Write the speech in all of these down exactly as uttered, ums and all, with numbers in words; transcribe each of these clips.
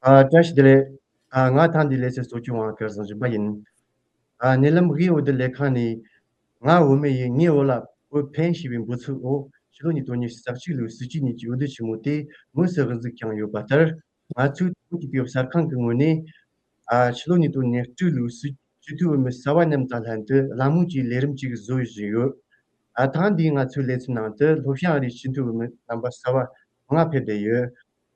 ཨ། བཀྲ་ཤིས་བདེ་ལེགས། ཨ། ང་ཐེངས་འདིའི་ལེ་ཚན་གཙོ་སྐྱོང་བ་སྐལ་བཟང་སྦྱིན་པ་ཡིན། ཨ། ཉེ་ལམ་དབུས་འོས་བསྡུ་ལས་ཁང་ནས་ང་འོས་མི་ཡིན། ངའི་འོས་ལ་ཨོ་ཕན་ཞེས་པའི་འབོད་ཚིག་འོག་ཕྱི་ལོ་ཉིས་སྟོང་ཉི་ཤུ་རྩ་གཅིག་ལོའི་སྲིད་སྤྱི་གཉིས་ཀྱི་འོས་བསྡུ་ཆེན་མོ་དེ་དངོས་སུ་དབུ་འཛུགས་བསྐྱངས་ཡོད་པ་ལྟར། ང་ཚོའི་ཐོན་སྐྱེད་ཀྱི་གསར་ཁང་གི་ངོས་ནས། ཨ། ཕྱི་ལོ་ཉིས་སྟོང་ཉེར་དྲུག་ལོའི་སྲིད་སྤྱི་འཐུས་འོས་མི་གསར་བ་མཉམ་དང་ལྷན་དུ་གླེང་མོལ་གྱི་ལས་རིམ་ཅིག་བཟོ་བཞིན་ཡོད། ཨ། ཐེངས་འདིའི་ང་ཚོའི་ལེ་ཚན་ནང་དུ་ལྷོ་བྱང་ཨ་རིའི་སྤྱི་འཐུས་འོས་མི་རྣམ་པ་གསར་བ་ལྔ་ཕེབས་བསྡད་ཡོད།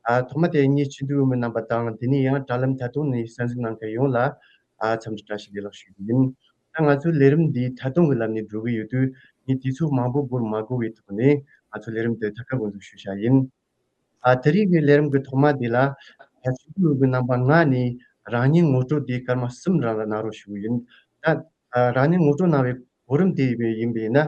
ཨ། ཐོག་མ་དེ་ངས་སྤྱི་འཐུས་འོས་མི་རྣམ་པ་དང་། དེ་ནས་ཡང་དྲ་ལམ་ཐད་གཏོང་ནས་གསན་གཟིགས་གནང་མཁན་ཡོངས་ལ། ཨ། འཚམས་འདྲི་བཀྲ་ཤིས་བདེ་ལེགས་ཞུ་རྒྱུ་ཡིན། ད་ང་ཚོའི་ལས་རིམ་འདི་ཐད་གཏོང་གི་ལམ་ནས་འགྲོ་གི་ཡོད་དུས། ངས་དུས་ཚོད་མང་པོ་འགོར་མ་དགོས་པའི་ཐོག་ནས་ང་ཚོའི་ལས་རིམ་དེ་མཐའ་ཁ་འགོ་འཛུགས་ཞུ་བྱ་ཡིན། ཨ། དེ་རིང་གི་ལས་རིམ་གྱི་ཐོག་མ་འདི་ལ། ཨ། སྤྱི་འཐུས་འོས་མི་རྣམ་པ་ལྔ་ནས་རང་ཉིད་ངོ་སྤྲོད་དེ་སྐར་མ་གསུམ་རང་ལ་གནང་རོགས་ཞུ་གི་ཡིན། ད། ཨ། རང་ཉིད་ངོ་སྤྲོད་གནང་བའི་གོ་རིམ་དེ་ཡིན་པ་ཡིན་ན།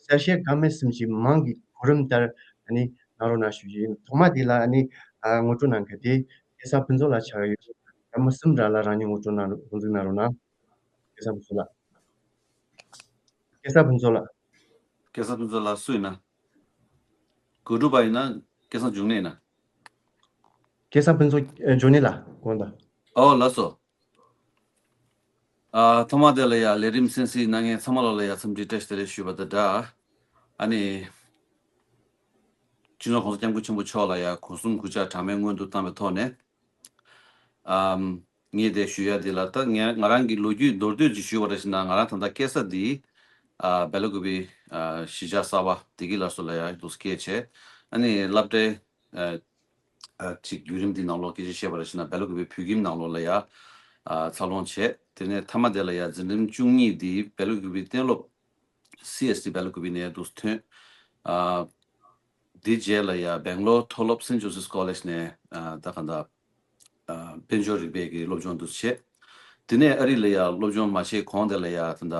གསལ་བཤད་སྐར་མ་གསུམ་གྱི་མིང་གི་གོ་རིམ་ལྟར་ཨ་ནི་གནང་རོགས་གནང་ཞུ་གི་ཡིན། ཐོག་མ་དེ་ལ་ཨ་ནི། ཨ། ངོ་སྤྲོད་གནང་མཁན་དེ་སྐལ་བཟང་ཕུན་ཚོགས་ལགས་ཆགས་ཡོད། སྐར་མ་གསུམ་རང་ལ་རང་ཉིད་ངོ་སྤྲོད་གནང་རོགས། དབུ་འཛུགས་གནང་རོགས་གནང་། སྐལ་བཟང་ཕུན་ཚོགས་ལགས། སྐལ་བཟང་ཕུན་ཚོགས་ལགས། སྐལ་བཟང་ཕུན་ཚོགས་ལགས་སུ་ཡིན་ན། གོ་སྒྲུབ་པ་ཡིན་ན། སྐལ་བཟང་འབྱུང་གནས་ཡིན་ན། སྐལ་བཟང་ཕུན་ཚོགས། ཨ། འབྱུང་གནས་ལགས། དགོངས་དག། ཨོ་ལགས་སོ། ཨ། ཐོག་མ་དེ་ལ་ཡང་ལས་རིམ་གསན་གཟིགས་གནང་མཁན་ཚང་མ་ལོག་ལ་ཡང་འཚམས་འདྲི་བཀྲ་ཤིས་བདེ་ལེགས་ཞུས་པ་དང་སྦྲགས། ཨ་ནི། སྤྱི་ནོར་༸གོང་ས་༸སྐྱབས་མགོན་ཆེན་པོ་མཆོག་ལ་ཡང་སྒོ་གསུམ་གུས་ཕྱག་གྲངས་མེད་སྔོན་དུ་བཏང་བའི་ཐོག་ནས། ཨམ། ངས་དེ་ཞུ་ཡ་འདི་ལ། ད་ངས་ང་རང་གི་ལོ་རྒྱུས་མདོར་བསྡུས་ཅིག་ཞུ་བ་རེད་ཟེར་ན། ང་རང་ད་ལྟ་སྐྱེས་ས་འདི། ཨ། སྦེལ་ཀོབ་པི། ཨ། གཞིས་ཆགས་གསར་པ་བདེ་སྐྱིད་སླར་གསོ་ལ་ཡང་འདུག་སྐྱེས་བྱས། ཨ་ནི་སློབ་གྲྭའི། ཨ། ཨ། ཅིག་བརྒྱུད་རིམ་འདི་ནང་ལོགས་སྐད་ཆ་བཤད་པ་རེད་ཟེར་ན། སྦེལ་ཀོབ་པི་བོད་ཁྱིམ་ནང་ལོགས་ལ་ཡང་། ཨ། འཚར་ལོངས་བྱས། དེ་ནས་མཐའ་མ་དེ་ལ་ཡང་འཛིན་རིམ་བཅུ་གཉིས་འདི་སྦེལ་ཀོབ་པི་གཏན་སློབ། སི་ཨེས་ཊི་སྦེལ་ཀོབ་པི་ནས་འདུག་ཐོན། ཨ། དེ་རྗེས་ལ་ཡང་སྦེང་ལོར་མཐོ་སློབ་སེན་ཇོ་སེབ་ཀོ་ལེཇ་ནས། ཨ། ད་ག་འདྲ། ཨ། དཔལ་འབྱོར་རིག་པའི་གི་སློབ་སྦྱོང་དུ་བྱས། དེ་ནས་ཨ་རི་ལ་ཡང་སློབ་སྦྱོང་མ་བྱས་གོང་དེ་ལ་ཡང་ད་ལྟ།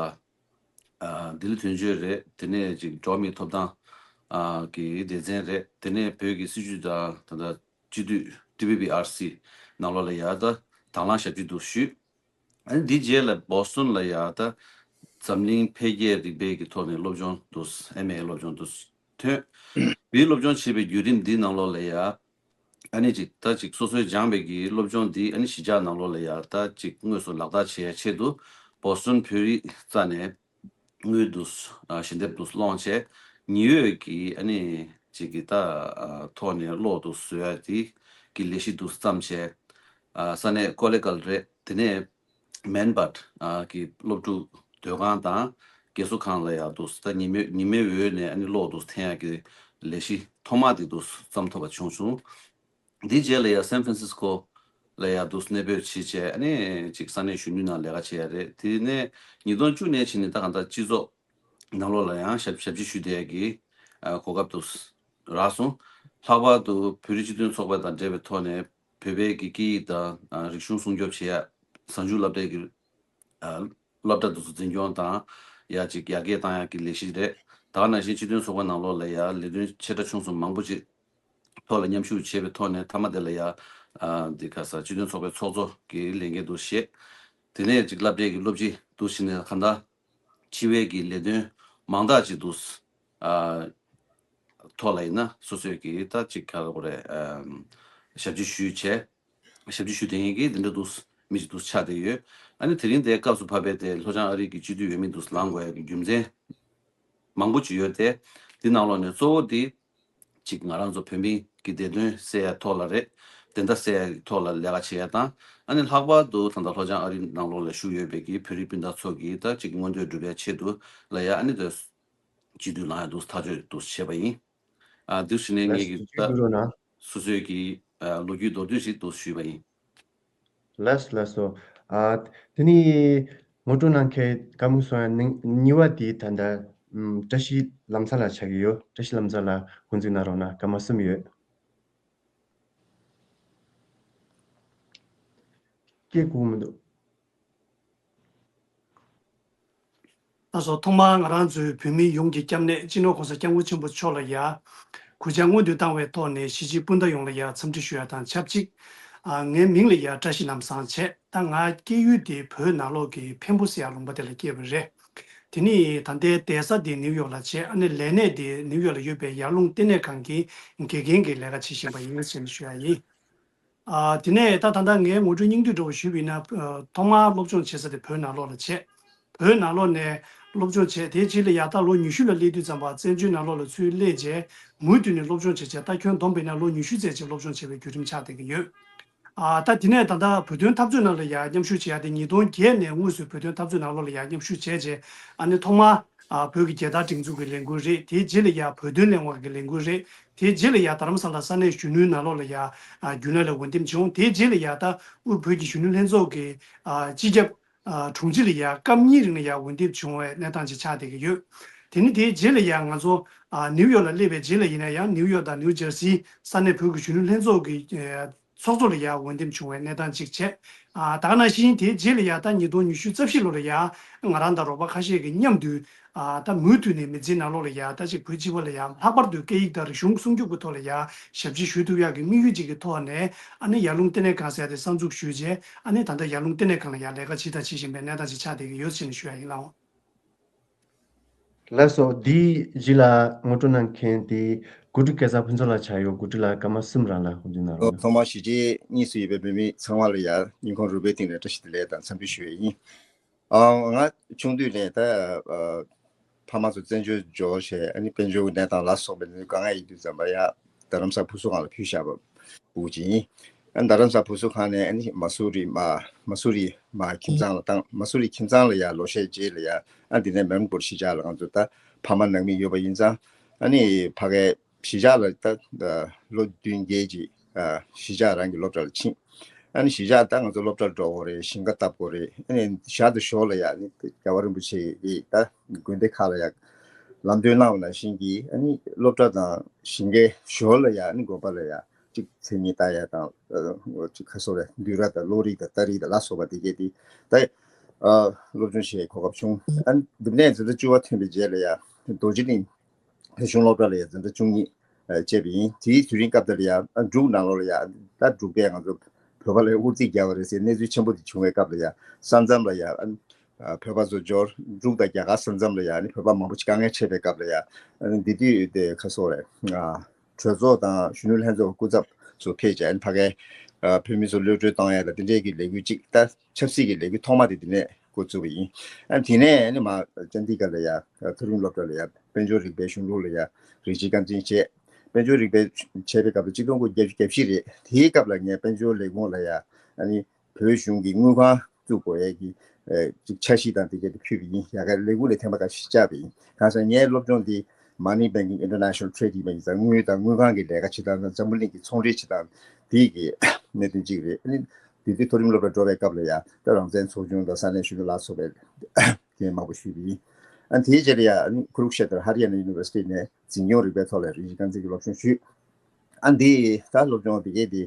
ཨ། ལྡི་ལི་དོན་གཅོད་རེད། དེ་ནས་ཅིག་འགྲོ་བ་མིའི་ཐོབ་ཐང་། ཨ། གི་སྡེ་ཚན་རེད། དེ་ནས་བོད་ཀྱི་སྲིད་བྱུས་དང་ད་ལྟ་སྤྱི་འཐུས་ཌི་བྷི་བྷི་ཨར་སི་ནང་ལོགས་ལ་ཡང་ད་དང་བླངས་ཞབས་ཕྱི་དུ་ཞུས། ཨ་ནི་འདི་རྗེས་ལ་བོ་སི་ཊོན་ལ་ཡང་ད་འཛམ་གླིང་འཕེལ་རྒྱས་རིག་པའི་གི་ཐོག་ནས་སློབ་སྦྱོང་དུ། ཨེམ་ཨེ་སློབ་སྦྱོང་དུ་ཐོན། བོད་སློབ་སྦྱོང་བྱེད་པའི་བརྒྱུད་རིམ་འདི་ནང་ལོགས་ལ་ཡང་། ཨ་ནི་ཅིག་ད་ཅིག་སོ་སོའི་སྦྱངས་པའི་གི་སློབ་སྦྱོང་འདི་ཨ་ནི་གཞིས་ཆགས་ནང་ལོགས་ལ་ཡང་ད་ཅིག་དངོས་སུ་ལག་བསྟར་བྱེད་ཡ་ཆེད་དུ། བོ་སི་ཊོན་བོད་རིགས་རྩ་ནས་དངུལ་དུ། ཨ། ཞལ་འདེབས་དུ་སློང་བྱས། ཉི་འོད་ཀྱི་ཨ་ནི་ཅིག་གི་ད། ཨ། ཐོག་ནས་གློག་དུ་བཟོ་ཡ་དེ་གི་ལས་གཞི་དུ་བརྩམས་བྱས། ཨ། ས་གནས་ཀོ་ལེ་གལ་རེད། དེ་ནས་མན་སྦད། ཨ། གི་སློབ་ཕྲུག་སྡོད་ཁང་དང་རྒས་གསོ་ཁང་ལ་ཡང་དུ་ད་ཉི་མའི་ཉི་མའི་འོད་ནས་ཨ་ནི་གློག་དུ་འཐེན་ཡ་གི་ལས་གཞི་ཐོག་མ་དེ་དུ་བརྩམས་ཐུབ་པ་བྱུང་བྱུང་། འདིའི་རྗེས་ལ་ཡང་སན་ཧྥ་རན་སིས་ཀོ་ལ་ཡང་དུ་གནས་སྤོས་བྱས་བྱས། ཨ་ནི་ཅིག་ས་གནས་གཞོན་ནུའི་ནང་ལས་ཀ་བྱེད་ཡ་རེད། དེ་ནས་ཉིས་སྟོང་བཅུ་ནས་ཕྱིན་ནས་ད་གང་ལྟར་སྤྱི་ཚོགས་ནང་ལོགས་ལ་ཡང་ཞབས་ཞབས་ཕྱི་ཞུ་བསྡད་ཡ་གི། ཨ། གོ་སྐབས་དུ་རག་སོང་། ལྷག་པར་དུ་བོད་རིགས་སྤྱི་མཐུན་ཚོགས་པ་དང་འབྲེལ་བའི་ཐོག་ནས་བོད་པའི་གི་སྐད་ཡིག་དང་། ཨ། རིག་གཞུང་སྲུང་སྐྱོབ་བྱེད་ཡ། གཟའ་མཇུག་སློབ་གྲྭའི་གི། ཨ། སློབ་གྲྭ་དེ་ཚོ་འཛིན་སྐྱོང་དང་ཡ་ཅིག་ཡར་རྒྱས་བཏང་ཡག་གི་ལས་གཞི་རེད། ད་ག་ནང་བཞིན་སྤྱི་མཐུན་ཚོགས་པ་ནང་ལོགས་ལ་ཡ་ལས་དོན་ཆེ་ཕྲ་ཆུང་གསུམ་མང་པོ་ཅིག་ཐོག་ལ་མཉམ་ཞུགས་བྱས་པའི་ཐོག་ནས་མཐའ་མ་དེ་ལ་ཡ། ཨ། འདི་ག་ས་སྤྱི་མཐུན་ཚོགས་པའི་ཚོགས་གཙོ་གི་ལས་འགན་དུ་བཞེས། དེ་ནས་ཅིག་སློབ་གྲྭའི་གི་སློབ་སྤྱི་དུ་ཕྱིན་ནས་གང་ལྟར་སྤྱི་པའི་གི་ལས་དོན་མང་དག་ཅིག་དུ། ཨ། ཐོག་ལ་ཡིན་ན་སོ་སོའི་གི་ད་ཅིག་ག་རེ་ལབ་དགོས་རེད། ཨམ། ཞབས་ཕྱི་ཞུས་བྱས། ཞབས་ཕྱི་ཞུ་བསྡད་མཁན་གྱི་དེ་འདྲ་འདུག་མི་ཞིག་འདུག་ཆགས་བསྡད་ཡོད། ཨ་ནི་དེ་རིང་དེའི་སྐབས་སུ་བབས་པའི་དེ་ལྷོ་བྱང་ཨ་རི་གི་སྤྱི་འཐུས་འོས་མི་འདུག་ལངས་དགོས་ཡ་གི་རྒྱུ་མཚན་མང་པོ་ཅིག་ཡོད་དེ། དེ་ནང་ལོགས་ནས་གཙོ་བོ་དེ་ཅིག་ང་རང་ཚོ་བོད་མི་གི་བདེ་དོན་གསལ་ཡ་ཐོག་ལ་རེད། བདེན་མཐའ་གསལ་ཡ་ཐོག་ལ་ལས་ཀ་བྱེད་ཡ་དང་། ཨ་ནི་ལྷག་པར་དུ་ད་ལྟ་ལྷོ་བྱང་ཨ་རི་ནང་ལོགས་ལ་བཞུགས་ཡོད་པའི་གི་བོད་རིགས་སྤུན་ཟླ་ཚོ་གི་ད་ཅིག་མངོན་འདོད་སྒྲུབ་ཡ་ཆེད་དུ་ལ་ཡ། ཨ་ནི་དེ་སྤྱི་འཐུས་ལངས་ཡ་འདུག་ཐག་གཅོད་འདུག་བྱས་པ་ཡིན། ཨ། འདུག་བྱས་ནས་ངེད་ལགས་ཀྱི་ད་སོ་སོའི་གི། ཨ། ལོ་རྒྱུས་མདོར་བསྡུས་ཤིག་འདུག་ཞུས་པ་ཡིན། ལགས་སོ། ལགས་སོ། ཨ། དེ་ནི་ངོ་སྤྲོད་གནང་མཁན་སྐར་མ་གསུམ་གཉིས་པ་དེ་ད་ལྟ། ཨམ། བཀྲ་ཤིས་ལམ་བཟང་ལགས་ཆགས་ཀྱི་ཡོད། བཀྲ་ཤིས་ལམ་བཟང་ལགས་འགོ་འཛུགས་གནང་རོགས་གནང་། སྐར་མ་གསུམ་ཡོད། སྐད་གོ་མི་འདུག་ད་སོ་ཐོག་མར་ང་རང་ཚོའི་བོད་མི་ཡོངས་ཀྱི་སྐྱབས་གནས་སྤྱི་ནོར་༸གོང་ས་༸སྐྱབས་མགོན་ཆེན་པོ་མཆོག་ལ་ཡ། གུས་ཕྱག་སྔོན་དུ་བཏང་བའི་ཐོག་ནས་གཞིས་བྱེས་སྤུན་ཟླ་ཡོངས་ལ་ཡ་འཚམས་འདྲི་ཞུ་ཡ་དང་ཆབས་ཅིག་ཨ། ངའི་མིང་ལ་ཡ་བཀྲ་ཤིས་ལམ་བཟང་བྱས། ད་ང་སྐྱེས་ཡུལ་དེ་བོད་ནང་ལོགས་ཀྱི་འཕན་པོ་ཟེར་ཡ་ལུང་པ་དེ་ལ་སྐྱེས་པ་རེད། དེ་ནི་ད་ལྟའི་བསྡད་ས་དེ་ནིའུ་ཡོག་ལ་བྱས། ཨ་ནི་ལས་གནས་དེ་ནིའུ་ཡོག་ལ་ཡོད་པའི་ཡར་ཀླུང་ལྟེ་གནས་ཁང་གི་དགེ་རྒན་གྱི་ལས་ཀ་བྱེད་བཞིན་པ་ཡིན་ཞེས་ཞུ་ཡ་ཡིན། ཨ། དེ་ནས་ད་ད་ལྟ་ངའི་ངོ་སྤྲོད་སྙིང་བསྡུས་འདྲ་བོ་ཞུས་པ་ཡིན་ན། ཨ། ཐོག་མར་སློབ་སྦྱོང་བྱེད་ས་དེ་བོད་ནང་ལོགས་ལ་བྱས། བོད་ནང་ལོགས་ནས་སློབ་སྦྱོང་བྱས། དེའི་རྗེས་ལ་ཡར་ད་ལོ་ཉི་ཤུ་ལ་སླེབས་དུས་ཙམ་པ་བཙན་བྱོལ་ནང་ལོགས་ལ་ཚུར་སླེབས་བྱས། མུ་མཐུད་ནས་སློབ་སྦྱོང་བྱས་བྱས། ད་ཁྱོན་བསྡོམས་པ་ཡིན་ན་ལོ་ཉི་ཤུ་ཙམ་ཅིག་སློབ་སྦྱོང་བྱས་པའི་བརྒྱུད་རིམ་ཆགས་བསྡད་ཀྱི་ཡོད། ཨ། ད་དེ་ནས་ད་ལྟ་བོད་དོན་འཐབ་རྩོད་ནང་ལ་ཡར་མཉམ་ཞུགས་བྱེད་ཡ་དེ་ཉིས་སྟོང་བརྒྱད་ནས་དངོས་སུ་བོད་དོན་འཐབ་རྩོད་ནང་ལོགས་ལ་ཡར་མཉམ་ཞུགས་བྱས་རྗེས། ཨ་ནི་ཐོག་མར། ཨ། བོད་ཀྱི་རྒྱལ་དར་སྒྲེང་འཛུགས་ཀྱི་ལས་འགུལ་རེད། དེའི་རྗེས་ལ་ཡར་བོད་དོན་ལས་འགུལ་གྱི་ལས་འགུལ་རེད། དེའི་རྗེས་ལ་ཡར་རྡ་རམ་ས་ལ་ས་གནས་གཞོན་ནུའི་ནང་ལོགས་ལ་ཡར། ཨ། རྒྱུན་ལས་ལ་འོས་འདེམས་བྱུང་། དེའི་རྗེས་ལ་ཡར་ད་དབུས་བོད་ཀྱི་གཞོན་ནུ་ལྷན་ཚོགས་ཀྱི། ཨ། སྤྱི་ཁྱབ། ཨ། དྲུང་ཆེ་ལ་ཡར་སྐབས་གཉིས་རིང་ལ་ཡར་འོས་འདེམས་བྱུང་བའི་གནས་སྟངས་ཅིག་ཆགས་བསྡད་ཀྱི་ཡོད། དེ་ནི་དེའི་རྗེས་ལ་ཡར་ང་ཚོ། ཨ། ནིའུ་ཡོག་ལ་སླེབས་པའི་རྗེས་ལ་ཡིན་ན་ཡང་། ནིའུ་ཡོག་དང་ནིའུ་ཇར་སིའི་ས་གནས་བོད་ཀྱི་གཞོན་ནུ་ལྷན་ཚོགས་ཀྱི། ཨ། ཚོགས་གཙོ་ལ་ཡར་འོས་འདེམས་བྱུང་བའི་གནས་སྟངས་གཅིག་བྱས། ཨ། ད་ག་ནང་བཞིན་དེའི་རྗེས་ལ་ཡར་ད་ཉིས་སྟོང་ཉི་ཤུ་རྩ་བཞི་ལོ་ལ་ཡར་ང་རང་དང་རོགས་པ་ཁ་ཤས་ཀྱིས་མཉམ་དུ། ཨ། ད་མུ་མཐུད་ནས་མི་ཚེའི་ནང་ལོགས་ལ་ཡར་ད་ཅིག་བོད་སྤྱི་པ་ལ་ཡར་ལྷག་པར་དུ་སྐད་ཡིག་དང་རིག་གཞུང་སྲུང་སྐྱོབ་ཀྱི་ཐོག་ལ་ཡར་ཞབས་ཕྱི་ཞུ་ཐུབ་ཡག་གི་དམིགས་ཡུལ་ཅིག་གི་ཐོག་ནས། ཨ་ནི་ཡར་ཀླུང་ལྟེ་གནས་ཁང་ཟེར་ཡ་དེ་གསར་འཛུགས་ཞུས་རྗེས། ཨ་ནི་ད་ལྟ་ཡར་ཀླུང་ལྟེ་གནས་ཁང་ལ་ཡར་ལས་ཀ་བྱས་དང་བྱེད་བཞིན་པའི་གནས་སྟངས་ཅིག་ཆགས་བསྡད་ཀྱི་ཡོད་ཟེར་ནས་ཞུ་ཡ་ཡིན། ལགས་འོང་། ལགས་སོ། འདིའི་རྗེས་ལ་ངོ་སྤྲོད་གནང་མཁན་དེ་གོ་སྒྲིག་སྐལ་བཟང་ཕུན་ཚོགས་ལགས་ཆགས་ཡོད། གོ་སྒྲིག་ལགས་སྐར་མ་གསུམ་རང་ལ་དབུ་འཛུགས་གནང་རོགས་གནང་། ཐོག་མར་གཞིས་བྱེས་གཉིས་སུ་ཡོད་པའི་བོད་མི་ཚང་མ་ལ་ཡར་སྙིང་ཁོང་རུས་པའི་གཏིང་ནས་བཀྲ་ཤིས་བདེ་ལེགས་དང་འཚམས་འདྲི་ཞུ་ཡས་ཡིན། ཨ། ང་ཆུང་དུས་ནས་ད། ཨ། ཕ་མ་ཚོ་བཙན་བྱོལ་འབྱོར་བྱས། ཨ་ནི་དཔལ་འབྱོར་གྱི་གནས་སྟངས་ལ་སོགས་པའི་དཀའ་ངལ་ཡིན་དུས་ཙམ་པ་ཡ། རྡ་རམ་ས་ཕུན་ཚོགས་ཁང་ལ་ཕུལ་བཞག་པ་ཕྲུ་གུ་ཅིག་ཡིན། ཨ། རྡ་རམ་ས་ཕུན་ཚོགས་ཁང་ནས། ཨ་ནི་མ་སུ་རི་མ། མ་སུ་རི་མ་ཁྱིམ་ཚང་ལ་བཏང་། མ་སུ་རི་ཁྱིམ་ཚང་ལ་ཡ་ལོ་ཤས་རྗེས་ལ་ཡ། ཨ། འདི་ནས་མེལ་བོར་གཞིས་ཆགས་ལ་ང་ཚོ་ད་ཕ་མ་ནང་མི་ཡོད་པ་ཡིན་ཙང་། ཨ་ནི་ཕ་གའི་གཞིས་ཆགས་ལ་ད་ལོ་བདུན་བརྒྱད་ཅིག་ཨ། གཞིས་ཆགས་རང་གི་སློབ་གྲྭ་ལ་ཕྱིན། ཨ་ནི་གཞིས་ཆགས་ད་ང་ཚོ་སློབ་གྲྭར་འགྲོ་དགོས་རེད། ཞིང་ཁ་བཏབ་དགོས་རེད། ཨ་ནི་ཞར་དུ་ཞོར་ལ་ཡ། ཨ་ནི་རྒྱལ་བ་རིན་པོ་ཆེ་གིས་ད་དགོན་སྡེ་ཁག་ལ་ཡ་ལམ་སྟོན་གནང་བ་ནང་བཞིན་གྱི། ཨ་ནི་སློབ་གྲྭ་དང་ཞིང་ཁའི་ཞོར་ལ་ཡ། ཨ་ནི་དགོན་པ་ལ་ཡ་གཅིག་མཚན་ཉིད་ལྟ་ཡ་དང་། ཨ། གཅིག་ཁ་སོ་རེ་འདུལ་བ་དང་གློག་རིག་དང་རྟ་རིག་དང་ལ་སོགས་པ་དེ་གས་དེ་ད། ཨ། སློབ་སྦྱོང་བྱེད་གོ་སྐབས་བྱུང་། ཨ་ནི་འདི་ནས་འཛིན་གྲྭ་བཅུ་པ་ཐོན་པའི་རྗེས་ལ་ཡ་རྡོ་རྗེ་གླིང་བོད་གཞུང་སློབ་གྲྭ་ལ་ཡ་འཛིན་གྲྭ་བཅུ་གཉིས་ཨ། བྱས་པ་ཡིན། དེའི་དུས་རིང་སྐབས་དེ་ལ་ཡ། ཨ། འབྲུག་ནང་ལོགས་ལ་ཡ། ད་འབྲུག་པས་ང་ཚོ་བོད་པ་ལ་དབུ་རྩིས་རྒྱག་པ་རེད་ཟེར་གནས་ཚུལ་ཆེན་པོ་དེ་བྱུང་བའི་སྐབས་ལ་ཡ། ས་མཚམས་ལ་ཡ། ཨ། བོད་པ་ཚོ་འབྱོར། འབྲུག་དང་རྒྱ་གར་ས་མཚམས་ལ་ཡ། ཨ་ནི་བོད་པ་མང་པོ་ཞིག་དཀའ་ངལ་འཕྲད་པའི་སྐབས་ལ་ཡ། ཨ་ནི་འདི་དུས་དེ་ཁ་སོ་རེད། ཨ། གྲོས་ཚོགས་དང་གཞོན་ནུ་ལྷན་ཚོགས་སྐུ་ཚབ་ཚོ་ཕེབས་བྱས། ཨ་ནི་ཕ་གའི་ཨ། བོད་མི་ཚོ་གློད་གྲོལ་གཏོང་ཡ་དང་དེ་འདྲའི་གི་ལས་འགུལ་ཅིག་ད་ཆབ་སྲིད་ཀྱི་ལས་འགུལ་ཐོག་མ་དེ་དེ་ནས་འགོ་བཙུགས་པ་ཡིན། ཨ། དེ་ནས་ཨ་ནི་མར་ཅན་དི་གྷར་ལ་ཡ། མཐོ་རིམ་སློབ་གྲྭ་ལ་ཡ། དཔལ་འབྱོར་རིག་པའི་གཞུང་ལུགས་ལ་ཡ་རིགས་གཅིག་རྐང་འཛིན་བྱས། དཔལ་འབྱོར་རིག་པའི་བྱས་པའི་སྐབས་ལ་གཅིག་སྟོང་དགུ་བརྒྱ་བརྒྱད་ཅུ་གྱ་བཞི་རེད། དེའི་སྐབས་ལ་ངས་དཔལ་འབྱོར་ལས་ཁུངས་ལ་ཡ། ཨ་ནི་བོད་གཞུང་གི་དངུལ་ཁང་བཙུགས་དགོས་ཡས་ཀྱི་ཨ། ཅིག་འཆར་གཞི་དང་དེ་གས་དེ་ཕུལ་བ་ཡིན། ཡ་གི་ལས་ཁུངས་ལ་ཐེངས་མ་ཁ་ཤས་བཅར་བ་ཡིན། གང་ཟེར་ངའི་སློབ་སྦྱོང་འདི་Money Banking International Trade ཡིན་པ་ཡིན་ཙང་། དངུལ་དང་དངུལ་ཁང་གི་ལས་ཀ་བྱེད་སྟངས་དང་། འཛམ་བུ་གླིང་གི་ཚོང་འབྲེལ་བྱེད་སྟངས་དེ་གི་གནད་དོན་གཅིག་རེད། ཨ་ནི་དེ་དུས་མཐོ་རིམ་སློབ་གྲྭ་འགྲོ་བའི་སྐབས་ལ་ཡ། ད་རང་བཙན་ཚོགས་ཆུང་དང་ས་གནས་གཞོན་ནུ་ལ་སོགས་པའི་འགན་མང་པོ་ཞུས་པ་ཡིན། ཨ། དེའི་རྗེས་ལ་ཡ། ཨ་ནི་ཀུ་རུ་ཤེ་ཏྲ་Haryana University ནས་འཛིན་སྐྱོང་རིག་པའི་ཐོག་ལ་རིགས་གཅིག་རྐང་འཛིན་གྱི་སློབ་སྦྱོང་ཞུས། ཨ། འདི་ད་སློབ་སྦྱོང་དེ་གས་དེ་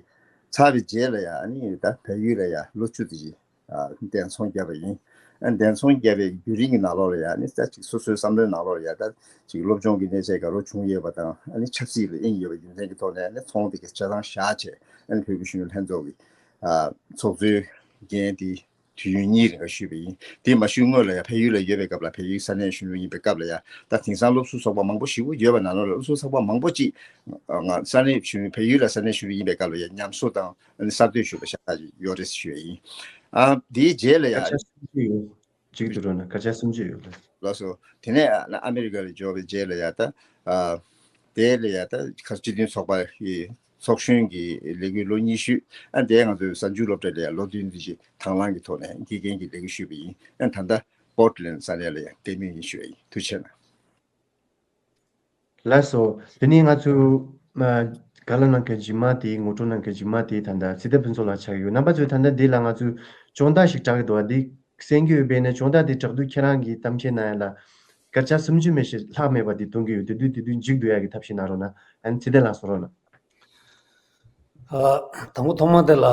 ཚར་བའི་རྗེས་ལ་ཡ། ཨ་ནི་ད་བལ་ཡུལ་ལ་ཡ་ལོ་བཅུ་ཙམ་ཞིག་ཨ། འདས་ཚོང་བརྒྱབ་པ་ཡིན། ཨ། འདས་ཚོང་བརྒྱབ་པའི་བརྒྱུད་རིམ་གྱི་ནང་ལོགས་ལ་ཡ། ཨ་ནི་ད་ཅིག་སོ་སོའི་བསམ་བློའི་ནང་ལོགས་ལ་ཡ། ད་ཅིག་སློབ་སྦྱོང་གི་གནས་ཚད་དགའ་རབ་བྱུང་ཡོད་པ་དང་། ཨ་ནི་ཆབ་སྲིད་ལ་དབྱིངས་ཡོད་པ་རྒྱུ་མཚན་གྱི་ཐོག་ནས། ཨ་ནི་ཚོང་དེ་ག་ཆ་ཚང་བཞག་བྱས། ཨ་ནི་བོད་ཀྱི་གཞོན་ནུ་ལྷན་ཚོགས་ཀྱི་ཨ། ཚོགས་གཙོའི་འགན་དེ་དུས་ཡུན་གཉིས་རིང་ཞུས་པ་ཡིན། དེ་མ་ཞུས་སྔོན་ལ་ཡ། བལ་ཡུལ་ལ་ཡོད་པའི་སྐབས་ལ། བལ་ཡུལ་ས་གནས་གཞོན་ནུ་ཡིན་པའི་སྐབས་ལ་ཡ། ད་དེང་སང་སློབ་ཟུར་ཚོགས་པ་མང་པོ་ཞེ་པོ་ཡོད་པ་ནང་ལོགས་ལ། སློབ་ཟུར་ཚོགས་པ་མང་པོ་ཅིག་ང་ས་གནས་གཞོན་ནུ། བལ་ཡུལ་ལ་ས་གནས་གཞོན་ནུ་ཡིན་པའི་སྐབས་ལ་ཡ། ཉམས་གསོ་དང་ཨ་ནི་གསར་གཏོད་ཞུས་པ་ཤ་སྟག་ཅིག་ཡོད་རེད་ཞུ་ཡ་ཡིན། ཨ། དེའི་རྗེས་ལ་ཡ། སྐད་ཆ་གསུམ་བརྗོད་ཡོད། གཅིག་ཏུ་རོ་ན་སྐད་ཆ་གསུམ་བརྗོད་ཡོད་ལ། ལགས་སོ། དེ་ནས་ཨ་ཨ་མེ་རི་ཀ་ལ་འབྱོར་བའི་རྗེས་ལ་ཡ། ད་ཨ་དེ་ལ་ཡ་ད་ཁ་སྤྱི་མཐུན་ཚོགས་པ་ཡི་ཚོགས་གཞོན་གྱི་ལས་འགུལ་ལོ་གཉིས་ཞུས། ཨ། དེ་ང་ཚོའི་གཟའ་མཇུག་སློབ་གྲྭ་ལ་ཡ་ལོ་བདུན་འདི་ཅིག་དང་བླངས་ཀྱི་ཐོག་ནས་དགེ་རྒན་གྱི་ལས་འགུལ་ཞུས་པ་ཡིན། ཨ། ད་ལྟ་པོར་ཊི་ལེན་ཌི་ས་གནས་ལ་ཡ་བསྟེན་མུས་ཡིན་ཞུ་བ་ཡིན། ཐུགས་རྗེ་གནང་། ལགས་སོ། དེ་ནས་ང་ཚོས་ཨ་བཀའ་སློབ་གནང་མཁན་རྗེས་མ་དེ། ངོ་སྤྲོད་གནང་མཁན་རྗེས་མ་དེ་ད་ལྟ་ཚེ་བརྟན་ཕུན་ཚོགས་ལགས་ཆགས་ཡོད། རྣམ་པ་ཚོས་ད་ལྟ་འདི་ལ་ང་ཚོས་སྦྱོང་བརྡར་ཞིག་སྒྲག་གི་འདུག་བ། འདི་གསན་གྱི་ཡོད་པས་ན། སྦྱོང་བརྡར་དེ་སྒྲག་དུས་ཁྱེད་རང་གིས་གཏམ་བཤད་གནང་ཡ་ལ་སྐད་ཆ་སུམ་ཅུ་མི་ཤེས་ལྷག་མེད་པ་དེ་གཏོང་གི་ཡོད། དེ་དུས་དེ་དུས་མཇུག་བསྡུ་ཡ་གི་ཐབས་ཤེས་གནང་རོགས་གནང་། ཨ་ནི་ཚེ་བརྟན་ལགས་གསུང་རོགས་གནང་། ཨ། དང་པོ་ཐོག་མ་དེ་ལ་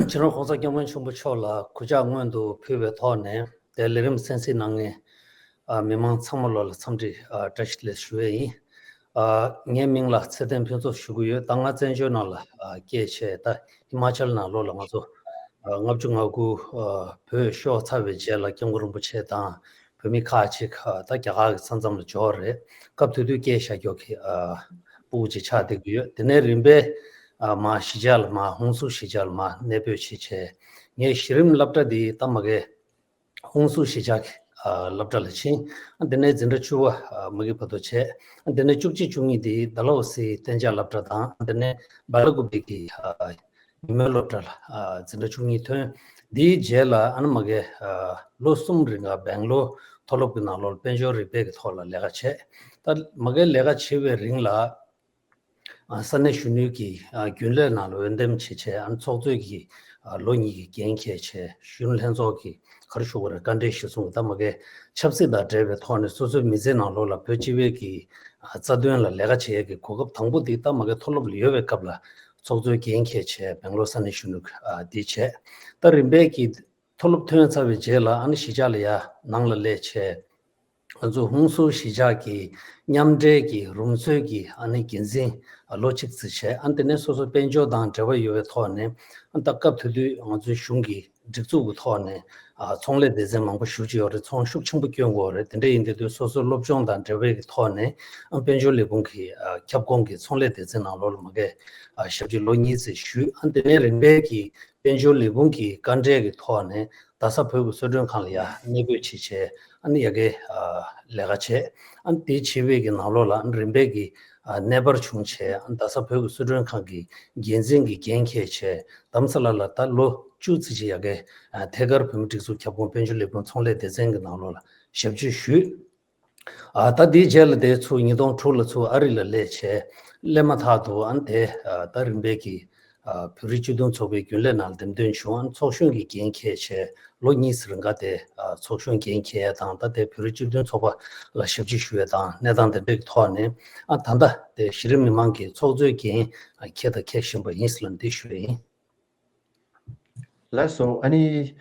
ཁྱེད་རང་༸གོང་ས་༸སྐྱབས་མགོན་ཆེན་པོ་མཆོག་ལ་གུས་ཕྱག་སྔོན་དུ་ཕུལ་བའི་ཐོག་ནས། དེ་ལས་རིམ་གསན་གཟིགས་གནང་མཁན་ཨ་མི་མང་ཚང་མ་ལོ་ལ་འཚམས་འདྲི་ཨ་བཀྲ་ཤིས་བདེ་ལེགས་ཞུ་ཡས་ཡིན། ཨ། ངའི་མིང་ལ་ཚེ་བརྟན་ཕུན་ཚོགས་ཞུ་གི་ཡོད། ད་ང་བཙན་བྱོལ་ནང་ལ་ཨ་སྐྱེས་བྱས། ད་ཧི་མ་ཅལ་ནང་ལོ་ལ་ང་ཚོ་ཨ་ལྔ་བཅུ་ང་དགུ་ཨ་བོད་ཤོར་ཚར་བའི་རྗེས་ལ་སྐྱབས་མགོན་རིན་པོ་ཆེ་དང་བོད་མི་ཁག་ཅིག་ཨ་ད་རྒྱ་གར་གྱི་ས་མཚམས་ལ་འབྱོར་རེད། སྐབས་དེ་དུས་སྐྱེས་བཞག་རྒྱུ་གི་ཨ་སྤུ་གུ་ཅིག་ཆགས་བསྡད་ཀྱི་ཡོད། དེ་ནས་རིམ་པས་ ཨ་མ་གཞིས་ཆགས་ལ་མ་ཧུན་སུར་གཞིས་ཆགས་ལ་མ་གནས་སྤོས་བྱས་བྱས། ངས་གཞི་རིམ་སློབ་གྲྭ་འདི་ད་མ་གི་ཧུན་སུར་གཞིས་ཆགས་ཀྱི་ཨ་སློབ་གྲྭ་ལ་ཕྱིན། ཨ་དེ་ནས་འཛིན་གྲྭ་བཅུ་པ་ཨ་མ་གི་བར་དུ་བྱས། ཨ་དེ་ནས་བཅུ་གཅིག་བཅུ་གཉིས་འདི་ཌལ་ཧོ་སི་གཏན་འཇགས་སློབ་གྲྭ་དང་། ཨ་དེ་ནས་སྦེལ་ཀོབ་ཀྱི་ཨ་ཉིན་མོའི་སློབ་གྲྭ་ལ་ཨ་འཛིན་གྲྭ་བཅུ་གཉིས་ཐོན། འདིའི་རྗེས་ལ་ཨ་ནི་མ་གི་ཨ་ལོ་གསུམ་རིང་ག་སྦེང་ལོར་མཐོ་སློབ་ཀྱི་ནང་ལོགས་དཔལ་འབྱོར་རིག་པའི་གི་ཐོག་ལ་ལས་ཀ་བྱས། ད་མ་གི་ལས་ཀ་བྱེད་པའི་རིང་ལ། ཨ་ས་གནས་གཞོན་ནུའི་གི་ཨ་རྒྱུན་ལས་ནང་ལ་འོས་འདེམས་བྱས་བྱས། ཨ་ནི་ཚོགས་གཙོའི་གི་ཨ་ལོ་གཉིས་ཀྱི་འགན་འཁྱེར་བྱས། གཞོན་ནུ་ལྷན་ཚོགས་ཀྱི་ག་རེ་ཞུ་དགོས་རེད། བཀའ་འབྲེལ་གཞིར་བཟུང་གི་ད་མ་གི་ཆབ་སྲིད་དང་འབྲེལ་བའི་ཐོག་ནས་སོ་སོའི་མི་ཚེ་ནང་ལོགས་ལ་བོད་སྤྱི་པའི་གི་ཨ་རྩ་དོན་ལ་ལས་ཀ་བྱེད་ཡས་ཀྱི་གོ་སྐབས་དང་པོ་འདི་ད་མ་གི་མཐོ་སློབ་ལ་ཡོད་པའི་སྐབས་ལ་ཚོགས་གཙོའི་འགན་འཁྱེར་བྱས། སྦེང་ལོར་ས་གནས་གཞོན་ནུ་ཨ་འདི་བྱས། ད་རིམ་པས་ཀྱི་མཐོ་སློབ་ཐོན་ཚར་བའི་རྗེས་ལ་ཨ་ནི་གཞིས་ཆགས་ལ་ཡ་ནང་ལ་སླེབས་བྱས། ང་ཚོ་ཧུན་སུར་གཞིས་ཆགས་ཀྱི་མཉམ་འབྲེལ་གྱི་རོགས་ཚོགས་ཀྱི་ཨ་ནི་འགན་འཛིན་ལོ་གཅིག་ཙམ་བྱས། ཨ་ནི་དེ་ནས་སོ་སོ་དཔལ་འབྱོར་དང་འབྲེལ་བ་ཡོད་པའི་ཐོག་ནས། ཨ་ད་སྐབས་དེ་དུས་ང་ཚོའི་གཞུང་གི་སྒྲིག་འཛུགས་ཀྱི་ཐོག་ནས་ཨ་ཚོང་ལས་སྡེ་ཚན་མང་པོ་ཞེ་པོ་ཅིག་ཡོད་རེད། ཚོང་ཤུགས་ཆེན་པོ་སྐྱོན་དགོས་རེད། དེ་འདྲ་ཡིན་དུས་དུས་སོ་སོའི་སློབ་སྦྱོང་དང་འབྲེལ་བའི་གི་ཐོག་ནས་ཨ་དཔལ་འབྱོར་ལས་ཁུངས་ཀྱི་ཨ་ཁྱབ་ཁོངས་ཀྱི་ཚོང་ལས་སྡེ་ཚན་ནང་ལོགས་ལ་མ་གི་ཨ་ཞབས་ཕྱི་ལོ་གཉིས་ཙམ་ཞུས། ཨ་ནི་དེ་ནས་རིམ་པས་ཀྱི་དཔལ་འབྱོར་ལས་ཁུངས་ཀྱི་བཀའ་འབྲེལ་གྱི་ཐོག་ནས་རྡ་ས་བོད་ཀྱི་གསོལ་མགྲོན་ཁང་ལ་ཡ་གནས་སྤོས་བྱས་བྱས། ཨ་ནི་ཡ་གི་ཨ་ལས་ཀ་བྱས། ཨ་ནི་དེ་བྱེད་པའི་གི་ནང་ལོགས་ལ་ཨ་ནི་རིམ་པས་ཀྱི་ཨ་གནས་སྤར་བྱུང་བྱས། ཨ་ནི་རྡ་ས་བོད་ཀྱི་གསོལ་མགྲོན་ཁང་གི་འགན་འཛིན་གྱི་འགན་འཁྱེར་བྱས། དྷ་རམ་ས་ལ་ལ་ད་ལོ་བཅུ་ཙམ་ཅིག་ཡ་གི་ཨ་ཐད་ཀར་བོད་མི་སྒྲིག་འཛུགས་ཁྱབ་ཁོངས་དཔལ་འབྱོར་ལས་ཁུངས་ཚོང་ལས་སྡེ་ཚན་གྱི་ནང་ལོགས་ལ་ཞབས་ཕྱི་ཞུས། ཨ་ད་དེའི་རྗེས་ལ་དེ་ཚུར་ཉིས་སྟོང་དྲུག་ལ་ཚུར་ཨ་རི་ལ་སླེབས་བྱས། སླེབས་མ་ཐག་ཏུ་ཨ་ནི་དེ་ཨ་ད་རིམ་པས་ཀྱི་ཨ་བོད་རིགས་སྤྱི་མཐུན་ཚོགས་པའི་རྒྱུན་ལས་ནང་འདེམས་ཐོན་བྱུང་། ཨ་ནི་ཚོགས་གཞོན་གྱི་འགན་འཁྱེར་བྱས། ལོ་གཉིས་ཙམ་རིང་ག་དེ་ཨ་ཚོགས་གཞོན་འགན་འཁྱེར་ཡས་དང་། ད་དེ་བོད་རིགས་སྤྱི་མཐུན་ཚོགས་པ་ལ་ཞབས་ཕྱི་ཞུ་ཡས་དང་གནས་སྟངས་དེ་འདྲའི་ཐོག་ནས། ཨ་ད་ལྟ་དེ་གཞི་རིམ་མི་མང་གི་ཚོགས་གཙོའི་འགན་ཨ་འཁྱེར་དང་འཁྱེར་བཞིན་པ་ཡིན་ཟེར་ལབ་འདི་ཞུ་ཡས་ཡིན། ལགས་སོ། ཨ་ནི།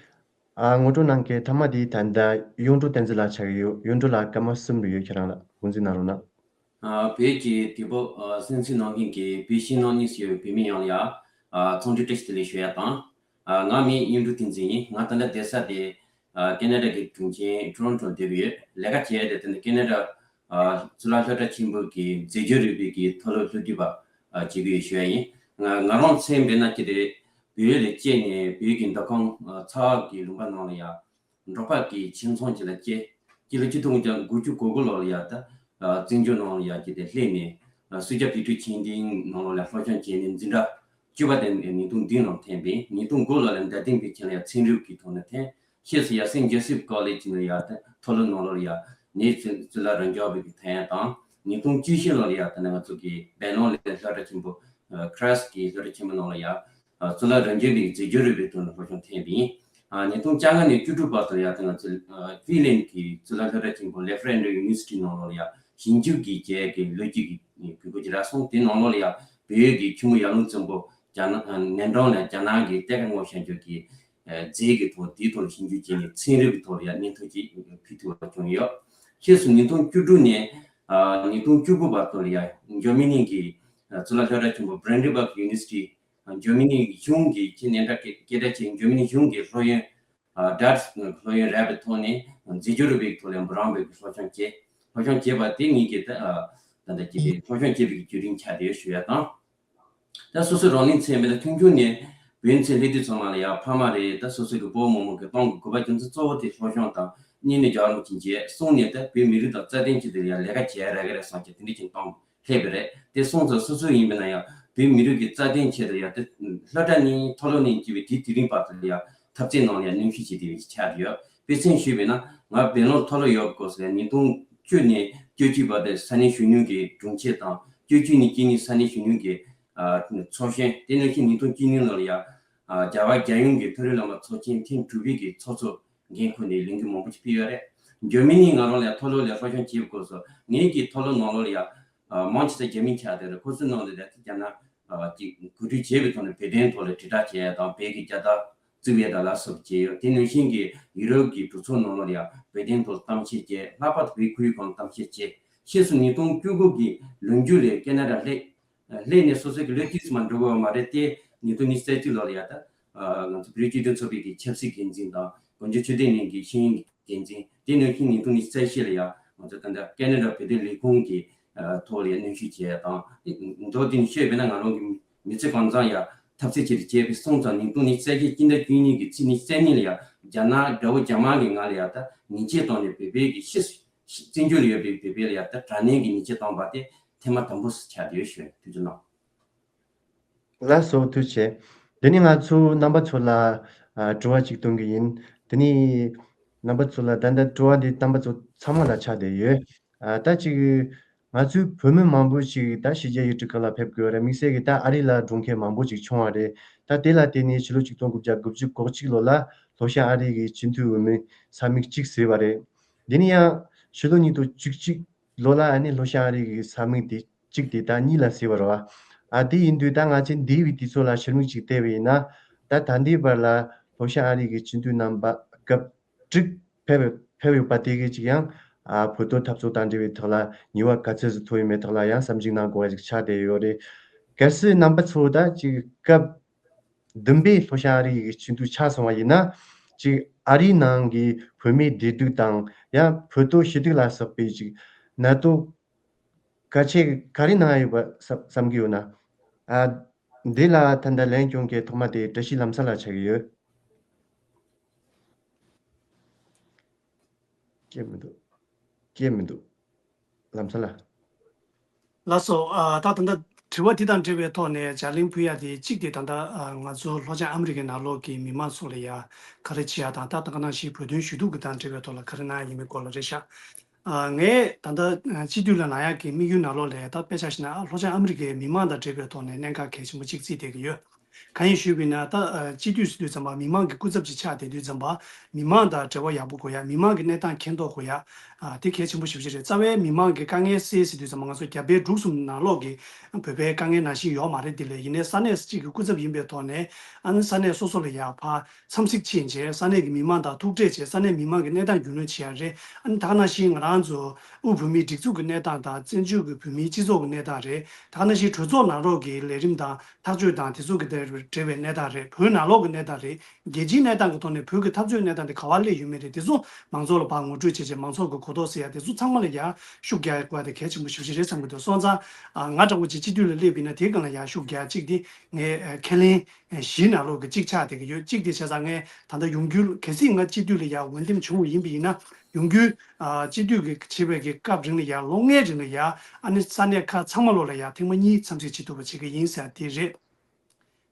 ཨ་ངོ་སྤྲོད་གནང་མཁན་མཐའ་མ་དེ་ད་ལྟ་གཡུང་དྲུང་བསྟན་འཛིན་ལགས་ཆགས་ཀྱི་ཡོད། གཡུང་དྲུང་ལགས་སྐར་མ་གསུམ་རེ་ཡོད། ཁྱེད་རང་ལ་དགོངས་ཚུལ་གནང་རོགས་གནང་། ཨ་བོད་ཀྱི་དུས་བབ་ཨ་གསན་གཟིགས་གནང་མཁན་གྱི་བོད་ཕྱི་ནང་གཉིས་སུ་ཡོད་པའི་བོད་མི་ཡོངས་ལ་ཡ་ཨ་འཚམས་འདྲི་བཀྲ་ཤིས་བདེ་ལེགས་ཞུ་ཡ་དང་། ཨ་ང་མིང་གཡུང་དྲུང་བསྟན་འཛིན་ཡིན། ང་ད་ལྟ་བསྡད་ས་དེ་ཨ་ཀེ་ན་ཌ་གི་གྲོང་ཁྱེར་ཊོ་རོན་ཊོ་བསྡད་ཡོད། ལས་ཀ་བྱེད་ཡ་དེ་དེ་ནི་ཀེ་ན་ཌ་ཨ་གཙུག་ལག་སློབ་གྲྭ་ཆེན་པོ་གི་རྫས་སྦྱོར་རིག་པའི་གི་མཐོ་སློབ་སློབ་ཁྲིད་པ་ཨ་བྱེད་ཀྱི་ཡོད་ཞུ་ཡ་ཡིན། ང་ང་རང་མཚན་དཔེར་ན་ཅི་རེད། བོད་ལ་སྐྱེས་ནས་བོད་ཀྱི་མདོ་ཁམས་ཨ་ཚ་བ་གི་ལུང་པ་ནང་ལ་ཡ་འབྲོག་པ་གི་ཁྱིམ་ཚང་ཅིག་ལ་སྐྱེས། སྤྱི་ལོ་ཆིག་སྟོང་དགུ་བརྒྱ་དགུ་བཅུ་གོ་དགུ་ལོ་ལ་ཡ་ད་ཨ་བཙན་བྱོལ་ནང་ལ་ཡ་ཅི་དེ་སླེབས་ནས་ཨ་སུ་ཇཱ་བོད་ཕྲུག་ཆེ་འབྲིང་ནང་ལོགས་ལ་སློབ་སྦྱོང་བྱས་ནས་འཛིན་གྲྭ་བཅུ་པ་དེ་ཉིས་སྟོང་བདུན་ནང་འཐེན་པས། ཉིས་སྟོང་དགུ་ལོ་ལ་རྡ་སྟེང་བོད་ཁྱིམ་ལ་ཡ་ཚན་རིག་གི་ཐོག་ནས་འཐེན། ཤེས་སུ་ཡ་སེན་ཇོ་སེབ་ཀོ་ལེཇ་ནས་ཡ་ད་མཐོ་སློབ་ནང་ལོགས་ལ་ཡ་ནས་གཙུག་ལག་རང་སྐྱོང་བའི་གི་ཐོན་ཡ་དང་། ཉིས་སྟོང་བཅུ་བཞི་ལོ་ལ་ཡ་ད་ནི་ང་ཚོ་གི་སྦེང་ལོར་ལ་སློབ་གྲྭ་ཆེན་པོ་ཨ་ཁྲེ་སི་གི་སློབ་གྲྭ་ཆེན་པོ་ནང་ལ་ཡ་ཨ་གཙུག་ལག་རང་སྐྱོང་བའི་རྫས་སྦྱོར་རིག་པའི་ཐོག་ནས་སློབ་སྦྱོང་འཐེན་པ་ཡིན། ཨ་ཉིས་སྟོང་བཅོ་ལྔ་ནས་བཅུ་དྲུག་བར་དུ་ཡ་ད་ང་ཚོ་ཨ་ཧྥི་ལན་གྱི་གཙུག་ལག་སློབ་གྲྭ་ཆེན་པོ་ལེ་ཧྥ་རན་ཌོ་ཡུ་ནི་ཝར་སི་ཊི་ནང་ལོགས་ལ་ཡ་ཞིབ་འཇུག་གི་བྱས་ཀྱི་ལོ་རྒྱུས་ཀྱི་དགོས་མཁོ་ཅིག་རག་སོང་། དེ་ནང་ལོགས་ལ་ཡ་བོད་ཀྱི་ཆུ་མོ་ཡར་ཀླུང་བཙན་པོ་རྒྱ་ནག་ཨ་ནན་ཀྲང་ནས་རྒྱ་ནག་གི་གཏེར་ཁ་སྔོག་བཤེར་རྒྱུ་གི་ཨ་རྫས་ཀྱི་ཐོག་དེའི་ཐོག་ལ་ཞིབ་འཇུག་བྱས་ནས་ཚན་རིག་གི་ཐོག་ལ་ཡ་སྙན་ཐོ་ཅིག་ཕུལ་ཐུབ་པ་བྱུང་ཡོད། ཕྱིས་སུ་ཉིས་སྟོང་བཅུ་དྲུག་ནས་ཨ་ཉིས་སྟོང་བཅུ་དགུ་བར་དུ་ལ་ཡ་འཇར་མ་ནི་གི་ཨ་གཙུག་ལག་སློབ་གྲྭ་ཆེན་པོ་བྷ་རན་ཌན་བྷག་ཡུ་ནི་ཝར་སི་ཊི། འཇར་མ་ནི་གཞུང་གི་ཁྱེད་སྙན་གྲགས་སྐད་གྲགས་ཆེ་འཇར་མ་ནི་གཞུང་གི་སློབ་ཡོན་ཨ་ཌ་ཊི་སློབ་ཡོན་རག་པའི་ཐོག་ནས་རྫས་སྦྱོར་རིག་པའི་ཐོག་ལ་འབུམ་རམས་པའི་སློབ་སྦྱོང་བྱས། སློབ་སྦྱོང་བྱས་པ་དེ་ངེད་ཀྱི་ད་ཨ་ད་ལྟ་ཀྱི་སློབ་སྦྱོང་བྱེད་པའི་བརྒྱུད་རིམ་ཆགས་བསྡད་ཞུ་ཡ་དང་། ད་སོ་སོའི་རང་ལུས་མཚན་མེད་ལ་མཐུན་འགྱུར་ནས་བོད་ཚེ་སླེབས་དུས་ཚང་མ་ལ་ཡ་ཕ་མ་རེད། ད་སོ་སོའི་གི་བུ་མོ་མོ་གི་གཏོང་གི་དགོས་པ་རྒྱུ་མཚན་གཙོ་བོ་དེ་སློབ་སྦྱོང་དང་གཉིས་ནས་རྒྱལ་བ་རིན་པོ་ཆེ་མཇལ་གསུམ་ནས་ད་བོད་མི་རིགས་དང་རྩ་དོན་ཆེད་དུ་ཡ་ལས་ཀ་བྱས་ར་གི་རེད་བསམ་གྱི་དེ་འདྲ་ཅིག་གཏོང་སླེབས་པ་རེད། དེ་སོང་ཙང་སོ་སོ་ཡིན་པ་ན་ཡང་བོད་མི་རིགས་ཀྱི་རྩ་དོན་ཆེད་དུ་ཡ་དེ་སློབ་གྲྭ་ནས་མཐོ་སློབ་ནས་སྐྱེས་པའི་དུས་དེ་རིང་བར་དུ་ཡ་འཐབ་རྩོད་ནང་ལ་ཡ་གནོན་ཤུགས་བྱེད་བསྡད་པའི་ཆ་དེ་ཡོད། དཔེ་མཚོན་ཞུས་པས་ན་ང་སྦེང་ལོར་མཐོ་སློབ་ཡོད་སྐབས་སུ་ཡ་ཉིས་སྟོང་བཅུ་ནས་བཅུ་གཅིག་བར་དུ་ས་གནས་གཞོན་ནུ་གི་དྲུང་ཆེ་དང་། བཅུ་གཅིག་ནས་བཅུ་གཉིས་ས་གནས་གཞོན་ནུ་གི་ཨ་ཚོགས་གཞོན། དེ་ནང་བཞིན་ཉིས་སྟོང་བཅུ་གཉིས་ལོ་ལ་ཡ་ཨ་རྒྱལ་བ་རྒྱལ་ཡོངས་ཀྱི་མཐོ་རིམ་སློབ་མ་ཚོགས་ཆེན་ཐེངས་དྲུག་པའི་གི་ཚོགས་གཙོ་འགན་ཁུར་ནས་ལས་འགུལ་མང་པོ་ཞིག་སྤེལ་ཡོད་རེད། འཇར་མ་ནི་ང་རང་ལ་མཐོ་སློབ་ལ་སློབ་སྦྱོང་བྱེད་སྐབས་སུ་ངེད་ཀྱི་མཐོ་སློབ་ནང་ལོགས་ལ་ཡ་ཨ་མང་ཆེ་ས་རྒྱ་མི་ཆགས་བསྡད་རེད། ཁོ་ཚོའི་ནང་ལ་ཡ་རྒྱ་ནག་ཨ་ཅིག་གོ་སྒྲིག་བྱས་པའི་ཐོག་ནས་བོད་དོན་ཐོག་ལ་དྲིལ་བསྒྲགས་བྱས་དང་བོད་ཀྱི་རྒྱལ་དར་བཙུགས་ཡས་དང་ལ་སོགས་བྱས་ཡོད། དེ་ནང་བཞིན་གྱི་ཡུ་རོབ་ཀྱི་གྲོས་ཚོགས་ནང་ལོགས་ལ་ཡ་བོད་དོན་ཐོག་གཏམ་བཤད་བྱས། ལྷག་པར་དུ་བོད་ཁུལ་སྒང་གཏམ་བཤད་བྱས། ཕྱིས་སུ་ཉིས་སྟོང་བཅུ་དགུ་གི་ལོ་མཇུག་ལ་ཁེ་ན་ཌ་སླེབས། སླེབས་ནས་སོ་སོའི་གི་ལོ་དུས་སུ་མ་འགྲོ་དགོས་པ་མ་རེད་དེ། ཉིས་སྟོང་ཉི་ཤུ་རྩ་གཅིག་ལོ་ལ་ཡ་ད་ང་ཚོ་བོད་རིགས་སྤྱི་མཐུན་ཚོགས་པའི་གི་ཆབ་སྲིད་འགན་འཛིན་དང་། དཀོན་མཆོག་ཆོས་ལྡན་གླིང་གི་ཤེས་ཡོན་འགན་འཛིན། དེ་ནང་བཞིན་ཉིས་སྟོང་ཉི་ཤུ་རྩ་བཞི་ལ་ཡ་ང་ཚོ་ད་ལྟ་ཁེ་ན་ཌ་བོད་དོན་ལས་ཁུངས་ཀྱི་ཐོག་ལ་ཡ་གནོན་ཤུགས་བྱས་དང་། མདོར་བསྡུས་ནས་བཤད་པས་ན་ང་རང་གི་ མི་ཚེ་གང་ཚང་ཡ་འཐབ་རྩོད་བྱས་ཏེ་བྱས་པའི་སོང་ཙང་ཉིས་སྟོང་ཉི་ཤུ་རྩ་བརྒྱད་སྤྱི་ཟླ་བཅུ་གཉིས་ཀྱི་ཚེས་ཉི་ཤུ་རྩ་གཉིས་ལ་ཡ་རྒྱ་ནག་དགྲ་བོ་རྒྱ་དམར་གྱི་ངང་ལ་ཡ་ད་ཉེས་ཆད་བཏང་ནས་བོད་པའི་གི་ཤི་བཙན་བྱོལ་ལ་ཡོད་པའི་བོད་པའི་ལ་ཡ་ད་དྲག་གནོན་གྱི་ཉེས་ཆད་བཏང་བ་དེ་ཐེངས་མ་དང་པོ་ཆགས་བསྡད་ཡོད་ཞུ། ཐུགས་རྗེ་གནང་། ལགས་སོ། ཐུགས་རྗེ་ཆེ། དེ་ནི་ང་ཚོ་རྣམ་པ་ཚོ་ལ་ཨ་དྲི་བ་གཅིག་གཏོང་གི་ཡིན། དེ་ནི་རྣམ་པ་ཚོ་ལ་ད་ལྟ་དྲི་བ་འདི་རྣམ་པ་ཚོ་ཚང་མ་ལ་ཆགས་བསྡད་ཡོད། ཨ་ད་ཅིག་ང་ཚོའི་བོད་མི་མང་པོ་ཞིག་ད་ཕྱི་རྒྱལ་ཡུལ་གྲུ་ཁག་ལ་ཕེབས་དགོས་རེད། དམིགས་བསལ་གྱི་ད་ཨ་རི་ལ་འགྲོ་མཁན་མང་པོ་ཞིག་བྱུང་བ་རེད། ད་དེ་ལ་བརྟེན་ནས་ཕྱི་ལོ་ཆིག་སྟོང་དགུ་བརྒྱ་དགུ་བཅུ་གོ་གཅིག་ལོ་ལ་ལྷོ་ཤར་ཨ་རི་གི་སྤྱི་འཐུས་འོས་མི་ས་མིག་གཅིག་བཟོས་པ་རེད། དེ་ནི་ཡང་ཕྱི་ལོ་ཉིས་སྟོང་བཅུ་གཅིག་ལོ་ལ་ཨ་ནི་ལྷོ་ཤར་ཨ་རི་གི་ས་མིག་དེ་གཅིག་དེ་ད་གཉིས་ལ་བཟོས་པ་རེད་བ། ཨ་དེ་ཡིན་དུས་ད་ང་ཚོས་འདས་པའི་དུས་ཚོད་ལ་ཕྱིར་མིག་ཅིག་བལྟས་པ་ཡིན་ན། ད་ད་ལྟའི་བར་ལ་ལྷོ་ཤར་ཨ་རི་གི་སྤྱི་འཐུས་རྣམ་པ་སྐབས་དྲུག་ཕེབས་ཕེབས་ཡོད་པ་དེ་གི་ཅིག་ཡང་ཨ་བོད་ཐོག་འཐབ་རྩོད་དང་འབྲེལ་བའི་ཐོག་ལ་ནུས་པ་ག་ཚོད་ཅིག་ཐོབ་ཡོད་མེད་ཐོག་ལ་ཡང་བསམ་གཞིག་གནང་དགོས་པ་ཅིག་ཆགས་བསྡད་ཡོད་རེད། གལ་སྲིད་རྣམ་པ་ཚོ་ད་ཅིག་སྐབས་བདུན་པའི་ལྷོ་ཤར་ཨ་རི་ཡི་སྤྱི་འཐུས་ཆགས་སོང་བ་ཡིན་ན། ཅིག་ཨ་རིའི་ནང་གི་བོད་མིའི་བདེ་སྡུག་དང་ཡང་བོད་ཐོག་ཞི་སྡུག་ལ་སོགས་པའི་ཅིག་གནད་དོན་གལ་ཆེ་ག་རེ་གནང་ཡ་ཡོད་པ་བསམ་བསམ་གྱི་ཡོད་ན། ཨ་འདི་ལ་ད་ལྟ་ལན་སྐྱོན་མཁན་ཐོག་མ་དེ་བཀྲ་ཤིས་ལམ་བཟང་ལགས་ཆགས་ཀྱི་ཡོད། སྐྱེ་མི་འདུག་སྐྱེ་མི་འདུག་ལམ་སང་ལ། ལགས་སོ། ཨ་ད་ད་ལྟ་དྲི་བ་འདི་དང་འབྲེལ་བའི་ཐོག་ནས་ལྗགས་ལན་ཕུལ་ཡ་དེ་གཅིག་དེ་ད་ལྟ་ཨ་ང་ཚོ་ལྷོ་བྱང་ཨ་མི་རི་ཀའི་ནང་ལོགས་ཀྱི་མི་མང་ཚོ་ལ་ཡ་ག་རེ་བྱེད་ཡ་དང་། ད་ད་ག་ནང་བཞིན་བོད་དོན་ཞུ་གཏུག་གི་དང་འབྲེལ་བའི་ཐོག་ལ་ག་རེ་གནང་ཡ་ཡིན་མིན་སྐོར་ལ་རེད་ཤག་ཨ་ངས་ད་ལྟ་ཨ་སྤྱི་འཐུས་ལ་གནང་ཡ་གི་དམིགས་ཡུལ་ནང་ལོགས་ལ་ད་དཔེ་ཆ་བཞག་ན་ལྷོ་བྱང་ཨ་མི་རི་ཀའི་མི་མང་དང་འབྲེལ་བའི་ཐོག་ནས་གནད་འགག་གལ་ཆེན་པོ་གཅིག་བརྩིས་བསྡད་ཀྱི་ཡོད། གང་ཡིན་ཞུས་པ་ཡིན་ན། ད་ཨ་སྤྱི་འཐུས་ཟེར་དུས་ཙམ་པ་མི་མང་གི་སྐུ་ཚབ་ཅིག་ཆགས་བསྡད་དུས་ཙམ་པ་མི་མང་དང་འབྲེལ་བ་ཡག་པོ་དགོས་ཡ། མི་མང་གི་གནས་སྟངས་མཁྱེན་རྟོགས་དགོས་ཡ། ཨ་དེ་གལ་ཆེན་པོ་ཞེ་པོ་ཅིག་རེད། རྩ་བའི་མི་མང་གི་དཀའ་ངལ་སེལ་ཟེར་དུས་ཙམ་པ་ང་ཚོ་རྒྱ་བལ་འབྲུག་གསུམ་ནང་ལོགས་ཀྱི་བོད་པའི་དཀའ་ངལ་ནང་བཞིན་ཡོད་མ་རེད། དེ་ལས་ཡིན་ནའི་ས་གནས་གཅིག་གི་སྐུ་ཚབ་ཡིན་པའི་ཐོག་ནས་ཨ་ནི་ས་གནས་སོ་སོ་ལ་ཡ་ཕར་འཚམས་གཟིགས་ཕྱིན་བྱས་ས་གནས་ཀྱི་མི་མང་དང་ཐུག་འཕྲད་བྱས་ས་གནས་མི་མང་གི་གནས་སྟངས་རྒྱུས་ལོན་བྱེད་ཡ་རེད། ཨ་ནི་ད་ག་ནང་བཞིན་ང་རང་ཚོ་དབུས་བོད་མིའི་སྒྲིག་འཛུགས་ཀྱི་གནས་སྟངས་དང་བཙན་བྱོལ་གྱི་བོད་མིའི་སྤྱི་ཚོགས་ཀྱི་གནས་སྟངས་རེད། ད་ག་ནང་བཞིན་གྲོས་ཚོགས་ནང་ལོགས་ཀྱི་ལས་རིམ་དང་ཐག་གཅོད་དང་དེ་ཚོ་གི་དེར་འབྲེལ་བའི་གནས་སྟངས་རེད། བོད་ནང་ལོགས་ཀྱི་གནས་སྟངས་རེད། རྒྱལ་སྤྱིའི་གནས་སྟངས་ཀྱི་ཐོག་ནས་བོད་ཀྱི་འཐབ་རྩོད་གནས་སྟངས་དེ་ག་པར་སླེབས་ཡོད་མེད་རེད། དེ་ཚོ་མང་ཚོགས་ལ་ཕར་ངོ་སྤྲོད་བྱས་བྱས་མང་ཚོགས་ཀྱི་གོ་རྟོགས་སད་ཡ་དེ་ཚོ་ཚང་མ་ལ་ཡ་ཤུགས་རྒྱག་དགོས་པ་དེ་གལ་ཆེན་པོ་ཞེ་པོ་ཅིག་རེད་བསམ་གྱི་འདུག་སོང་ཙང་ཨ་ང་འདྲ་བོ་ཅིག་སྤྱི་འཐུས་ལ་སླེབས་པ་ཡིན་ན་དེའི་སྒང་ལ་ཡ་ཤུགས་རྒྱག་གཅིག་དེ་ངས་ཨ་ཁས་ལེན་བཞིའི་ནང་ལོགས་ཀྱི་གཅིག་ཆགས་བསྡད་ཀྱི་ཡོད། གཅིག་དེ་བྱས་ཙང་ངས་ད་ལྟ་ཡོང་རྒྱུ་གལ་སྲིད་ང་སྤྱི་འཐུས་ལ་ཡ་འོས་འདེམས་བྱུང་བ་ཡིན་པ་ཡིན་ན་ཡོང་རྒྱུའི་ཨ་སྤྱི་འཐུས་ཀྱི་བྱེད་པའི་གི་སྐབས་རིང་ལ་ཡ་ལོ་ལྔའི་རིང་ལ་ཡ་ཨ་ནི་ས་གནས་ཁག་ཚང་མ་ལོགས་ལ་ཡ་ཐེངས་མ་གཉིས་འཚམས་གཟིགས་བྱེད་ཐུབ་པ་བྱེད་ཀྱི་ཡིན་ཟེར་དེ་རེད།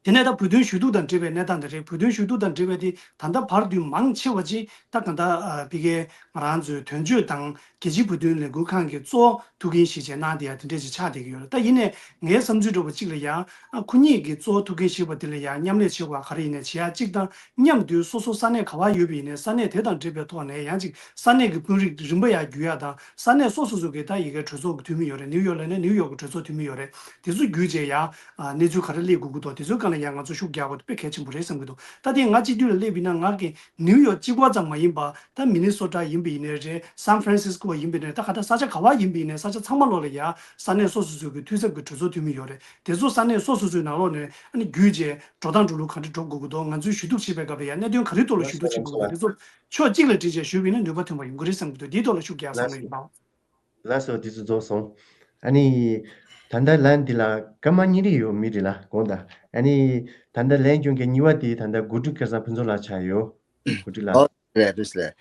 དེ་ནས་ད་བོད་དོན་ཞུ་གཏུག་དང་འབྲེལ་བའི་གནས་སྟངས་དེ་རེད། བོད་དོན་ཞུ་གཏུག་དང་འབྲེལ་བའི་དེ་ད་ལྟ་བར་དུ་མང་ཆེ་བ་ཅིག་ད་ག་ད་ཨ་ཕ་གིའི་ང་རང་ཚོའི་དོན་གཅོད་དང་རྒྱལ་སྤྱིའི་བོད་དོན་ལས་འགུལ་ཁང་གི་གཙོ་བོ་ཐུགས་འགན་བཞེས་བྱས་གནང་བསྡད་ཡ་དེ་འདྲས་ཅིག་ཆགས་བསྡད་ཀྱི་ཡོད་རེད། ད་ཡིན་ནའི་ངའི་བསམ་ཚུལ་འདྲ་བོ་ཅིག་ལ་ཡ་ཨ་ཁོ་གཉིས་ཀྱི་གཙོ་བོ་ཐུགས་འགན་བཞེས་པ་དེ་ལ་ཡ་མཉམ་ལས་བྱེད་དགོས་པ་ག་རེ་ཡིན་ནའི་བྱེད་ཡ་གཅིག་དང་མཉམ་དུ་སོ་སོ་ས་གནས་ག་པར་ཡོད་པ་ཡིན་ནའི་ས་གནས་དེ་དང་འབྲེལ་བའི་ཐོག་ནས་ཡང་ཅིག་ས་གནས་ཀྱི་དཔོན་རིགས་རིམ་པ་ཡར་བརྒྱུད་ཡ་དང་ས་གནས་སོ་སོ་སོ་གི་ད་ཡ་གི་གྲོས་ཚོགས་ཀྱི་འཐུས་མི་ཡོད་རེད། ནིའུ་ཡོག་ལ་ནི་ནིའུ་ཡོག་གི་གྲོས་ཚོགས་འཐུས་མི་ཡོད་རེད། དེ་ཚོ་བརྒྱུད་བྱས་ཡ་ཨ་གནས་ཚུལ་ག་རེ་སླེབས་དགོས་ཀྱི་འདུག་དེ་ཚོའི་སྒང་ལ་ཡ་ང་ཚོ་ཤུགས་རྒྱག་དགོས་དཔེ་གལ་ཆེན་པོ་རེད་བསམ་གྱི་འདུག་ད་དེ་ང་སྤྱི་འཐུས་ལ་སླེབས་པ་ཡིན་ན་ང་གི་ནིའུ་ཡོག་གཅིག་པོ་ཙམ་མ་ཡིན་པ་ད་མི་ནི་སོ་ཊ་ཡིན་པ་ཡིན་ནའི་རེད། སན་ཧྥ་རན་སིས་ཀོ་ཡིན་པ་ཡིན་ནའི་ད་ག་ད་ས་ཆ་ག་པར་ཡིན་པ་ཡིན་ནའི་ས་ཆ་ཚང་མ་ལོགས་ལ་ཡ་ས་གནས་སོ་སོ་སོ་གི་འཐུས་ཚབ་ཀྱི་གྲོས་ཚོགས་འཐུས་མི་ཡོད་རེད། དེ་ཚོ་ས་གནས་སོ་སོ་སོའི་ནང་ལོགས་ནས་ཨ་ནི་བརྒྱུད་བྱས་འགྲོ་སྟངས་འགྲོ་ལུགས་ག་འདྲ་འགྲོ་དགོས་ཀྱི་འདུག་ང་ཚོས་ཞུ་གཏུག་བྱེད་པའི་སྐབས་ལ་ཡ་གནད་དོན་ག་རེའི་ཐོག་ལ་ཞུ་གཏུག་བྱེད་དགོས་ཀྱི་འདུག་དེ་ཚོ་ཕྱོགས་གཅིག་ལ་དྲིལ་བྱས་ཞུས་པ་ཡིན་ན་ནུས་པ་ཐོན་པ་ཡོང་གི་རེད་བསམ་གྱི་འདུག་དེའི་ཐོག་ལ་ཤུགས་རྒྱག་བསམ་བློ་ཡིན་པ། ལགས་སོ། དེ་ཚོ་རྫོགས་སོང་། ཨ་ནི། ད་ལྟ་ལན་འདི་ལ་སྐར་མ་གཉིས་རེ་ཡོད་མི་རེ་ལ་དགོངས་དག་ཨ་ནི། ད་ལྟ་ལན་སྐྱོན་མཁན་གཉིས་པ་དེ་ད་ལྟ་གོ་སྒྲིག་སྐལ་བཟང་ཕུན་ཚོགས་ལགས་ཆགས་ཡོད། གོ་སྒྲིག་ལགས། ཨོ། རེད་རེད་རེད།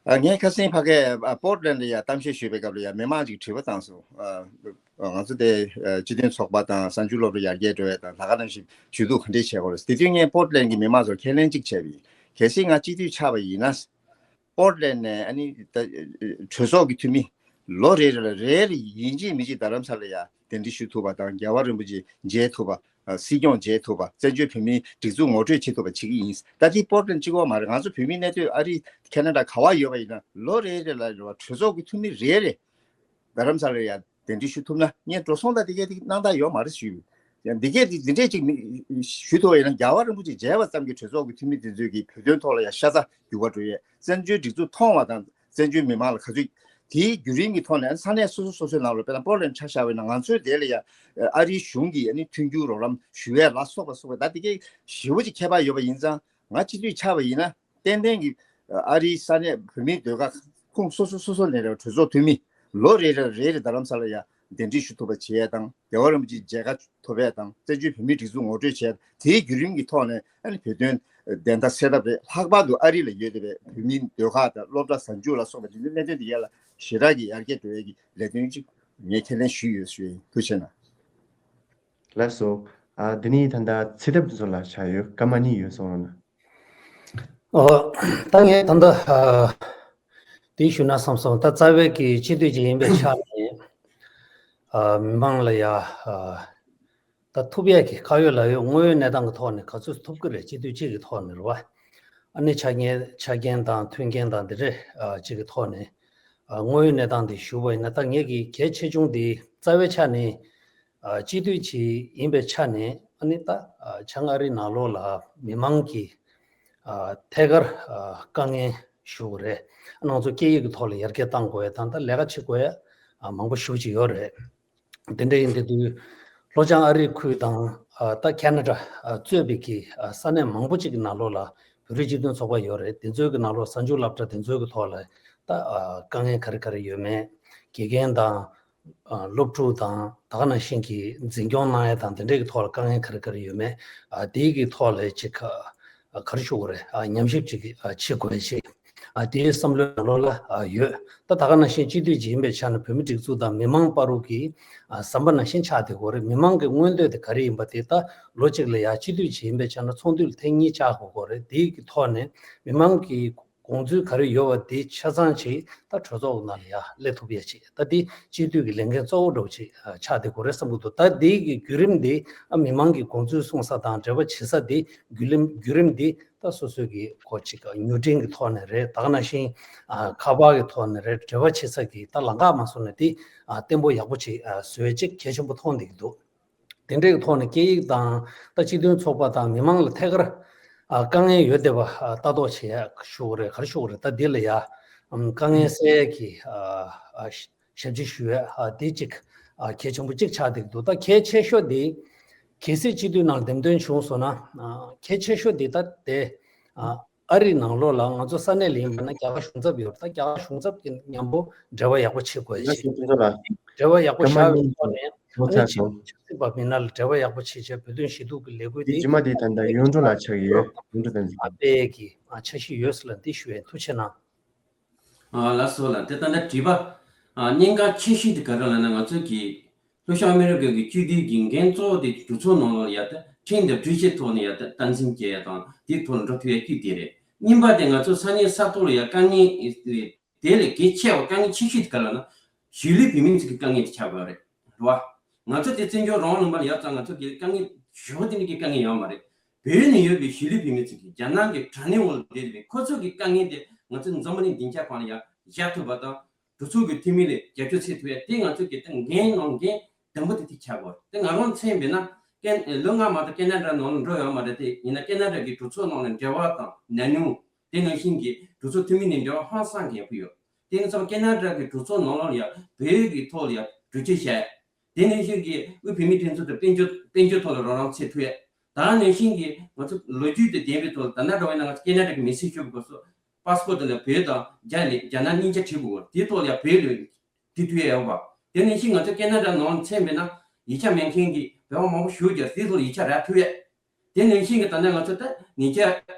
ཨ་ངས་ཁ་སང་ཕ་གིར་ཨ་པོར་ཊ་ལེན་ཌ་ལ་ཡ་གཏམ་བཤད་ཞུས་པའི་སྐབས་ལ་ཡ་མི་མང་ཅིག་དྲི་བ་བཏང་སོང་། ཨ་ང་ཚོ་དེ་ཨ་སྤྱི་མཐུན་ཚོགས་པ་དང་གསར་འགྱུར་སློབ་གྲྭ་ཡར་རྒྱས་འགྲོ་ཡས་དང་ལྷག་དཀར་ནང་བཞིན་ཞུ་གཏུག་ག་འདྲས་བྱས་དགོས་རེད། དེ་དུས་ངས་པོར་ཊ་ལེན་ཌ་གི་མི་མང་ཚོར་ཁས་ལེན་ཅིག་བྱས་པ་ཡིན། གལ་སྲིད་ང་སྤྱི་འཐུས་ཆགས་པ་ཡིན་ན། པོར་ཊ་ལེན་ཌ་ནས་ཨ་ནི་ད་གྲོས་ཚོགས་ཀྱི་འཐུས་མི་ལོ་རེ་རེ་ལ་རེ་རེ་ཡིན་གཅིག་མིན་གཅིག་རྡ་རམ་ས་ལ་ཡ་གདན་འདྲེན་ཞུ་ཐུབ་པ་དང་རྒྱལ་བ་རིན་པོ་ཆེ་མཇལ་ཐུབ་པ། སྲིད་སྐྱོང་མཇལ་ཐུབ་པ། བཙན་བྱོལ་བོད་མིའི་སྒྲིག་འཛུགས་ངོ་སྤྲོད་བྱེད་ཐུབ་པ་བྱེད་ཀྱི་ཡིན། ད་དེ་པོར་ཊ་ལེན་ཌ་གཅིག་པོ་མ་རེད། ང་ཚོ་བོད་མིའི་གནས་སྡོད་ཨ་རི་ཁེ་ན་ཌ་ག་པར་ཡོད་པ་ཡིན་ན་ལོ་རེ་རེ་ལ་རེ་བ་གྲོས་ཚོགས་ཀྱི་འཐུས་མི་རེ་རེ་རྡ་རམ་ས་ལ་ཡ་གདན་འདྲེན་ཞུ་ཐུབ་ན་ངས་འགྲོ་སོང་དང་དེ་གས་དེ་གནང་སྟངས་ཡོད་མ་རེད་ཞུས། ཡང་དེ་གས་དེ་དེ་འདྲས་ཅིག་ཞུ་ཐུབ་པ་ཡིན་ན་རྒྱལ་བ་རིན་པོ་ཆེ་མཇལ་བ་ཙམ་གྱིས་གྲོས་ཚོགས་ཀྱི་འཐུས་མི་དེ་ཚོས་ཀྱི་བོད་དོན་ཐོག་ལ་ཡང་ཤ་ཚ་འགྱུར་བ་འགྲོ་ཡས། བཙན་བྱོལ་སྒྲིག་འཛུགས་མཐོང་བ་དང་བཙན་བྱོལ་མི་མང་ལ་ག་ཚོད་དེའི་བརྒྱུད་རིམ་གྱི་ཐོག་ནས་ས་གནས་སོ་སོ་སོ་སོའི་ནང་ལ་དཔེར་ན་པོར་ཊ་ལེན་ཌ་ཆ་བཞག་པ་ཡིན་ན་ང་ཚོའི་དེ་ལ་ཡང་ཨ་རིའི་གཞུང་གིས་ཨ་ནི་མཐུན་འགྱུར་རོགས་རམ་ཞུ་ཡས་ལ་སོགས་པ་སོགས་པ་ད་དེ་གས་ཞེ་པོ་ཅིག་ཁྱད་པར་ཡོད་པ་ཡིན་ཙང་ང་སྤྱི་འཐུས་ཆགས་པ་ཡིན་ན། ཏན་ཏན་གྱི་ཨ་རིའི་ས་གནས་བོད་མིའི་ཟློས་གར་ཁོངས་སོ་སོ་སོ་སོ་ནས་རེད་བ། གྲོས་ཚོགས་འཐུས་མི་ལོ་རེ་རེ་རེ་རེ་རྡ་རམ་ས་ལ་ཡ་ གདན་འདྲེན་ཞུ་ཐུབ་པ་བྱེད་ཡ་དང་རྒྱལ་བ་རིན་པོ་ཆེ་མཇལ་ཁ་ཐོབ་ཡ་དང་བཙན་བྱོལ་བོད་མིའི་སྒྲིག་འཛུགས་ངོ་སྤྲོད་བྱེད་ཡ་དེའི་བརྒྱུད་རིམ་གྱི་ཐོག་ནས་ཨ་ནི་བོད་དོན་བདེན་མཐའ་གསལ་ཐབས་རེད། ལྷག་པར་དུ་ཨ་རི་ལ་ཡོད་བསྡད་པའི་བོད་མིའི་ཟློས་གར་དང་སློབ་གྲྭ་གཟའ་མཇུག་ལ་སོགས་པ་འདི་ཚོའི་གནད་དོན་འདི་ཡ་ལ་ཞེ་དྲག་གི་ཡར་རྒྱས་འགྲོ་ཡ་གི་ལས་དོན་ཅིག་ངས་ཁས་ལེན་ཞུས་ཡོད་ཞུ་ཡིན། ཐུགས་རྗེ་གནང་། ལགས་སོ། ཨ་འདི་ནི་ད་ལྟ་ཚེ་ཐབས་ཚོ་ལ་ཆགས་ཡོད། སྐར་མ་གཉིས་ཡོད་སོང་ན། ཨོ། ད་ངས་ད་ལྟ་ཨ་དེ་ཞུ་ན་བསམ་སོང་། ད་རྩ་བའི་གི་སྤྱི་འཐུས་ཅིག་ཡིན་པའི་ཆ་ནས་ཨ་མི་མང་ལ་ཡ་ཨ་ད་ཐུབ་ཡས་ཀྱི་ཁ་ཡོད་ལག་ཡོད་དངོས་ཡོད་གནས་སྟངས་ཀྱི་ཐོག་ནས་ག་ཚོད་ཐུབ་ཀྱི་རེད། སྤྱི་འཐུས་གཅིག་གི་ཐོག་ནས་རེད་བ། ཨ་ནི་ཆ་རྐྱེན་ཆ་རྐྱེན་དང་མཐུན་རྐྱེན་དང་དེ་འདྲས་ཨ་གཅིག་གི་ཐོག་ནས་ཨ་དངོས་ཡོད་གནས་སྟངས་དེ་ཞུ་བ་ཡིན་ན། ད་ངེད་ཀྱི་གལ་ཆེ་ཆུང་དེ་རྩ་བའི་ཆ་ནས་ཨ་སྤྱི་འཐུས་ཅིག་ཡིན་པའི་ཆ་ནས་ཨ་ནི་ད་ཨ་བྱང་ཨ་རི་ནང་ལོགས་ལ་མི་མང་གི་ཨ་ཐད་ཀར་ཨ་དཀའ་ངལ་ཞུ་དགོས་རེད། ཨ་ང་ཚོ་སྐད་ཡིག་གི་ཐོག་ལ་ཡར་རྒྱས་གཏང་དགོས་ཡ་དང་ད་ལས་ཀ་བྱེད་དགོས་ཡ་ཨ་མང་པོ་ཞེ་པོ་ཅིག་ཡོད་རེད། དེ་འདྲ་ཡིན་དུས་ལྷོ་བྱང་ཨ་རིའི་ཁུལ་དང་ཨ་ད་ཁེ་ན་ཌ་ཨ་གཙོས་པའི་གི་ཨ་ས་གནས་མང་པོ་ཅིག་གི་ནང་ལོགས་ལ་བོད་རིགས་སྤྱི་མཐུན་ཚོགས་པ་ཡོད་རེད། དེ་ཚོའི་གི་ནང་ལོགས་གཟའ་མཇུག་སློབ་གྲྭ་དེ་ཚོའི་གི་ཐོག་ལ་ད་ཨ་དཀའ་ངལ་ག་རེ་ག་རེ་ཡོད་མེད། དགེ་རྒན་དང་ཨ་སློབ་ཕྲུག་དང་ད་ག་ནང་བཞིན་གྱི་འཛིན་སྐྱོང་གནང་ཡས་དང་དེ་འདྲའི་གི་ཐོག་ལ་དཀའ་ངལ་ག་རེ་ག་རེ་ཡོད་མེད། ཨ་དེའི་གི་ཐོག་ལ་ཅིག་ཨ་ག་རེ་ཞུ་དགོས་རེད། ཨ་ཉམས་ཞིབ་ཅིག་ཨ་བྱེད་དགོས་ཅིག་ཨ་དེའི་བསམ་བློའི་ནང་ལོགས་ལ་ཨ་ཡོད། ད་ད་ག་ནང་བཞིན་སྤྱི་འཐུས་ཅིག་ཡིན་པའི་ཆ་ནས་བོད་མི་སྒྲིག་འཛུགས་དང་མི་མང་བར་དུ་གི་ཨ་ཟམ་པ་ནང་བཞིན་ཆགས་བསྡད་ཡོད་རེད། མི་མང་གི་མངོན་འདོད་དེ་ག་རེ་ཡིན་པ་དེ་ད་ལོ་གཅིག་ལ་ཡ་སྤྱི་འཐུས་ཅིག་ཡིན་པའི་ཆ་ནས་ཚོགས་འདུ་ལ་ཐེངས་གཉིས་བཅར་དགོས་ཀྱི་ཡོད་རེད། དེའི་གི་ཐོག་ནས་མི་མང་གི་དགོངས་ཚུལ་ག་རེ་ཡོད་པ་དེ་ཆ་ཚང་ཅིག་ད་གྲོས་ཚོགས་ནང་ལ་ཡ་སླེབས་ཐུབ་ཡ་ཅིག་ད་དེ་སྤྱི་འཐུས་ཀྱི་ལས་འགན་གཙོ་བོ་འདྲ་བོ་ཅིག་ཨ་ཆགས་བསྡད་ཡོད་རེད་བསམ་གྱི་འདུག་ད་དེའི་གི་བརྒྱུད་རིམ་དེ་ཨ་མི་མང་གི་དགོངས་ཚུལ་གསུང་ས་དང་འབྲེལ་བ་བྱེད་ས་དེ་བརྒྱུད་རིམ་བརྒྱུད་རིམ་དེ་ད་སོ་སོའི་གི་ཁོ་ཅིག་མྱུར་འཕྲིན་གྱི་ཐོག་ནས་རེད། ད་ག་ནང་བཞིན་ཨ་ཁ་པར་གྱི་ཐོག་ནས་རེད། འབྲེལ་བ་བྱེད་ས་གི་ད་ལམ་ཁ་མ་བཟོ་ནས་དེ་ཨ་བརྟན་པོ་ཡག་པོ་ཅིག་ཨ་བཟོ་ཡ་ཅིག་གལ་ཆེན་པོ་མཐོང་བསྡད་ཀྱི་འདུག་དེ་འདྲའི་གི་ཐོག་ནས་སྐད་ཡིག་དང་ད་སྤྱི་མཐུན་ཚོགས་པ་དང་མི་མང་ལ་ཐད་ཀར་ཨ་དཀའ་ངལ་ཡོད་བསྡད་པ་ཨ་ལྟ་རྟོག་བྱེད་ཡ་ཞུ་དགོས་རེད། ག་རེ་ཞུ་དགོས་རེད། ད་འདི་ལ་ཡ་ཨམ་དཀའ་ངལ་སེལ་ཡ་གི་ཨ་ཨ་ཞབས་ཕྱི་ཞུ་ཡ་ཨ་དེ་གཅིག་ཨ་གལ་ཆེན་པོ་གཅིག་ཆགས་བསྡད་ཀྱི་འདུག་ད་གལ་ཆེ་ཤོས་དེ་གལ་སྲིད་སྤྱི་འཐུས་ནང་འདེམས་ཐོན་བྱུང་སོང་ན་ཨ་གལ་ཆེ་ཤོས་དེ་ད་དེ་ཨ་ཨ་རིའི་ནང་ལོགས་ལ་ང་ཚོ་ས་གནས་ལ་ཡིན་པ་ན་རྒྱ་གར་གཞུང་ཚབ་ཡོད་རེད། ད་རྒྱ་གར་གཞུང་ཚབ་ཀྱི་མཉམ་པོ་འབྲེལ་བ་ཡག་པོ་བྱེད་དགོས་ཡ་ཞིག་ང་ཚོ་ལ་འབྲེལ་བ་ཡག་པོ་བཤའ་བའི་ཐོག་ནས་ཨ་ནི་ཆབ་སྲིད་པ་མི་སྣ་ལ་འབྲེལ་བ་ཡག་པོ་བྱེད་བྱས་བོད་དོན་ཞི་གཏུག་གི་ལས་འགུལ་འདི་དེ་རྗེས་མ་དེ་ད་ལྟ་གཡུང་དྲུང་ལ་ཆགས་ཀྱི་ཡོད། གཡུང་དྲུང་བསྟན་འཛིན་ཨ་ཕའི་གི་ཨ་འཆར་གཞི་ཡོད་ཟེར་ལ་འདི་ཞུ་ཡ་ཐུགས་ཆེ་གནང་། ཨ་ལགས་སོ་ལགས། དེ་ལྟ་ན་དྲི་བ་ཨ་གནད་འགག་ཆེ་ཤོས་དེ་ག་རེ་ལབ་ན་ང་ཚོ་གི་ལྷོ་བྱང་ཨ་མི་རི་ཀ་གི་སྤྱི་འཐུས་ཀྱི་འགན་གཙོ་བོ་དེ་གྲོས་ཚོགས་ནང་ལོགས་ལ་ཡ་ད་ཁྲིམས་དང་སྒྲིག་གཞིའི་ཐོག་ནས་ཡ་ད་སྟངས་འཛིན་བྱེད་ཡ་དང་དེའི་ཐོག་ལ་འགྲོ་ཐུབ་ཡ་གཅིག་དེ་རེད། གཉིས་པ་དེ་ང་ཚོ་ས་གནས་ས་ཐོག་ལ་ཡ་དཀའ་ངལ་དེ་ལས་གལ་ཆེ་བ་དཀའ་ངལ་ཆེ་ཤོས་དེ་ག་ལབ་ན་གཞིས་ལུས་བོད་མི་ཚོ་གི་དཀའ་ངལ་དེ་ཆགས་དགོས་རེད། རེད་བ། ང་ཚོ་དེ་བཙན་བྱོལ་རང་དབང་ལུང་པ་ལ་ཡོད་ཙང་ང་ཚོ་གི་དཀའ་ངལ་ཞོ་དེ་འདྲ་གི་དཀའ་ངལ་ཡོད་མ་རེད། བོད་ནས་ཡོད་པའི་གཞིས་ལུས་བོད་མི་ཚོ་གིས་རྒྱ་ནག་གི་དྲག་གནོན་འོག་ལ་བསྡད་པའི་ཁོ་ཚོ་གི་དཀའ་ངལ་དེ་ང་ཚོ་འཛམ་བུ་གླིང་སྡིངས་ཆ་སྒང་ལ་ཡང་བཞག་ཐུབ་པ་དང་གྲོས་ཚོགས་ཀྱི་འཐུས་མི་ལ་རྒྱབ་སྐྱོར་བྱེད་ཐུབ་ཡ་དེ་ང་ཚོ་གི་ད་འགན་ནང་འགན་དང་པོ་དེ་དེ་ཆགས་དགོས་རེད། དེ་ང་རང་མཚོན་པས་ན་ཀན་ལོ་ལྔ་མ་གཏོགས་ཀེ་ན་ཌ་ནང་ལ་འགྲོ་ཡོད་མ་རེད། དེ་ཡིན་ན་ཀེ་ན་ཌ་གི་གྲོས་ཚོགས་ནང་ལ་འབྲེལ་བ་དང་ཉམས་མྱོང་དེ་ནང་བཞིན་གྱི་གྲོས་ཚོགས་འཐུས་མི་ནས་འབྲེལ་བ་ཧང་སང་ཡག་པོ་ཡོད། དེ་ནི་ཚང་མ་ཀེ་ན་ཌ་གི་གྲོས་ཚོགས་ནང་ལོགས་ལ་ཡང་བོད་ཀྱི་ཐོག་ལ་ཡང་གྲོས་ཆོད་བཞག་ཡ། དེ་ནང་བཞིན་གྱི་དབུས་བོད་མིའི་སྒྲིག་འཛུགས་དང་དཔལ་འབྱོར་དཔལ་འབྱོར་ཐོག་ལ་རོགས་རམ་བྱེད་ཐུབ་ཡ། ད་ནང་བཞིན་གྱི་ང་ཚོ་ལོ་རྒྱུས་དང་ལྡན་པའི་ཐོག་ལ་ད་ལྟ་འདྲ་བ་ཡིན་ན་ང་ཚོ་ཀེ་ན་ཌ་གི་མི་སེར་ཤོག་གུ་སོགས་པ་སི་པོར་ཊི་ལ་བོད་དང་རྒྱ་ནས་རྒྱ་ནག་གཉིས་ཆ་བྲིས་དགོས། དེའི་ཐོག་ལ་ཡང་བོད་ལ་བྲིས་ཐུབ་ཡ་ཡོད་པ། དེ་ནང་བཞིན་ང་ཚོ་ཀེ་ན་ཌ་ནང་མཚོན་པས་ན་ཡིག་ཆ་མེད་མཁན་གྱི་བོད་པ་མང་པོ་ཞིག་ཀྱང་དེའི་ཐོག་ལ་ཡིག་ཆ་རག་ཐུབ་ཡ། དེ་ནང་བཞིན་གྱི་ད་ལྟ་ང་ཚོ་ད་ཉེ་ཆར་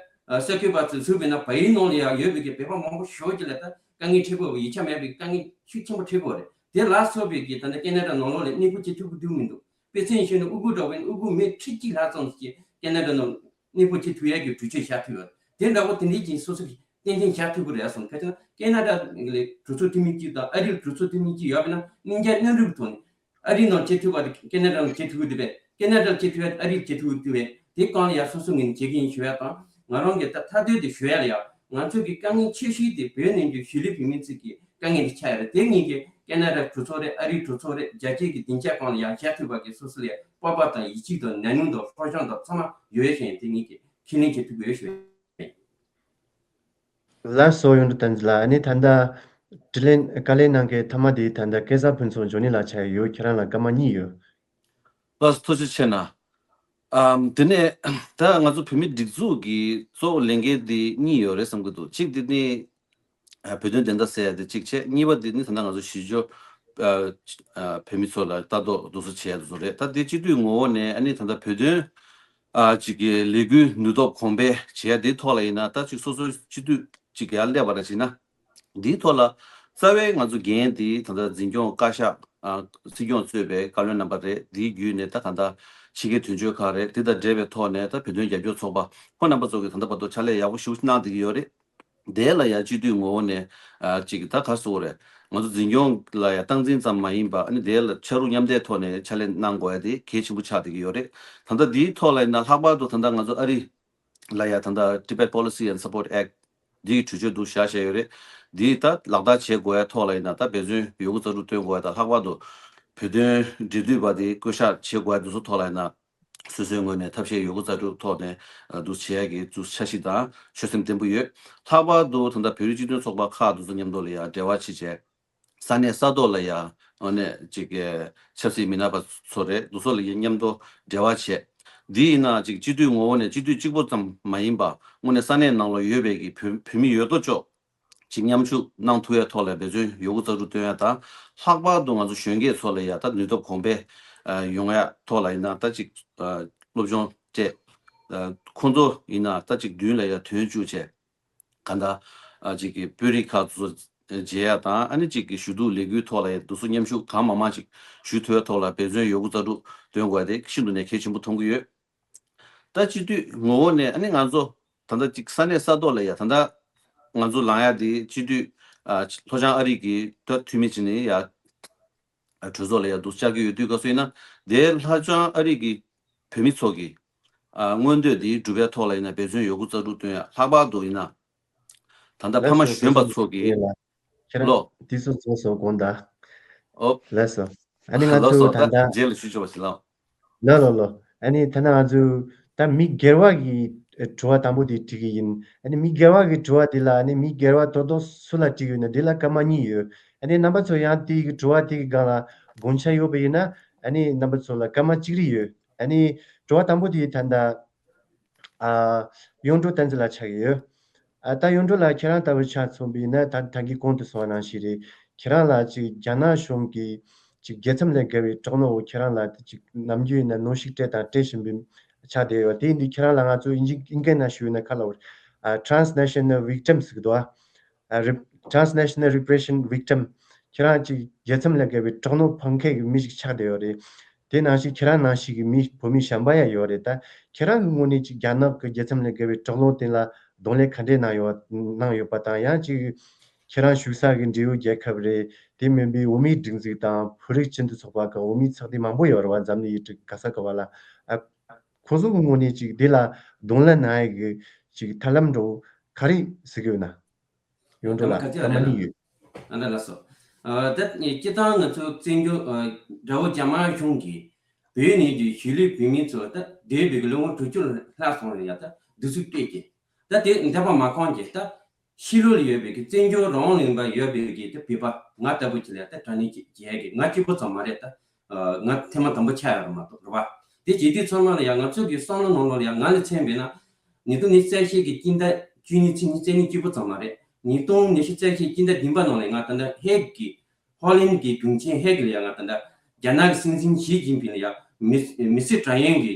ཨ་གསར་འགོད་པ་ཚོས་ཞུས་པ་ཡིན་ན་བལ་ཡུལ་ནང་ལ་ཡང་ཡོད་པའི་གི་བོད་པ་མང་པོ་ཞེ་པོ་ཅིག་ལ་ད་དཀའ་ངལ་འཕྲད་ཀྱི་ཡོད་པ། ཡིག་ཆ་མེད་པའི་དཀའ་ངལ་ཤུགས་ཆེན་པོ་འཕྲད་ཀྱི་ཡོད་རེད། དེ་ལ་སོགས་པའི་གི་ད་ལྟ་ཀེ་ན་ཌ་ནང་ལོགས་ལ་གནས་སྤོ་བྱེད་ཐུབ་ཀྱི་འདུག་མི་འདུག་དཔེ་མཚོན་བྱས་ན་ཨུ་ཁུག་འདྲ་བོ་ཡིན་ན་ཨུ་ཁུག་མི་ཁྲི་གཅིག་ལྷག་ཙམ་ཞིག་ཀེ་ན་ཌ་ནང་གནས་སྤོ་བྱེད་ཐུབ་ཡ་གི་གྲོས་ཆོད་བཞག་ཐུབ་ཡོད་རེད། དེ་འདྲ་བོ་དེ་འདྲའི་ཅིག་སོ་སོ་གི་གཏན་འཁེལ་བཞག་ཐུབ་ཀྱི་རེད་གསུངས། གལ་ཆེ་ན་ཀེ་ན་ཌ་ལ་གྲོས་ཚོགས་འཐུས་མི་གཅིག་དང་ཨ་རིའི་གྲོས་ཚོགས་འཐུས་མི་གཅིག་ཡོད་པ་ཡིན་ན་གླེང་བྱ་སྣ་རིགས་ཐོག་ནས། ཨ་རིའི་ནང་བྱེད་ཐུབ་པ་དེ་ཀེ་ན་ཌ་ནང་བྱེད་ཐུབ་ཀྱི་འདུག་པས། ཀེ་ན་ཌ་ལ་བྱེད་ཐུབ་པ་ཨ་རིར་བྱེད་ཐུབ་ཀྱི་འདུག་པས། དེ་སྒང་ལ་ཡང་སོ་སོ་ངོས་ནས་བྱེད་ཀྱི་ཡིན་ཞུ་ཡ་དང་། ང་རང་གིས་ད་མཐའ་དོན་དེ་ཞུ་ཡ་ལ་ཡང་ང་ཚོ་གི་དཀའ་ངལ་ཆེ་ཤོས་དེ་བོད་ནང་གི་གཞིས་ལུས་བོད་མི་ཚོ་གི་དཀའ་ངལ་དེ་ཆགས་ཡོད་རེད། དེ་གཉིས་ཀྱི་ཀེ་ན་ཌ་གྲོས་ཚོགས་རེད། ཨ་རིའི་གྲོས་ཚོགས་རེད། རྒྱ་སྐྱེད་ཀྱི་སྡིངས་ཆ་སྒང་ལ་ཡང་བཞག་ཐུབ་པ་གི་སོ་སོ་ལ་ཡང་སྤོབས་པ་དང་ཡིད་ཆེས་དང་ཉམས་མྱོང་དང་སློབ་སྦྱོང་དང་ཚང་མ་ཡོད་ཡོད་བཞིན་དེ་གཉིས་ཀྱི་ཁས་ལེན་བྱེད་ཐུབ་ཀྱི་ཡོད་ཞུ་ཡ། ལགས་སོ། གཡུང་དྲུང་བསྟན་འཛིན་ལགས། ཨ་ནི་ད་ལྟ་དྲི་ལན་བཀའ་ལན་གནང་མཁན་མཐའ་མ་དེ་ད་ལྟ་སྐལ་བཟང་ཕུན་ཚོགས་འབྱོར་ནི་ལགས་ཆགས་ཡོད། ཁྱེད་རང་ལ་སྐར་མ་གཉིས་ཡོད། ལགས་སོ། ཐུགས་རྗེ་ཆེ་གནང་། ཨམ་དེ་ནས་ད་ང་ཚོ་བོད་མི་སྒྲིག་འཛུགས་ཀྱི་གཙོ་བོ་ལས་འགན་དེ་གཉིས་ཡོད་རེད་བསམ་གྱི་འདུག་གཅིག་དེ་ནི་ཨ་བོད་དོན་བདེན་མཐའ་གསལ་ཡ་དེ་གཅིག་བྱས། གཉིས་པ་དེ་ནི་ད་ལྟ་ང་ཚོ་གཞིས་བྱེས་ ཨ་ཨ་བོད་མི་ཚོ་ལ་ལྟ་རྟོག་དེ་ཚོ་བྱས་དེ་ཚོ་རེད། ད་དེ་སྤྱི་འཐུས་ངོ་བོ་ནས་ཨ་ནི་ད་ལྟ་བོད་དོན་ཨ་ཅིག་གི་ལས་འགུལ་ནུས་སྟོབས་གོང་འཕེལ་བྱས་དེའི་ཐོག་ལ་ཡིན་ན། ད་ཅིག་སོ་སོའི་སྤྱི་འཐུས་ཅིག་ཡར་སླེབས་པ་ལ་བྱས་ན། འདིའི་ཐོག་ལ་རྩ་བའི་ང་ཚོ་འགན་དེ་ད་ལྟ་འཛིན་སྐྱོང་བཀའ་ཤག་ཨ་སྲིད་སྐྱོང་གཙོས་པའི་བཀའ་བློན་རྣམ་པ་རེད། དེའི་བརྒྱུད་ནས་ད་གང་ལྟར་ཕྱི་རྒྱལ་དོན་གཅོད་ཁག་རེད། དེ་དང་འབྲེལ་བའི་ཐོག་ནས་ད་བོད་དོན་རྒྱབ་སྐྱོར་ཚོགས་པ་ཁོ་རྣམ་པ་ཚོ་གིས་ད་ལྟ་བར་དུ་ཕྱག་ལས་ཡག་པོ་ཞེ་པོ་གནང་བསྡད་ཀྱི་ཡོད་རེད། དེ་ལ་ཡང་སྤྱི་འཐུས་ངོ་བོ་ནས་ཨ་ཅིག་ད་ག་རེ་ཟེར་དགོས་རེད། ང་ཚོ་འཛིན་སྐྱོང་ལ་ཡང་སྟངས་འཛིན་ཙམ་མ་ཡིན་པ། ཨ་ནི་དེ་ལ་ཕྱག་རོགས་མཉམ་འདེགས་ཐོག་ནས་ཕྱག་ལས་གནང་དགོས་ཡ་དེ་གལ་ཆེན་པོ་ཆགས་བསྡད་ཀྱི་ཡོད་རེད། ད་ལྟ་འདིའི་ཐོག་ལ་ཡིན་ན་ལྷག་པར་དུ་ད་ལྟ་ང་ཚོ་ཨ་རི་ལ་ཡང་ད་ལྟ་Tibet Policy and Support Act འདིའི་གྲོས་ཆོད་འདུག་བཞག་བཞག་ཡོད་རེད། འདི་ད་ལག་བསྟར་བྱེད་དགོས་ཡ་ཐོག་ལ་ཡིན་ན། ད་འབད་བརྩོན་ཡོད་རྒུ་རྩལ་སྤྲུགས་བཏོན་དགོས་ཡ་དང་། ལྷག་པར་དུ་བོད་དོན་འབྲེལ་མཐུད་པ་དེ་བསྐོ་བཞག་བྱེད་དགོས་ཡ་འདུག་སེ་ཐོག་ལ་ཡིན་ན། སོ་སོའི་ངོས་ནས་ཐབས་ཤེས་ཡོད་རྒུ་རྩལ་སྤྲུགས་ཐོག་ནས་ཨ་འདུག་བྱེད་ཡ་གི་འདུག་འཆར་གཞི་དང་ཆོད་སེམས་བརྟན་པོ་ཡོད། ལྷག་པར་དུ་ད་ལྟ་བོད་རིགས་སྤྱི་མཐུན་ཚོགས་པ་ཁག་འདུག་སེ་མཉམ་དུ་ལ་ཡ་འབྲེལ་བ་བྱེད་བྱས། ས་གནས་ས་ཐོག་ལ་ཡ་ཨ་ནི་ཅིག་གི་ཆབ་སྲིད་མི་སྣ་པ་ཚོ་རེད། འདུག་སེ་ལ་ཡ་མཉམ་དུ་འབྲེལ་བ་བྱས། འདི་ཡིན་ན་ཅིག་སྤྱི་འཐུས་ངོ་བོ་ནས་སྤྱི་འཐུས་གཅིག་པོ་ཙམ་མ་ཡིན་པ། དངོས་གནས་ས་གནས་ནང་ལ་ཡོད་པའི་གི་བོད་བོད་མི་ཡོད་དོ་ཅོག་ཅིག་མཉམ་ཞུགས་གནང་ཐུབ་ཡ་ཐོག་ལ་འབད་བརྩོན་ཡོད་རྒུ་རྩལ་སྤྲུགས་བཏོན་ཡ་དང་། ལྷག་པར་དུ་ང་ཚོ་གཞོན་སྐྱེས་ཚོ་ལ་ཡ་ད་ནུས་སྟོབས་གོང་འཕེལ་ཨ་ཡོང་ཡ་ཐོག་ལ་ཡིན་ན། ད་ཅིག་ཨ་སློབ་སྦྱོང་སྤྲད། ཨ་ཁོང་ཚོ་ཡིན་ན་ད་ཅིག་མདུན་ལ་ཡ་ཐོན་བཅུག་བྱས། གང་ལྟར་ཨ་ཅིག་གི་དཔོན་རིགས་ཁག་ཚོ་མཇལ་ཡ་དང་། ཨ་ནི་ཅིག་གི་ཞུ་གཏུག་ལས་འགུལ་ཐོག་ལ་ཡ་འདུག་སེ་མཉམ་ཞུགས་གང་མང་མང་ཅིག་ཞུ་ཐུབ་ཡ་ཐོག་ལ་འབད་བརྩོན་ཡོད་རྒུ་རྩལ་སྤྲུགས་བཏོན་དགོས་ཡ་དེ་ཤིན་ཏུ་ནས་གལ་ཆེན་པོ་མཐོང་གི་ཡོད། ད་སྤྱི་འཐུས་ངོ་བོ་ནས་ཨ་ནི་ང་ཚོ་ད་ལྟ་ཅིག་ས་གནས་ས་ཐོག་ལ་ཡ་ད་ལྟ་ང་ཚོ་ལངས་ཡ་དེ་སྤྱི་འཐུས་ཨ་ལྷོ་བྱང་ཨ་རི་གི་ད་འཐུས་མི་བྱས་ནས་ཡ་གྲོས་ཚོགས་ལ་ཡ་འདུག་བཅར་གྱི་ཡོད་དུས་སྐབས་སུ་ཡིན་ན། དེ་ལྷོ་བྱང་ཨ་རི་གི་བོད་མི་ཚོ་གི་ཨ་མངོན་འདོད་དེ་སྒྲུབ་པའི་ཐོག་ལ་ཡིན་ན་འབད་བརྩོན་ཡོད་རྒུ་རྩལ་སྤྲུགས་བཏོན་ཡ། ལྷག་པར་དུ་ཡིན་ན་ད་ལྟ་ཕ་ལགས་མ་སོ། གཞོན་པ་ཚོ་གི་ཡིན་ལ། ཁྱེད་རང་ལོ། དུས་ཚོད་རྫོགས་སོང་དགོངས་དག་ཨོ། ལགས་སོ། ཨ་ནི་ང་ལགས་སོ། ཚོ་ད་ད་ལྟ། རྗེས་ལ་ཞུ་ཆོག་པ་ཞིག་ལགས། ལོ་ལོ་ལོ། ཨ་ནི་ད་ནང་ང་ཚོས་ད་མི་སྒེར་བ་གི་དྲི་བ་དང་པོ་དེ་དྲི་གི་ཡིན། ཨ་ནི་མི་སྒེར་བ་གི་དྲི་བ་དེ་ལ། ཨ་ནི་མི་སྒེར་བ་དོ་དོ་སུ་ལ་དྲི་གི་ཡོད་ན་དེ་ལ་སྐར་མ་གཉིས་ཡོད། ཨ་ནི་རྣམ་པ་ཚོ་ཡང་དེ་གི་དྲི་བ་དེ་གི་སྒང་ལ་དགོངས་འཆར་ཡོད་པ་ཡིན་ན། ཨ་ནི་རྣམ་པ་ཚོ་ལ་སྐར་མ་གཅིག་རེ་ཡོད། ཨ་ནི་དྲི་བ་དང་པོ་དེ་ད་ལྟ་ཨ་གཡུང་དྲུང་བསྟན་འཛིན་ལགས་ཆགས་ཀྱི་ཡོད། ཨ་ད་གཡུང་དྲུང་ལགས་ཁྱེད་རང་ལྟ་བུ་ཆ་མཚོན་པ་ཡིན་ན། ད་ད་གིན་གོང་དུ་གསུངས་པ་ནང་བཞིན་རེད། ཁྱེད་རང་ལ་ཅིག་རྒྱ་ནག་གཞུང་གིས་ཅིག་རྒྱལ་མཚམས་ལས་བརྒལ་བའི་དྲག་གནོན་འོག་ཁྱེད་རང་ལ་ཅིག་ནམ་རྒྱུན་ཡིན་ན་གནོན་ཤུགས་སྤྲད་དང་སྤྲད་བཞིན་པའི་ཆ་དེ་ཡོད། དེ་ཡིན་དུས་ཁྱེད་རང་ལ་ང་ཚོ་དབྱིན་ཇི་དབྱིན་སྐད་ནང་ཞུས་ན་ག་ལབ་དགོས་རེད། ཨ་transnational victims ཟེར་གི་འདུག་ཨ། ཨ་རི་transnational repression victim། ཁྱེད་རང་ཅིག་རྒྱལ་མཚམས་ལས་བརྒལ་བའི་དྲག་གནོན་ཕོག་མཁན་གྱི་མི་ཞིག་ཆགས་བསྡད་ཡོད་རེད། དེ་ནང་བཞིན་ཁྱེད་རང་ནང་བཞིན་གྱི་མི་བོད་མི་གཞན་པ་ཡང་ཡོད་རེད། ད་ཁྱེད་རང་གི་ངོས་ནས་ཅིག་རྒྱ་ནག་གི་རྒྱལ་མཚམས་ལས་བརྒལ་བའི་དྲག་གནོན་དེ་ལ་གདོང་ལེན་ག་འདྲས་གནང་ཡོད་གནང་ཡོད་པ་དང་། ཡང་ཅིག་ཁྱེད་རང་བཞུགས་ས་གི་འབྲེལ་ཡོད་རྒྱལ་ཁབ་རེད། དེ་མིན་པའི་འོས་མིའི་སྒྲིག་འཛུགས་དང་བོད་རིགས་སྤྱི་མཐུན་ཚོགས་པ་གི་འོས་མི་ཚོགས་སྡེ་མང་པོ་ཡོད་རེད་བ། འཛམ་གླིང་ཡུལ་གྲུ་ག་ས་ག་བ་ལ། ཨ་ཁོ་ཚོ་གི་ངོས་ནས་ཅིག་དེ་ལ་གདོང་ལེན་གནང་ཡས་ཀྱི་ཅིག་ཐབས་ལམ་འདྲ་བོ་ག་རེ་ཟེར་གི་ཡོད་ན། ཡོང་འགྲོ་ལ་ད་མ་ནི་ཡོད། ཨ་ད་ལགས་སོ། ཨ་ད་སྤྱིར་བཏང་ང་ཚོ་བཙན་བྱོལ་ཨ་དགྲ་བོ་རྒྱ་དམར་གཞུང་གིས་བོད་ནས་ཀྱི་གཞིས་ལུས་བོད་མི་ཚོ་ད་འདས་པའི་གི་ལོ་ངོ་དྲུག་ཅུ་ལྷག་སོང་རེད་ཡ། ད་གདུག་རྩུབ་སྤྲད་ཀྱི། ད་དེ་འདས་པ་མ་ཁོང་གི་ད་ཕྱི་ལོགས་ལ་ཡོད་པའི་གི་བཙན་བྱོལ་རང་དབང་ལུང་པ་ཡོད་པའི་གི་ད་བོད་པ་ང་ལྟ་བུ་ཅིག་ལ་ད་དྲག་གནོན་བྱེད་ཀྱི་ང་གཅིག་པུ་ཙམ་མ་རེད། ད་ང་ཐེངས་མ་དང་པོ་ཆགས་ཡོད་རེད་མ་གཏོགས་རེད་བ། དེ་བྱེད་དུས་ཚང་མ་ལ་ཡང་ང་ཚོ་གི་བསམ་བློ་ནང་ལོགས་ལ་ཡང་ང་ལ་མཚོན་པས་ན། ཉིས་སྟོང་ཉི་ཤུ་རྩ་བཞི་གི་སྤྱི་ཟླ་བཅུ་གཉིས་ཚེས་ཉི་ཤུ་རྩ་གཉིས་གཅིག་པུ་ཙམ་མ་རེད། ཉིས་སྟོང་ཉི་ཤུ་རྩ་བཞི་སྤྱི་ཟླ་བདུན་པ་ནང་ལ་ང་ད་ལྟ་ཧེག་གི་ཧོ་ལན་གི་གྲོང་ཁྱེར་ཧེག་ལ་ཡང་ང་ད་ལྟ་རྒྱ་ནག་གི་སྲིད་འཛིན་ཞི་ཅིན་ཕིང་ལ་ཡང་མི་མི་སེར་དྲག་གནོན་གྱི་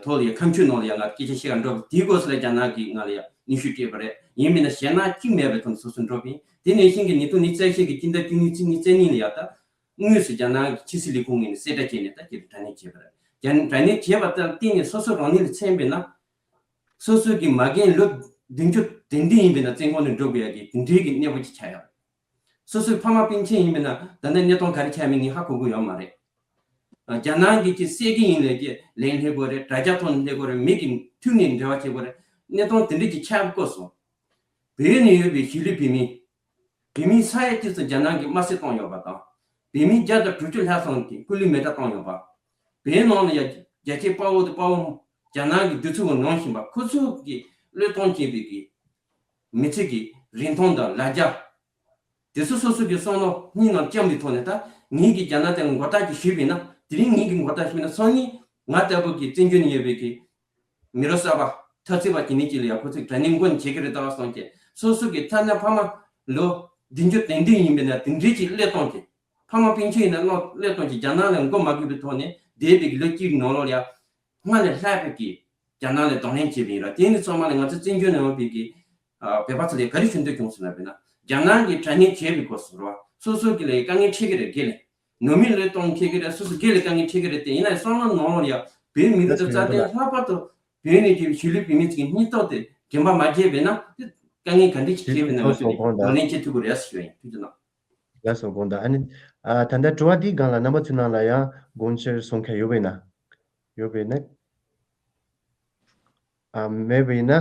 ཐོག་ལ་ཡང་ཁ་མཆུ་ནང་ལ་ཡང་ང་སྐད་ཆ་བཤད་ག་འགྲོ་བ་དེའི་སྐོར་སུ་ལ་རྒྱ་ནག་གིས་ང་ལ་ཡང་སྙན་ཞུ་སྤྲད་པ་རེད། ཡིན་མིན་ན་ཞེད་སྣང་གཅིག་མེད་པའི་ཐོག་ནས་སོ་སོ་འགྲོ་བ་ཡིན། དེ་ནང་བཞིན་གྱི་ཉིས་སྟོང་ཉི་ཤུ་རྩ་བཞི་གི་སྤྱི་ཟླ་བཅུ་གཉིས་ཚེས་ཉི་ཤུ་རྩ་གཉིས་ལ་ཡང་ད་དངོས་སུ་རྒྱ་ནག་གི་ཕྱི་སྲིད་ལས་ཁུངས་ངོས་ནས་གསལ་བསྒྲགས་བྱས་ནས་ད་ཁྱེད་དྲག་གནོན་བྱས་པ་རེད། རྒྱ་དྲག་གནོན་བྱས་པ་དང་བསྟུན་ནས་སོ་སོ་རང་ཉིད་ལ་མཚོན་པས་ན། སོ་སོ་གི་མ་རྒན་ལོ་བདུན་ཅུ་དོན་བདུན་ཡིན་པས་ན་བཙོན་ཁང་ནས་འགྲོ་དགོས་ཡ་གི་དེ་འདྲའི་གི་གནས་བབ་ཅིག་ཆགས་ཡོད་རེད། སོ་སོའི་ཕ་མ་སྤུན་མཆེད་ཡིན་པས་ན་ད་ལྟ་གནས་སྟངས་ག་རེ་ཆགས་མིན་ངས་ཧ་གོ་གི་ཡོད་མ་རེད། རྒྱ་ནག་གིས་ཅིག་བསད་ཀྱི་ཡིན་ལབ་ཀྱི་ལན་སླེབས་དགོས་རེད། དྲ་རྒྱ་ཐོག་ནས་སླེབས་དགོས་རེད། མི་གི་ཐུག་ནས་འབྲེལ་བ་བྱེད་དགོས་རེད། གནས་སྟངས་དེ་འདྲ་ཅིག་ཆགས་བསྐོར་སོང་། བོད་ནས་ཡོད་པའི་གཞིས་ལུས་བོད་མི། བོད་མི་ས་ཡ་གཅིག་ཙམ་རྒྱ་ནག་གིས་དམར་གསོད་བཏང་ཡོད་པ་དང་། བོད་མི་བརྒྱ་དང་དྲུག་ཅུ་ལྷག་ཙམ་གྱིས་སྐུ་ལུས་མེ་མདའ་བཏང་ཡོད་པ། བོད་ནང་ལ་ཡང་རྒྱ་ཆེ་དཔའ་བོ་དང་དཔའ་བོ་རྒྱ་ནག་གི་གདུག་རྩུབ་ཀྱིས་མནར་བཞིན་པ་ཁོ་ཚོ་གི་བློས་གཏོང་བྱས་པའི་གི་མི་ཚེ་གི་རིན་ཐང་དང་ལ་རྒྱ། དེ་ཚོ་སོ་སོ་གི་བསམ་བློ་སྙིང་ནང་བཅངས་པའི་ཐོག་ནས་ད་ངེད་ཀྱིས་རྒྱ་ནག་དེ་ལ་མགོ་བཏགས་ཀྱི་ཞུས་པས་ན། དེ་རིང་ངེད་ཀྱིས་མགོ་བཏགས་ཞུས་པས་ན་སང་ཉིན་ང་ལྟ་བུ་གི་བཙན་བྱོལ་ནས་ཡོད་པའི་གི་མི་རབས་གསར་པ་འཐབ་རྩོད་པ་དེ་ནས་ཅིག་ལ་ཡང་ཁོ་ཚོས་དྲག་གནོན་མགོ་ནས་བྱེད་ཀྱི་རེད་ད་བསམ་གྱི། སོ་སོ་གི་ཐ་ན་ཕ་མ་ལོ་བདུན་ཅུ་དོན་བདུན་ཡིན་པས་ན་དེ་འདྲའི་ཅིག་བློས་གཏོང་གི། ཕ་མ་སྤུན་མཆེད་ཡིན་ན་བློ་བློས་གཏོང་གིས་རྒྱ་ནག་ལ་མགོ་མ་སྒུར་བའི་ཐོག་ནས་འདས་པའི་གི་ལོ་གཅིག་ནང་ལོགས་ལ་ཡ། སྔར་ལས་ལྷག་པའི་གི་རྒྱ་ནག་ལ་གདོང་ལེན་བྱས་པ་ཡིན་ར། དེ་ནི་ཚང་མ་ལ་ང་ཚོ་བཙན་བྱོལ་ནང་ཡོད་པའི་གི་ཨ་བོད་པ་ཚོ་ལ་ག་རེ་ཞུ་འདོད་བྱུང་ཟེར་ན། དཔེར་ན་རྒྱ་ནག་གིས་དྲག་གནོན་བྱས་པའི་སྐོར་སོགས་ར། སོ་སོ་གི་ལ་དཀའ་ངལ་འཕྲད་ཀྱི་རེད། སྒེར་ལ་ནང་མི་བློས་གཏོང་འཁེལ་གྱི་རེད། སོ་སོ་སྒེར་ལ་དཀའ་ངལ་འཕྲད་ཀྱི་རེད། དེ་ཡིན་ན་བསམ་བློ་ནང་ལོགས་ལ་ཡ་བོད་མི་རིགས་དང་རྩ་དོན་ལྷག་པར་དུ་བོད་ནས་ཕྱིར་གཞིས་ལུས་བོད་མི་ཚོ་གི་སྙིང་སྟོབས་དེ་རྒན་པ་མ་བརྗེད་པས་ན། དེ་དཀའ་ངལ་ག་འདྲ་ཞིག་འཕྲད་པས་ན་ང་ཚོས་གདོང་ལེན་བྱེད་ཐུབ་ཀྱི་རེད་ཟེར་ཞུ་ཡ་ཡིན། ཐུགས་རྗེ་གནང་། ལགས་སོ། དགོངས་དག། ཨ་ནི་ཨ་ད་ལྟ་དྲི་བ་འདིའི་སྒང་ལ་རྣམ་པ་ཚོའི་ནང་ལ་ཡང་དགོངས་འཆར་གསུང་མཁན་ཡོད་པས་ན། ཡོད་པས་ན། ཨ་མེད་པས་ན།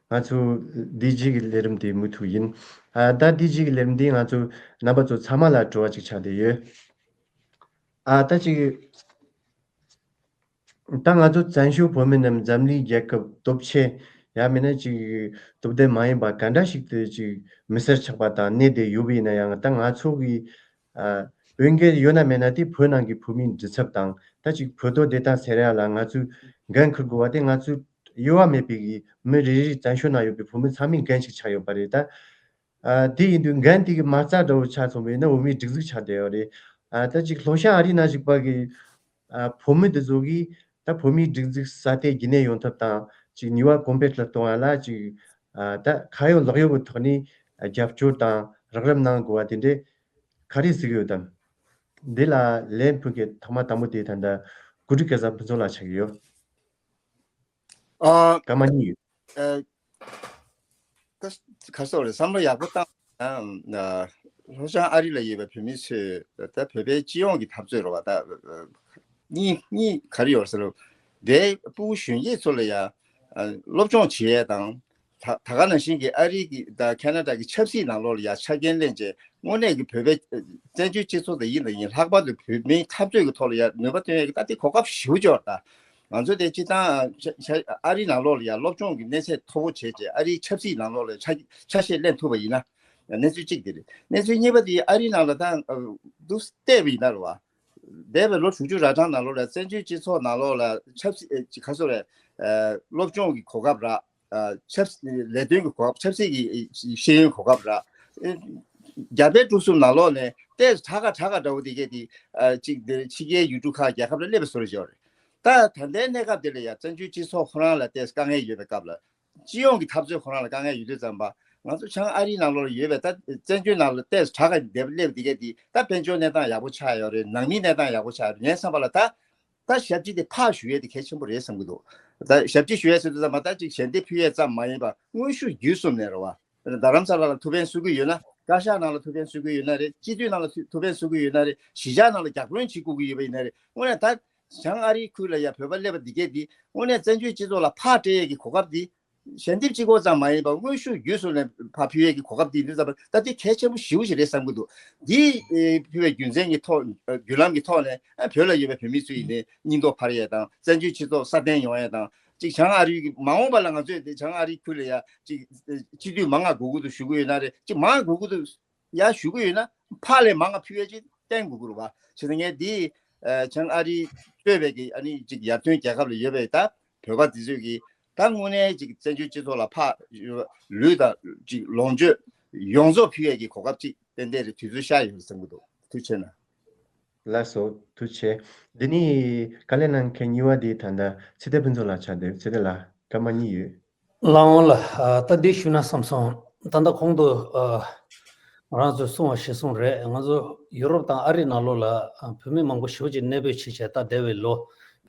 ང་ཚོ་ཌི་ཇི་གི་ལས་རིམ་དེ་མུ་མཐུད་ཡིན། ཨ་ད་ཌི་ཇི་གི་ལས་རིམ་འདི་ང་ཚོ་རྣམ་པ་ཚོ་ཚང་མ་ལ་དྲི་བ་ཅིག་ཆགས་བསྡད་ཡོད། ཨ་ད་ཅིག་ད་ང་ཚོ་བཙན་བྱོལ་བོད་མི་རྣམས་འཛམ་གླིང་རྒྱལ་ཁབ་སྟོབས་ཆེ་ཡང་མིན་ན་ཅིག་སྟོབས་ལྡན་མ་ཡིན་པ་ག་འདྲ་ཞིག་ཏུ་ཅིག་མི་སེར་ཆགས་པ་དང་གནས་བསྡད་ཡོད་པ་ཡིན་ན་ཡང་། ད་ང་ཚོ་གི་ཨ་འོས་འགན་ཡོད་ན་མེད་ན་དེ་བོད་ནང་གི་བོད་མིའི་འདུ་ཚབ་དང་། ད་ཅིག་བོད་དོན་བདེན་མཐའ་གསལ་ཡ་ལ་ང་ཚོས་འགན་འཁུར་དགོས་པ་དེ་ང་ཚོའི་གཡོ་བ་མེད་པའི་གི་མི་རེ་རེ་བཙན་བྱོལ་ནང་ཡོད་པའི་བོད་མི་ཚང་མའི་འགན་ཞིག་ཆགས་ཡོད་པ་རེད། ད་ཨ་དེ་ཡིན་དུས་འགན་དེ་གི་མ་རྩ་འདྲ་བོ་ཆགས་སོང་བས་ན་འོས་མིའི་སྒྲིག་འཛུགས་ཆགས་བསྡད་ཡོད་རེད། ཨ་ད་ཅིག་ལྷོ་བྱང་ཨ་རི་ནང་བཞུགས་པ་གི་ཨ་བོད་མི་དེ་ཚོ་གིས་ད་བོད་མིའི་སྒྲིག་འཛུགས་སྲ་བརྟན་རྒྱུན་གནས་ཡོང་ཐབས་དང་ཅིག་ནུས་པ་གོང་འཕེལ་དུ་གཏོང་ཡ་ལ་ཅིག་ཨ་ད་ཁ་ཡོད་ལག་ཡོད་ཀྱི་ཐོག་ནས་རྒྱབ་སྐྱོར་དང་རོགས་རམ་གནང་དགོས་པ་དེ་འདྲས་ག་རེ་གཟིགས་ཡོད་དམ། འདི་ལ་ལན་ཕུལ་མཁན་ཐོག་མ་དང་པོ་དེ་ད་ལྟ་གུ་ཌི་སྐལ་བཟང་ཕུན་ཚོགས་ལགས་ཆགས་ཀྱི་ཡོད། ཨ། སྐར་མ་གཉིས་ཡོད། ཨ། ད་ག་སོགས་རེད། བསམ་བློ་ཡག་པོ་བཏང་ན། ཨ། ལྷོ་བྱང་ཨ་རི་ལ་ཡོད་པའི་བོད་མི་ཚོས་ད་བོད་པའི་སྤྱི་ཡོངས་ཀྱི་འཐབ་རྩོད་རེད་བ། ད་གཉིས་གཉིས་ག་རེ་ཡོད་ཟེར་ན། དེ་ཕྲུ་གུ་གཞོན་སྐྱེས་ཚོ་ལ་ཡ་ཨ་སློབ་སྦྱོང་བྱེད་ཡས་དང་། ད་ད་ག་ནང་བཞིན་གྱི་ཨ་རི་གི་ད་ཁེ་ན་ཌ་གི་ཆབ་སྲིད་ནང་ལོགས་ལ་ཡ་ཆ་རྐྱེན་ལེན་བྱས། དངོས་གནས་ཀྱི་བོད་པའི་བཙན་བྱོལ་སྤྱི་ཚོགས་དེ་ཡིན་ལ་ཡིན། ལྷག་པར་དུ་བོད་མིའི་འཐབ་རྩོད་ཀྱི་ཐོག་ལ་ཡ་ནུས་པ་བཏོན་ཡས་ཀྱི་ད་དེ་གོ་སྐབས་ཞེ་པོ་ཅིག་ཡོད་རེད། ད་ང་ཚོ་དེ་སྤྱིར་བཏང་ཆ་ཆ་ཨ་རི་ནང་ལོགས་ལ་ཡ་སློབ་སྦྱོང་གི་གནས་ཚད་མཐོ་པོ་བྱས་བྱས། ཨ་རིའི་ཆབ་སྲིད་ནང་ལོགས་ལ་ཆ་ཆ་ཤས་ལེན་ཐུབ་པ་ཡིན་ན། གནས་ཚུལ་གཅིག་དེ་རེད། གནས་ཚུལ་གཉིས་པ་དེ་ཨ་རི་ནང་ལ་ད་འདུག་བལྟས་པ་ཡིན་ན་རེད་བ། འདས་པའི་ལོ་དྲུག་ཅུ་ར་གྲངས་ནང་ལོགས་ལ་བཙན་བྱོལ་སྤྱི་ཚོགས་ནང་ལོགས་ལ་ཆབ་སྲིད་ཨེ་ག་སོ་རེད། ཨ་སློབ་སྦྱོང་གི་གོ་སྐབས་རག་ཨ་ཆབ་སྲིད་ལས་དོན་གྱི་གོ་སྐབས། ཆབ་སྲིད་ཀྱི་ཤེས་ཡོན་གོ་སྐབས་རག་ཨེ་རྒྱ་བལ་འབྲུག་གསུམ་ནང་ལོགས་ནས་ཏོག་ཙམ་དྲག་ཁ་དྲག་ཁ་འདྲ་བོ་དེ་གས་དེ་ཨ་གཅིག་དེ་ཕྱི་རྒྱལ་ཡུལ་གྲུ་ཁག་རྒྱལ་ཁབ་ལ་སླེབས་པའི་བཟོ་འདྲ་ཅིག་ཡོད་རེད། ད་ད་ལྟའི་གནས་སྐབས་དེ་ལ་ཡང་བཙན་བྱོལ་སྤྱི་ཚོགས་ཁོ་རང་ལ་ཏོག་ཙམ་དཀའ་ངལ་ཡོད་པའི་སྐབས་ལ། སྤྱི་ཡོངས་ཀྱི་འཐབ་རྩོད་ཁོ་རང་ལ་དཀའ་ངལ་ཡོད་དུས་ཙམ་པ། ང་ཚོ་བྱང་ཨ་རིའི་ནང་ལོགས་ལ་ཡོད་པའི་ད་བཙན་བྱོལ་ནང་ལ་ཏོག་ཙམ་དྲག་ཁ་འདེབས་སླེབས་དེ་གས་དེ་ད་དཔལ་འབྱོར་གནས་སྟངས་ཡག་པོ་ཆགས་ཡོད་རེད། ནང་མིའི་གནས་སྟངས་ཡག་པོ་ཆགས་ཡོད་རེད། ངའི་བསམ་པ་ལ་ད་ད་ཞབས་ཕྱི་དེ་ཕར་ཞུ་ཡས་དེ་གལ་ཆེན་པོ་རེད་བསམ་གྱི་འདུག་ད་ཞབས་ཕྱི་ཞུ་ཡས་ཟེར་དུས་ཙམ་པ་ད་ཅིག་ཞལ་འདེབས་ཕུལ་ཡས་ཙམ་མ་ཡིན་པ། དངོས་ཤུགས་བརྒྱུད་གསུམ་ནས་རེད་བ། རྡ་རམ་ས་ལ་ལ་ཐུགས་ཕན་གསོས་ཀྱི་ཡོད་ན། བཀའ་ཤག་ནང་ལ་ཐུགས་ཕན་གསོས་ཀྱི་ཡོད་ན་རེད། སྤྱི་འཐུས་ནང་ལ་ཐུགས་ཕན་གསོས་ཀྱི་ཡོད་ན་རེད། གཞིས་ཆགས་ནང་ལ་རྒྱ་སྐྱོང་བྱེད་དགོས་ཀྱི་ཡོད་པ་ཡིན་ན་རེད། དངོས་གནས་ད་བྱང་ཨ་རིའི་ཁུལ་ལ་ཡ་བོད་པ་སླེབས་པ་འདི་གས་འདི་དངོས་གནས་བཙན་བྱོལ་སྤྱི་ཚོགས་ལ་ཕར་སྤྲད་ཡས་ཀྱི་གོ་སྐབས་འདི་ཞལ་འདེབས་གཅིག་པོ་ཙམ་མ་ཡིན་པར་དངོས་ཤུགས་བརྒྱུད་གསུམ་ནས་ཕར་ཕུལ་ཡས་ཀྱི་གོ་སྐབས་འདི་འདི་ཙམ་པ་ད་འདི་གལ་ཆེན་པོ་ཞེ་པོ་ཞིག་རེད་བསམ་གྱི་འདུག་འདི་ཕུལ་བའི་རྒྱུ་མཚན་གྱི་ཐོག་བརྒྱུད་ལམ་གྱི་ཐོག་ནས་བོད་ལ་ཡོད་པའི་བོད་མི་ཚོ་ཡིན་ནའི་སྙིང་སྟོབས་འཕར་ཡས་དང་། བཙན་བྱོལ་སྤྱི་ཚོགས་སྲ་བརྟན་ཡོང་ཡས་དང་། གཅིག་བྱང་ཨ་རི་གི་མ་འོངས་པ་ལ་ང་ཚོས་དེ་བྱང་ཨ་རིའི་ཁུལ་ལ་ཡ་གཅིག་སྤྱི་འཐུས་མང་ང་དགོས་ཀྱི་འདུག་ཞུ་གི་ཡོད་ན་རེད། གཅིག་མང་ང་དགོས་ཀྱི་འདུག་ཡ་ཞུ་གི་ཡོད་ན་ཕར་ལས་མང་ང་ཕུལ་ཡས་ཅིག་བསྟན་དགོས་ཀྱི་རེད་བ། བྱས་ཙང་ངས་འདི་ཨ་བྱང་ཨ་རི་གཙོས་པའི་གི་ཨ་ནི་གཅིག་ཡར་ཐོན་རྒྱལ་ཁབ་ལ་ཡོད་པའི་ད་བོད་པ་འདི་ཚོས་ཀྱི་ད་དངོས་གནས་གཅིག་བཙན་བྱོལ་སྤྱི་ཚོགས་ལ་ཕར་ལུས་དང་གཅིག་ལོངས་སྤྱོད་ཡོངས་རྫོགས་ཕུལ་ཡས་ཀྱི་གོ་སྐབས་ཅིག་ཏན་ཏན་རེད། དུས་ཚོད་ཤར་ཡོད་བསམ་གྱི་འདུག་ཐུགས་རྗེ་ཆེ་གནང་། ལགས་སོ། ཐུགས་རྗེ་ཆེ། འདི་ནི་དཀའ་ལས་གནང་མཁན་གཉིས་པ་དེ་ད་ལྟ་ཚེ་བརྟན་ཕུན་ཚོགས་ལགས་ཆགས་འདུག་ཚེ་བརྟན་ལགས་སྐར་མ་གཉིས་ཡོད། ལགས་འོང་ལགས། ཨ་ད་འདི་ཞུ་ན་བསམ་སོང་། ད་ལྟ་གོང་དུ་ཨ་ང་རང་ཚོས་གསུངས་པ་གཞིར་བཟུང་རེད། ང་ཚོ་ཡུ་རོབ་དང་ཨ་རི་ནང་ལོགས་ལ་ཨ་བོད་མི་མང་པོ་ཞེ་པོ་ཅིག་གནས་སྤོས་བྱས་བྱས་ད་འདས་པའི་ལོ་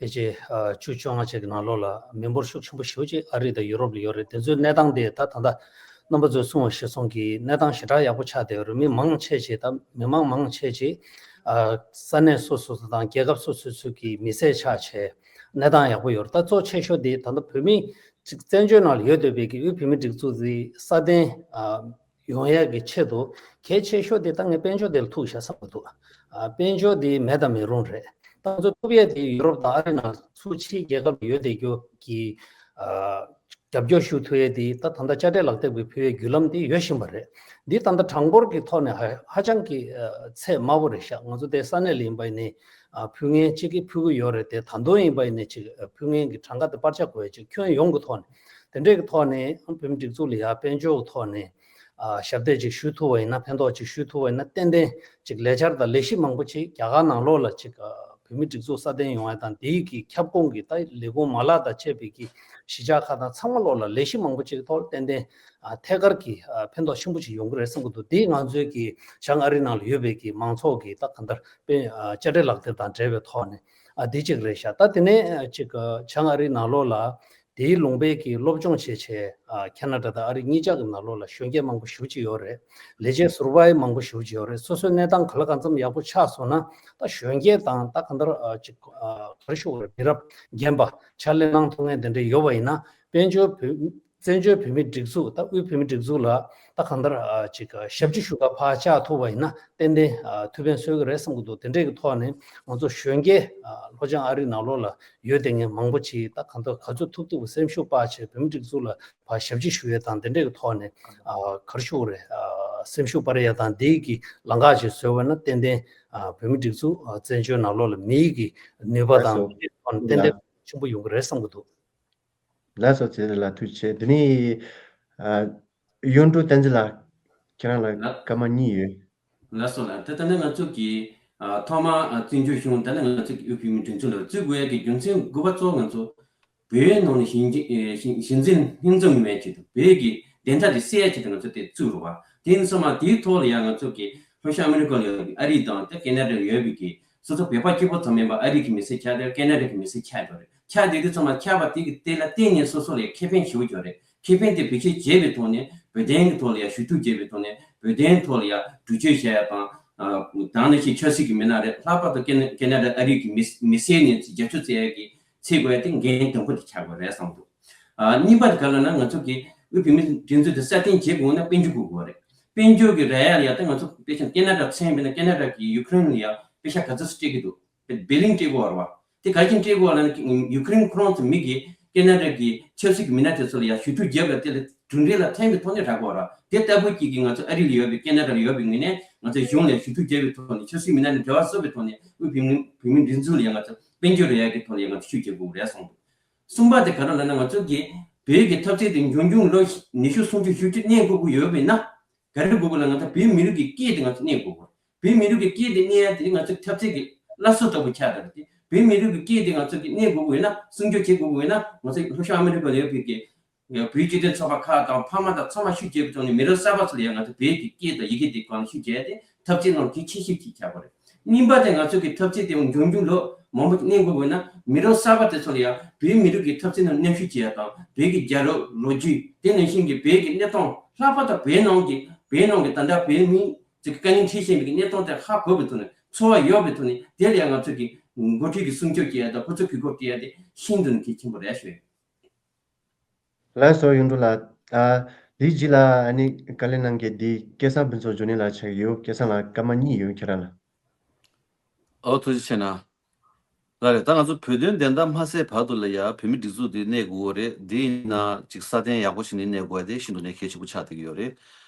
ཕལ་ཆེར་ཨ་བཅུ་བཅོ་ལྔ་ཅིག་གི་ནང་ལོགས་ལ་མི་འབོར་ཤུགས་ཆེན་པོ་ཞེ་པོ་ཅིག་ཨ་རི་དང་ཡུ་རོབ་ལ་ཡོད་རེད། དེ་ཚོའི་གནས་སྟངས་དེ་ད་ད་ལྟ་རྣམ་པ་ཚོས་གསུངས་པ་གཞིར་བཟུང་གིས་གནས་སྟངས་ཞེ་དྲག་ཡག་པོ་ཆགས་བསྡད་ཡོད་རེད། མི་མང་ཆེ་ཆེ་ད་མི་མང་མང་ཆེ་ཆེ་ཨ་ས་གནས་སོ་སོ་སོ་དང་རྒྱལ་ཁབ་སོ་སོ་སོ་གི་མི་སེར་ཆགས་བྱས་གནས་སྟངས་ཡག་པོ་ཡོད་རེད། ད་གཙོ་ཆེ་ཤོས་དེ་ད་ལྟ་བོད་མི་ཅིག་བཙན་བྱོལ་ནང་ལ་ཡོད་བསྡད་པའི་གི་དབུས་བོད་མི་སྒྲིག་འཛུགས་དེ་སྲ་བརྟན་ཨ་ཡོང་ཡས་ཀྱི་ཆེད་དུ་གལ་ཆེ་ཤོས་དེ་ད་ངས་དཔལ་འབྱོར་དེ་ལ་ཐུག་བཞག་བསམ་གྱི་འདུག་ཨ་དཔལ་འབྱོར་དེ་མེད་དང་མེད་རུང་རེད། ད་ང་ཚོ་ཐུབ་ཡས་དེ་ཡུ་རོབ་དང་ཨ་རི་ནང་ཚུར་ཕྱིའི་རྒྱལ་ཁབ་ལ་ཡོད་བསྡད་རྒྱུ་གི་ཨ་རྒྱབ་སྐྱོར་ཞུ་ཐུབ་ཡས་དེ་ད་ད་ལྟ་དཔྱ་ཁྲལ་ལག་དེབ་ཀྱི་ཕུལ་བའི་བརྒྱུད་ལམ་དེ་ཡོད་བཞིན་པ་རེད། འདི་ད་ལྟ་གྲངས་འབོར་གྱི་ཐོག་ནས་ཧ་ཧ་ཅང་གི་ཨ་ཚད་དམའ་པོ་རེད་ཤག་ང་ཚོ་དེ་ས་གནས་ལ་ཡིན་པ་ཡིན་ནའི་ཨ་ཕུལ་མཁན་གཅིག་གིས་ཕུལ་གྱི་ཡོད་རེད་དེ། ད་དུང་ཡིན་པ་ཡིན་ནའི་གཅིག་ཨ་ཕུལ་མཁན་གྱི་གྲངས་ཀ་དེ་སྤར་ཆ་དགོས་ཡས་ཅིག་ཁྱོན་ཡོངས་ཀྱི་ཐོག་ནས་དེ་འདྲས་ཀྱི་ཐོག་ནས་ཨ་བོད་མི་སྒྲིག་འཛུགས་ལ་ཡ་དཔལ་འབྱོར་གྱི་ཐོག་ནས་ ཨ་ཞབས་འདེགས་ཅིག་ཞུ་ཐུབ་པ་ཡིན་ན། ཕན་ཐོགས་ཅིག་ཞུ་ཐུབ་པ་ཡིན་ན། ཏན་ཏན་ཅིག་ལས་འཆར་དང་ལས་གཞི་མང་པོ་ཅིག་རྒྱ་གར་ནང་ལོགས་ལ་ཅིག་ཨ་བོད་མི་སྒྲིག་འཛུགས་སྲ་བརྟན་ཡོང་ཡ་དང་། དེའི་གི་ཁྱབ་ཁོངས་ཀྱི་ད་ལས་ཁུངས་མ་ལག་དང་བཅས་པའི་གི་གཞིས་ཆགས་ཁག་དང་ཚང་མ་ལོགས་ལ་ལས་གཞི་མང་པོ་ཅིག་ཐོག་ཏན་ཏན་ཨ་ཐད་ཀར་གྱི་ཨ་ཕན་ཐོགས་ཆེན་པོ་ཅིག་ཡོང་གི་རེད་བསམ་གྱི་འདུག་དེ་ང་ཚོའི་གི་བྱང་ཨ་རི་ནང་ལ་ཡོད་པའི་གི་མང་ཚོགས་ཀྱི་ད་གང་ལྟར་དཔེ་ཨ་དཔྱ་ཁྲལ་ལག་དེབ་དང་འབྲེལ་བའི་ཐོག་ནས་ཨ་དེ་གཅིག་རེད་ཤག་ད་དེ་ནས་ཨ་ཅིག་ཨ་བྱང་ཨ་རི་ནང་ལོགས་ལ་དེའི་ལུང་པའི་གི་སློབ་སྦྱོང་བྱེད་ཆེད་ཨ་ཁེ་ན་ཌ་དང་ཨ་རི་གཉིས་ཆ་གི་ནང་ལོགས་ལ་གཞོན་སྐྱེས་མང་པོ་ཞེ་པོ་ཅིག་ཡོད་རེད། ལས་བྱེད་ཟུར་པ་ཡང་མང་པོ་ཞེ་པོ་ཅིག་ཡོད་རེད། སོ་སོའི་གནས་སྟངས་ག་ལ་གང་འཚམ་ཡག་པོ་ཆགས་སོང་ན། ད་གཞོན་སྐྱེས་དང་ད་གང་ལྟར་ཨ་ཅིག་ཨ་ག་རེ་ཞུ་དགོས་རེད། མི་རབས་རྒན་པ་ཕྱག་ལས་གནང་ཐུབ་མཁན་དེ་འདྲ་ཡོད་པ་ཡིན་ན། དཔལ་འབྱོར་བོད་བཙན་བྱོལ་བོད་མིའི་སྒྲིག་འཛུགས་དང་དབུས་བོད་མིའི་སྒྲིག་འཛུགས་ལ་ད་གང་ལྟར་ཨ་ཅིག་ཞབས་ཕྱི་ཞུ་ག་ཕར་བཅར་ཐུབ་པ་ཡིན་ན། ཏན་ཏན་ཨ་ཐུགས་ཕན་གསོས་ཀྱི་རེད་བསམ་གྱི་འདུག་དེ་འདྲའི་གི་ཐོག་ནས་ང་ཚོ་གཞོན་སྐྱེས་ཨ་ལྷོ་བྱང་ཨ་རི་ནང་ལོགས་ལ་ཡོད་བསྡད་མཁན་མང་པོ་ཅིག་ད་གང་ལྟར་ག་ཚོད་ཐུབ་ཐུབ་སེམས་ཤུགས་སྤར་བྱས་བོད་མིའི་སྒྲིག་འཛུགས་ལ་ཕར་ཞབས་ཕྱི་ཞུ་ཡས་དང་དེ་འདྲའི་གི་ཐོག་ནས་ཨ་ག་རེ་ཞུ་དགོས་རེད། ཨ་སེམས་ཤུགས་སྤར་ཡས་དང་དེའི་གི་ལམ་ཁ་ཅིག་བཟོས་པ་ན། ཏན་ཏན་ཨ་བོད་མིའི་སྒྲིག་འཛུགས་ཨ་བཙན་བྱོལ་ནང་ལོགས་ལ་མིའི་གི་ནུས་པ་དང་ལགས་སོ། དེ་ཐོག་ནས་ཏན་ཡ། ཏན་ཆེན་པོ་ཡོང་གི་རེད་བསམ་གྱི་འདུག་ལགས་སོ། ཚེ་རིང་ལགས་ཐུགས་རྗེ་ཆེ། དེ་ནས་ཨ་གཡུང་དྲུང་བསྟན་འཛིན་ལགས། ཁྱེད་རང་ལ་ལགས། སྐར་མ་གཉིས་ཡོད། ལགས་སོ་ལགས། ད་ལྟ་ནི་ང་ཚོ་གི་ཨ་ཐོག་མ་ཨ་བཙན་བྱོལ་གཞུང་། ད་ནི་ང་ཚོ་གི་དབུས་བོད་མིའི་སྒྲིག་འཛུགས་ལ་བཙུགས་དགོས་ཡ་གི་རྒྱུ་མཚན་དགོས་པ་གཙོ་བོ་ང་ཚོ་བོད་ནང་ནས་གཞིས་བྱེས་ཨེ་གཞིས་གཞིས་འཛིན་ལྷན་འཛོམས་ཡོང་ཡ་ཆེད་དུ། བོད་ཀྱི་བདེན་མཐའ་དེ་གསལ་ཡ་ཆེད་དུ་ང་ཚོ་དེ་བཙུགས་རོགས་པ། དེ་ཡིན་ཙང་མ་དེའི་ཐོག་ལ་ཡང་ང་ཚོ་གི་ལྷོ་ཤར་ཨ་མི་རི་ཀ་ལ་ཡོད་པའི་ཨ་རི་དང་དེ་ཁེ་ན་ཌ་ལ་ཡོད་པའི་གི་སོ་སོ་བོད་པ་སྐྱིད་པོ་ཙམ་མིན་པ་ཨ་རི་གི་མི་སེར་ཆགས་ཡོད་རེད། ཁེ་ན་ཌ་གི་མི་སེར་ཆགས་ཡོད་རེད། ཆགས་དེ་དུས་ཙམ་མ་ཆགས་པ་དེ་གི་དེ་ལ་བརྟེན་ནས་སོ་སོ་ལ་ཡང་ཁེ་ཕན་ཞེ་པོ་ཡོད་རེད། ཁེ་ཕན་དེ་བེད་སྤྱོད་བྱས་པའི་ཐོག་ནས་བོད་དོན་གི་ཐོག་ལ་ཡང་ཞུ་གཏུག་བྱས་པའི་ཐོག་ནས་བོད་དོན་ཐོག་ལ་ཡང་འགྲེལ་བརྗོད་བྱས་ཡ་དང་། ཨ་དེ་ནང་བཞིན་ཆབ་སྲིད་ཀྱི་མི་སྣ་རེད། ལྷག་པར་དུ་ཁེ་ན་ཁེ་ན་ཌ་ཨ་རི་གི་མི་མི་སེར་ནས་རྒྱབ་སྐྱོར་བྱེད་ཡ་གི་ཚད་དགོས་ཡ་དེ་འགན་དང་པོ་དེ་ཆགས་དགོས་རེད་བསམ་འདུག་ཨ་གཉིས་པ་དེ་ག་ལ་ན་ང་ཚོ་གི་དབུས་བོད་མིའི་སྒྲིག་འཛུགས་དེ་སྲ་བརྟན་བྱེད་དགོས་ན་དཔལ་འབྱོར་དགོས་དགོས་རེད། དཔལ་འབྱོར་གི་རེད་ཡ་ལ་ཡ་ད་ང་ཚོ་དཔེ་ཆ་ཁེ་ན་ཌ་མཚོན་པ་ཡིན་ན་ཁེ་ན་ཌ་གི་ཡུ་ཀེ་རེན་ལ་ཡ་པེ་ཤ་ག་ཚོད་སྤྲད་ཀྱི་འདུག་བེ་ལིང་སྤྲད་དགོས་རེད་བ། དེ་ག་རེ་བྱས་ནས་སྤྲད་དགོས་རེད་ལབ་ན། ཡུ་ཀེ་རེན་ཁོ་རང་ཚོ་མི་གིས་ཁེ་ན་ཌ་གི་ཆབ་སྲིད་ཀྱི་མི་སྣ་དེ་ཚོ་ལ་ཡ་ཞུ་གཏུག་བརྒྱབ་ཡ་དེ་ལ་གྲུབ་འབྲས་ལ་ཕན་པའི་ཐོག་ནས་རག་དགོས་རེད། དེ་ལྟ་བུ་གཅིག་གིས་ང་ཚོ་ཨ་རི་ལ་ཡོད་པའི་ཁེ་ན་ཌ་ལ་ཡོད་པའི་ངོས་ནས་ང་ཚོའི་གཞུང་ལ་ཞུ་གཏུག་བརྒྱབ་པའི་ཐོག་ནས་ཆབ་སྲིད་མི་སྣ་ནས་འབྲེལ་བ་བཟོ་བའི་ཐོག་ནས་དབུས་བོད་མི་བོད་མིའི་སྒྲིག་འཛུགས་ལ་ཡ་ང་ཚོ་དཔལ་འབྱོར་རེ་ཡ་གི་ཐོག་ལ་ཡ་ང་ཚོ་ཤུགས་རྒྱག་དགོས་རེད་གསུངས་འདུག་གསུམ་པ་དེ་ག་རེ་ལབ་ན། ང་ཚོ་གིས་བོད་ཀྱི་འཐབ་རྩོད་དེ་འབྱུང་འགྱུར་ལོ་ཉི་ཤུ་སུམ་ཅུ་བཞི་བཅུ་གནས་དགོས་ཀྱི་ཡོད་པས་ན། ག་རེ་དགོས་ཀྱི་ལབ་ན། ད་བོད་མི་རིགས་ཀྱི་སྐད་དེ་ང་ཚོ་གནས་དགོས་ཀྱི། བོད་མི་རིགས་ཀྱི་སྐད་དེ་གནས་ཡ་དེ་ང་ཚོ་འཐབ་རྩོད་ཀྱི་སླར་གསོ་ལྟ་བུ་ཆགས་བསྡད་དེ། བོད་མི་རིགས་ཀྱི་སྐད་དེ་ང་ཚོ་གིས་གནས་དགོས་ཀྱི་ཡོད་ན། སྲུང་སྐྱོབ་བྱེད་དགོས་ཀྱི་ཡོད་ན། ང་ཚོ་ལྷོ་ཤར་ཨ་མི་རི་ཀ་ལ་ཡོད་པའི་གི་བོད་སྤྱི་མཐུན་ཚོགས་པ་ཁག་དང་ཕ་མ་དང་ཚང་མ་ཤུགས་རྒྱབ་པའི་ཐོག་ནས་མི་རབས་གསར་པ་ཚོ་ལ་ཡང་ང་ཚོ་བོད་ཀྱི་སྐད་དང་ཡི་གེ་དེ་སྒང་ལ་ཤུགས་རྒྱག་ཡ་དེ་འཐབ་རྩོད་ནང་གལ་ཆེ་ཤོས་ཅིག་ཆགས་པ་རེད། གཉིས་པ་དེ་ང་ཚོ་གི་འཐབ་རྩོད་དེ་འབྱུང་འགྱུར་ལོ་མང་པོ་གནས་དགོས་པ་ཡིན་ན། མི་རབས་གསར་པ་དེ་ཚོ་ལ་ཡང་བོད་མི་རིགས་ཀྱི་འཐབ་རྩོད་ནང་མཉམ་ཞུགས་བྱེད་ཡ་དང་། བོད་ཀྱི་རྒྱལ་རབས་ལོ་རྒྱུས། དེ་ནང་བཞིན་གྱི་བོད་ཀྱི་གནས་སྟངས། ལྷག་པར་དུ་བོད་ནང་གི་བོད་ནང་གི་ད་ལྟ་བོད་མི་ཚོ་གི་དཀའ་ངལ་འཕྲད་བཞིན་པའི་གནས་སྟངས་དེ་ཧ་གོ་བའི་ཐོག་ནས། ཚོར་བ་ཡོད་པའི་ཐོག་ནས། དེ་ལ་ཡང་ང་ཚོ་གི་འགོ་ཁྲིད་ཀྱི་སྲུང་སྐྱོབ་བྱེད་ཡ་དང་ཁོ་ཚོ་གུས་བཀུར་བྱེད་ཡ་དེ་ཤིན་ཏུ་ནས་གལ་ཆེན་པོ་རེད་ཞུ་ཡ། ལགས་སོ། གཡུང་དྲུང་ལགས། ཨ་དེའི་རྗེས་ལ་ཨ་ནི་བཀའ་ལན་གནང་མཁན་དེ་སྐལ་བཟང་ཕུན་ཚོགས་འབྱུང་གནས་ལགས་ཆགས་ཀྱི་ཡོད། སྐལ་བཟང་ལགས། སྐར་མ་གཉིས་ཡོད་ཁྱེད་རང་ལ། ཨོ་ཐུགས་རྗེ་ཆེ་གནང་། ལགས་རེད། ད་ང་ཚོ་བོད་དོན་བདེན་མཐའ་མ་གསལ་བར་དུ་ལ་ཡ་བོད་མི་སྒྲིག་འཛུགས་དེ་གནས་དགོས་ཀྱི་རེད། དེ་ཡིན་ན་ཅིག་སྲ་བརྟན་ཡག་པོ་ཞིག་ནས་གནས་དགོས་ཡ་དེ་ཤིན་ཏུ་ནས་གལ་ཆེན་པོ་ཆགས་བསྡད་ཀྱི་ཡོད་རེད།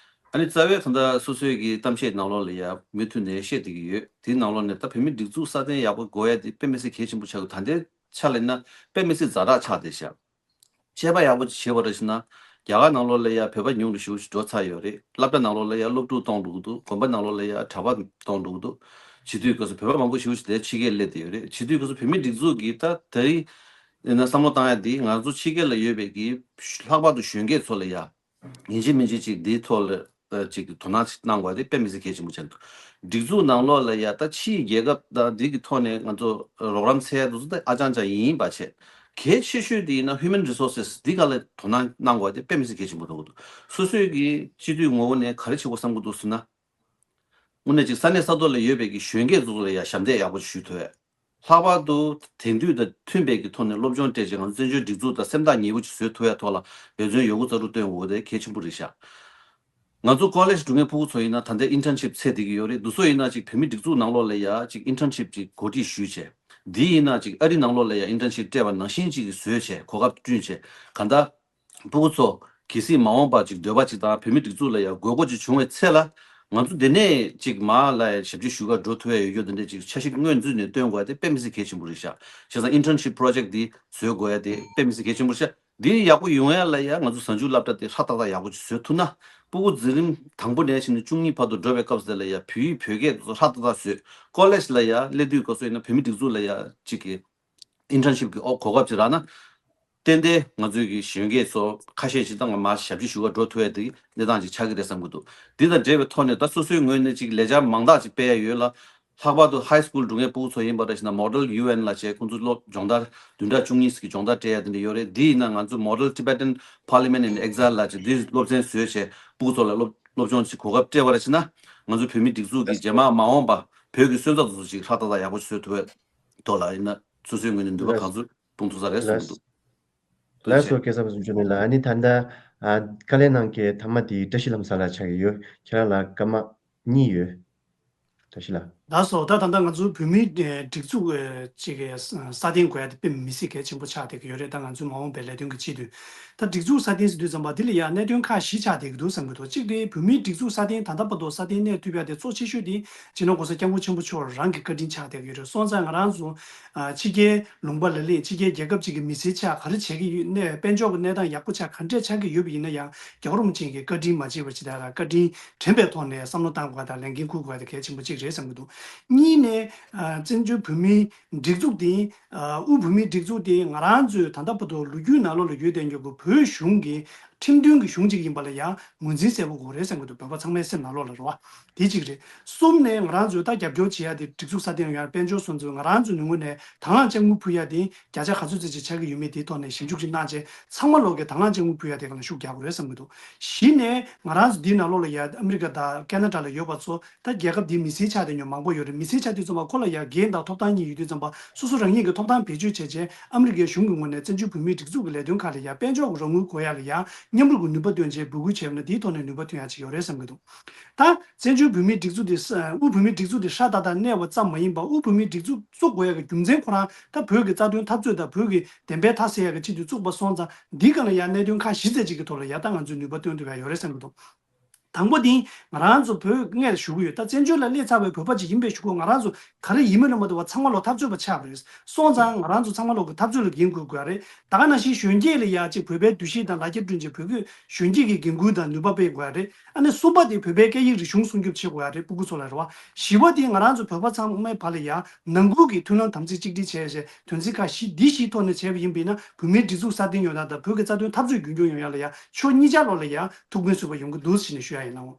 ཨ་ནི་རྩ་བའི་ད་ལྟ་སོ་སོའི་གི་གཏམ་བཤད་ནང་ལོགས་ལ་ཡ་མུ་མཐུད་ནས་བཤད་བསྡད་ཀྱི་ཡོད། དེའི་ནང་ལོགས་ནས་ད་བོད་མི་སྒྲིག་འཛུགས་སྲ་བརྟན་ཡག་པོ་དགོས་ཡ་དེ་དཔེ་མི་སྲིད་གལ་ཆེན་པོ་ཆགས་ཀྱི། ད་ལྟའི་ཆ་ལ་ཡིན་ན་དཔེ་མི་སྲིད་ཛ་དྲག་ཆགས་བསྡད་ཤག་བྱས་པ་ཡག་པོ་ཅིག་བྱས་པ་རེད་ཟེར་ན། རྒྱ་གར་ནང་ལོགས་ལ་ཡ་བོད་པ་ཉུང་རུ་ཞེ་པོ་ཅིག་འགྲོ་ཚར་ཡོད་རེད། སློབ་གྲྭ་ནང་ལོགས་ལ་ཡ་སློབ་ཕྲུག་གཏོང་འགྲོ་གི་འདུག་དགོན་པ་ནང་ལོགས་ལ་ཡ་གྲྭ་པ་གཏོང་འགྲོ་གི་འདུག་བྱེད་དུས་སྐབས་སུ་བོད་པ་མང་པོ་ཞེ་པོ་ཅིག་དེ་ཕྱི་རྒྱལ་སླེབས་བསྡད་ཡོད་རེད། བྱེད་དུས་སྐབས་སུ་བོད་མིའི་སྒྲིག་འཛུགས་ཀྱིས་ད་དེ་ཡིན་ན་བསམ་བློ་བཏང་ཡ་དེ། ང་ཚོ་ཕྱི་རྒྱལ་ལ་ཡོད་པའི་གི་ལྷག་པར་དུ་གཞོན་སྐྱེས་ཚོ་ལ་ཡ་ཡིན་གཅིག་མིན་གཅིག་ཅིག་འདིའི་ཐོག་ལ་ཨ་ཅིག་དོ་སྣང་ཅིག་གནང་དགོས་དེ་དཔེ་མི་སྲིད་གལ་ཆེན་པོ་ཆགས་འདུག་སྒྲིག་འཛུགས་ནང་ལོགས་ལ་ཡ་ད་ཕྱིའི་རྒྱལ་ཁབ་དང་འདི་གི་ཐོག་ནས་ང་ཚོ་རོགས་རམ་འཚོལ་ཡ་དེ་ཚོ་ད་ཨ་ཅང་ཅང་ཡིན་པ་བྱས། གལ་ཆེ་ཤོས་དེ་ཡིན་ན་human resources འདི་ག་ལ་དོ་སྣང་གནང་དགོས་དེ་དཔེ་མི་སྲིད་གལ་ཆེན་པོ་འདུག་སོ་སོའི་གི་སྤྱི་འཐུས་ངོ་བོ་ནས་ག་རེ་བྱེད་དགོས་བསམ་གི་འདུག་ཟེར་ན། དངོས་གནས་ཅིག་ས་གནས་ས་ཐོག་ལ་ཡོད་པའི་གི་གཞོན་སྐྱེས་ཚོ་ལ་ཡ་ཞབས་འདེགས་ཡག་པོ་ཞུ་ཐུབ་ཡ། ལྷག་པར་དུ་དེང་དུས་དང་མཐུན་པའི་གི་ཐོག་ནས་སློབ་སྦྱོང་སྤྲད་བྱས་ང་ཚོ་བཙན་བྱོལ་སྒྲིག་འཛུགས་དང་སེམས་ཐག་ཉེ་པོ་ཅིག་བཟོ་ཐུབ་ཡ་ཐོག་ལ་འབད་བརྩོན་ཡོད་རྒུ་རྩལ་སྤྲུགས་སྟོན་དགོས་དེ་གལ་ཆེན་པོ་རེད་ཤག་ང་ཚོ་ཀོ་ལེཇ་འགྲོ་མཁན་ཕྲུ་གུ་ཚོ་ཡིན་ན་ད་ལྟའི་ཨིན་ཊརན་ཤིབ་འཚོལ་བསྡད་ཀྱི་ཡོད་རེད། འདི་ཚོ་ཡིན་ན་ཅིག་བོད་མི་སྒྲིག་འཛུགས་ནང་ལོགས་ལ་ཡ་ཅིག་ཨིན་ཊརན་ཤིབ་ཅིག་གོ་སྒྲིག་ཞུས་བྱས། འདི་ཡིན་ན་ཅིག་ཨ་རི་ནང་ལོགས་ལ་ཡ་ཨིན་ཊརན་ཤིབ་སྤྲད་པ་ནང་བཞིན་ཅིག་བཟོས་བྱས། གོ་སྐབས་བསྐྲུན་བྱས། གང་ལྟར་ཕྲུ་གུ་ཚོ་གལ་སྲིད་མ་འོངས་པར་ཅིག་འདོད་པ་ཅིག་དང་བོད་མི་སྒྲིག་འཛུགས་ལ་ཡ་དགོས་མཁོ་ཅིག་བྱུང་བའི་ཚེ་ལ། ང་ཚོ་འདི་ནས་ཅིག་མར་ལ་ཡ་ཞབས་ཕྱི་ཞུ་གར་འགྲོ་ཐུབ་ཡ་ཡོད་རྒྱུ་དེ་འདྲས་ཅིག་འཆར་གཞི་སྔོན་ཚུད་ནས་བཏོན་དགོས་ཡ་དེ་དཔེ་མི་སྲིད་གལ་ཆེན་པོ་རེད་ཤག་བྱས་ཙང་ཨིན་ཊརན་ཤིབ་པོ་རོ་ཇེག་འདི་བཟོ་དགོས་ཡ་དེ་དཔེ་མི་སྲིད་གལ་ཆེན་པོ་རེད་ཤག་འདི་ཡག་པོ་ཡོང་ཡ་ལ་ཡ་ང་ཚོ་གཟའ་མཇུག་སློབ་གྲྭ་དེ་ཧྲ་ཏག་ཏག་ཡག་པོ་ཅིག་བཟོ་ཐུབ་ན། སྤུ་གུ་འཛིན་རིམ་དང་པོ་ནས་བྱས་ནས་བཅུ་གཉིས་བར་དུ་འགྲོ་བའི་སྐབས་དེ་ལ་ཡ་བོད་ཡིག་བོད་སྐད་དེ་ཚོ་ཧྲ་ཏག་ཏག་བཟོས། ཀོ་ལེཇ་ལ་ཡ་སླེབས་དུས་སྐབས་སུ་ཡིན་ན་བོད་མིའི་སྒྲིག་འཛུགས་ལ་ཡ་གཅིག་གི་ཨིན་ཊརན་ཤིབ་ཀྱི་ཨོ་གོ་སྐབས་ཅིག་རག་ན། ཏན་ཏན་ང་ཚོའི་གི་གཞོན་སྐྱེས་ཚོ་ཁ་ཤས་ཤིག་ད་ང་མར་ཞབས་ཕྱི་ཞུ་ག་འགྲོ་ཐུབ་ཡ་དེ་གནས་སྟངས་ཅིག་ཆགས་ཀྱི་རེད་བསམ་གྱི་འདུག་འདི་དང་འབྲེལ་བའི་ཐོག་ནས་ད་སོ་སོའི་ངོས་ནས་ཅིག་ལས་འཆར་མང་དག་ཅིག་སྤེལ་ཡ་ཡོད་ལ། ལྷག་པར་དུ་ཧའི་སི་ཀུལ་འགྲོ་མཁན་སྤུ་གུ་ཚོ་ཡིན་པ་འདྲ་ཞིག་ན་Model U N ལ་བྱས་ཁོང་ཚོ་སློབ་སྦྱོང་བརྡར་བདུན་ཕྲག་བཅུ་གཉིས་ཀྱི་སྦྱོང་བརྡར་སྤྲད་ཡ་དེ་འདྲ་ཡོད་རེད། འདི་ཡིན་ན་ང་ཚོ་Model Tibetan Parliament in Exile ལ་བྱས་འདི་སློབ་ཚན་བཟོས་བྱས་སྤུ་གུ་ཚོ་ལ་སློབ་སློབ་སྦྱོང་ཅིག་གོ་སྐབས་སྤྲད་པ་འདྲ་ཞིག་ན། ང་ཚོ་བོད་མིའི་སྒྲིག་འཛུགས་ཀྱི་རྗེས་མ་མ་འོངས་པ་བོད་ཀྱི་སོན་རྩ་དེ་ཚོ་ཅིག་ཧྲ་ཏག་ཏག་ཡག་པོ་བཟོ་ཐུབ་པའི་ཐོག་ལ་ཡིན་ན་སོ་སོའི་ངོས་ནས་ནུས་པ་གང་ཚོད་སྤུངས་ཐུབ་ས་རེད་བསམ་གྱི་འདུག་ལགས་སོ། སྐལ་བཟང་ཕུན་ཚོགས་ལགས། ཨ་ནི་ད་ལྟ་ཨ་དཀའ་ལས་གནང་མཁན་མཐའ་མ་དེ་བཀྲ་ཤིས་ལྷ་མོ་སར་ལགས་ཆགས་ཀྱི་ཡོད། ཁྱེད་རང་ལ་སྐར་མ་གཉིས་ཡོད། བཀྲ་ཤིས་ལགས། ལགས་སོ། ད་ད་ལྟ་ང་ཚོ་བོད་མིའི་ཨེ་སྒྲིག་འཛུགས་ཨེ་ཅིག་གི་ས་སྟེང་དགོས་ཡ་དེ་དཔེ་མི་སྲིད་གལ་ཆེན་པོ་ཆགས་བསྡད་ཀྱི་ཡོད་རེད། ད་ང་ཚོའི་མ་འོངས་པའི་ལས་དོན་གྱི་ཆེད་དུ། ད་སྒྲིག་འཛུགས་སྲ་བརྟན་ཟེར་དུས་ཙམ་པ་འདི་ལ་ཡང་གནད་དོན་ཁག་བཞི་ཆགས་བསྡད་ཀྱི་འདུག་བསམ་གྱི་འདུག་གཅིག་དེ་བོད་མིའི་སྒྲིག་འཛུགས་སྲ་བརྟན་ད་ལྟ་བར་དུ་སྲ་བརྟན་གནས་ཐུབ་ཡ་དེ་གཙོ་ཆེ་ཤོས་དེ་སྤྱི་ནོར་༸གོང་ས་༸སྐྱབས་མགོན་ཆེན་པོ་མཆོག་རང་གི་བཀའ་དྲིན་ཆགས་བསྡད་ཀྱི་ཡོད་རེད། སོང་ཙང་ང་རང་ཚོ་ཨ་ཕྱི་རྒྱལ་ལུང་པ་ལ་སླེབས་ཕྱི་རྒྱལ་རྒྱལ་ཁབ་ཅིག་གི་མི་སེར་ཆགས་ག་རེ་བྱེད་ཀྱི་ཡོད་གནས་དཔལ་འབྱོར་གྱི་གནས་སྟངས་ཡག་པོ་ཆགས་ག་འདྲས་ཆགས་ཀྱི་ཡོད་པ་ཡིན་ན་ཡང་རྒྱལ་བ་རིན་པོ་ཆེ་གི་བཀའ་དྲིན་མ་བརྗེད་པ་ཅིག་དང་བཀའ་དྲིན་དྲན་པའི་ཐོག་ནས་བསམ་བློ་བཏང་དགོས་དང་ལས་འགན་འཁུར་དགོས་དེ་གལ་ཆེན་པོ་གཅིག་རེད་བསམ་གྱི་འདུག་གཉིས་ནས་ཨ་བཙན་བྱོལ་བོད་མིའི་སྒྲིག་འཛུགས་དེ། ཨ་དབུས་བོད་མིའི་སྒྲིག་འཛུགས་དེ་ང་རང་ཚོའི་ད་ལྟ་བར་དུ་ལོ་རྒྱུས་ནང་ལོགས་ལ་ཡོད་བསྡད་མཁན་གྱི་བོད་གཞུང་གི་ཁྲིམས་མཐུན་གྱི་གཞུང་གཅིག་ཡིན་པ་ལ་ཡང་ངོས་འཛིན་གསལ་པོ་དགོས་རེད་བསམ་གྱི་འདུག་བོད་པ་ཚང་མའི་སེམས་ནང་ལོགས་ལ་རེད་བ། དེ་གཅིག་རེད། གསུམ་ནས་ང་རང་ཚོས་ད་རྒྱབ་སྐྱོར་བྱེད་ཡ་དེ་སྒྲིག་འཛུགས་སྲ་བརྟན་ཡོང་ཡ་དཔལ་འབྱོར་སོན་ཚུལ་ང་རང་ཚོའི་ནུས་ངོ་ནས་དང་བླངས་དཔྱ་དངུལ་ཕུལ་ཡ་དེ་བརྒྱ་ཆ་ག་ཚོད་ཙམ་ཅིག་ཆགས་ཀྱི་ཡོད་མེད་དེའི་ཐོག་ནས་ཞིབ་འཇུག་ཅིག་གནང་བྱས་ཚང་མ་ལོག་གི་དང་བླངས་དཔྱ་དངུལ་ཕུལ་ཡ་དེ་ག་ལ་ཤུགས་རྒྱག་དགོས་རེད་བསམ་གྱི་འདུག་བཞི་ནས་ང་རང་ཚོ་འདིའི་ནང་ལོགས་ལ་ཡ་ཨ་མི་རི་ཀ་དང་ཁེ་ན་ཌ་ལ་ཡོད་པ་ཚོ། ད་རྒྱལ་ཁབ་འདིའི་མི་སེར་ཆགས་བསྡད་མཁན་མང་པོ་ཡོད་རེད། མི་སེར་ཆགས་དུས་ཙམ་པ་ཁོ་ལ་ཡང་འགན་དང་ཐོབ་ཐང་གཉིས་ཡོད་དུས་ཙམ་པ་སོ་སོ་རང་ཉིད་ཀྱི་ཐོབ་ཐང་བེད་སྤྱོད་བྱས་རྗེས་ཨ་མི་རི་ཀའི་གཞུང་གི་ངོས་ནས་བཙན་བྱོལ་བོད་མིའི་སྒྲིག་འཛུགས་ཀྱི་ལས་དོན་ཁག་ལ་ཡང་དཔལ་འབྱོར་གྱི་རོགས་དངུལ་དགོས་ཡ་ལ་ཡང་མཉམ་རུབ་ཀྱི་ནུས་པ་བཏོན་རྗེས་འབོད་སྐུལ་བྱས་པ་ན་དེའི་ཐོག་ནས་ནུས་པ་ཐོན་ཡ་ཅིག་ཡོད་རེད་བསམ་གྱི་འདུག་ད་བཙན་བྱོལ་བོད་མིའི་སྒྲིག་འཛུགས་དེ་ས་དབུས་བོད་མིའི་སྒྲིག་འཛུགས་དེ་ཧྲ་ཏག་ཏག་གནས་པ་ཙམ་མ་ཡིན་པར་དབུས་བོད་མིའི་སྒྲིག་འཛུགས་བཙུགས་དགོས་ཡ་གི་རྒྱུ་མཚན་ཁོ་རང་ད་བོད་ཀྱི་རྩ་དོན་འཐབ་རྩོད་དང་བོད་ཀྱི་བདེན་པའི་མཐའ་གསལ་ཡ་གི་ཆེད་དུ་བཙུགས་པ་སོང་ཙང་འདིའི་སྒང་ལ་ཡང་གནད་དོན་ཁག་བཞི་ཙམ་ཅིག་གི་ཐོག་ལ་ཡ་ད་ང་ཚོས་ནུས་པ་བཏོན་ཐུབ་ཡ་ཡོད་རེད་བསམ་གྱི་འདུག་དང་པོ་དེ་ང་རང་ཚོ་བོད་སྔས་ལ་བཞུགས་ཀྱི་ཡོད། ད་བཙན་བྱོལ་ལ་སླེབས་ཚར་བའི་བོད་པ་ཅིག་ཡིན་པའི་གཞུག་གུ་ང་རང་ཚོ་ག་རེ་ཡིན་མིན་ལ་མ་ལྟོས་པར་ཚང་མ་ལོག་འཐབ་རྩོད་པ་ཆགས་པ་རེད། སོང་ཙང་ང་རང་ཚོ་ཚང་མ་ལོག་གི་འཐབ་རྩོད་ལ་འགན་འཁུར་དགོས་རེད། ད་ག་ནང་བཞིན་གཞོན་སྐྱེས་ལ་ཡ་ཅིག་བོད་པའི་འདུ་ཤེས་དང་ལག་ཁྱེར་བསྐྲུན་བྱས་བོད་སྐད་གཞོན་སྐྱེས་ཀྱི་འགན་འཁུར་དང་ནུས་པ་སྤེལ་དགོས་རེད། ཨ་ནི་གསུམ་པ་དེ་བོད་པའི་སྐད་ཡིག་རིག་གཞུང་སྲུང་སྐྱོབ་བྱེད་དགོས་རེད་སྤུ་གུ་ཚོ་ལ་རེད་བ། བཞི་པ་དེ་ང་རང་ཚོ་བོད་པ་ཚང་མའི་བར་ལ་ཡ་ནང་ཁུལ་གྱི་མཐུན་ལམ་དམ་ཚིག་གཅིག་སྒྲིལ་བྱས་བྱས་དོན་ཚན་ཁག་བཞི་འདི་བཞིའི་ཐོག་ནས་བྱས་པ་ཡིན་པས་ན་བོད་མིའི་སྒྲིག་འཛུགས་སྲ་བརྟན་ཡོང་ཡ་དང་བོད་ཀྱི་རྩ་དོན་འཐབ་རྩོད་རྒྱུན་འཁྱོངས་ཡོང་ཡ་ལ་ཡ་ཕྱོགས་གཉིས་ཆ་ལོག་ལ་ཡ་ཐུགས་ཕན་གསོས་པ་ཡོང་གི་འདུག་ཟེར་ནས་ཞུ་ཡ་ཡིན་ལགས།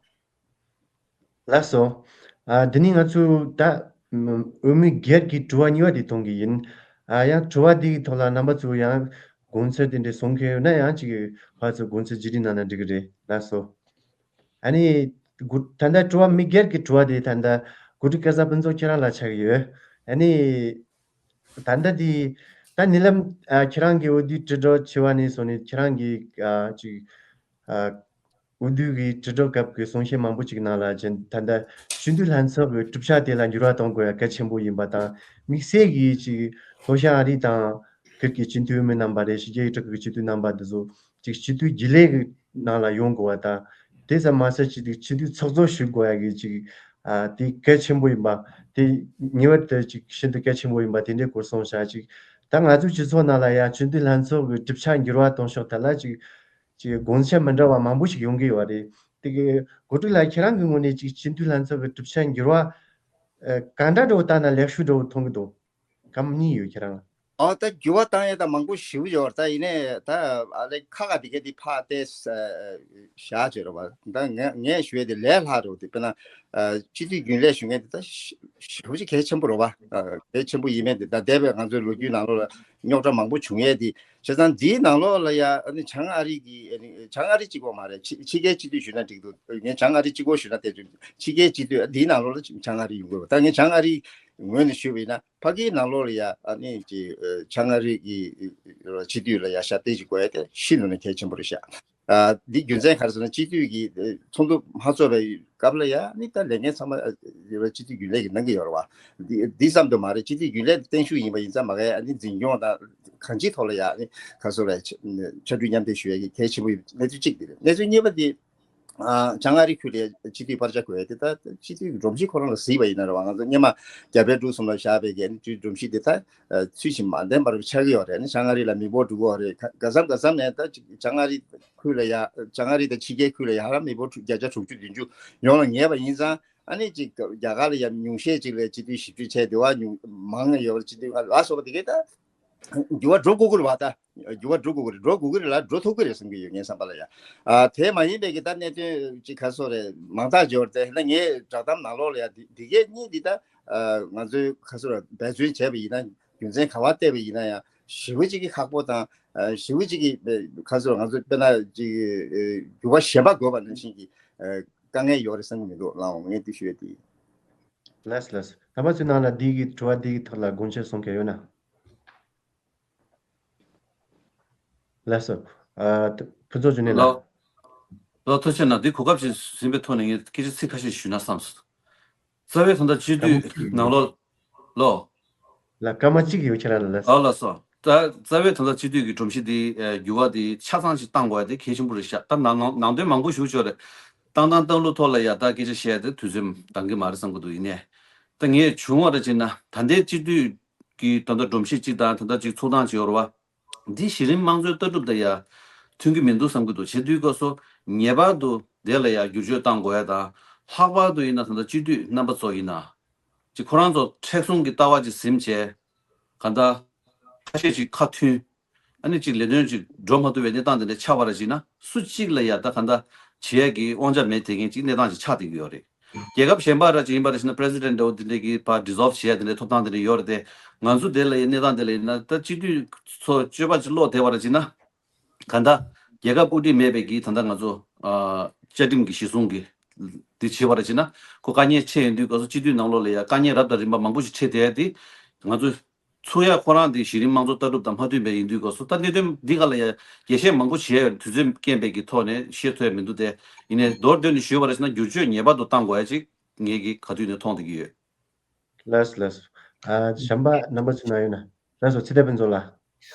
ལགས་སོ། ཨ་འདི་ནི་ང་ཚོ་ད་ཨུ་མི་སྒེར་གྱི་དྲི་བ་གཉིས་པ་དེ་གཏོང་གི་ཡིན། ཨ་ཡང་དྲི་བ་འདིའི་ཐོག་ལ་རྣམ་པ་ཚོ་ཡང་དགོངས་ཚུལ་དེ་འདྲ་གསུང་མཁན་ཡོད་ན་ཡང་ཅིག་ཕར་ཚུར་དགོངས་ཚུལ་བརྗེ་རེས་གནང་ན་འགྲིག་གི་རེད། ལགས་སོ། ཨ་ནི་གུ་ད་ལྟ་དྲི་བ་མི་སྒེར་གྱི་དྲི་བ་དེ་ད་ལྟ་གོ་སྒྲིག་སྐལ་བཟང་ཕུན་ཚོགས་ཁྱེད་རང་ལ་ཆགས་ཀྱི་ཡོད། ཨ་ནི་ད་ལྟ་དེ་ད་ཉེ་ལམ་ཨ་ཁྱེད་རང་གི་འོས་བསྡུའི་དྲིལ་བསྒྲགས་བྱས་པ་ནས་བཟུང་ནས་ཁྱེད་རང་གི་ཨ་ཅིག་ཨ་འོས་བསྡུ་གི་དྲིལ་བསྒྲགས་སྐབས་ཀྱི་གསུང་བཤད་མང་པོ་ཅིག་ནང་ལ་ཅན་ད་ལྟ་སྤྱི་འཐུས་ལྷན་ཚོགས་ཀྱི་གྲུབ་ཆ་དེ་ལ་འགྱུར་བ་གཏོང་དགོས་ཡ་གལ་ཆེན་པོ་ཡིན་པ་དང་དམིགས་བསལ་གྱི་ཅིག་ལྷོ་ཤར་ཨ་རི་དང་ཁུལ་གྱི་སྤྱི་འཐུས་འོས་མི་རྣམ་པ་རེད། ཕྱི་རྒྱལ་ཡུལ་གྲུ་ཁག་གི་སྤྱི་འཐུས་རྣམ་པ་འདི་ཚོ་ཅིག་སྤྱི་འཐུས་རྒྱུན་ལས་ཀྱི་ནང་ལ་ཡོང་དགོས་པ་དང་དེ་ཙམ་མ་ཟད་ཅིག་སྤྱི་འཐུས་ཚོགས་གཙོ་ཞུ་དགོས་ཡ་གི་ཅིག་ཨ་དེ་གལ་ཆེན་པོ་ཡིན་པ་དེ་ངེས་པར་དུ་ཅིག་ཤིན་ཏུ་གལ་ཆེན་པོ་ཡིན་པ་དེ་འདྲའི་སྐོར་གསུངས་བཞག་ཅིག་ད་ང་ཚོའི་སྤྱི་ཚོགས་ནང་ལ་ཡ་སྤྱི་འཐུས་ལྷན་ཚོགས་ཀྱི་གྲུབ་ཆ་འགྱུར་བ་གཏོང་ཕྱོགས་ཐད་ལ་ཅིག་ཅིག་དགོངས་འཆར་མི་འདྲ་བ་མང་པོ་ཞིག་ཡོང་གི་ཡོད་རེད། དེ་གི་གོ་སྒྲིག་ལ་ཁྱེད་རང་གི་ངོས་ནས་ཅིག་སྤྱི་འཐུས་ལྷན་ཚོགས་ཀྱི་གྲུབ་ཆ་འགྱུར་བ་ཨ་གང་འདྲ་འདྲ་བོ་བཏང་ན་ལེགས་ཤོས་འདྲ་བོ་མཐོང་གི་འདུག་གམ་གཉིས་ཡོད་ཁྱེད་རང་ལ། ཨོ་ད་འགྱུར་བ་བཏང་ཡས་ད་མང་པོ་ཞེ་པོ་ཡོད་རེད། ད་ཡིན་ནའི་ད་ཨ་ལེ་ཁ་ཁ་དེ་ག་དེ་ཕ་ཏེ་བཞག་བྱས་རེད་བ། ད་ངས་ངས་ཞུ་ཡས་དེ་ལས་སླ་རེད་བ། དེ་དཔེར་ན་ཨ་སྤྱི་འཐུས་རྒྱུན་ལས་ཞུ་མཁན་དེ་ད་ཞེ་པོ་ཅིག་གལ་ཆེན་པོ་རེད་བ། ཨ་གལ་ཆེན་པོ་ཡིན་མིན་དེ་ད་འདས་པའི་ང་ཚོའི་ལོ་རྒྱུས་ནང་ལོགས་ལ་རྙོག་དྲ་མང་པོ་བྱུང་ཡས་དེ། བྱས་ཙང་འདིའི་ནང་ལོགས་ལ་ཡ་ཨ་ནི་བྱང་ཨ་རི་གི་ཨ་ནི་བྱང་ཨ་རི་གཅིག་པོ་མ་རེད། ཕྱི་ཕྱི་རྒྱལ་སྤྱི་འཐུས་ཞུས་ན་འགྲིག་འདུག་ངས་བྱང་ཨ་རི་གཅིག་པོ་ཞུས་ན་དེ་ཕྱི་རྒྱལ་སྤྱི་འཐུས་འདིའི་ནང་ལོགས་ལ་བྱང་ཨ་རི་ཡོང་དགོས་པ། ད་ངས་བྱང་ཨ་རིའི་ངོས་ནས་ཞུས་པ་ཡིན་ན་ཕ་གིའི་ནང་ལོགས་ལ་ཡ་ཨ་ནི་ཅི་བྱང་ཨ་རི་གི་སྤྱི་འཐུས་ལ་ཡ་ཤ་སྟག་ཅིག་དགོས་ཡ་དེ་ཤིན་ཏུ་ནས་གལ་ཆེན་པོ་རེད་ཤག་ཨ་འདི་རྒྱུ་མཚན་ག་རེ་ཟེར་ན་སྤྱི་འཐུས་ཀྱི་ཚོགས་འདུ་མ་ཚོགས་པའི་སྐབས་ལ་ཡ་ཨ་ནི་ད་ལས་འགན་ཚང་མ་སྤྱི་འཐུས་རྒྱུན་ལས་ཀྱིས་གནང་གི་ཡོད་རེད་བ། འདི་འདི་ཙམ་དུ་མ་རེད། སྤྱི་འཐུས་རྒྱུན་ལས་བརྟན་བཞུགས་ཡིན་པ་ཡིན་ཙང་མ་གའི་ཨ་ནི་འཛིན་སྐྱོང་དང་གང་ཅིའི་ཐོག་ལ་ཡ་ཨ་ནི་ག་ཚོད་རེད་ཕྱར་གྲུ་མཉམ་འདེགས་ཞུ་ཡ་གི་གལ་ཆེན་པོ་ཡིན། གནས་ཚུལ་གཅིག་འདི་རེད། གནས་ཚུལ་གཉིས་པ་འདི་ ཨ་བྱང་ཨ་རི་ཁུལ་ལ་སྤྱི་འཐུས་པར་ཆ་བཀོད་དེ། ད་སྤྱི་འཐུས་ཀྱི་སྒྲོམ་གཞི་ཁོ་རང་ལ་གཟིགས་པ་ཡིན་ན་རེད་བ། ང་ཚོ་སྔོན་མ་རྒྱ་བལ་འབྲུག་གསུམ་ལ་བཞག་པའི་གི་སྤྱི་འཐུས་སྒྲོམ་གཞི་དེ་ད་ཚུལ་བཞིན་མ་ལྡན་པ་རུ་ཆགས་ཀྱི་ཡོད་རེད། ཨ་ནི་བྱང་ཨ་རི་ལ་མི་འབོར་འགྲོ་གི་ཡོད་རེད། ག་ག་ཙམ་ག་ཙམ་ནས་ད་ཅིག་བྱང་ཨ་རི་ཁུལ་ལ་ཡ། བྱང་ཨ་རི་དང་ཕྱི་རྒྱལ་ཁུལ་ལ་ཡ་ར་མི་འབོར་དྲུག་བརྒྱ་ཆ་དྲུག་ཅུ་བདུན་ཅུ་ཡོང་ལ་ངེས་པ་ཡིན་ཙང་། ཨ་ནི་ཅིག་རྒྱ་གར་ལ་ཡ་ཉུང་ཤས་ཅིག་ལ་སྤྱི་འཐུས་ཞིབ་དཔྱོད་བྱས། དེ་བ་ཉུང་མང་ཡོད་པ་སྤྱི་འཐུས་ལ་སོགས་པ་དེ་གས་ད་འགྱུར་བ་འགྲོ་དགོས་ཀྱི་རེད་བ། ད་འགྱུར་བ་འགྲོ་དགོས་ཀྱི་རེད། འགྲོ་དགོས་ཀྱི་རེད་ལ་འགྲོ་ཐུབ་ཀྱི་རེད་བསམ་གྱི་ཡོད། ངའི་བསམ་པ་ལ་ཡ། ཨ་དེ་མ་ཡིན་པའི་གི་ད་གནད་དོན་ཅིག་ག་སོ་རེད། མང་དག་འབྱོར་ཏེ་ད་ངའི་བསྒྲགས་གཏམ་ནང་ལོགས་ལ་ཡ་འདི་འདི་གས་གཉིས་འདི་ད་ཨ་ང་ཚོའི་ག་སོ་རེད། འབད་བརྩོན་བྱས་པ་ཡིན་ན། རྒྱུ་མཚན་ག་བ་བལྟས་པ་ཡིན་ན་ཡང་ཞེ་པོ་ཅིག་གི་ཁག་པོ་དང་། ཨ་ཞེ་པོ་ཅིག་གི་ག་སོ་རེད། ང་ཚོ་དཔེར་ན་ཅིག་འགྱུར་བ་གཞན་པ་དགོས་པ་ནང་བཞིན་གྱི་ཨ་དཀའ་ངལ་ཡོད་རེད་བསམ་གྱི་མི་འདུག་ལགས། ངས་འདི་ཞུ་ཡ་དེ་ཡིན། ལགས་སོ། ལགས་སོ། རྣམ་པ་ཚོའི་ནང་ལ་འདི་གི་དྲི་བ་འདི་གི་ཐོག་ལ་དགོངས་འཆར་གསུང་མཁན་ཡོད་ན། ལགས་སོ། ཨ་ཕུན་ཚོགས་འབྱུང་གནས་ལགས། ལགས། ལགས་ཐུགས་རྗེ་གནང་། འདི་གོ་སྐབས་ཤིག་ཟིན་པའི་ཐོག་ནས་ངས་སྐད་ཆ་ཚིག་ཁ་ཤས་ཞུས་ན་བསམ་སོང་། རྩ་བའི་ད་ལྟ་སྤྱི་སྐར་མ་འདུས་གཅིག་ནང་ལོགས་ལོ། ལ་སྐར་མ་གཅིག་ཡོད་ཁྱེད་རང་ལ་ལགས། ཨ་ལགས་སོ། ད་རྩ་བའི་ད་ལྟ་སྤྱི་འཐུས་ཀྱི་སྒྲོམ་གཞི་འདི་ཨ་འགྱུར་བ་འདི་ཆ་ཚང་ཞིག་བཏང་དགོས་ཡ་དེ་གལ་ཆེན་པོ་རེད་ཤག་ད་ནང་ནང་ནང་དོན་མང་པོ་ཞིག་ཡོད་རེད། བཏང་བཏང་བཏང་ལུགས་ཐོག་ལ་ཡ་ད་སྐད་ཆ་བཤད་ཡ་དེ་དུས་ཚོད་འདང་གི་མ་རེད་བསམ་གི་འདུག་ཡིན་ནའི་ད་ངས་བྱུང་བ་རེད་ཅེ་ན། ད་ལྟའི་སྤྱི་འཐུས་ཀྱི་ད་ལྟ་སྒྲོམ་གཞི་གཅིག་དང་ད་ལྟ་གཅིག་ཚོགས་སྟངས་གཅིག་ཡོད་རེད་བ། འདི་གཞི་རིམ་དམངས་གཙོའི་ལྟ་གྲུབ་དང་ཡ་མཐུན་གྱི་མི་འདུག་བསམ་གྱི་འདུག་བྱེད་དུས་སྐབས་སུ་ངེས་པར་དུ་དེ་ལ་ཡ་བསྒྱུར་བཅོས་བཏང་དགོས་ཡ་དང་། ལྷག་པར་དུ་ཡིན་ན་ད་ལྟ་སྤྱི་འཐུས་རྣམ་པ་ཚོ་ཡིན་ན་ཅིག་ཁོ་རང་ཚོ་མཁྲེགས་བཟུང་གི་ལྟ་བ་ཅིག་ཟིན་བྱས། གང་ལྟར་ཁ་ཤས་ཅིག་ཁ་མཐུན། ཨ་ནི་ཅིག་ལས་དོན་ཅིག་འགྲོ་མ་ཐུབ་པའི་གནས་སྟངས་དེ་འདྲ་ཆགས་པ་ར་ཅིག་ན། སུ་གཅིག་ལ་ཡ་ད་གང་ལྟར་བྱེད་ཡ་གི་དབང་ཆ་མེད་དེ་མཁན་ཅིག་གནས་སྟངས་ཅིག་ཆགས་བསྡད་ཀྱི་ཡོད་རེད། རྒྱལ་ཁབ་གཞན་པ་ར་ཅིག་ཡིན་པ་ར་ཅིག་ན་president་འདྲ་བོ་དེ་འདྲས་ཀྱི་ཕར་dissolve་བྱེད་ཡ་དེ་འདྲའི་ཐོབ་ཐང་དེ་འདྲ་ཡོད་རེད་དེ། ང་ཚོ་དེ་ལ་ཡ་གནས་སྟངས་དེ་ལ་ཡིན་ན་ད་སྤྱི་འཐུས་ཚོ་སྤྱོད་པ་ཅིག་ལོག་བསྡད་པ་ར་ཅིག་ན། གང་ལྟར་རྒྱལ་ཁབ་དབུ་ཁྲིད་མེད་པའི་གི་ད་ལྟ་ང་ཚོ་ཨ་བཅའ་ཁྲིམས་ཀྱི་གཞི་བཟུང་གི་འདི་བྱེད་པ་ར་ཅིག་ན། ཁོ་དཀའ་ངལ་ཆེ་ཡོང་དུས་སྐབས་སུ་སྤྱི་འཐུས་ནང་ལོགས་ལ་ཡ་དཀའ་ངལ་རབ་དང་རིམ་པ་མང་པོ་ཞིག་འཕྲད་བསྡད་ཡ་དེ། ང་ཚོ་ཚུགས་ཡ་ཁོ་རང་དེ་གཞི་རིམ་དམངས་གཙོ་ལྟ་གྲུབ་དང་མ་མཐུན་པ་ཡིན་དུས་སྐབས་སུ་ད་གནད་དོན་འདི་ག་ལ་ཡ་རྒྱས་བཤད་མང་པོ་བྱས་ཡོད། དུས་ཚོད་རྐྱེན་པས་ཀྱི་ཐོག་ནས་བཤད་ཐུབ་ཡ་མི་འདུག་སྟེ། ཡིན་ནའི་མདོར་བསྡུས་ནས་ཞུས་པ་རེད་ཟེར་ན། བསྒྱུར་བཅོས་ངེས་པར་དུ་བཏང་དགོས་ཡ་ཅིག་ངེད་ཀྱི་ག་དུས་ནས་མཐོང་བསྡད་ཀྱི་ཡོད། ལགས་སོ་ལགས་སོ། ཨ་གཞན་པ་རྣམ་པ་ཚོའི་ནང་ཡོད་ན། ལགས་སོ། ཚེ་བརྟན་ཕུན་ཚོགས་ལགས།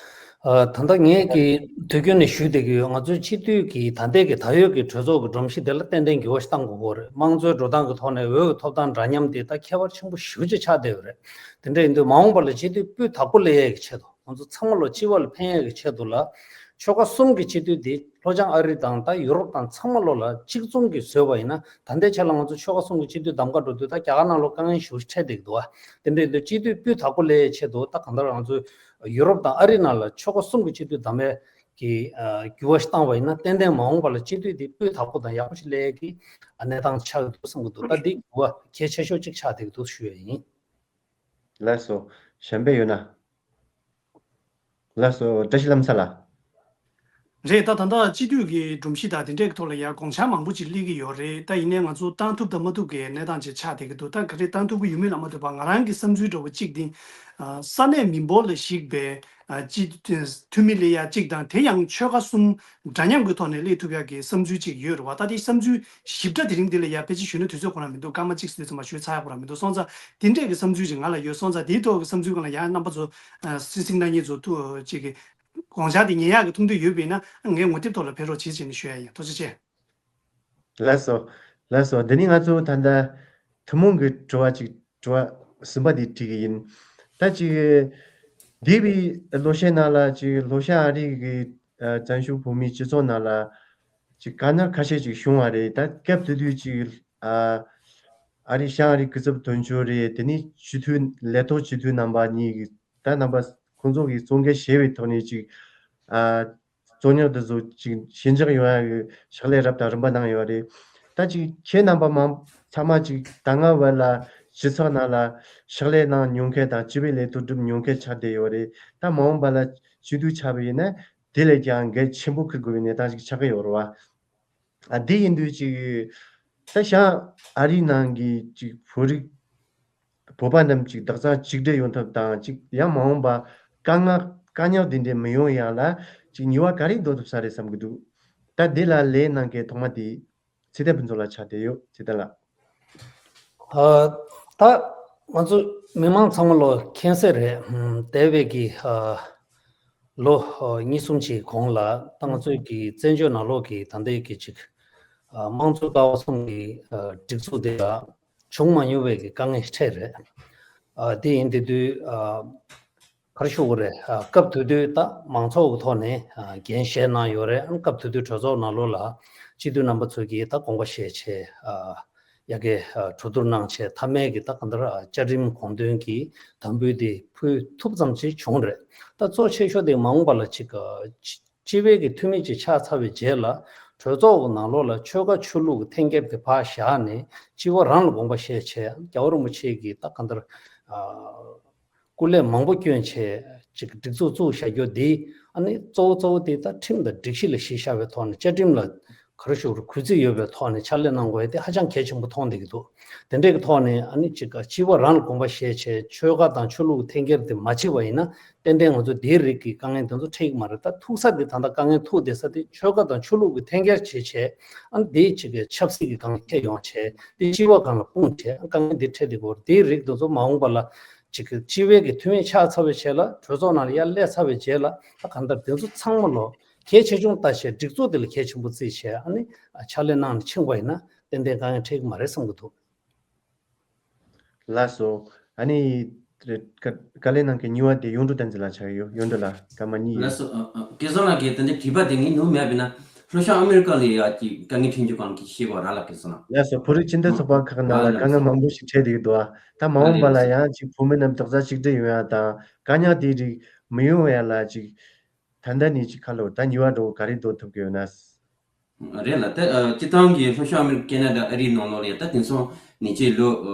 ཨ་ད་ལྟ་ངས་ཀྱི་དུས་རྒྱུན་ནས་ཞུས་བསྡད་ཀྱི་ཡོད། ང་ཚོའི་སྤྱི་འཐུས་ཀྱི་ད་ལྟའི་གི་ད་ཡོད་ཀྱི་གྲོས་ཚོགས་ཀྱི་སྒྲོམ་གཞི་དེ་ལ་ཏན་ཏན་འགྱུར་བ་ཞིག་གཏང་དགོས་ཀྱི་རེད། དམངས་གཙོའི་འགྲོ་སྟངས་ཀྱི་ཐོག་ནས་འོས་ཀྱི་ཐོབ་ཐང་འདྲ་མཉམ་དེ་ད་ཁྱད་པར་ཆེན་པོ་ཞེ་པོ་ཅིག་ཆགས་བསྡད་ཡོད་རེད། དེ་འདྲ་ཡིན་དུས་མ་འོངས་པ་ལ་སྤྱི་འཐུས་སྤུས་དག་པོ་སླེབས་ཡས་ཀྱི་ཆེད་དུ། ང་ཚོ་ཚང་མ་ལོ་སྤྱི་བ་ལ་ཕན་ཡས་ཀྱི་ཆེད་དུ་ལ། ཆོལ་ཁ་གསུམ་གྱི་སྤྱི་འཐུས་འདི་ལྷོ་བྱང་ཨ་རི་དང་ད་ཡུ་རོབ་དང་ཚང་མ་ལོ་ལ་གཅིག་མཚུངས་ཀྱིས་བཟོས་པ་ཡིན་ན། ད་ལྟའི་ཆ་ལ་ང་ཚོ་ཆོལ་ཁ་གསུམ་གྱི་སྤྱི་འཐུས་གདམ་ག་འགྲོ་དུས་ད་རྒྱ་གར་ནང་ལོ་དཀའ་ངལ་ཞེ་པོ་ཅིག་འཕྲད་བསྡད་ཀྱི་འདུག་བ། དེ་འདྲ་ཡིན་དུས་སྤྱི་འཐུས་སྤུས་དག་པོ་སླེབས་ཡས་ཆེད་དུ་ད་གང་ལྟར་ང་ཚོས་ཡུ་རོབ་དང་ཨ་རི་ནང་ལ་ཆོལ་ཁ་གསུམ་གྱི་སྤྱི་འཐུས་གདམ་པའི་གི་ཨ་འགྱུར་བ་ཞིག་བཏང་བ་ཡིན་ན། ཏན་ཏན་མ་འོངས་པ་ལ་སྤྱི་འཐུས་འདི་སྤུས་དག་པོ་དང་ཡག་པོ་ཞིག་སླེབས་ཡས་ཀྱི་ཨ་གནས་སྟངས་ཆགས་ཀྱི་འདུག་བསམ་གྱི་འདུག་ད་འདི་འགྱུར་བ་གལ་ཆེ་ཤོས་གཅིག་ཆགས་བསྡད་ཀྱི་འདུག་ཞུ་ཡས་ཡིན། ལགས་སོ། གཞན་པ་ཡོད་ན། ལགས་སོ། བཀྲ་ཤིས་ལྷ་མོ་མཚར་ལགས། རེད། ད་ད་ལྟ་སྤྱི་འཐུས་ཀྱི་སྒྲོམ་གཞི་དང་དེ་འདྲའི་ཐོག་ལ་ཡང་དགོངས་འཆར་མང་པོ་ཅིག་སླེབས་ཀྱི་ཡོད་རེད། ད་ཡིན་ནའི་ང་ཚོ་བཏང་ཐུབ་དང་མ་ཐུབ་ཀྱི་གནས་སྟངས་ཅིག་ཆགས་བསྡད་ཀྱི་འདུག་ད་ག་རེ་བཏང་ཐུབ་ཀྱི་ཡོད་མེད་ལ་མ་ལྟོས་པར་ང་རང་གི་བསམ་ཚུལ་འདྲ་བོ་གཅིག་འདི། ཨ་ས་གནས་མི་འབོར་ལ་གཞིགས་པའི་ཨ་སྤྱི་འཐུས་མི་སླེབས་ཡ་གཅིག་དང་། དེ་ཡང་ཆོལ་ཁ་གསུམ་འདྲ་མཉམ་གྱི་ཐོག་ནས་སླེབས་ཐུབ་ཡ་གི་བསམ་ཚུལ་ཅིག་ཡོད་རེད་བ། ད་དེ་བསམ་ཚུལ་ཞིབ་ཕྲ་དེ་རིང་འདི་ལ་ཡ་ཕལ་ཆེར་ཞུས་ན་དུས་ཚོད་ཁོ་རང་མི་འདུག་སྐར་མ་གཅིག་ཙམ་མ་ཞུས་ཚར་ཡ་ཁོ་རང་མི་འདུག་སོང་ཙང་དེ་འདྲས་ཀྱི་བསམ་ཚུལ་ཅིག་ང་ལ་ཡོད། སོང་ཙང་དེའི་ཐོག་གི་བསམ་ཚུལ་སྒང་ལ་ཡང་རྣམ་པ་ཚོ་ཨ་སྲིད་ཟིང་ན་ཉེ་ཚོ་ཐུ་ཅིག་གི་དགོངས་འཆར་དེ་ཉན་ཡག་གི་མཐོང་འདོད་ཡོད་པ་ཡིན་ན། ངས་ངོ་དེབ་ཐོག་ལ་ཕེབས་རོགས་བྱེད་ཅེས་ནས་ཞུ་ཡ་ཡིན། ཐུགས་རྗེ་ཆེ། ལགས་སོ། ལགས་སོ། འདི་ནི་ང་ཚོ་ད་ལྟ་ཐུན་མོང་གི་དྲི་བ་ཅིག་དྲི་བ་གསུམ་པ་འདི་དྲི་གི་ཡིན། ད་ཅིག་འདས་པའི་ལོ་ཤས་ནང་ལ་ཅིག་ལྷོ་ཤར་ཨ་རི་གི་ཨ་བཙན་བྱོལ་བོད་མིའི་སྤྱི་ཚོགས་ནང་ལ་ཅིག་དཀའ་ངལ་ཁ་ཤས་ཅིག་བྱུང་བ་རེད། ད་སྐབས་དེ་དུས་ཅིག་ཨ་ཨ་རི་བྱང་ཨ་རི་སྐུ་ཚབ་དོན་གཅོད་རེད། དེ་ནས་སྤྱི་འཐུས་ལས་ཐོག་སྤྱི་འཐུས་རྣམ་པ་གཉིས་ཀྱིས་ད་རྣམ་པ་ཁོང་ཚོ་གིས་གཙོ་འགན་བཞེས་པའི་ཐོག་ནས་ཅིག་ཨ་རྩོད་རྙོག་དེ་ཚོ་ཅིག་ཞི་འཇགས་ཡོང་ཡ་གི་ཕྱག་ལས་རབ་དང་རིམ་པ་གནང་ཡོད་རེད། ད་ཅིག་ཁྱེད་རྣམ་པ་མང་ཚང་མ་ཅིག་ད་སྔ་བར་ལ་སྤྱི་ཚོགས་ནང་ལ་ཕྱག་ལས་གནང་མྱོང་མཁན་དང་སྤྱི་པའི་ལས་དོན་སྒྲུབ་མྱོང་མཁན་ཆགས་བསྡད་ཡོད་རེད། ད་མ་འོངས་པ་ལ་སྤྱི་འཐུས་ཆགས་པ་ཡིན་ན་དེ་ལས་ཀྱང་འགན་ཆེན་པོ་འཁུར་དགོས་པའི་གནས་སྟངས་ཅིག་ཆགས་ཀྱི་ཡོད་རེད་བ། ཨ་དེ་ཡིན་དུས་ཅིག་ད་བྱང་ཨ་རིའི་ནང་གི་ཅིག་བོད་རིགས་བོད་པ་རྣམས་ཅིག་དག་ས་གཅིག་སྒྲིལ་ཡོང་ཐབས་དང་། ཅིག་ཡང་མ་འོངས་པ་དཀའ་ངལ་དཀའ་རྙོག་འདི་འདྲ་མི་ཡོང་ཡག་ལ་ཅིག་ནུས་པ་ག་རེ་འདོན་ཐུབ་ས་རེད་བསམ་གྱི་འདུག་ད་འདི་ལ་ལན་གནང་མཁན་ཐོག་མ་དེ་ཚེ་བརྟན་ཕུན་ཚོགས་ལགས་ཆགས་བསྡད་ཡོད། ཚེ་བརྟན་ལགས། ཨ་ད་ང་ཚོ་མི་མང་ཚང་མ་ལོ་མཁྱེན་གསལ་རེད། ཨམ་འདས་པའི་གི་ཨ་ལོ་ཨ་གཉིས་གསུམ་ཅིག་གོང་ལ་ད་ང་ཚོའི་གི་བཙན་བྱོལ་ནང་ལོགས་ཀྱི་ད་ལྟའི་གི་ཅིག་ ཨ་དམངས་གཙོའི་ཀ་བ་གསུམ་གྱི་ཨ་སྒྲིག་འཛུགས་དེ་ལ་བྱུང་མ་མྱོང་བའི་གི་དཀའ་ངལ་འཕྲད་རེད། ཨ་དེ་ཡིན་དེ་དུས་ཨ་ག་རེ་ཞུ་དགོས་རེད། ཨ་སྐབས་དེ་དུས་ད་མང་ཚོགས་ཀྱི་ཐོག་ནས་ཨ་འགན་བཞེས་གནང་ཡོད་རེད། ཨ་སྐབས་དེ་དུས་གྲོས་ཚོགས་ནང་ལོགས་ལ་སྤྱི་འཐུས་རྣམ་པ་ཚོས་ཀྱིས་ད་དགོངས་པ་བཞེས་བྱས་ཨ་ཡ་གི་ཨ་གྲོས་བསྡུར་གནང་བྱས་མཐའ་མའི་གི་ད་གང་ལྟར་ཨ་བཅའ་ཁྲིམས་དགོངས་དོན་གྱི་དམ་འབུལ་དེ་ཕུལ་ཐུབ་ཙམ་ཅིག་བྱུང་རེད། ད་གཙོ་ཆེ་ཤོས་དེ་མ་འོངས་པ་ལ་ཅིག་ཨ་སྤྱི་སྤྱི་པའི་གི་འཐུས་མི་ཅིག་ཆགས་ཚར་བའི་རྗེས་ལ་གྲོས་ཚོགས་ཀྱི་ནང་ལོགས་ལ་ཆོལ་ཁ་ཆོས་ལུགས་ཀྱི་འཐེན་འཁྱེར་དེ་ཕར་བཞག་ནས་སྤྱི་བ་རང་ལ་དགོངས་པ་བཞེས་བྱས་རྒྱལ་བ་རིན་པོ་ཆེ་གིས་ད་གང་ལྟར་ཨ་སྐུ་ལས་མང་པོ་བསྐྱོན་བྱས་ཅིག་སྒྲིག་འཛུགས་བཙུགས་བཞག་རྒྱུ་འདི་ཨ་ནི་གཙོ་བོ་གཙོ་བོ་དེ་ད་ཁྲིམས་དང་སྒྲིག་གཞི་ལ་གཞི་བཞག་པའི་ཐོག་ནས་བཅའ་ཁྲིམས་ལ་ག་རེ་ཞུ་དགོས་རེད། གུས་བརྩི་ཡོད་པའི་ཐོག་ནས་ཕྱག་ལས་གནང་དགོས་ཡ་དེ་ཧ་ཅང་གལ་ཆེན་པོ་མཐོང་བསྡད་ཀྱི་འདུག་དེ་འདྲའི་གི་ཐོག་ནས་ཨ་ནི་ཅིག་སྤྱི་བ་རང་ལ་དགོངས་པ་བཞེས་བྱས་ཆོལ་ཁ་དང་ཆོས་ལུགས་ཀྱི་འཐེན་འཁྱེར་དེ་མ་བྱེད་པ་ཡིན་ན། ཏན་ཏན་ང་ཚོ་དེའི་རིགས་ཀྱི་དཀའ་ངལ་དེ་ཚོ་འཕྲད་ཀྱི་མ་རེད། ད་ཐུག་ས་དེ་ད་ལྟ་དཀའ་ངལ་ཐུག་བསྡད་ས་དེ་ཆོལ་ཁ་དང་ཆོས་ལུགས་ཀྱི་འཐེན་འཁྱེར་བྱེད་བྱས་ཨ་ནི་དེའི་ཅིག་གི་ཆབ་སྲིད་ཀྱི་སྒང་ལ་འཁྱེར་ཡོང་བྱས་དེ་སྤྱི་བ་སྒང་ལ་སྤུངས་བྱས་ཨ་དཀའ་ངལ་དེ་འཕྲད་བསྡད་ཀྱི་ཡོད་རེད། དེའི་རིགས་དེ་ཚོ་མ་འོངས་པ་ལ་ཅིག་གི་སྤྱི་བའི་གི་འཐུས་མི་ཆགས་ཚར་བའི་རྗེས་ལ་གྲོས་ཚོགས་ནང་ལ་ཡར་སླེབས་ཚར་བའི་རྗེས་ལ་ད་གང་ལྟར་དེ་ཚོ་ཚང་མ་ལོ་གལ་ཆེ་ཆུང་ལྟ་བྱས་སྒྲིག་འཛུགས་དེ་ལ་གལ་ཆེན་པོ་བརྩིས་བྱས་ཨ་ནི་ཕྱག་ལས་གནང་ནས་ཕྱིན་པ་ཡིན་ན་ཏན་ཏན་དཀའ་ངལ་འཕྲད་ཀྱི་མ་རེད་བསམ་གྱི་འདུག་ལགས་སོ། ཨ་ནི། དཀའ་ལས་གནང་མཁན་གཉིས་པ་དེ་གཡུང་དྲུང་བསྟན་འཛིན་ལགས་ཆགས་ཡོད། གཡུང་དྲུང་ལགས་སྐར་མ་གཉིས་ཡོད། ལགས་སོ། ཨ་ཨ་སྐལ་བཟང་ལགས་ཀྱིས་ད་ལྟ་དྲིས་པ་དེ་ངས་ནོར་མེད་པས་ན་ལྷོ་ཤར་ཨ་མི་རི་ཀ་ལ་ཡ་གི་དཀའ་ངལ་འཕྲད་རྒྱུ་སྒང་གི་ཤེས་དགོས་ར་ལ་སྐལ་བཟང་ལགས། ལགས་སོ། བོད་རིགས་སྤྱི་མཐུན་ཚོགས་པ་ཁག་ནང་ལ་དཀའ་ངལ་མང་པོ་ཞིག་འཕྲད་བསྡད་ཀྱི་འདུག་ཨ་ད་མ་འོངས་པ་ལ་ཡང་ཅིག་བོད་མི་རྣམས་རྡོག་རྩ་གཅིག་སྒྲིལ་ཡོང་ཡ་དང་དཀའ་རྙོག་དེ་རིགས་མི་ཡོང་བ་ཡ་ལ་ཅིག་ད་ལྟ་ནས་ཅིག་ཁ་ལོ་ད་ཉེ་བ་འགྲོ་ག་རེ་འདོན་ཐུབ་ཀྱི་ཡོད་ན། རེད་ལ་ད་ཨ་སྤྱི་བཏང་གི་ལྷོ་ཤར་ཨ་མེ་རི་ཀ་ཁེ་ན་ཌ་ཨ་རིའི་ནང་ལོགས་ལ་ཡ་ད་དེང་སང་ཉེ་ཆར་ལོ་ཨ་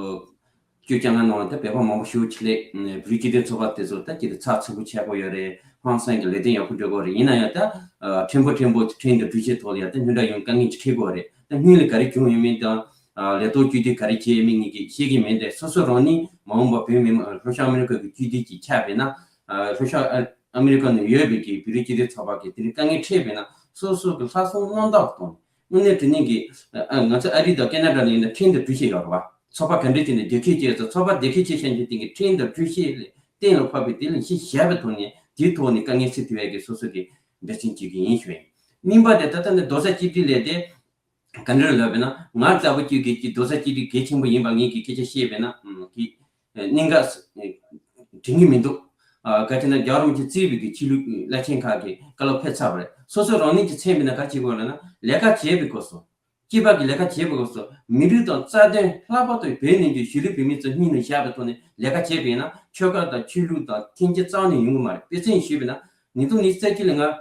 བཅོ་ལྔ་ནང་ལ་ད་བོད་པ་མང་པོ་ཞེ་པོ་ཅིག་སླེབས། བོད་རིགས་སྤྱི་མཐུན་ཚོགས་པ་དེ་ཚོ་ད་ཅིག་ད་ཚགས་ཚུད་པོ་ཆགས་ཀྱི་ཡོད་རེད། ཧང་སང་གི་ལས་དོན་ཡག་པོ་འགྲོ་གི་ཡོད་རེད། ཡིན་ན་ཡང་ད་ཨ་ཕྲན་བུ་ཕྲན་བུ་ཁྲིམས་དང་སྒྲིག་གཞི་ཐོག་ལ་ཡ་ད་སྣོན་དག་ཡོང་དཀའ་ངལ་ཅིག་འཕྲད་ཀྱི་ཡོད་རེད། ད་སྔོན་ལ་ག་རེ་བྱུང་ཡོད་མེད་དང་ཨ་ལས་ཐོག་སྤྱི་འཐུས་ག་རེ་བྱས་ཡོད་མེད་ངེད་ཀྱིས་ཤེས་ཀྱི་མེད། དེ་སོ་སོ་རང་ཉིད་མ་འོངས་པ་བོད་མི་མང་ལྷོ་ཤར་ཨ་མེ་རི་ཀ་གི་སྤྱི་འཐུས་ཅིག་ཆགས་པས་ན་ཨ་ལྷོ་ཤར་ཨ་ཨ་མེ་རི་ཀ་ནང་ཡོད་པའི་གི་བོད་རིགས་སྤྱི་མཐུན་ཚོགས་པ་གི་དེ་རིང་དཀའ་ངལ་འཕྲད་པས་ན་སོ་སོ་གི་ལྷག་བསམ་རྣམ་དག་གཏོང་། དངོས་གནས་དྲང་གནས་ཀྱི་ཨ་ང་ཚོ་ཨ་རི་དང་ཁེ་ན་ཌ་ལ་ཡིན་ན་ཁྲིམས་དང་སྒྲིག་གཞི་ཡོད་རེད་བ། ཚོགས་པ་ག་འདྲས་བྱས་ནས་བདེ་སྐྱིད་སྐྱེས་ཚོ་ཚོགས་པ་བདེ་སྐྱིད་སྐྱེས་བཤད་རྒྱུ་དེ་གི་ཁྲིམས་དང་སྒྲིག་གཞི་ལ་གཏན་ལ་ཕབ་པའི་དེ་ལ་གཞི་བཞག་པའི་ཐོག་ནས་དེའི་ཐོག་ནས་དཀའ་ངལ་སེལ་ཐུབ་ཡས་ཀྱི་སོ་སོ་གི་འབད་བརྩོན་བྱེད་ཀྱི་ཡིན་ཞུ་ཡིན། གཉིས་པ་དེ་ད་ལྟ་ནས་རྡོག་རྩ་གཅིག་སྒྲིལ་ལས་དེ་ག་འདྲ་ལབ་པས་ན་ང་ལྟ་བུ་གཅིག་གིས་ཀྱི་རྡོག་རྩ་གཅིག་སྒྲིལ་གལ་ཆེན་པོ་ཡིན་པ་ངེད་ཀྱིས་སྐད་ཆ་བཤད་པས་ན་གི་གནད་འགག་དྲན་གྱི་མི་འདུག་ག་ཅི་ན་རྒྱལ་བ་རིན་པོ་ཆེ་གཙོས་པའི་གི་ཆོས་ལུགས་བླ་ཆེན་ཁག་གི་བཀའ་སློབ་ཕེབས་ཚར་བ་རེད། སོ་སོ་རང་ཉིད་ཀྱི་མཚན་མིན་ན་ག་བྱེད་དགོས་ལབ་ན་ལས་ཀ་བྱེད་པའི་སྐབས་སུ། སྐྱིད་པ་གི་ལས་ཀ་བྱེད་པའི་སྐབས་སུ་མི་རིགས་དང་རྩ་དོན་ལྷག་པར་དུ་བོད་ནང་གི་གཞིས་ལུས་བོད་མི་ཚོ་སྙིང་ལ་བཞག་པའི་ཐོག་ནས་ལས་ཀ་བྱེད་པ་ཡིན་ན་ཆོལ་ཁ་དང་ཆོས་ལུགས་དང་འཐེན་འཁྱེར་རྩ་བ་ནས་ཡོང་གི་མ་རེད། དཔེ་མཚོན་ཞུས་པ་ཡིན་ན་ཉིས་སྟོང་ཉི་ཤུ་རྩ་གཅིག་ལ་ང་བོད་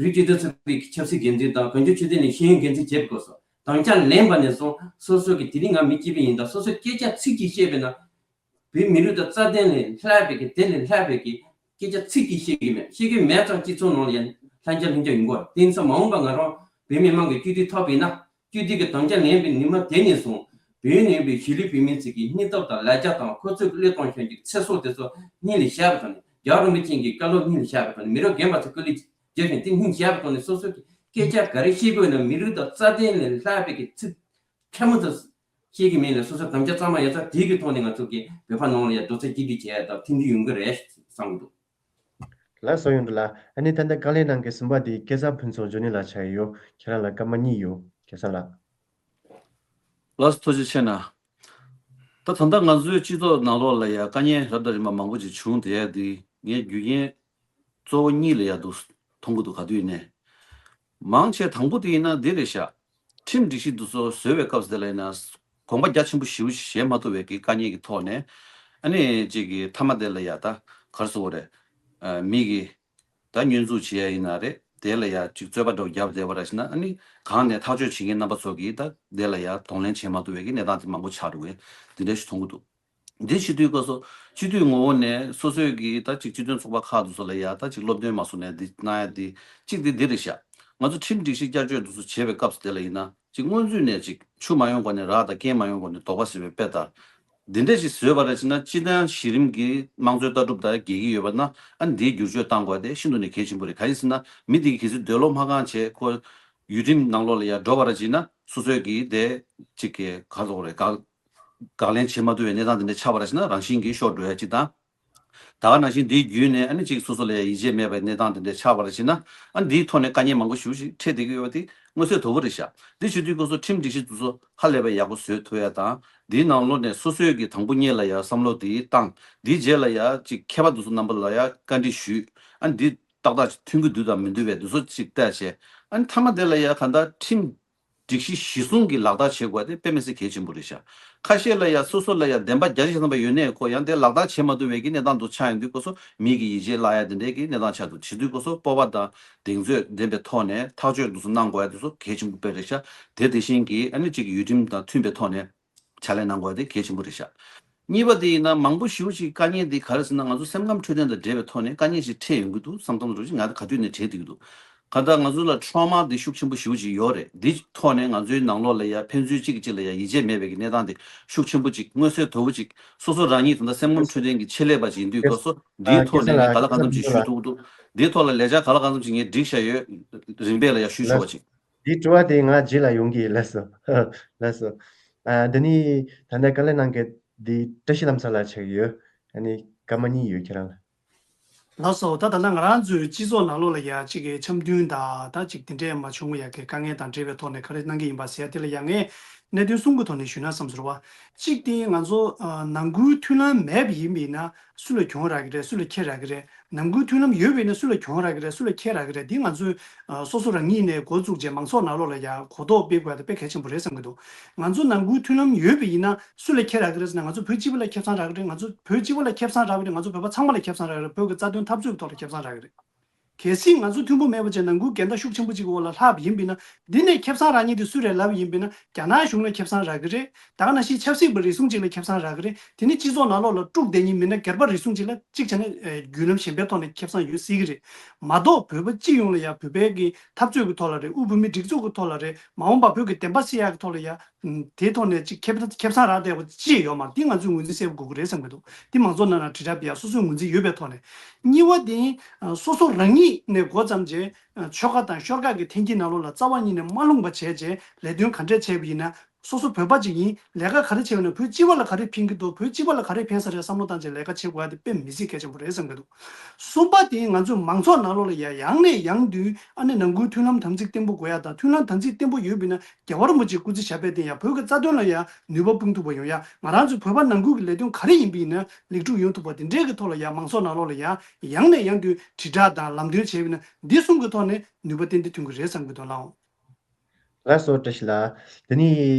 རིགས་སྤྱི་མཐུན་ཚོགས་པའི་ཆབ་སྲིད་འགན་འཛིན་དང་གངས་ལྗོངས་ཆོས་ལྡན་ལ་ཤེས་ཡོན་འགན་འཛིན་བྱེད་པའི་སྐབས་སུ་དམ་བཅའ་ལེན་པ་ནས་བཟུང་སོ་སོ་གི་དེ་རིང་ང་མི་སྐྱིད་པ་ཡིན་ད་སོ་སོ་སྐད་ཆ་ཚིག་གཅིག་བཤད་པ་ཡིན་ན། བོད་མི་རིགས་དང་རྩ་དོན་ལས་ལྷག་པའི་གི་དེ་ལས་ལྷག་པའི་གི་སྐད་ཆ་ཚིག་གཅིག་བཤད་ཀྱི་མེད། བཤད་ཀྱི་མེད་ཙང་སྤྱི་ཚོགས་ནང་ལ་ཡང་ལྷན་སྐྱ་ལྷུན་སྐྱ་ཡོང་གི་རེད། དེ་ཡིན་ཙང་མ་འོངས་པ་ང་རང་བོད་མི་མང་གི་སྤྱི་འཐུས་ཐོབ་པ་ཡིན་ན་སྤྱི་འཐུས་ཀྱི་དམ་བཅའ་ལེན་པའི་ཉི་མ་དེ་ནས་བཟུང་བོད་ནང་པའི་གཞིས་ལུས་བོད་མི་ཚོ་གི་སྙིང་སྟོབས་དང་ལ་རྒྱ་དང་ཁོ་ཚོས་བློས་གཏོང་བྱུང་གི་ཚེ་སྲོག་དེ་ཚོ་སྙིང་ལ་བཞག་པའི་ཐོག་ནས་རྒྱལ་བ་རིན་པོ་ཆེ་གི་བཀའ་སློབ་སྙིང་ལ་བཞག་པའི་ཐོག་ནས་མི་རབས་རྒན་པ་ཚོ་སྐུ་ལས་བརྗེད་བཞིན་དེ་སྙིང་བཞག་པའི་ཐོག་ནས་སོ་སོ་གི་སྐད་ཆ་ག་རེ་བཤད་དགོས་ན་མི་རིགས་དང་རྩ་དོན་ལས་ལྷག་པའི་གི་ཚིག་ཕྲ་མོ་དང་། ཤེས་ཀྱི་མེད་ལ་སོ་སོ་དམ་བཅའ་གཙང་མ་ཡོད་ཙང་དེའི་གི་ཐོག་ནས་ང་ཚོ་གི་བོད་པ་ནང་ལ་ཡ་རྡོག་རྩ་གཅིག་སྒྲིལ་བྱས་ཡ་དང་མཐུན་སྒྲིལ་ཡོང་གི་རེད་བསམ་གི་འདུག་ལགས་སོ་གཡུང་དྲུང་ལགས། ཨ་ནི་ད་ལྟ་དཀའ་ལས་གནང་མཁན་གསུམ་པ་དེ་སྐལ་བཟང་ཕུན་ཚོགས་འབྱུང་གནས་ལགས་ཆགས་ཡོད། ཁྱེད་རང་ལ་སྐར་མ་གཉིས་ཡོད། སྐལ་བཟང་ལགས། ལགས་སོ་ཐུགས་རྗེ་ཆེ་གནང་། ད་ད་ལྟ་ང་ཚོའི་སྤྱི་ཚོགས་ནང་ལོགས་ལ་ཡ་དཀའ་ངལ་རབ་དང་རིམ་པ་མང་པོ་ཅིག་བྱུང་བསྡད་ཡ་དེ་ངས་རྒྱུ་རྐྱེན་གཙོ་བོ་གཉིས་ལ་ཡ་འདུག་མཐོང་གི་འདུག་ག་དུས་ནས། མང་ཆེ་དང་པོ་དེ་ཡིན་ན་འདི་རེད་ཤག་ཁྲིམས་སྒྲིག་གཞི་འདི་ཚོ་བཟོས་པའི་སྐབས་དེ་ལ་ཡིན་ན་དགོངས་པ་རྒྱ་ཆེན་པོ་ཞེ་པོ་ཞིག་བཞེས་མ་ཐུབ་པའི་གི་དཀའ་ངལ་གྱི་ཐོག་ནས་ཨ་ནི་གཅིག་གི་མཐའ་མ་དེ་ལ་ཡ་ད་ག་རེ་ཟེར་དགོས་རེད། ཨ་མི་གི་ད་བསྙོན་འཛུགས་བྱེད་ཡ་ཡིན་ན་རེད། དེ་ལ་ཡ་གཅིག་རྩོད་པ་འདྲ་བོ་བརྒྱབ་བསྡད་པ་ར་ཞིག་ན་ཨ་ནི་གང་ནས་ཐག་གཅོད་བྱེད་མཁན་རྣམ་པ་ཚོ་གིས་ད་དེ་ལ་ཡ་གདོང་ལེན་བྱེད་མ་ཐུབ་པའི་གི་གནས་སྟངས་དེ་མང་པོ་ཆགས་འགྲོ་གི་འདི་འདྲ་ཞིག་མཐོང་གི་འདུག་འདི་བྱེད་དུས་སྐབས་སུ་སྤྱི་འཐུས་ངོ་བོ་ནས་སོ་སོའི་གི་ད་ཅིག་སྤྱི་མཐུན་ཚོགས་པ་ཁག་དེ་ཚོ་ལ་ཡ་ད་ཅིག་སློབ་སྟོན་མ་སོང་ནས་འདི་གནང་ཡ་འདི་གཅིག་འདི་འདི་རེད་ཤག་ང་ཚོ་ཁྲིམས་སྒྲིག་གཞི་བསྐྱར་བཅོས་འདི་ཚོ་བྱེད་པའི་སྐབས་སུ་དེ་ལ་ཡིན་ན་ཅིག་སྔོན་ཚུད་ནས་ཅིག་ཆུ་མ་ཡོང་གོང་ནས་རགས་དང་རྐྱེན་མ་ཡོང་གོང་ནས་དོགས་པ་ཟེར་བའི་དཔེ་ལྟར། འདི་འདྲ་ཞིག་བཟོས་པ་རེད་ཅེ་ན་སྤྱི་བཏང་གཞི་རིམ་གྱི་དམངས་གཙོའི་ལྟ་གྲུབ་དང་འགལ་གྱི་ཡོད་པ་ན་ཨ་ནི་འདིའི་བསྒྱུར་བཅོས་གཏང་དགོས་དེ་ཤིན་ཏུ་ནས་གལ་ཆེན་པོ་རེད། གང་ཡིན་ཟེར་ན་མི་དེ་གི་གལ་སྲིད་འདོད་བློ་མ་ཁེངས་བྱས་ཁོ་ཡུལ་ཁྲིམས་ནང་ལོགས་ལ་ཡར་འགྲོ་བ་རེད་ཅེ་ན་སོ་སོའི་གི་དེ་གཅིག་གི་ག་རེ་ཟེར་དགོས་རེད། དགག་དགག་ལན་བྱེད་མ་ཐུབ་པའི་གནས་སྟངས་དེ་འདྲ་ཆགས་པ་རེད་ཅེ་ན་རང་བཞིན་གྱིས་ཤོར་འགྲོ་ཡ་གཅིག་དང་། ད་ག་ནང་བཞིན་འདིའི་བརྒྱུད་ནས་ཨ་ནི་གཅིག་སོ་སོ་ལ་ཡ་ཡིད་ཆེས་མེད་པའི་གནས་སྟངས་དེ་འདྲ་ཆགས་པ་རེད་ཅེ་ན་ཨ་ནི་འདིའི་ཐོག་ནས་དཀའ་ངལ་མང་པོ་ཞེ་པོ་ཞིག་འཕྲད་བསྡད་ཀྱི་ཡོད་པ་དེ་ མངོན་གསལ་དོད་པོ་རེད་ཤག་འདི་བྱེད་དུས་སྐབས་སུ་ཁྲིམས་སྒྲིག་གཞི་དེ་ཚོ་ཧ་ལས་པའི་ཡག་པོ་བཟོས་ཐུབ་ཡ་དང་། འདིའི་ནང་ལོགས་ནས་སོ་སོས་ཀྱི་དང་པོ་ཉིད་ལ་ཡ་བསམ་བློ་དེ་བཏང་། འདིའི་རྗེས་ལ་ཡ་ཅིག་མཁས་པ་དེ་ཚོ་རྣམ་པ་ལ་ཡ་བཀའ་འདྲི་ཞུས། ཨ་ནི་འདི་ཏག་ཏག་ཅིག་མཐུན་གྱི་འདུག་དང་མི་འདུག་པའི་དེ་ཚོ་ཅིག་བལྟས་བྱས། ཨ་ནི་མཐའ་མ་དེ་ལ་ཡ་གང་ལྟར་ཁྲིམས་སྒྲིག་གཞི་གཞི་བཟུང་གི་ལག་བསྟར་བྱེད་དགོས་པ་དེ་དཔེ་མི་སྲིད་གལ་ཆེན་པོ་རེད་ཤག་ཁ་ཤས་ལ་ཡ་སོ་སོ་ལ་ཡ་བདེན་པ་བརྒྱ་ཆ་བརྒྱ་ཐམ་པ་ཡོད་ནའི་ཁོ་ཡང་དེ་ལག་བསྟར་བྱེད་མ་ཐུབ་པའི་གི་གནས་སྟངས་དུ་ཆགས་ཡོང་དུས་སྐབས་སུ་མི་གི་ཡིད་ཆེས་བརླག་ཡ་དེ་འདྲའི་གི་གནས་སྟངས་ཆགས་འདུག་བྱེད་དུས་སྐབས་སུ་སྤོབས་པ་དང་གདེང་ཚོད་ལྡན་པའི་ཐོག་ནས་ཐག་གཅོད་དེ་ཚོ་གནང་དགོས་ཡ་དེ་ཚོ་གལ་ཆེན་པོ་དཔེ་རེད་ཤག་དེ་དེ་བཞིན་གྱི་ཨ་ནི་གཅིག་ཡུལ་ཁྲིམས་དང་མཐུན་པའི་ཐོག་ནས་ཕྱག་ལས་གནང་དགོས་ཡ་དེ་གལ་ཆེན་པོ་རེད་ཤག་གཉིས་པ་དེ་ཡིན་ན་མང་པོ་ཞེ་པོ་ཅིག་དཀའ་ངལ་དེ་ག་རེ་ཟེར་ན། ང་ཚོ་སེམས་ཁམས་འཕྲོད་བསྟེན་དང་འབྲེལ་བའི་ཐོག་ནས་དཀའ་ངལ་ཞིག་འཕྲད་ཡོང་གི་འདུག་བསམ་བསམ་བློ་ཅིག་ང་ག་དུས་ནས་དྲན་བསྡད་ཀྱི་འདུག་གང་ལྟར་ང་ཚོ་ལ་ཊོ་མ་དེ་ཤུགས་ཆེན་པོ་ཞེ་པོ་ཅིག་ཡོད་རེད། འདི་ཐོག་ནས་ང་ཚོའི་ནང་ལོགས་ལ་ཡ་ཕན་ཚུན་གཅིག་གིས་གཅིག་ལ་ཡ་ཡིད་ཆེས་མེད་པའི་གི་གནས་སྟངས་དེ་ཤུགས་ཆེན་པོ་ཅིག་མངོན་གསལ་དོད་པོ་ཅིག་སོ་སོ་རང་ཉིད་ད་ལྟ་སེམས་ཁམས་འཕྲོད་བསྟེན་གྱི་ཆེད་ལས་པ་ཅིག་ཡིན་དུས་སྐབས་སུ་འདིའི་ཐོག་ནས་ངས་ག་ལ་གང་འཚམ་ཅིག་ཞུ་ཐུབ་ཀྱི་འདུག་འདིའི་ཐོག་ལ་ལས་འཆར་ག་ལ་གང་འཚམ་ཅིག་ངས་སྒྲིག་བཞག་ཡོད། རིམ་པས་ལ་ཡ་ཞུས་ཆོག་པ་ཅིག་འདི་དྲི་བ་དེ་ང་རྗེས་ལ་ཡོང་གི་ཡིན། ལགས་སོ། ལགས་སོ། ཨ་འདི་ནི་ད་ལྟ་དཀའ་ལས་གནང་མཁན་འདི་བཀྲ་ཤིས་ལྷ་མཚོ་ལགས་ཆགས་ཀྱི་ཡོད། ཨ་ནི་སྐར་མ་གཉིས་ཡོད་ཁྱེད་རང་ལ། ལགས་སོ། ད་ད་ལྟ་ང་རང་ཚོའི་སྤྱི་ཚོགས་ནང་ལོགས་ལ་ཡ་གཅིག་གི་འཆམ་མཐུན་དང་ད་གཅིག་དེ་འདྲས་མ་བྱུང་བ་ཡ་གི་དཀའ་ངལ་དང་འབྲེལ་བའི་ཐོག་ནས་ག་རེ་གནང་གི་ཡིན་པ་ཟེར་ཡ་དེ་ལ་ཡ་ངས་གནད་དོན་གསུམ་གྱི་ཐོག་ནས་ཞུས་ན་བསམ་ཟེར་བ། གཅིག་དེ་ང་ཚོ་ཨ་ནང་ཁུལ་མཐུན་ལམ་མེད་པ་ཡིན་པ་ཡིན་ན་སུ་ལ་གྱོང་རག་གི་རེད། སུ་ལ་ཁེ་རག་གི་རེད། ནང་ཁུལ་མཐུན་ལམ་ཡོད་པ་ཡིན་ན་སུ་ལ་གྱོང་རག་གི་རེད། སུ་ལ་ཁེ་རག་གི་རེད། འདི་ང་ཚོས་ཨ་སོ་སོ་རང་ཉིད་ནས་འགོ་བཙུགས་བྱས་མང་ཚོགས་ནང་ལོགས་ལ་ཡ་གོ་རྟོགས་སྤེལ་དགོས་ཡ་དེ་དཔེ་གལ་ཆེན་པོ་རེད་བསམ་གྱི་འདུག་ང་ཚོ་ནང་ཁུལ་མཐུན་ལམ་ཡོད་པ་ཡིན་ན་སུ་ལ་ཁེ་རག་གི་རེད་ཟེར་ན། ང་ཚོ་བོད་སྤྱི་པ་ལ་ཁེ་བཟང་རག་གི་རེད། ང་ཚོ་བོད་སྤྱི་པ་ལ་ཁེ་བཟང་རག་གི་རེད། ང་ཚོ་བོད་པ་ཚང་མ་ལ་ཁེ་བཟང་རག་གི་རེད། བོད་ཀྱི་རྩ་དོན་འཐབ་རྩོད་ཀྱི་ཐོག་ལ་ཁེ་བཟང་རག་གི་རེད། གལ་སྲིད་ང་ཚོ་མཐུན་པོ་མེད་པ་བྱས་ནང་ཁུལ་འགལ་ཟླ་ཤུགས་ཆེན་པོ་ཅིག་གི་འོག་ལ་ལྷག་པ་ཡིན་པ་ཡིན་ན། འདི་ནས་ཁེ་བཟང་རག་མཁན་དེ་སུ་རེད་ལབ་པ་ཡིན་པ་ཡིན་ན་རྒྱ་ནག་གཞུང་ལ་ཁེ་བཟང་རག་གི་རེད། ད་ག་ནང་བཞིན་ཆབ་སྲིད་པ་རེ་ཟུང་ཅིག་ལ་ཁེ་བཟང་རག་གི་རེད། དེ་ནི་སྤྱི་ཚོགས་ནང་ལོགས་ལ་དཀྲུགས་བསྡད་མཁན་མི་སྣ་སྒེར་པ་རེ་ཟུང་ཅིག་ལ་གཅིག་བྱས་ན་ཨེ་བརྒྱུད་ལམ་གཞན་པའི་ཐོག་ནས་ཁེ་བཟང་ཡོད་སྲིད་ཀྱི་རེད། མ་གཏོགས་བོད་པ་སྤྱི་ཡོངས་ལ་ཡང་བོད་པའི་གི་འཐབ་རྩོད་ཀྱི་ཐོག་ལ་རེད། དབུ་བོད་མི་སྒྲིག་འཛུགས་ཀྱི་ཐོག་ལ་རེད། མ་འོངས་པ་བོད་ཀྱི་བདེན་པ་གསལ་ཡག་གི་ཐོག་ལ་ཡང་དེའི་ཐོག་ནས་ཅིག་ཁེ་ཕན་ཁེ་བཟང་རག་བསྡད་པ་ཅི་ཡང་ཡོད་མ་རེད། འདི་ང་ཚོས་ངོས་འཛིན་གསལ་པོ་དགོས་ཀྱི་རེད་བསམ་གྱི་འདུག་འདི་མང་ཚོགས་ནང་ལ་དྲིལ་བསྒྲགས་ཡ་སོ་སོའི་ངོས་འཛིན་ཡོད་པའི་ཐོག་ནས། གཉིས་པ་དེ་ཨ་སོ་སོ་རང་ཉིད་ནས་འགོ་བརྩམས་བྱས་ཨ་ཆོལ་ཁ་དང་ཤོག་ཁག་གི་འཐེན་འཁྱེར་ནང་ལོགས་ལ་རྩ་བ་ཉིད་ནས་མ་ལྷུང་བ་བྱས་བྱས་ལས་དོན་ག་འདྲས་བྱས་པ་ཡིན་ན། སོ་སོ་བོད་པ་ཅིག་ཡིན། ལས་ཀ་ག་རེ་བྱས་པ་ཡིན་ན་བོད་སྤྱི་པ་ལ་ག་རེ་ཕན་གྱི་འདུག་བོད་སྤྱི་པ་ལ་ག་རེ་ཕན་ས་རེད་བསམ་བློ་བཏང་བྱས་ལས་ཀ་བྱེད་དགོས་ཡ་དེ་དཔེ་མི་སྲིད་གལ་ཆེན་པོ་རེད་བསམ་གྱི་འདུག་གསུམ་པ་དེ་ང་ཚོས་མང་ཚོགས་ནང་ལོགས་ལ་ཡ་ཡང་ནས་ཡང་དུ་ཨ་ནི་ནང་ཁུལ་མཐུན་ལམ་དམ་ཚིག་བརྟན་པོ་དགོས་ཡ་དང་། མཐུན་ལམ་དམ་ཚིག་བརྟན་པོ་ཡོད་པ་ཡིན་ན་རྒྱལ་བ་རིན་པོ་ཆེའི་སྐུ་ཚེ་ཞབས་པད་བརྟན་ཡ། བོད་ཀྱི་རྩ་དོན་ལ་ཡ་ནུས་པ་སྤུངས་ཐུབ་པ་ཡོང་ཡ། ང་རང་ཚོའི་བོད་པ་ནང་ཁུལ་གྱི་ལས་དོན་ག་རེ་ཡིན་པ་ཡིན་ན་ལེགས་གྲུབ་ཡོང་ཐུབ་པ་དེ་འདྲས་ཀྱི་ཐོག་ལ་ཡ་མང་ཚོགས་ནང་ལོགས་ལ་ཡ་ཡང་ནས་ཡང་དུ་དྲིལ་བསྒྲགས་དང་ལམ་སྟོན་བྱས་པ་ཡིན་ན་འདི་གསུམ་གྱི་ཐོག་ནས་ནུས་པ་ཏན་ཏན་ཐོན་གྱི་རེད་བསམ་གྱི་འདུག་ལགས། ལགས་སོ། བཀྲ་ཤིས་ལགས། དེ་ནས་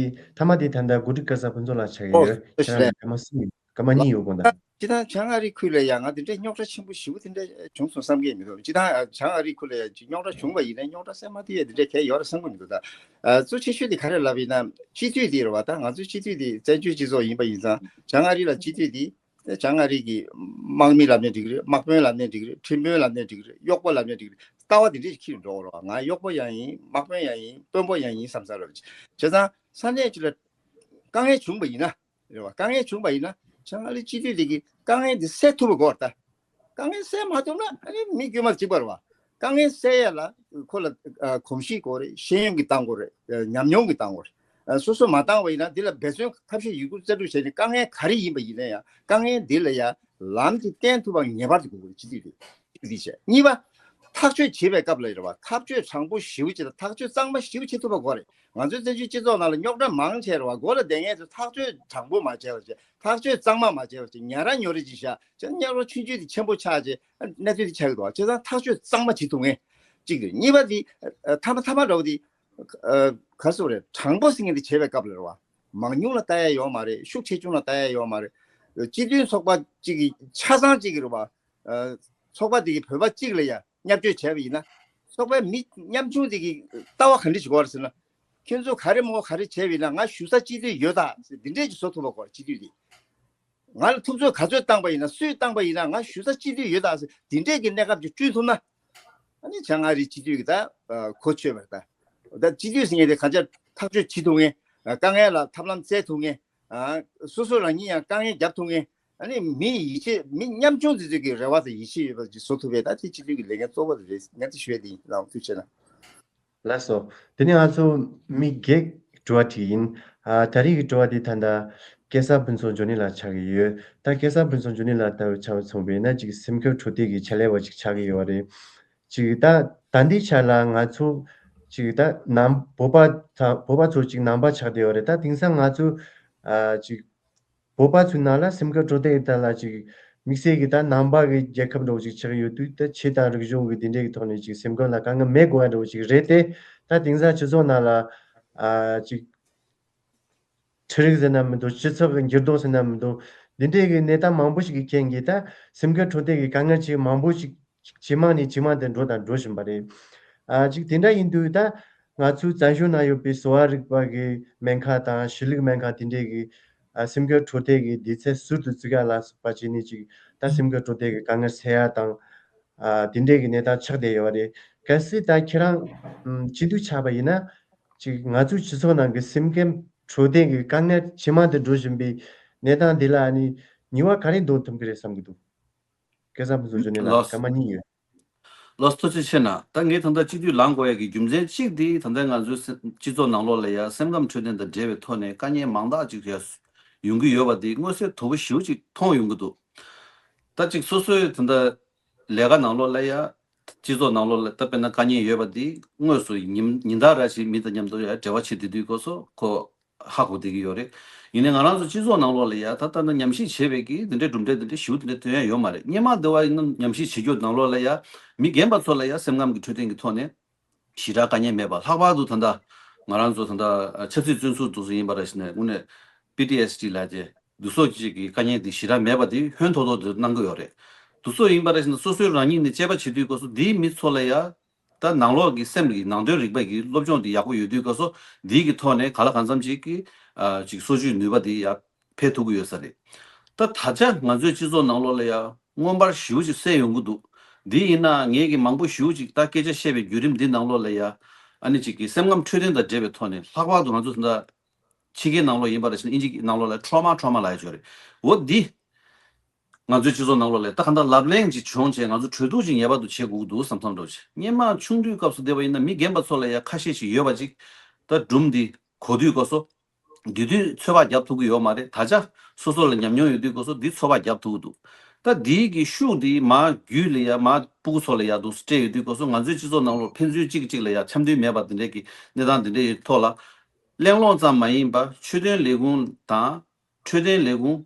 མཐའ་མ་དེ་ད་ལྟ་འགོ་ཁྲིད་སྐལ་བཟང་ཕུན་ཚོགས་ལགས་ཆགས་ཀྱི་ཨོ་ཡོད། བཀྲ་ཤིས་ཁྱེད་རང་ལགས། ལ་སྐར་མ་གསུམ་ཡོད། སྐར་མ་གཉིས་ཡོད་དགོངས་དག་སྤྱིར་བཏང་བྱང་ཨ་རིའི་ཁུལ་ལ་ཡང་ང་དེ་འདྲའི་རྙོག་དྲ་ཆེན་པོ་ཞེ་པོ་དེ་འདྲ་བྱུང་སོང་བསམ་གྱི་མི་འདུག་སྤྱིར་བཏང་བྱང་ཨ་རིའི་ཁུལ་ལ་ཡང་ཅིག་རྙོག་དྲ་བྱུང་བ་ཡིན་ན་རྙོག་དྲ་སེལ་མ་ཐུབ་ཡ་དེ་འདྲ་གང་ཡང་ཡོད་རེད་བསམ་གྱི་མི་འདུག་ད་ཨ་གཙོ་ཆེ་ཤོས་དེ་ག་རེ་ལབ་ཡིན་ན་སྤྱི་འཐུས་དེ་རེད་བ། ད་ང་ཚོའི་སྤྱི་འཐུས་དེ་བཙན་བྱོལ་སྤྱི་ཚོགས་ཡིན་པ་ཡིན་ཙང་བྱང་ཨ་རི་ལ་སྤྱི་འཐུས་དེ་བྱང་ཨ་རི་གི་དམག་མི་ལབ་ནའི་འགྲིག་གི་རེད། དམག་དཔོན་ལབ་ནའི་འགྲིག་གི་རེད། ཁྲིམས་དཔོན་ལབ་ནའི་འགྲིག་གི་རེད། གཡོག་པོ་ལབ་ནའི་འགྲིག་གི་རེད། ལྟ་བ་དེ་འདྲས་ཤིག་འཁྱེར་འགྲོ་གི་རེད་བ། ང་གཡོག་པོ་ཡང་ཡིན། དམག་དཔོན་ཡང་ཡིན། དཔོན་པོ་ཡང་ཡིན་བསམ་ས་རེད་བ། བྱས་ཙང་ས་གནས་ཅིག་ལ་དཀའ་ངལ་བྱུང་བ་ཡིན་ན། རེད་བ། དཀའ་ངལ་བྱུང་བ་ཡིན་ན་བྱང་ཨ་རི་སྤྱི་འཐུས་དེ་གིས་དཀའ་ངལ་དེ་སེལ་ཐུབ་པ་དགོས་རེད་ད། དཀའ་ངལ་སེལ་མ་ཐུབ་ན་ཨ་ནི་མི་དཀྱུས་མ་གཅིག་པ་རེད་བ། དཀའ་ངལ་སེལ་ཡ་ལ་ཁོ་ལ་ཨ་གོམས་གཤིས་དགོས་རེད། ཤེས་ཡོན་གྱི་བཏང་དགོས་རེད། ཨ་ཉམས་མྱོང་གི་བཏང་དགོས་རེད། ཨ་སོ་སོ་མ་བཏང་བ་ཡིན་ན་འདི་ལ་འབད་བརྩོན་ཐབས་ཤེས་ཡོད་རྒུ་རྩལ་སྤྲུགས་བྱས་ནས་དཀའ་ངལ་ག་རེ་ཡིན་པ་ཡིན་ན་ཡང་དཀའ་ངལ་འདི་ལ་ཡ་ལམ་གྱི་བསྟན་ཐུབ་པ་ངེས་པར་དུ་དགོས་ཀྱི་རེད། སྤྱི་འཐུས་དེ་སྤྱི་འཐུས་དེ་བྱས། གཉིས་པ། ཐག་གཅོད་བྱེད་པའི་སྐབས་ལ་རེད་བ། ཐག་གཅོད་དྲང་པོ་ཞེ་པོ་བྱེད་དང་ཐག་གཅོད་གཙང་མ་ཞེ་པོ་བྱེད་ཐུབ་པ་དགོས་རེད། ང་ཚོའི་བཙན་བྱོལ་སྤྱི་ཚོགས་ནང་ལ་རྙོག་དྲ་མང་ཆེ་རེད་བ། མགོ་ལ་བསྡད་མཁན་ཚོས་ཐག་གཅོད་དྲང་པོ་མ་བྱས་པ་བྱས། ཐག་གཅོད་གཙང་མ་མ་བྱས་པ་བྱས། ཉ་ར་ཉོ་རེ་ཅིག་བཞག་བྱས། རྙོག་དྲ་ཆུང་ཆུང་དེ་ཆེན་པོ་ཆགས་བྱས་གནད་དོན་དེ་ཆགས་ཀྱི་འདུག་བ། བྱས་ཙང་ཐག་གཅོད་གཙང་མ་བྱེད་ཐུབ་མཁན་གཅིག་རེད། གཉིས་པ་དེ་ཨ་མཐའ་མ་མཐའ་མ་འདྲ་བོ་དེ་ཨ་ག་རེ་ཟེར་དགོས་རེད། དྲང་པོ་ཟེར་མཁན་དེ་བྱས་པའི་སྐབས་ལ་རེད་བ། མང་ཉུང་ལ་ལྟ་ཡ་ཡོད་མ་རེད། ཤུགས་ཆེ་ཆུང་ལ་ལྟ་ཡ་ཡོད་མ་རེད། སྤྱི་མཐུན་ཚོགས་པ་གཅིག་གི་ཆ་ཚང་གཅིག་གི་རེད་བ། ཨ་ཚོགས་པ་དེ་གི་བོད་པ་གཅིག་ལ་ཡ་བརྙས་བཅོས་བྱས་པ་ཡིན་ན། ཚོགས་པའི་མི་ཉམ་ཆུང་དེ་གི་ལྟ་བ་ག་འདྲ་ཞིག་དགོས་རེད་ཟེར་ན། ཁྱོད་ཚོ་ག་རེ་མོ་ག་རེ་བྱས་པ་ཡིན་ན་ང་ཞུ་ས་སྤྱི་འཐུས་ཡོད་ད་ཟེར་འདི་འདྲས་ཀྱི་བཟོ་ཐུབ་པ་དགོས་རེད། སྤྱི་འཐུས་དེ་ང་ལ་ཐུབ་ཚོད་ག་ཚོད་བཏང་པ་ཡིན་ན། སུས་བཏང་པ་ཡིན་ན་ང་ཞུ་ས་སྤྱི་འཐུས་ཡོད་ད་ཟེར་འདི་འདྲས་ཀྱི་གནས་སྐབས་ཅིག་བསྐྲུན་ཐུབ་ན། ཨ་ནི་བྱང་ཨ་རིའི་སྤྱི་འཐུས་ཀྱི་ད་གོ་ཆོད་པ་རེད་ད། ད་སྤྱི་འཐུས་ཟེར་མཁན་དེ་གང་ཅིར་ཐག་གཅོད་བྱེད་ཐུབ་མཁན། དཀའ་ངལ་ལ་ཐབས་ལམ་བཙལ་ཐུབ་མཁན། ཨ་སོ་སོ་རང་ཉིད་ཡང་དཀའ་ངལ་རྒྱབ་ཐུབ་མཁན། ཨ་ནི་མི་ཡིད་ཆེས། མི་ཉམ་ཆུང་དེ་ཚོ་གི་རེ་བ་དང་ཡིད་ཆེས་ཡོད་པ་ཅིག་བཟོ་ཐུབ་པའི་ད་དེ་སྤྱི་འཐུས་ཀྱི་ལས་འགན་གཙོ་བོ་དེ་རེད། ངས་དེ་ཞུ་ཡས་དེ་ཡིན། ལགས་འོང་། ཐུགས་རྗེ་གནང་། ལགས་སོ། དེ་ནས་ང་ཚོ་མི་བརྒྱད་དྲི་བ་དྲིས་ཡིན། ཨ་ད་རེས་ཀྱི་དྲི་བ་དེ་ད་ལྟ་སྐལ་བཟང་ཕུན་ཚོགས་འབྱུང་གནས་ལགས་ཆགས་ཀྱི་ཡོད། ད་སྐལ་བཟང་ཕུན་ཚོགས་འབྱུང་གནས་ལགས་ལྟ་བུ་ཆ་བ་མཚོན་པ་ཡིན་ན་ཅིག་སེམས་ཁམས་འཕྲོད་བསྟེན་གྱི་ཕྱག་ལས་པ་ཅིག་ཆགས་ཀྱི་ཡོད་རེད། ཅིག་ད་ད་ལྟའི་ཆ་ལ་ང་ཚོ་ ཅིག་ད་ནང་བོད་པ་ད་བོད་པ་ཚོ་ཅིག་ནང་པ་ཆགས་བསྡད་ཡོད་རེད། ད་དེང་སང་ང་ཚོ་ཨ་ཅིག་བོད་པ་ཚོའི་ནང་ལ་སེམས་ཁམས་འཕྲོད་བསྟེན་ཐད་ལ་ཅིག་དམིགས་བསལ་གྱི་ད་ནང་པ་གི་རྒྱལ་ཁབ་འདྲ་བོ་ཅིག་ཆགས་ཡོད་དུས། ད་ཆོས་དང་རིག་གཞུང་གི་དེ་འདྲའི་གི་ཐོག་ནས་ཅིག་སེམས་ཁམས་ལ་དཀའ་ངལ་མེད་དགོས་ཡ་འདྲ་བོ་ཅིག་རེད་དེ། ད་དེང་སང་སྤྱི་ཚོགས་ནང་ལ་ཨ་ཅིག་འཕྲུལ་རིག་ཟེར་ན་མི་འདུག་སྤྱི་ཚོགས་ཀྱི་འགྱུར་ལྡོག་ཟེར་ན་མི་འདུག་འདི་འདྲའི་གི་གནས་སྟངས་མང་པོ་ཞིག་གི་རྐྱེན་གྱིས་ད་སེམས་ཁམས་འཕྲོད་བསྟེན་གྱི་དཀའ་ངལ་ཅིག་མང་པོ་ཞིག་ཇེ་མང་ནས་ཇེ་མང་དུ་འགྲོ་དང་འགྲོ་བཞིན་པ་རེད། ཨ་ཅིག་དེ་འདྲ་ཡིན་དུས་ད་ང་ཚོའི་བཙན་བྱོལ་ནང་ཡོད་པའི་གསོ་བ་རིག་པ་གི་སྨན་ཁང་དང་གཞིས་ལུས་སྨན་ཁང་དེ་འདྲས་ཀྱི་ཨ་སེམས་ཁམས་འཕྲོད་བསྟེན་གྱི་སྡེ་ཚན་ཟུར་དུ་བཙུགས་ཡ་ལ་སོགས་པ་བྱས་ནས་ཅིག་ད་སེམས་ཁམས་འཕྲོད་བསྟེན་གྱི་དཀའ་ངལ་སེལ་ཡ་དང་། ཨ་དེ་འདྲས་ཀྱི་གནས་སྟངས་ཆགས་བསྡད་ཡོད་པ་རེད། གལ་སྲིད་ད་ཁྱེད་རང་ཨམ་སྤྱི་འཐུས་ཆགས་པ་ཡིན་ན། ཅིག་ང་ཚོའི་སྤྱི་ཚོགས་ནང་གི་སེམས་ཁམས་འཕྲོད་བསྟེན་གྱི་དཀའ་ངལ་ཇེ་མང་དུ་འགྲོ་བཞིན་པའི་གནས་སྟངས་འདི་ལ་ཨ་ནི་ནུས་པ་ག་རེ་འདོན་ཐུབ་ཀྱི་རེད་བསམ་གྱི་འདུག་སྐལ་བཟང་ཕུན་ཚོགས་གཞོན་ནུ་ལགས། ལགས། སྐར་མ་གཉིས་ཡོད། ལགས་སོ། ཐུགས་རྗེ་ཆེ་གནང་། ད་ངས་ད་ལྟ་སྤྱི་འཐུས་ལངས་དགོས་ཡ་གི་རྒྱུ་མཚན་གཅིག་དེ་ད་ལྟ་ང་ཚོའི་སེ་སྤྱི་ཚོགས་ནང་ལོགས་ལ་ཡ་སེམས་ཁམས་འཕྲོད་བསྟེན་དང་འབྲེལ་བའི་ཐོག་ནས་དཀའ་ངལ་མང་དག་ཅིག་ཡ་ཡོང་གི་ཡོད་པ་དེ་མངོན་གསལ་དོད་པོ་ཞེ་པོ་ཅིག་མཐོང་ཡོང་གི་འདུག་ད་ཅིག་སོ་སོའི་ད་ལྟ་ལས་ཀ་ནང་ལོགས་ལ་ཡ་སྤྱི་ཚོགས་ནང་ལོགས་ལ་ད་དཔེར་ན་དཀའ་ངལ་ཡོད་པ་དེ་དངོས་སུ་ཉིན་ཉིན་ལྟར་ར་ཞིག་མི་དང་མཉམ་དུ་ཡ་འབྲེལ་བ་བྱེད་བསྡད་དུས་སྐབས་སུ་ཁོ་ཧ་གོ་བསྡད་ཀྱི་ཡོད་རེད། ཡིན་ནའི་ང་རང་ཚོ་སྤྱི་ཚོགས་ནང་ལོགས་ལ་ཡ་ད་ལྟ་ན་ཉམས་ཞིབ་བྱས་པའི་གི་འདི་འདྲའི་གྲུབ་འབྲས་འདི་འདྲའི་ཞེ་པོ་འདི་འདྲ་ཐོན་ཡ་ཡོད་མ་རེད། སྔོན་མ་འདི་བ་ཡིན་ན་ཉམས་ཞིབ་བྱེད་རྒྱུ་ནང་ལོགས་ལ་ཡ་མི་རྒན་པ་ཚོ་ལ་ཡ་སེམས་ཁམས་ཀྱི་འཕྲོད་བསྟེན་གྱི་ཐོག་ནས་ཞེ་དྲག་དཀའ་ངལ་མེད་པ། ལྷག་པར་དུ་ད་ལྟ་ང་རང་ཚོ་ད་ལྟ་ཆབ་སྲིད་བཙོན་ཟུར་དེ་ཚོ་ཡིན་པ་ར་ཞིག་ནས་དངོས་གནས་པི་ཏི་ཨེས་ཌི་ལབ་ཅེས་འདི་ཚོ་ཅིག་གི་དཀའ་ངལ་འདི་ཞེ་དྲག་མེད་པ་འདི་ཧོན་ཐོར་ཐོར་དུ་གནང་གི་ཡོད་རེད། འདི་ཚོ་ཡིན་པ་ར་ཞིག་ན་སོ་སོའི་རང་ཉིད་ནས་དཔྱད་པ་བྱེད་དུས་སྐབས་སུ་འདིའི་མི་ཚོ་ལ་ཡ་ད་ནང་ལོགས་ཀྱི་སེམས་ཀྱི་ནང་དོན་རིག་པ་གི་སློབ་སྦྱོང་དེ་ཡག་པོ་ཡོད་དུས་སྐབས་སུ་འདི་གི་ཐོག་ནས་གང་ལ་གང་འཚམ་ཅིག་གི་ཨ་ཅིག་གསོ་བཅོས་ནུས་པ་དེ་ཡར་འཕེལ་ཐུབ་ཀྱི་ཡོད་ས་རེད། ད་ད་ཆ་ང་ཚོའི་སྤྱི་ཚོགས་ནང་ལོགས་ལ་ཡ་མངོན་པར་ཞེ་པོ་ཅིག་གསལ་ཡོང་གི་འདུག་འདི་ཡིན་ན་ངས་ཀྱི་མང་པོ་ཞེ་པོ་ཅིག་ད་སྐད་ཆ་བཤད་པའི་བརྒྱུད་རིམ་འདི་ནང་ལོགས་ལ་ཡ་ཨ་ནི་ཅིག་གི་སེམས་ཁམས་འཕྲོད་བསྟེན་དང་འབྲེལ་བའི་ཐོག་ནས་ལྷག་པར་དུ་ང་ཚོ་ད་ཕྱི་རྒྱལ་ནང་ལོགས་ཡིན་པ་རེད་ཟེར་ན་ཨིན་ཇི་ནང་ལོགས་ལ་ཊོ་མ་ཊོ་མ་ལབ་ཡ་ཅིག་ཡོད་རེད། འོ་འདི། ང་ཚོའི་སྤྱི་ཚོགས་ནང་ལོགས་ལ་ད་གང་ལྟར་ལབ་གླེང་ཅིག་བྱུང་བྱས་ང་ཚོ་གྲོས་བསྡུར་ཅིག་ངེས་པར་དུ་བྱེད་དགོས་ཀྱི་འདུག་བསམ་བསམ་འདྲ་བོ་ཅིག་སྔོན་མ་ཆུང་དུས་སྐབས་སུ་བསྡད་པ་ཡིན་ན་མི་རྒན་པ་ཚོ་ལ་ཡ་ཁ་ཤས་ཅིག་ཡོད་པ་ཅིག་ད་སྒྲུང་འདི་གོ་དུས་སྐབས་སུ། དེ་དུས་ཚོད་དཔག་རྒྱབ་ཐུབ་ཀྱི་ཡོད་མ་རེད། ད་ཆ་སོ་སོ་ལ་ཉམས་མྱོང་ཡོད་དུས་སྐབས་སུ་འདི་ཚོད་དཔག་རྒྱབ་ཐུབ་ཀྱི་འདུག་ད་འདིའི་གི་ཤུགས་འདི་མ་རྒྱུད་ལ་ཡ་མ་སྤུ་གུ་ཚོ་ལ་ཡ་འདུག་སྤྲད་ཡོད་དུས་སྐབས་སུ་ང་ཚོའི་སྤྱི་ཚོགས་ནང་ལོགས་ཕན་ཚུན་གཅིག་གིས་གཅིག་ལ་ཡ་འཆམ་མཐུན་མེད་པ་འདི་འདྲའི་གི་གནས་སྟངས་འདི་འདྲའི་ཐོག་ལ། གླེང་སློང་ཙམ་མ་ཡིན་པར་འཕྲོད་བསྟེན་ལས་ཁུངས་དང་། འཕྲོད་བསྟེན་ལས་ཁུངས།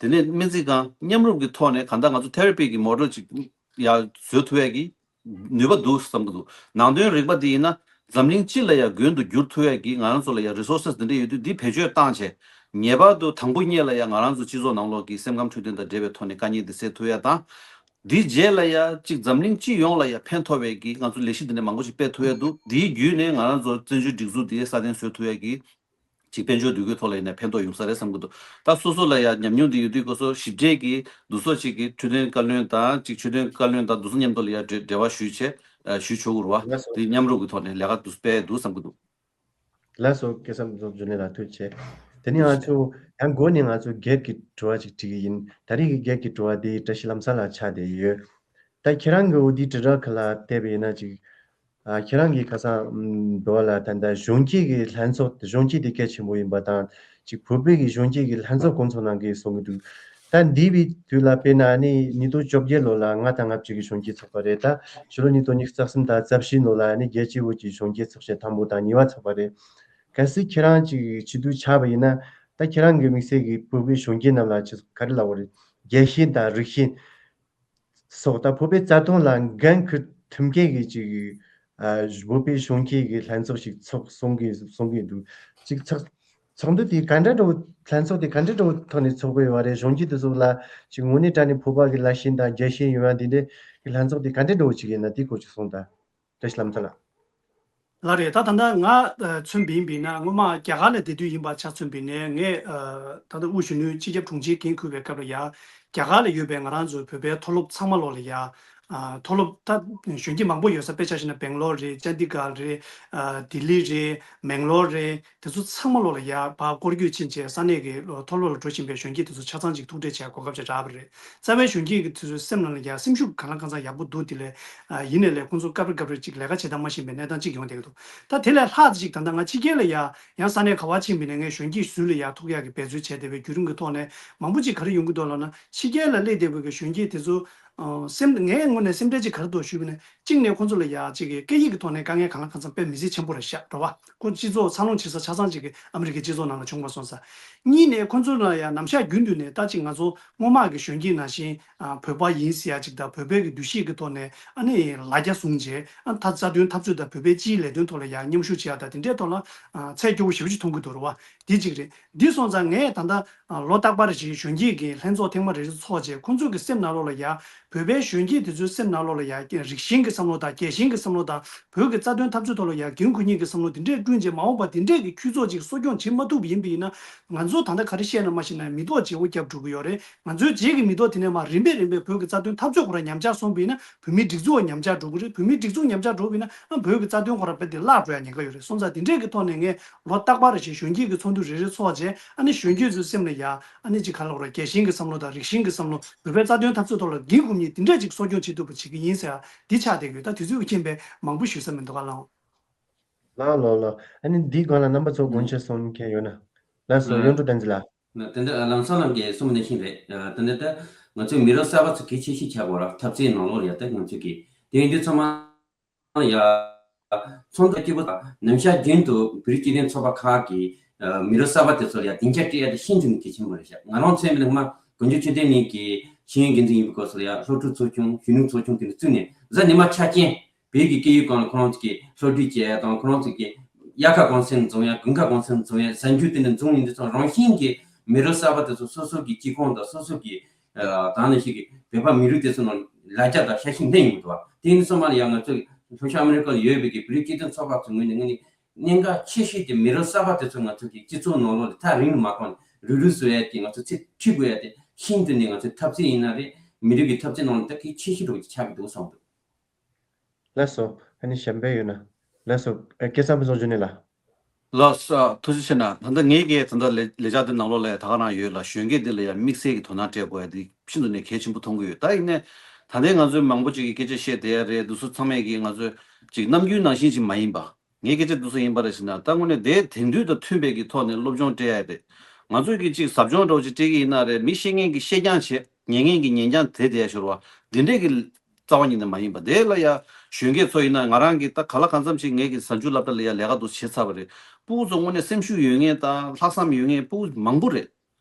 དེ་ནས་སྨན་རྩིས་ཁང་མཉམ་རུབ་ཀྱི་ཐོག་ནས་གང་ལྟར་ང་ཚོ་ཐེ་ར་པི་གི་མོ་ཌེལ་ཅིག་ཡར་བཟོ་ཐུབ་ཡས་ཀྱི་ནུས་པ་འདུག་བསམ་གྱི་འདུག་ནང་དོན་རིག་པ་འདི་ཡིན་ན་འཛམ་གླིང་སྤྱི་ལ་ཡང་མགོན་དུ་འགྱུར་ཐུབ་ཡས་ཀྱི་ང་རང་ཚོ་ལ་ཡང་རི་སོར་སེས་འདི་འདྲ་ཡོད་དུས་འདི་བེད་སྤྱོད་བཏང་བྱས་ངེས་པར་དུ་དང་པོ་ཉིད་ལ་ཡང་ང་རང་ཚོ་སྤྱི་ཚོགས་ནང་ལོགས་ཀྱི་སེམས་ཁམས་འཕྲོད་བསྟེན་དང་འབྲེལ་བའི་ཐོག་ནས་དཀའ་ངལ་འདི་སེལ་ཐུབ་ཡས་དང་། འདིའི་རྗེས་ལ་ཡང་གཅིག་འཛམ་གླིང་སྤྱི་ཡོངས་ལ་ཡང་ཕན་ཐོགས་པའི་གི་ང་ཚོ་ལས་གཞི་འདི་འདྲ་མང་པོ་ཞིག་སྤེལ་ཐུབ་ཡས་འདུག་འདིའི་བརྒྱུད་ནས་ང་རང་ཚོ་བཙན་བྱོལ་སྒྲིག་འཛུགས་འདི་སྲ་བརྟན་བཟོ་ཐུབ་ཡས་ཀྱི། ཅིག་དཔལ་འབྱོར་འདུས་སྒོའི་ཐོག་ལ་ཡིན་ན་ཕན་ཐོགས་ཡོང་ས་རེད་བསམ་གྱི་འདུག་ད་སོ་སོ་ལ་ཡང་ཉམས་མྱོང་འདི་ཡོད་དུས་སྐབས་སུ་ཞིབ་ཕྲའི་གི་འདུ་ཚོགས་ཅིག་གི་འཕྲོད་བསྟེན་བཀའ་བློན་དང་ཅིག་འཕྲོད་བསྟེན་བཀའ་བློན་དང་འདུ་ཚོགས་མཉམ་དུ་ལ་ཡང་འབྲེལ་འབྲེལ་བ་ཞུས་བྱས་ཨ་ཞུས་ཆོག་གི་རེད་བ། ལགས་སོ། དེ་མཉམ་རུབ་ཀྱི་ཐོག་ནས་ལས་ཀ་འདུག་སྤེལ་འདུག་བསམ་གྱི་འདུག་ལགས་སོ། སྐལ་བཟང་ཕུན་ཚོགས་འབྱོར་ལྡན་ལགས་ཐུགས་རྗེ་ཆེ། དེ་ནས་ང་ཚོ་ཡང་འགོ་ནས་ང་ཚོ་སྒེར་གྱི་དྲི་བ་ཅིག་དྲི་གི་ཡིན། ད་རེས་ཀྱི་སྒེར་གྱི་དྲི་བ་དེ་བཀྲ་ཤིས་ལམ་བཟང་ལགས་ཆགས་བསྡད་ཡོད། ད་ཁྱེད་རང་གི་འོ་དེའི་དྲིལ་བསྒྲགས་ཁག་ལ་བལྟས་པ་ཡིན་ན་ཅིག་ཨ་ཁྱེད་རང་གིས་ཁ་སང་ཨམ་འགྲོ་བ་ལ་ད་ལྟ་གཞོན་སྐྱེས་ཀྱི་ལྷན་ཚོགས་གཞོན་སྐྱེས་དེ་གལ་ཆེན་པོ་ཡིན་པ་དང་ཅིག་བོད་པའི་གི་གཞོན་སྐྱེས་ཀྱི་ལྷན་ཚོགས་སྐོང་ཚོགས་གནང་གི་གསུང་གི་འདུག་ད་འདས་པའི་དུས་ལ་དཔེར་ན་ཨ་ནི་ཉིས་སྟོང་བཅོ་བརྒྱད་ལོ་ལ་ལྔ་དང་ལྔ་བཅུ་གི་གཞོན་སྐྱེས་ཚོགས་པ་རེད། ད་ཕྱི་ལོ་ཉིས་སྟོང་ཉི་ཤུ་རྩ་གསུམ་དང་རྩ་བཞི་ལོ་ལ་ཨ་ནི་རྒྱལ་སྤྱིའི་དབུས་ཀྱི་གཞོན་སྐྱེས་ཚོགས་ཆེན་དང་པོ་དང་གཉིས་པ་ཚོགས་པ་རེད། གལ་སྲིད་ཁྱེད་རང་ཅིག་སྤྱི་འཐུས་ཆགས་པ་ཡིན་ན་ད་ཁྱེད་རང་གི་དམིགས་བསལ་གྱི་བོད་པའི་གཞོན་སྐྱེས་རྣམས་ལ་ཅིག་ག་རེ་ལབ་དགོས་རེད། རྒྱལ་ཞེན་དང་རིགས་ཞེན། སོགས་ད་བོད་པའི་རྩ་དོན་ལ་འགན་འཁུར་ཐུབ་མཁན་གྱི་ཅིག་ཨ་བོད་པའི་གཞོན་སྐྱེས་ཀྱི་ལྷན་ཚོགས་ཤིག་ཚོགས་གསུང་གི་གསུང་གི་འདུག་ཅིག་ཚོགས་ཚོགས་འདུ་དེ་ག་འདྲ་འདྲ་བོ་ལྷན་ཚོགས་དེ་ག་འདྲ་འདྲ་བོ་ཐོག་ནས་ཚོགས་པའི་བ་རེད། གཞོན་སྐྱེས་དེ་ཚོ་ལ་ཅིག་དངོས་གནས་དྲང་གནས་བོད་པ་གི་ལ་ཞེན་དང་རྒྱལ་ཞེན་ཡོད་ཡ་དེ་འདྲའི་གི་ལྷན་ཚོགས་དེ་ག་འདྲ་འདྲ་བོ་ཅིག་ཡིན་ན་དེ་སྐོར་ཅིག་གསུངས་དང་། བཀྲ་ཤིས་ལམ་བཟང་ལགས། ལགས་རེད། ད་ད་ལྟ་ང་ཨ་མཚོན་པ་ཡིན་པ་ཡིན་ན་སྔོན་མ་རྒྱ་གར་ལ་བསྡད་དུས་ཡིན་པ་ཆ་མཚོན་པ་ཡིན་ནའི་ངས་ཨ་ད་ལྟ་དབུས་གཞོན་ནུའི་སྤྱི་ཁྱབ་དྲུང་ཆེའི་འགན་འཁུར་བའི་སྐབས་ལ་ཡ་རྒྱ་གར་ལ་ཡོད་པའི་ང་རང་ཚོའི་བོད་པའི་མཐོ་སློབ་ཚང་མ་ལོག་ལ་ཡ་ཨ་མཐོ་སློབ་ད་གཞོན་སྐྱེས་མང་པོ་ཡོད་ས་དཔེ་ཆ་བཞག་ན་སྦེང་ལོར་རེད། ཅན་ཌི་གྷར་རེད། ཨ་ལྡི་ལི་རེད། མེང་ལོར་རེད། དེ་ཚོ་ཚང་མ་ལོག་ལ་ཡ་ཕར་སྐོར་སྐྱོད་ཕྱིན་བྱས་ས་གནས་ཀྱི་མཐོ་སློབ་ལ་འགྲོ་བཞིན་པའི་གཞོན་སྐྱེས་དེ་ཚོ་ཆ་ཚང་ཅིག་ཐུག་འཕྲད་བྱས་གོ་སྐབས་ཅིག་རག་པ་རེད། རྩ་བའི་གཞོན་སྐྱེས་ཀྱི་དེ་ཚོའི་སེམས་ནང་ལ་ཡ་སེམས་ཤུགས་གང་ལ་གང་འཚམ་ཡག་པོ་འདུག་དེ་ལས་ཨ་ཡིན་ནའི་ལས་ཁོང་ཚོ་སྐབས་རེ་སྐབས་རེ་ཅིག་ལས་ཀ་བྱེད་སྟངས་མ་ཤེས་པའི་གནས་སྟངས་ཅིག་ཡོང་བསྡད་ཀྱི་འདུག་ད་དེ་ལས་ལྷག་ཅིག་ད་ལྟ་ང་ཕྱི་རྒྱལ་ལ་ཡ་ཡང་ས་གནས་ག་བ་ཕྱིན་པ་ཡིན་ནའི་ངས་གཞོན་སྐྱེས་ཟུར་ལ་ཡ་ཐུག་ཡག་གི་འབད་རྩོལ་བྱས་བསྡད་པའི་བརྒྱུད་རིམ་གྱི་ཐོག་ནས་མང་པོ་ཅིག་ག་རེ་ཡོང་གི་འདུག་ལབ་ན་ཕྱི་རྒྱལ་ལ་སླེབས་བསྡད་པའི་གི་གཞོན་སྐྱེས་དེ་ཚོ་ ཨ། སེམས། ངའི་ངོས་ནས་སེམས་ཁྲལ་ཅིག་ག་རེ་འདུག་ཞུས་པ་ཡིན་ན། གཅིག་ནས་ཁོང་ཚོ་ལ་ཡ་གཅིག་གི་སྐད་ཡིག་གི་ཐོག་ནས་དཀའ་ངལ་གང་ལ་གང་འཚམ་དཔེ་མི་སྲིད་ཆེན་པོ་རེད་ཤག་རེད་བ། ཁོ་སྤྱི་ཚོགས་འཚར་ལོངས་བྱེད་ས་ཆ་ཚང་ཅིག་གི་ཨ་མི་རི་ཀའི་སྤྱི་ཚོགས་ནང་ལ་བྱུང་བ་སོང་ཙང་། གཉིས་ནས་ཁོང་ཚོ་ལ་ཡ་ནམ་ཞག་རྒྱུན་དུ་ནས་ད་ཅིག་ང་ཚོ་སྔོན་མ་གི་གཞོན་སྐྱེས་ནང་བཞིན། ཨ། བོད་པ་ཡིན་ཟེར་ཡ་ཅིག་དང་བོད་པའི་གི་འདུ་ཤེས་ཀྱི་ཐོག་ནས་ཨ་ནི་ལ་རྒྱ་བཟུང་བྱས། ཨ། ད་རྩ་དོན་འཐབ་རྩོད་དང་བོད་པའི་སྤྱིའི་ལས་དོན་ཐོག་ལ་ཡ་མཉམ་ཞུགས་བྱེད་ཡ་དང་དེ་འདྲའི་ཐོག་ལ། ཨ། ཚད་སྐྱོ་བོ་ཞེ་པོ་ཅིག་མཐོང་གི་འདུག་རེད་བ། དེ་གཅིག་རེད། འདི་སོང་ཙང་ངས་ད་ལྟ། ཨ། ལོ་རྟག་པར་བཞིན་གཞོན་སྐྱེས་ཀྱི་ལྷན་ཚོགས་ཐེངས་མ་རེ་རེ་ཚོགས་བྱས། ཁོང་ཚོ་གི་སེམས་ནང་ལོགས་ལ་ཡ། བོད་པའི་གཞོན་སྐྱེས་དེ་ཚོའི་སེམས་ནང་ལོགས་ལ་ཡ། རིགས་ཞེན་གྱི་བསམ་བློ་དང་རྒྱལ་ཞེན་གྱི་བསམ་བློ་དང་། བོད་ཀྱི་རྩ་དོན་འཐབ་རྩོད་ཐོག་ལ་ཡ་འགན་འཁུར་མཁན་གྱི་བསམ་བློ་དེ་འདྲས་བསྐྲུན་བྱས། མ་འོངས་པ་དེ་འདྲས་ཀྱི་ཁྱུ་ཚོགས་ཅིག་གསོ་སྐྱོང་བྱེད་མ་ཐུབ་པ་ཡིན་པ་ཡིན་ན། ང་ཚོ་ད་ལྟ་ག་རེ་བཤད་ན་མ་ཤེས་ན་མི་ཐོག་བརྗེ་བོ་བརྒྱབ་འགྲོ་གི་ཡོད་རེད། ང་ཚོའི་རྗེས་ཀྱི་མི་ཐོག་དེ་ནས་མར་རིམ་པས་རིམ་པས་བོད་ཀྱི་རྩ་དོན་འཐབ་རྩོད་ཁོ་རང་ཉམས་ཆག་སོང་བ་ཡིན་ན། བོད་མིའི་སྒྲིག་འཛུགས་ཉམས་ཆག་འགྲོ་གི་རེད། བོད་མིའི་སྒྲིག་འཛུགས་ཉམས་ཆག་འགྲོ་བ་ཡིན་ན། ཨ། བོད་ཀྱི་རྩ་དོན་ཁོ་རང་རྦད་དེ་བརླག་འགྲོ་ཡ་ཉེན་ཁ་ཡོད་རེད། སོང་ཙང་དེ་འདྲས་ཀྱི་ཐོག་ནས་ངས་ལོ་རྟག་པར་བཞིན་གཞོན་སྐྱེས་ཀྱི་ཚོགས་འདུ་རེ་རེ་ཚོགས་བྱས། ཨ་ནི་གཞོན་སྐྱེས་ཚོའི་སེམས་ལ་ཡ། ཨ་ནི་ཅིག་ག་ལབ་དགོས་རེད། རྒྱལ་ཞེན་གྱི་བསམ་བློ་དང་རིགས་ཞེན་གྱི་བསམ་བློ། བོད་པའི་རྩ་དོན་འཐབ་རྩོད་ཐོག་ལ་འགན་འཁུར་མཁན་དེ་འདྲས་ཅིག་གསོ་སྐྱོང་བྱེད་ཐུབ་པ་བྱེད་ཀྱི་ཡིན་ཟེར་ཡ་འདི་ཆགས་བསྡད་ཀྱི་ཡོད། ད་དུས་ཚོད་ཀྱི་རྐྱེན་པས་མང་པོ་ཞུ་ས་མི་འདུག་ག་ལགས། ལགས་ལགས་ལགས། ཨ་ནི་འདིའི་སྒང་ལ་རྣམ་པ་ཚོ་དགོངས་འཆར་གསུང་མཁན་ཡོད་ན། ལགས་སོ། ལགས། གཡུང་དྲུང་བསྟན་འཛིན་ལགས། ན་དེ་འདྲ་ལམ་སང་ལམ་གྱི་གསུང་ནས་ཤིང་རེད། ཨ། དེ་འདྲ་ད་ང་ཚོའི་མི་རབས་གསར་པ་ཚོ་གལ་ཆེ་ཤོས་ཆགས་དགོས་ར། འཐབ་རྩོད་ནང་ལོགས་ལ་ཡ། ད་ང་ཚོ་གི་དེ་ཡིན་དུས་ཚང་མ་ཡ་ཚོགས་འདུ་སྐྱིད་པོ་དང་ནམ་ཞག་རྒྱུན་དུ་བོད་རིགས་སྤྱི་མཐུན་ཚོགས་པ་ཁག་གི། ཨ། མི་རབས་གསར་པ་དེ་ཚོ་ལ་ཡ་སྡིངས་ཆ་སྤྲད་ཡ་དེ་ཤིན་ཏུ་ནས་གལ་ཆེན་པོ་རེད་ཤག་ང་རང་ཚོའི་མི་ལ་མ་དགུ་བཅུ་ཆོས་ལྡན་གླིང་གི་ཤེས་ཡོན་འགན་འཛིན་ཡིན་པའི་སྐབས་སུ་ལ་ཡ་སློབ་ཕྲུག་ཚོགས་ཆུང་གཞོན་ནུ་ཚོགས་ཆུང་དེ་འདྲ་བཙུགས་ནས་གཟའ་ཉི་མ་ཆ་རྐྱེན། བོད་ཀྱི་སྐད་ཡིག་སྒང་ལ་ཁོ་རང་ཚོ་གིས་སློབ་ཁྲིད་བྱས་དང་། ཁོ་རང་ཚོ་གིས་དབྱར་ཁ་གུང་སེང་འཛོམས་ཡ། དགུན་ཁ་གུང་སེང་འཛོམས་ཡ། གཟའ་མཇུག་དེ་འདྲ་འཛོམས་ཡིན་དུས་ཙང་རང་བཞིན་གྱིས་མི་རབས་གསར་པ་དེ་ཚོ་སོ་སོ་གི་སྤྱི་ཁོངས་དང་སོ་སོ་གི། ཨ། ད་ནང་བཞིན་གྱི་བོད་པ་མི་རིགས་དེ་ཚོ་ནང་ལ་ལ་རྒྱ་དང་ཤ་ཞེན་སླེབས་ཡོང་གི་འདུག་བ། དེ་ནི་སོ་མ་ལ་ཡང་ང་ཚོ་ལྷོ་ཤར་ཨ་མི་རི་ཀ་ལ་ཡོད་པའི་གི་བོད་རིགས་སྤྱི་མཐུན་ཚོགས་པ་ཚོའི་ངོས་ནས་ངོས་ནས་གནད་འགག་ཆེ་ཤོས་དེ་མི་རབས་གསར་པ་དེ་ཚོ་ང་ཚོ་གི་སྤྱི་ཚོགས་ནང་ལོགས་ལ་ཐག་རིང་ལ་མ་བཏང་ནས་རུབ་རུབ་བཟོ་ཡ་དེ། ང་ཚོ་ཚེ་ཁྲིད་དགོས་ཡ་དེ་ཤིན་ཏུ་ནས་ང་ཚོའི་འཐབ་རྩོད་ཡིན་ན་རེད། མི་རིགས་ཀྱི་འཐབ་རྩོད་ནང་ལ་ད་གལ་ཆེ་ཤོས་འདྲ་བོ་ཅིག་ཆགས་ཀྱི་འདུག་བསམ་འདུག་ལགས་སོ། ཨ་ནི་གཞན་པ་ཡོད་ན། ལགས་སོ། ཨ། སྐལ་བཟང་ཕུན་ཚོགས་འབྱུང་གནས་ལགས། ལགས་སོ། ཐུགས་རྗེ་ཆེ་གནང་། ད་ལྟ་ངའི་གི་ད་ལྟ་ལས་ལས་འཆར་འདི་ནང་ལོགས་ལ་ད་ག་རང་ཡོད་ལ། གཞོན་སྐྱེས་འདི་ལ་ཡང་དམིགས་བསལ་གྱི་དོ་སྣང་སྤྲད་དགོས་ཡ་འདི་ཤིན་ཏུ་ནས་གལ་ཆེན་པོ་མཐོང་གི་ཡོད། ད་ཡིན་ནའི་ད་ལྟའི་ང་ཚོའི་མང་པོ་ཅིག་གིས་སྐད་ཆ་བཤད་བསྡད་ཡ་རེད། འདི་ཚོ་ཚང་མས་གི་ང་ཚོས་ཅིག་ནམ་རྒྱུན་ནང་བཞིན་ཅིག་མ་ཡིན་པ། ངའི་སྐད་ཆ་འདི་ཚོ་ཡིན་པ་རེད་ཟེར་ན། ད་དངོས་གནས་དེའི་དེང་དུས་དང་མཐུན་པའི་གི་ཐོག་ནས་སློབ་སྦྱོང་སྤྲད་ཡ་རེད། ང་ཚོས་གི་ཅིག་ཟབ་སྦྱོང་འདྲ་བོ་ཅིག་སྤྲད་ཀྱི་ཡིན་ན་རེད། མི་ཤེས་མཁན་གི་ཤེས་རྐྱང་བྱེད། ཉན་མཁན་གི་ཉན་རྐྱང་དེ་བསྡད་ཡ་ཤོར་བ། འདི་འདྲས་གི་རྩ་བ་ཉིད་ནས་མ་ཡིན་པ། དེ་ལ་ཡ་གཞོན་སྐྱེས་ཚོ་ཡིན་ན། ང་རང་གིས་ད་ག་ལ་གང་འཚམ་ཅིག་ངའི་གི་གཟའ་མཇུག་སློབ་གྲྭ་ལ་ཡ་ལས་ཀ་འདུག་བྱེད་ཚར་བ་རེད། སྤུ་གུ་ཚོ་དངོས་གནས་སེམས་ཤུགས་ཡོད་མཁན་དང་ལྷག་བསམ་ཡོད་མཁན་སྤུ་གུ་མང་པོ་རེད།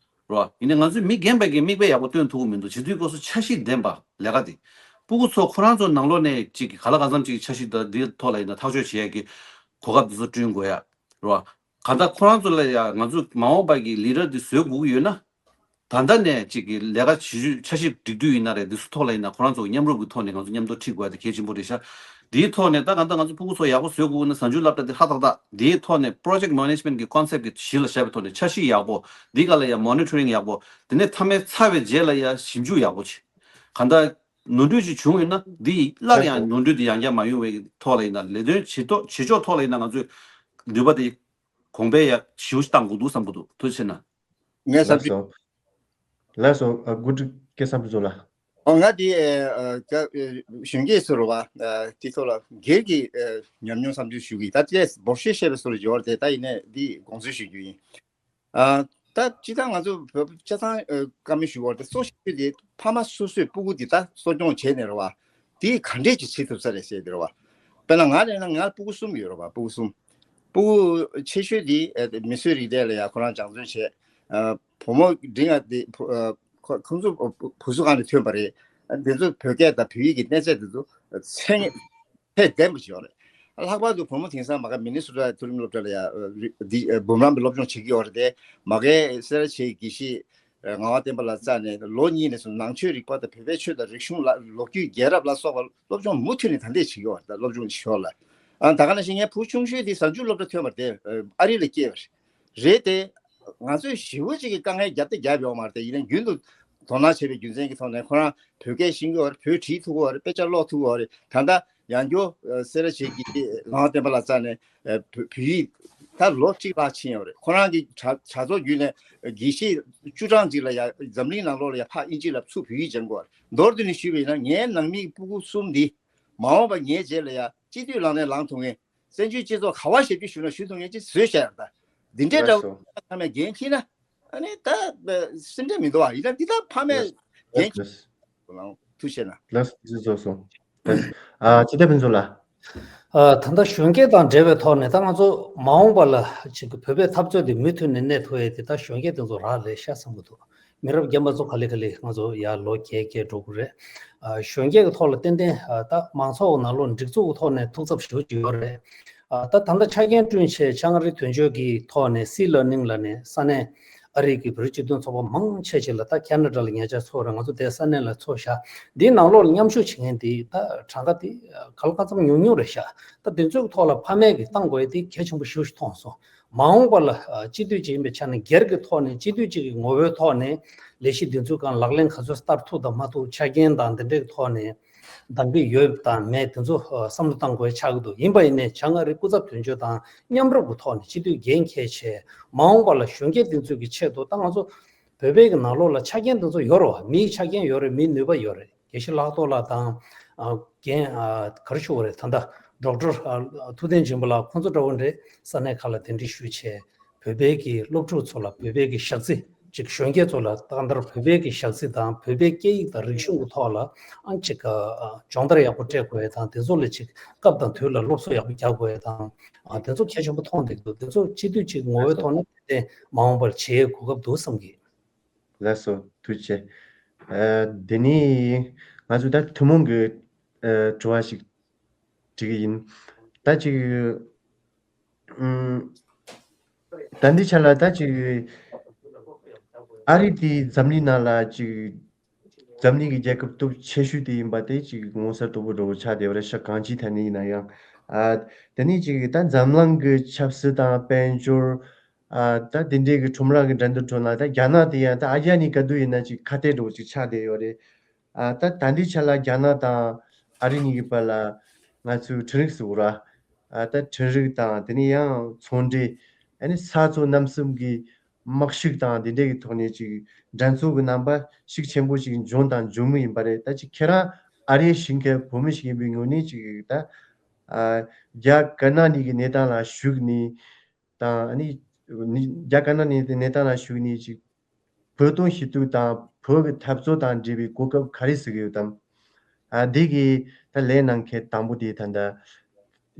རོ། ཡིན་ནའི་ང་ཚོས་མི་རྒན་པ་གི་མིག་དཔེ་ཡག་པོ་སྟོན་ཐུབ་ཀྱི་མི་འདུག་བྱེད་དུས་སྐབས་སུ་འཆར་གཞི་ལྡན་པ་ལས་ཀ་དེ། སྤུ་གུ་ཚོ་ཁོ་རང་ཚོ་ནང་ལོགས་ནས་ཅིག་གི་ག་ལ་གང་འཚམ་ཅིག་འཆར་གཞི་དང་འདིའི་ཐོག་ལ་ཡིན་ན་ཐག་གཅོད་བྱེད་ཡ་གི་གོ་སྐབས་འདི་ཚོ་བསྐྲུན་དགོས་ཡ། རོ། གང་ལྟར་ཁོ་རང་ཚོ་ལ་ཡ་ང་ཚོ་མ་འོངས་པ་གི་ལི་ཌར་འདི་བཟོ་དགོས་ཀྱི་ཡོད་ན། ད་ལྟ་ནས་ཅིག་གི་ལས་ཀ་བྱེད་རྒྱུ་འཆར་གཞི་སྒྲིག་དུས་ཡིན་ན་རེད། འདི་ཚོ་ཐོག་ལ་ཡིན་ན་ཁོ་རང་ཚོ་མཉམ་རུབ་ཀྱི་ཐོག་ནས་ང་ཚོ་མཉམ་དུ་ཁྲིད་དགོས་ཡ་དེ་གལ་ཆེན་པོ་རེད་ཤག་འདིའི་ཐོག་ནས་ད་གང་ལྟར་ང་ཚོ་ཕྲུ་གུ་ཚོ་ཡག་པོ་བཟོ་དགོས་ན་གཟའ་མཇུག་སློབ་གྲྭ་དེ་ཧ་ཏག་ཏག་འདིའི་ཐོག་ནས་པྲོ་ཇེག་མེ་ནེ་ཇི་མེན་གྱི་ཀོན་སེབ་གི་གཞི་ལ་བཞག་པའི་ཐོག་ནས་འཆར་གཞི་ཡག་པོ། འདི་ག་ལ་ཡ་མོ་ནི་ཊ་རིང་ཡག་པོ། དེ་ནས་མཐའ་མའི་ཚར་བའི་རྗེས་ལ་ཡ་ཞིབ་འཇུག་ཡག་པོ་བྱེད། གང་ལྟར་ནོར་འཁྲུལ་ཅིག་བྱུང་ཡོད་ན་འདི་སླར་ཡང་ནོར་འཁྲུལ་དེ་ཡང་བསྐྱར་མ་ཡོང་བའི་ཐོག་ལ་ཡིན་ན། ལས་དོན་བྱེད་ཐོག་བྱེད་ཕྱོགས་ཐོག་ལ་ཡིན་ན་ང་ཚོས་ནུས་པ་དེ་གོང་འཕེལ་ཡ་ཞེ་པོ་ཞིག་བཏང་དགོས་འདུག་བསམ་གྱི་འདུག་ཐུགས་རྗེ་ཆེ་གནང་། ངས་བསམ་ཚུལ། ལགས་སོ། ལགས་སོ། ཨ། འགོ་ཁྲིད་སྐལ་བཟང་ཕུན་ཚོགས་ལགས། ཨོ། ང་འདི་ཨ་ཨ་གཞོན་སྐྱེས་ཚོ་རེད་བ། ཨ། དེ་ཚོ་ལ་སྒེར་གྱི་ཨ་ཉམས་མྱོང་བསམ་ཚུལ་ཞུ་གི་ཡིན། ད་ལྟའི་འབོར་ཤོས་བཤད་པའི་བཟོ་འདྲ་ཡོད་རེད་དེ། ད་ཡིན་ནའི་འདི་དགོངས་ཚུལ་ཞུ་རྒྱུ་ཡིན། ཨ། ད་སྤྱིར་བཏང་ང་ཚོ་བོད་པ་ཆ་ཚང་ཨ་བཀའ་མོལ་ཞུ་བ་རེད་དེ། གཙོ་ཆེ་ཤོས་དེ་ཕ་མ་སོ་སོས་སྤུ་གུ་འདི་ད་གསོ་སྐྱོང་བྱས་ནས་རེད་བ། དེ་ག་འདྲས་ཅིག་བྱེད་ཐུབ་ས་རེད་ཟེར་དེ་རེད་བ། དཔེར་ན་ང་ལ་ཡིན་ན་ང་ལ་སྤུ་གུ་གསུམ་ཡོད་རེད་བ། སྤུ་གུ་གསུམ། སྤུ་གུ་ཆེ་ཤོས་དེ་ཨ་མི་གསོད་རིགས་དེ་ལ་ཡ་ཁོ་རང་སྦྱང་བརྩོན་བྱས། ཨ། བུ་མོ་འབྲིང་བ་དེ་བུ་ཨ་ཁོ་ཁོང་ཚོ་བུ་བུ་གསོ་ཁང་ནས་ཐོན་པ་རེད། ཨ། དེ་ཚོ་བོད་སྐད་དང་བོད་ཡིག་གི་གནས་ཚད་དེ་ཚོ་ཚད་ངེས་ཚད་ལྡན་པ་ཞིག་ཡོད་རེད། ལྷག་པར་དུ་བུ་མོ་དེང་སང་མ་གི་མི་ནི་སོ་ཊ་མཐོ་རིམ་སློབ་གྲྭ་ལ་ཡ་འདི་འབུམ་རམས་པའི་སློབ་སྦྱོང་བྱེད་ཀྱི་ཡོད་རེད་དེ། མ་གི་སེ་ར་བྱེས་དགེ་བཤེས་ངག་དབང་བསྟན་པ་ལགས་རྩ་ནས་ལོ་གཉིས་ནས་བཟུང་ནང་ཆོས་རིག་པ་དང་བོད་པའི་ཆོས་དང་རིག་གཞུང་ལ་ལོ་རྒྱུས་རྒྱལ་རབས་ལ་སོགས་པ་སློབ་སྦྱོང་མུ་མཐུད་ནས་ད་ལྟ་བྱེད་ཀྱི་ཡོད་རེད། ད་སློབ་སྦྱོང་ཞོར་ལ། ཨ། ད་ག་ནང་བཞིན་ངའི་བུ་ཆུང་ཤོས་དེ་གཟའ་མཇུག་སློབ་གྲྭ་ཐོན་པ་རེད་དེ། ཨ་རི་ལ་སྐྱེས་པ་རེད། རེད་དེ། ང་ཚོས་ཞེ་པོ་ཅིག་གི་དཀའ་ངལ་རྒྱབ་དེ་རྒྱབ་ཡོད་མ་རེད་དེ། ཡིན་ནའི་རྒྱུན་དུ་དོ་སྣང་བྱས་པའི་རྒྱུ་མཚན་གྱི་ཐོག་ནས་ཁོ་རང་བོད་སྐད་ཤེས་ཀྱི་ཡོད་རེད། བོད་བྲིས་ཐུབ་ཀྱི་ཡོད་རེད། དཔེ་ཆ་ཀློག་ཐུབ་ཀྱི་ཡོད་རེད། ད་ལྟ་ཡང་བསྐྱར་ཨ་སེ་ར་བྱེས་དགེ་བཤེས་ངག་དབང་བསྟན་པ་ལགས་རྩ་ནས་ཨ་བོད་བོད་ཡིག་ད་ལོ་གཅིག་ལྷག་ཕྱིན་ཡོད་རེད། ཁོ་རང་གི་གྲྭ་གྲྭ་ཚོགས་བརྒྱུད་ནས་དགེ་བཤེས་བཅུ་གྲངས་ཅིག་ལ་ཡ་འཛམ་གླིང་ནང་ལོགས་ལ་ཡ་ཕར་དབྱིན་ཇི་ལ་ཚུར་བོད་ཡིག་སྦྱང་དགོས་རེད། མདོར་བསྡུས་ནས་ཞུས་པ་ཡིན་ན་ངའི་ནང་མི་སྤུ་གུ་གསུམ་འདི་མ་འོངས་པ་ངའི་རྗེས་ལ་ཡ་སྤྱི་འཐུས་ལངས་ནས་ལངས་ཐུབ་མཁན། བཙན་བྱོལ་སྤྱི་ཚོགས་ག་བ་ཞབས་ཕྱི་ཞུ་ན་ཞུ་ཐུབ་མཁན་ཅིག་བཟོས་བཞག་ཡོད་རེད། ད་འདི་འདྲའི་འདྲ་བོ་ལགས་སོ། ཕ་མས་འགན་འཁྱེར་ན་ཨ་ནི་ད་སེམས་ཁྲལ་མི་འདུག་བ། ཡིན་ན་འདི་ད་ཕ་མས་ལགས་འགན་འཁྱེར། ལགས། ཐུགས་རྗེ་གནང་། ལགས་སོ། ཐུགས་རྗེ་ཆེ། ཨ་སྤྱི་བདེ་ཕུན་ཚོགས་ལགས། ཨ་ད་ལྟ་གཞོན་སྐྱེས་དང་འབྲེལ་བའི་ཐོག་ནས་ད་ང་ཚོ་མ་འོངས་པ་ལ་ཅིག་བོད་པའི་འཐབ་རྩོད་དེ་མུ་མཐུད་ནས་གནས་ཐུབ་ཡས་དེ་ད་གཞོན་སྐྱེས་དེ་ཚོ་རག་ལས་ཤག་བསམ་གྱི་འདུག་མི་རབས་རྒན་པ་ཚོ་ག་ལེ་ག་ལེ་ང་ཚོ་ཡར་ལོ་རྒས་རྒས་འགྲོ་གི་རེད། ཨ་གཞོན་སྐྱེས་ཀྱི་ཐོག་ལ་ཏན་ཏན་ཨ་ད་མང་ཚོགས་ནང་ལོགས་སྒྲིག་འཛུགས་ཀྱི་ཐོག་ནས་ཐུགས་འཚབ་ཞེ་པོ་ཅིག་ཡོད་རེད། ཨ་ད་ད་ལྟ་ཆ་རྐྱེན་བསྐྲུན་བྱས་ཆ་ང་རི་དོན་གཅོད་ཀྱི་ཐོག་ནས་སྲིད་བློན་གླིང་ལ་ནས་ས་གནས་ཨ་རི་གི་བོད་རིགས་སྤྱི་མཐུན་ཚོགས་པ་མང་ཆེ་ཆེ་ལ་ད་ཁེ་ན་ཌ་ལ་ཉེ་ཆར་ཚོགས་རེད། ང་ཚོ་དེ་ས་གནས་ལ་ཚོགས་ཤག་འདིའི་ནང་ལོགས་ལ་མཉམ་ཞུགས་བྱེད་མཁན་དེ་ད་གྲངས་ཀ་དེ་ག་ལ་གང་འཚམ་ཉུང་ཉུང་རེད་ཤག་ད་དེ་ཚོའི་ཐོག་ལ་ཕ་མས་ཀྱི་བཏང་དགོས་ཡས་དེ་གལ་ཆེན་པོ་ཞེ་པོ་ཞིག་མཐོང་སོང་། མ་འོངས་པ་ལ་ཨ་སྤྱི་འཐུས་ཅིག་ཡིན་པའི་ཆ་ནས་སྒེར་གྱི་ཐོག་ནས་སྤྱི་འཐུས་ཅིག་གི་ངོ་བོའི་ཐོག་ནས་ལས་གཞི་འདི་ཚོའི་སྒང་ལག་ལེན་ག་ཚོད་བསྟར་ཐུབ་དང་མ་ཐུབ་ཆ་རྐྱེན་དང་འདི་འདྲའི་ཐོག་ནས་འདང་གི་ཡོད་དང་མེད་དེ་ཚོ་ཨ་བསམ་བློ་བཏང་དགོས་ཆགས་ཀྱི་འདུག་ཡིན་པ་ཡིན་ནའི་བྱ་ང་རི་སྐུ་ཚབ་དོན་གཅོད་དང་མཉམ་རུབ་ཀྱི་ཐོག་ནས་སྤྱི་འཐུས་འགན་འཁྱེར་བྱས་མ་འོངས་པ་ལ་གཞོན་སྐྱེས་འདི་ཚོའི་གི་ཆེད་དུ་ད་ང་ཚོ་བོད་པའི་གི་ནང་ལོགས་ལ་ཆ་རྐྱེན་འདི་ཚོ་ཡོད་རེད་བ། མིའི་ཆ་རྐྱེན་ཡོད་རེད། མིའི་ནུས་པ་ཡོད་རེད། དགེ་བཤེས་ལྷག་རྡོར་ལགས་དང་ཨ་རྒན་ཨ་ག་རེ་ཞུ་དགོས་རེད། ད་ལྟ་ཌོག་ཊར་ཨ་ཐུབ་བསྟན་སྦྱིན་པ་ལགས་ཁོང་ཚོ་འདྲ་བོ་འདྲ་ས་གནས་ཁག་ལ་གདན་འདྲེན་ཞུས་བྱས་བོད་པའི་གི་སློབ་ཕྲུག་ཚོ་ལ་བོད་པའི་གི་ཞག་རྩི་ཅིག་གཞོན་སྐྱེས་ཚོ་ལ་ཏག་ཏག་བོད་པའི་གི་ཞག་རྩི་དང་བོད་པའི་སྐད་ཡིག་དང་རིག་གཞུང་གི་ཐོག་ལ་ཨང་ཅིག་ཨ་སྦྱོང་བརྡར་ཡག་པོ་སྤྲད་དགོས་ཡས་དང་དེ་ཚོ་ལ་ཅིག་སྐབས་དང་དུས་ལ་སློབ་གསོ་ཡག་པོ་རྒྱག་དགོས་ཡས་དང་ཨ་དེ་ཚོ་གལ་ཆེན་པོ་མཐོང་བསྡད་འདུག་དེ་ཚོ་སྤྱི་འཐུས་ཅིག་ངོ་བོའི་ཐོག་ནས་དེ་མ་འོངས་པར་བྱེད་གོ་སྐབས་འདུག་བསམ་གི། ལགས་སོ། ཐུགས་རྗེ་ཆེ། ཨ་དེ་ནས་ང་ཚོ་ད་ཐུན་མོང་གི་ཨ་དྲི་བ་ཞིག་དྲི་གི་ཡིན། ད་ཅིག་ཨུམ། ད་འདི་ཆ་ལ་ད་ཅིག་ཨ་རི་དེ་འཛམ་གླིང་ནང་ལ་ཅིག་འཛམ་གླིང་གི་རྒྱལ་ཁབ་སྟོབས་ཆེ་ཤོས་དེ་ཡིན་པ་དེ་ཅིག་ངོ་མཚར་དོད་པོ་འདྲ་བོ་ཆགས་བསྡད་པ་རེད་ཤག་གང་ཅིའི་ཐད་ནས་ཡིན་ན་ཡང་། ཨ་དེ་ནས་ཅིག་ད་འཛམ་གླིང་གི་ཆབ་སྲིད་དང་དཔལ་འབྱོར། ཨ་ད་དེ་འདྲའི་གི་ཁྲོམ་ར་གི་འགྲན་བསྡུར་ཁྲོད་ན་ད་རྒྱ་ནག་དེ་ཡང་ད་ཨ་རྒྱ་ནས་ག་དུས་ཡིན་ན་ཅིག་ཁ་གཏད་འདྲ་བོ་ཅིག་ཆགས་བསྡད་ཡོད་རེད། ཨ་ད་ད་ལྟའི་ཆ་ལ་རྒྱ་ནག་དང་ཨ་རི་གཉིས་ཀྱི་བར་ལ་ང་ཚོའི་འཕྲིན་རིག་ཟེར་བ་ར། ཨ་ད་འཕྲིན་རིག་དང་དེ་ནས་ཡང་ཚོང་འབྲེལ། ཨ་ནི་ས་མཚོ་གནམ་གསུམ་གྱི་དམག་ཤུགས་དང་དེ་འདྲའི་གི་ཐོག་ནས་ཅིག་འགྲན་རྩོད་ཀྱི་རྣམ་པ་ཤུགས་ཆེན་པོ་ཞིག་བྱུང་དང་འབྱུང་མུས་ཡིན་པ་རེད། ད་ཅིག་ཁྱེད་རང་ཨ་རིའི་གཞིས་ཁའི་བོད་མི་ཞིག་ཡིན་པའི་ངོས་ནས་ཅིག་ད་ཨ་རྒྱ་དཀར་ནག་གཉིས་ཀྱི་གནས་སྟངས་ལ་ཞུགས་ནས་དང་ཨ་ནི་ནི་རྒྱ་དཀར་ནག་གཉིས་ཀྱི་གནས་སྟངས་ལ་ཞུགས་ནས་ཅིག་བོད་དོན་ཞུ་གཏུག་དང་བོད་ཀྱི་འཐབ་རྩོད་དང་འབྲེལ་བའི་གོ་སྐབས་ག་རེ་གཟིགས་ཡོད་དམ། ཨ་འདི་གི་ད་ལན་གནང་མཁན་དང་པོ་དེ་ད་ལྟ་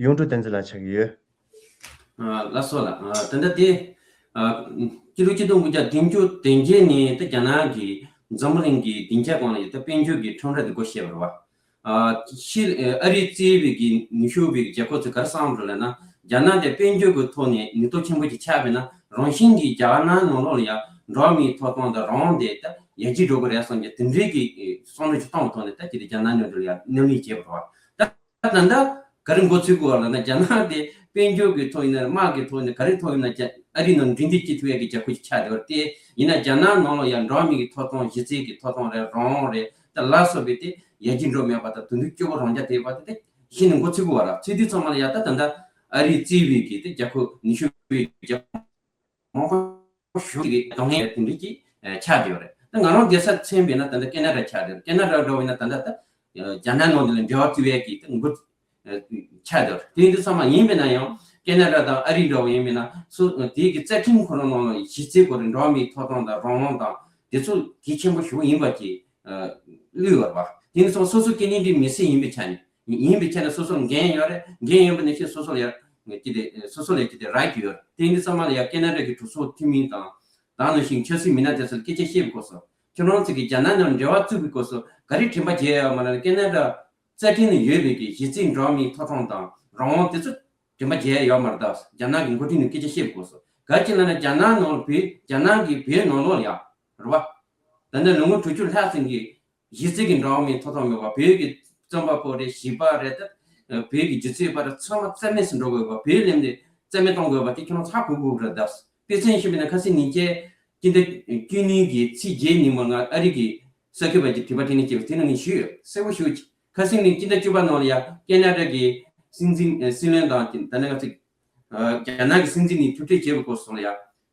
གཡུང་དྲུང་བསྟན་འཛིན་ལགས་ཆགས་ཀྱི་ཡོད། ཨ་ལགས་སོ་ལགས། ཨ་ད་ལྟ་དེ་ཨ་སྤྱི་ལོ་ཆིག་སྟོང་དགུ་བརྒྱ་བདུན་ཅུ་དོན་བརྒྱད་ནས་ད་རྒྱ་ནག་གིས་འཛམ་བུ་གླིང་གི་སྡིངས་ཆ་སྒང་ལ་ཡོད་ད་དཔལ་འབྱོར་གྱི་ཁྲོམ་ར་དེ་སྒོ་ཕྱེ་བ་རེད་བ། ཨ་ཕྱི་ཨ་རི་གཙོས་པའི་གི་ནུབ་ཕྱོགས་པའི་རྒྱལ་ཁབ་ཚོས་ག་རེ་བསམ་རེད་ལབ་ན། རྒྱ་ནག་དེ་དཔལ་འབྱོར་གྱི་ཐོག་ནས་ནུས་སྟོབས་ཆེན་པོ་ཅིག་ཆགས་པས་ན་རང་བཞིན་གྱིས་རྒྱ་ནག་ནང་ལོགས་ལ་ཡང་འགྲོ་བ་མིའི་ཐོབ་ཐང་དང་རང་དབང་དེ་ད་ཡར་རྒྱས་འགྲོ་གི་རེད་བསམ་གྱི་དེ་འདྲའི་གི་བསམ་བློ་ཅིག་བཏང་བའི་ཐོག་ནས་ད་ཅི་རེད་རྒྱ་ནག་ནང་ལ་ཡང་མཉམ་ལས་བྱས་པ་རེད་བ། ད་ད་ད་ག་རེ་འགོ་ཚུགས་དགོས་བ་ལབ་ན་རྒྱ་ནག་དེ་དཔལ་འབྱོར་གྱི་ཐོག་ཡིན་ན་དམག་གི་ཐོག་ཡིན་ན་ག་རེ་ཐོག་ཡིན་ན་རྒྱ་ཨ་རི་ནང་འགྲན་བསྡུར་བྱེད་ཐུབ་ཡག་གི་རྒྱལ་ཁབ་ཅིག་ཆགས་བསྡད་པ་རེད། དེ་ཡིན་ན་རྒྱ་ནག་ནང་ལ་ཡང་འགྲོ་བ་མི་གི་ཐོབ་ཐང་གཞི་རྩའི་གི་ཐོབ་ཐང་རེད་རང་དབང་རེད་ད་ལ་སོགས་པའི་དེ་ཡར་རྒྱས་འགྲོ་མེད་པ་དང་དོན་དུ་སྐྱོ་པོ་རང་རྐྱ་དེ་བ་དེ་དེ་གཞི་ནས་འགོ་ཚུགས་དགོས་བ་ར། ཚུགས་དུས་ཚང་མ་ལ་ཡ་ད་ད་ལྟ་ཨ་རི་གཙོས་པའི་གི་དེ་རྒྱལ་ཁབ་ནུབ་ཕྱོགས་པའི་རྒྱལ་ཁབ་མང་པོ་ཞིག་གི་གདོང་ལེན་དེ་འདྲ་ཅིག་ཆགས་བསྡད་ཡོད་རེད། ད་ང་རང་སྡོད་ས་མཚོན་པས་ན་ད་ལྟ་ཁེ་ན་ཌ་ཆགས་བསྡད་ཡོད་རེད། ཁེ་ན་ཌ་འདྲ་བོ་ཡིན་ན་ད་ལྟ་ད་རྒྱ་ནག་ནང་དེ་ལ་འབྲེལ་བ་བཙུགས་ཡས་ཀྱི་ད་འགོ་ཆགས་བསྡད་ཡོད་རེད། དེ་ཡིན་དུས་ཚང་མ་ཡིན་པས་ན་ཡང་ཁེ་ན་ཌ་དང་ཨ་རི་འདྲ་བོ་ཡིན་པས་ན་སོ་དེའི་གི་རྩ་ཁྲིམས་ཁོ་རང་ནང་ལ་གཞི་རྩའི་སྐོར་རེད། འགྲོ་བ་མིའི་ཐོབ་ཐང་དང་རང་དབང་དང་དེ་ཚོ་གལ་ཆེན་པོ་ཞིག་ཡིན་པ་ཅིག་བླུགས་ཡོད་རེད་བ། དེ་ཡིན་དུས་ཚང་མ་སོ་སོ་སྐྱེ་གནས་འདི་མི་སེར་ཡིན་པའི་ཆ་ནས་ཡིན་པའི་ཆ་ནས་སོ་སོར་འགན་ཡོད་རེད། འགན་ཡོད་པ་ནང་བཞིན་སོ་སོ་ལ་ཡ་ཅི་སྟེ་སོ་སོ་ལ་ཅི་སྟེ་རག་གི་ཡོད་རེད། དེ་ཡིན་དུས་ཚང་མ་ལ་ཡ་ཁེ་ན་ཌ་གི་གྲོས་ཚོགས་འཐུས་མི་དང་དེ་ནང་བཞིན་ཆབ་སྲིད་མི་སྣ་དེ་ཚོར་སྐད་ཆ་བཤད་པའི་སྐབས་སུ་ཁྱོད་རང་ཚོ་གི་རྒྱ་ནག་ནང་འབྲེལ་བ་བཙུགས་པའི་སྐབས་སུ་ག་རེ་དྲན་པ་བརྗེད་ཡོད་མ་རེད། ཁེ་ན་ཌ་རྩ་ཁྲིམས་ནང་ཡོད་པའི་གི་གཞི་རྩའི་འགྲོ་བ་མིའི་ཐོབ་ཐང་དང་རང་དབང་དེ་ཚོ་དྲན་པ་བརྗེད་ཡོད་མ་རེད། ད་རྒྱ་ནག་གི་འགོ་ཁྲིད་ནས་སྐད་ཆ་བཤད་པའི་སྐབས་སུ་ག་རེ་བྱས་ན་རྒྱ་ནག་ནང་བོད་རྒྱ་ནག་གི་བོད་ནང་ལོགས་ལ་ཡ་རེད་བ། ད་ནི་ལོ་ངོ་དྲུག་ཅུ་ལྷག་ཙམ་གྱི་གཞི་རྩའི་གི་འགྲོ་བ་མིའི་ཐོབ་ཐང་མེད་པ། བོད་ཀྱི་རྩོམ་པ་པོ་རེད། གཞས་པ་རེད། ད་བོད་ཀྱི་སྒྱུ་རྩལ་པ་རེད། ཚང་མ་རྩ་མེད་སུ་འགྲོ་དགོས་པ། བོད་གླེང་སྟེ་རྩ་མེད་གཏོང་དགོས་པ་དེ་ཁྱོད་རང་ཚ་གུ་གུ་རེད། ད་དཔེ་མཚོན་བྱས་པ་ཡིན་ན་ཁ་སང་ཉིན་བྱས་སྤྱི་ཟླ་བཅུ་གཉིས་ཀྱི་ཚེས་བརྒྱད་ཉིན་མོ་ང་ཨ་རི་གི་ས་ཁུལ་པ་གྱི་དྲི་བ་དྲིས་ལན་བྱས་པ་དེ་ནང་ངས་ཞུས་ཡོད། གསལ་པོ་ཞུ། ཁ་སང་ཉིན་སྤྱི་ཟླ་བཅུ་པ་ནང་ལ་ཡ་ཁེ་ན་ཌ་གི་སྲིད་འཛིན་སྲིད་བློན་དང་ད་ནི་ང་ཚོ་རྒྱ་ནག་གི་སྲིད་འཛིན་ནས་ཐུག་འཕྲད་བྱས་པའི་སྐོར་སོགས་ལ་ཡ།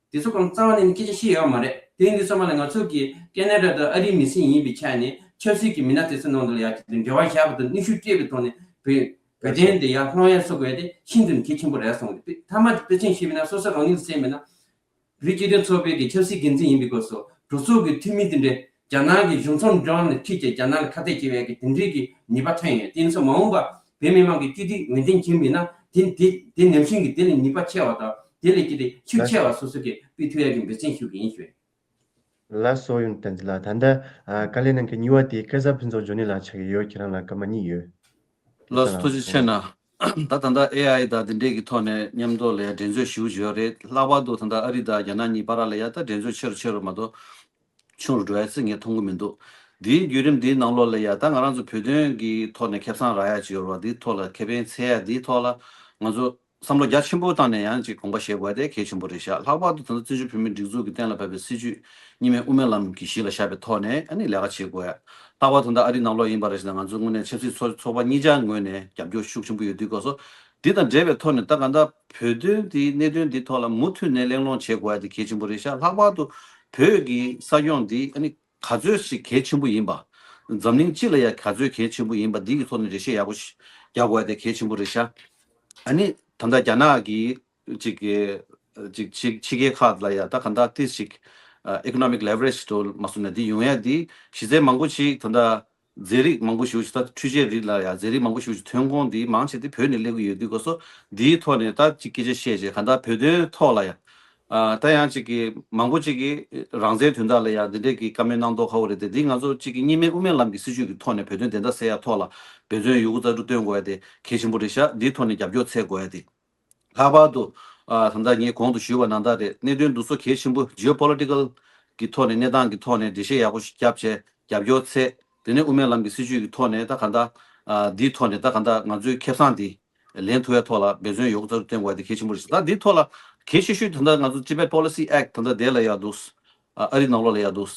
དེ་ཚོ་ཁོང་རྩ་བ་ནས་སྐད་ཆ་བཤད་ཡོད་མ་རེད། དེ་ཡིན་དུས་ཚང་མ་ལ་ང་ཚོ་གི་ཁེ་ན་ཌ་དང་ཨ་རིའི་མི་སེར་ཡིན་པའི་ཆ་ནས་ཆབ་སྲིད་ཀྱི་མི་སྣ་དེ་ཚོའི་ནང་དུ་ལ་ཡ་འབྲེལ་བ་བཞག་པ་དང་གནོན་ཤུགས་སྤྲད་པའི་ཐོག་ནས་བོད་བོད་དོན་དེ་ཡར་སློང་ཡ་བཟོ་དགོས་ཡ་དེ་ཤིན་ཏུ་གལ་ཆེན་པོ་རེད་བསམ་གི་འདུག་མཐའ་མ་དེ་དཔེ་མཚོན་བྱས་པ་ཡིན་ན་སོ་སོ་རང་ཉིད་ལ་བསམ་པ་ཡིན་ན་བོད་རིགས་སྤྱི་མཐུན་ཚོགས་པའི་གི་ཆབ་སྲིད་འགན་འཛིན་ཡིན་པའི་སྐབས་སུ་གྲོས་ཚོགས་ཀྱི་འཐུས་མི་དེ་འདྲས་ རྒྱ་ནག་གི་གཞུང་ཚབ་འགྲོ་བ་ནས་ཁྲིད་ཀྱི་རྒྱ་ནག་ལ་ཁ་གཏད་བྱེད་པའི་གི་དེ་འདྲའི་གི་ནུས་པ་ཐོན་ཡོད། དེ་ཚོ་མ་འོངས་པ་བོད་མི་མང་གི་སྐྱིད་སྡུག་ངོས་འཛིན་བྱེད་མིན་ན་དེ་དེ་དེ་ནམ་ཞིག་གི་དེ་ལས་ནུས་པ་ཆེ་བ་དང་དེ་ལས་ཀྱི་དེ་ཤུགས་ཆེ་བ་སོ་སོ་གི་སྤེལ་ཐུབ་ཡ་གི་འབད་བརྩོན་ཞུ་གི་ཡིན་ཞུ། ལགས་སོ། ཡོན་བསྟན་འཛིན་ལགས། ད་ལྟ་ཨ་དཀའ་ལས་གནང་མཁན་གཉིས་པ་དེ་སྐལ་བཟང་ཕུན་ཚོགས་འབྱུང་གནས་ལགས་ཆགས་ཀྱི་ཡོད། ཁྱེད་རང་ལ་སྐར་མ་གཉིས་ཡོད། ལགས་སོ། ཐུགས་རྗེ་ཆེ་གནང་། ད་ད་ལྟ་ཨེ་ཨའི་དང་དེ་འདྲས་ཀྱི་ཐོག་ནས་མཉམ་དུ་ལ་ཡ་འགྲན་རྩོད་ཞེ་པོ་ཅིག་ཡོད་རེད། ལྷག་པར་དུ་ད་ལྟ་ཨ་རི་དང་རྒྱ་ནག་གཉིས་བར་ལ་ཡ་ད་འགྲན་རྩོད་ཆེ་རུ་ཆེ་རུ་མ་གཏོགས་ཆུང་རུ་འགྲོ་ཡ་ཅིག་ངས་མཐོང་གི་མི་འདུག་འདིའི་བརྒྱུད་རིམ་འདིའི་ནང་ལོགས་ལ་ཡ་ད་ང་རང་ཚོ་བོད་དོན་གྱི་ཐོག་ནས་ཁེ་བཟང་རག་ཡ་ཅིག་ཡོད་རེད་བ། འདིའི་ཐོག་ལ་ཁེ་ཕན་འཚོལ་ཡ་འདིའི་ཐོག་ལ་ང་ཚོ་བསམ་བློ་རྒྱ་ཆེན་པོ་བཏང་ནས་ཡང་ཅིག་དགོངས་པ་བཞེས་དགོས་ཡ་དེ་གལ་ཆེན་པོ་རེད་ཤག་ལྷག་པར་དུ་ད་ལྟ་བཙན་བྱོལ་བོད་མིའི་སྒྲིག་འཛུགས་ཀྱིས་གཏན་ལ་ཕབ་པའི་སྲིད་བྱུས་གཉིས་སྨན་དབུ་མའི་ལམ་གྱི་གཞི་ལ་བཞག་པའི་ཐོག་ནས་ཨ་ནི་ལས་ཀ་བྱེད་དགོས་ཡ། ལྷག་པར་དུ་ད་ལྟ་ཨ་རིའི་ནང་ལོགས་ཡིན་པ་རེད་ཟེར་ན་ང་ཚོ་དངོས་གནས་ཆབ་སྲིད་ཚོགས་ཚོགས་པ་གཉིས་ཆ་ངོས་ནས་རྒྱབ་སྐྱོར་ཤུགས་ཆེན་པོ་ཡོད་དུས་སྐབས་སུ་འདི་དང་འབྲེལ་བའི་ཐོག་ནས་ད་ག་ད་བོད་དོན་འདི་གནད་དོན་འདི་ཐོག་ལ་མུ་མཐུད་ནས་གླེང་སློང་བྱེད་དགོས་ཡ་དེ་གལ་ཆེན་པོ་རེད་ཤག་ལྷག་པར་དུ་བོད་ཀྱི་ས་ཁྱོན་འདི་ཨ་ནི་ག་ཚོད་ཞིག་གལ་ཆེན་པོ་ཡིན་པ། འཛམ་གླིང་སྤྱི་ལ་ཡང་ག་ཚོད་གལ་ཆེན་པོ་ཡིན་པ་འདི་གི་ཐོག་ནས་འགྲེལ་བཤད་ཡག་པོ་ཞིག་རྒྱག་དགོས་ཡ་དེ་གལ་ཆེན་པོ་རེད་ཤག་ཨ་ནི་ད་ལྟ་རྒྱ་ནག་གི་ཅིག་གི་ཅིག་ཕྱི་ཕྱི་རྒྱལ་ཁག་ལ་ཡང་ད་ག་འདྲ་ཏིས་ཅིག་economic leverage་དུ་མ་སོང་ན་འདི་ཡོང་ཡ་འདི་གཞི་རྩའི་མང་པོ་ཞིག་ད་ལྟ་རྫས་རིགས་མང་པོ་ཞིག་ད་འཕྲུལ་ཆས་རིགས་ལ་ཡང་རྫས་རིགས་མང་པོ་ཞིག་ཐོན་ཁུངས་འདི་མང་ཆེ་འདི་བོད་ནས་སླེབས་ཀྱི་ཡོད་དུས་སྐབས་སུ་འདིའི་ཐོག་ནས་ད་ཅིག་སྐད་ཆ་བཤད་བྱས་ག་འདྲ་བོད་དོན་ཐོག་ལ་ཡང་ཨ་ད་ཡང་ཅིག་གི་མང་པོ་ཅིག་གིས་རང་བཙན་དོན་དག་ལ་ཡང་འདི་འདྲས་ཀྱི་བཀའ་མོལ་གནང་མདོག་ཁ་པོ་རེད་དེ། འདི་ང་ཚོ་ཅིག་གི་གཉིས་སྨན་དབུ་མའི་ལམ་གྱི་སྲིད་བྱུས་ཀྱི་ཐོག་ནས་བོད་དོན་བདེན་མཐའ་གསལ་ཡ་ཐོག་ལ་འབད་བརྩོན་ཡོད་རྒུ་རྩལ་སྤྲུགས་སྟོན་དགོས་ཡ་དེ་གལ་ཆེན་པོ་རེད་ཤག་འདིའི་ཐོག་ནས་རྒྱབ་སྐྱོར་འཚོལ་དགོས་ཡ་དེ། ལྷག་པར་དུ་ཨ་ད་ལྟ་ངས་གོང་དུ་ཞུས་པ་ནང་ལྟར་རེད། གནད་དོན་འདི་ཚོ་གལ་ཆེན་པོ་geopolitical་གི་ཐོག་ནས་གནས་སྟངས་ཀྱི་ཐོག་ནས་འགྲེལ་བཤད་ཡག་པོ་ཞིག་བརྒྱབ་བྱས་རྒྱབ་སྐྱོར་འཚོལ། དེ་ནས་དབུ་མའི་ལམ་གྱི་སྲིད་བྱུས་ཀྱི་ཐོག་ནས་ད་ག་འདྲ་ཨ་འདིའི་ཐོག་ནས་ད་ག་འདྲ་ང་ཚོའི་ཁེ་བཟང་འདི་ལེན་ཐུབ་ཡ་ཐོག་ལ་འབད་བརྩོན་ཡོད་རྒུ་རྩལ་སྤྲུགས་སྟོན་དགོས་ཡ་དེ་གལ་ཆེན་པོ་རེད་ཤག་ད་འདིའི་ཐོག་ལ་གལ་ཆེ་ཤོས་ད་ལྟ་ང་ཚོ་Tibet Policy Act་ད་ལྟ་དེ་ལ་ཡ་འདུག་ཨ་རི་ནང་ལོགས་ལ་ཡ་འདུག་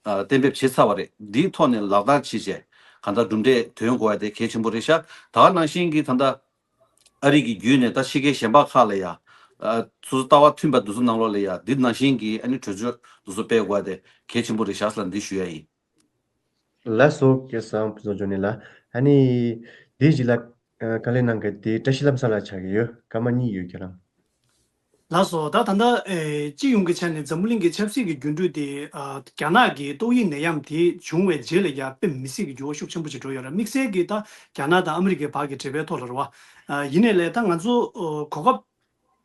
ཨ་གཏན་འབེབས་བྱས་ཚར་བ་རེད། འདིའི་ཐོག་ནས་ལག་བསྟར་བྱས་བྱས་གང་ལྟར་གྲུབ་འབྲས་ཐོན་དགོས་ཡ་དེ་གལ་ཆེན་པོ་རེད་ཤག་ད་ག་ནང་བཞིན་གྱི་ད་ལྟ་ཨ་རི་གི་བརྒྱུད་ནས་ད་ཕྱི་རྒྱལ་གཞན་པ་ཁག་ལ་ཡ་ཨ་སོ་སོ་ལྟ་བ་མཐུན་པ་འདི་ཚོ་ནང་ལོགས་ལ་ཡ་འདི་ནང་བཞིན་གྱི་ཨ་ནི་གྲོས་ཆོད་འདི་ཚོ་སྤེལ་དགོས་ཡ་དེ་གལ་ཆེན་པོ་རེད་ཤག་ཟེར་ལ་འདི་ཞུ་ཡ་ཡིན། ལགས་སོ། སྐལ་བཟང་ཕུན་ཚོགས་འབྱུང་གནས་ལགས། ཨ་ནི་དེའི་རྗེས་ལ་ཨ་དཀའ་ལས་གནང་མཁན་དེ་བཀྲ་ཤིས་ལྷ་མོ་སར་ལགས་ཆགས་ཀྱི་ཡོད། སྐར་མ་གཉིས་ཡོད་ཁྱེད་རང་། ལགས་སོ། ད་ད་ལྟ་ཨེ་སྤྱི་ཡོངས་ཀྱི་ཆ་ནས་འཛམ་བུ་གླིང་གི་ཆབ་སྲིད་ཀྱི་འགྱུར་འགྲོས་དེ་ཨ་རྒྱ་ནག་གི་ཏོག་དབྱིབས་ནད་ཡམས་དེ་བྱུང་བའི་རྗེས་ལ་ཡ་དཔེ་མི་སྲིད་ཀྱི་འགྱུར་བ་ཤུགས་ཆེན་པོ་ཞིག་འགྲོ་ཡོད་རེད། དམིགས་བསལ་གྱིས་ད་རྒྱ་ནག་དང་ཨ་མི་རི་ཀའི་བར་གྱི་འབྲེལ་བའི་ཐོག་ལ་རེད་བ། ཨ་ཡིན་ནའི་ལས་ད་ང་ཚོ་ཨ་གོ་སྐབས་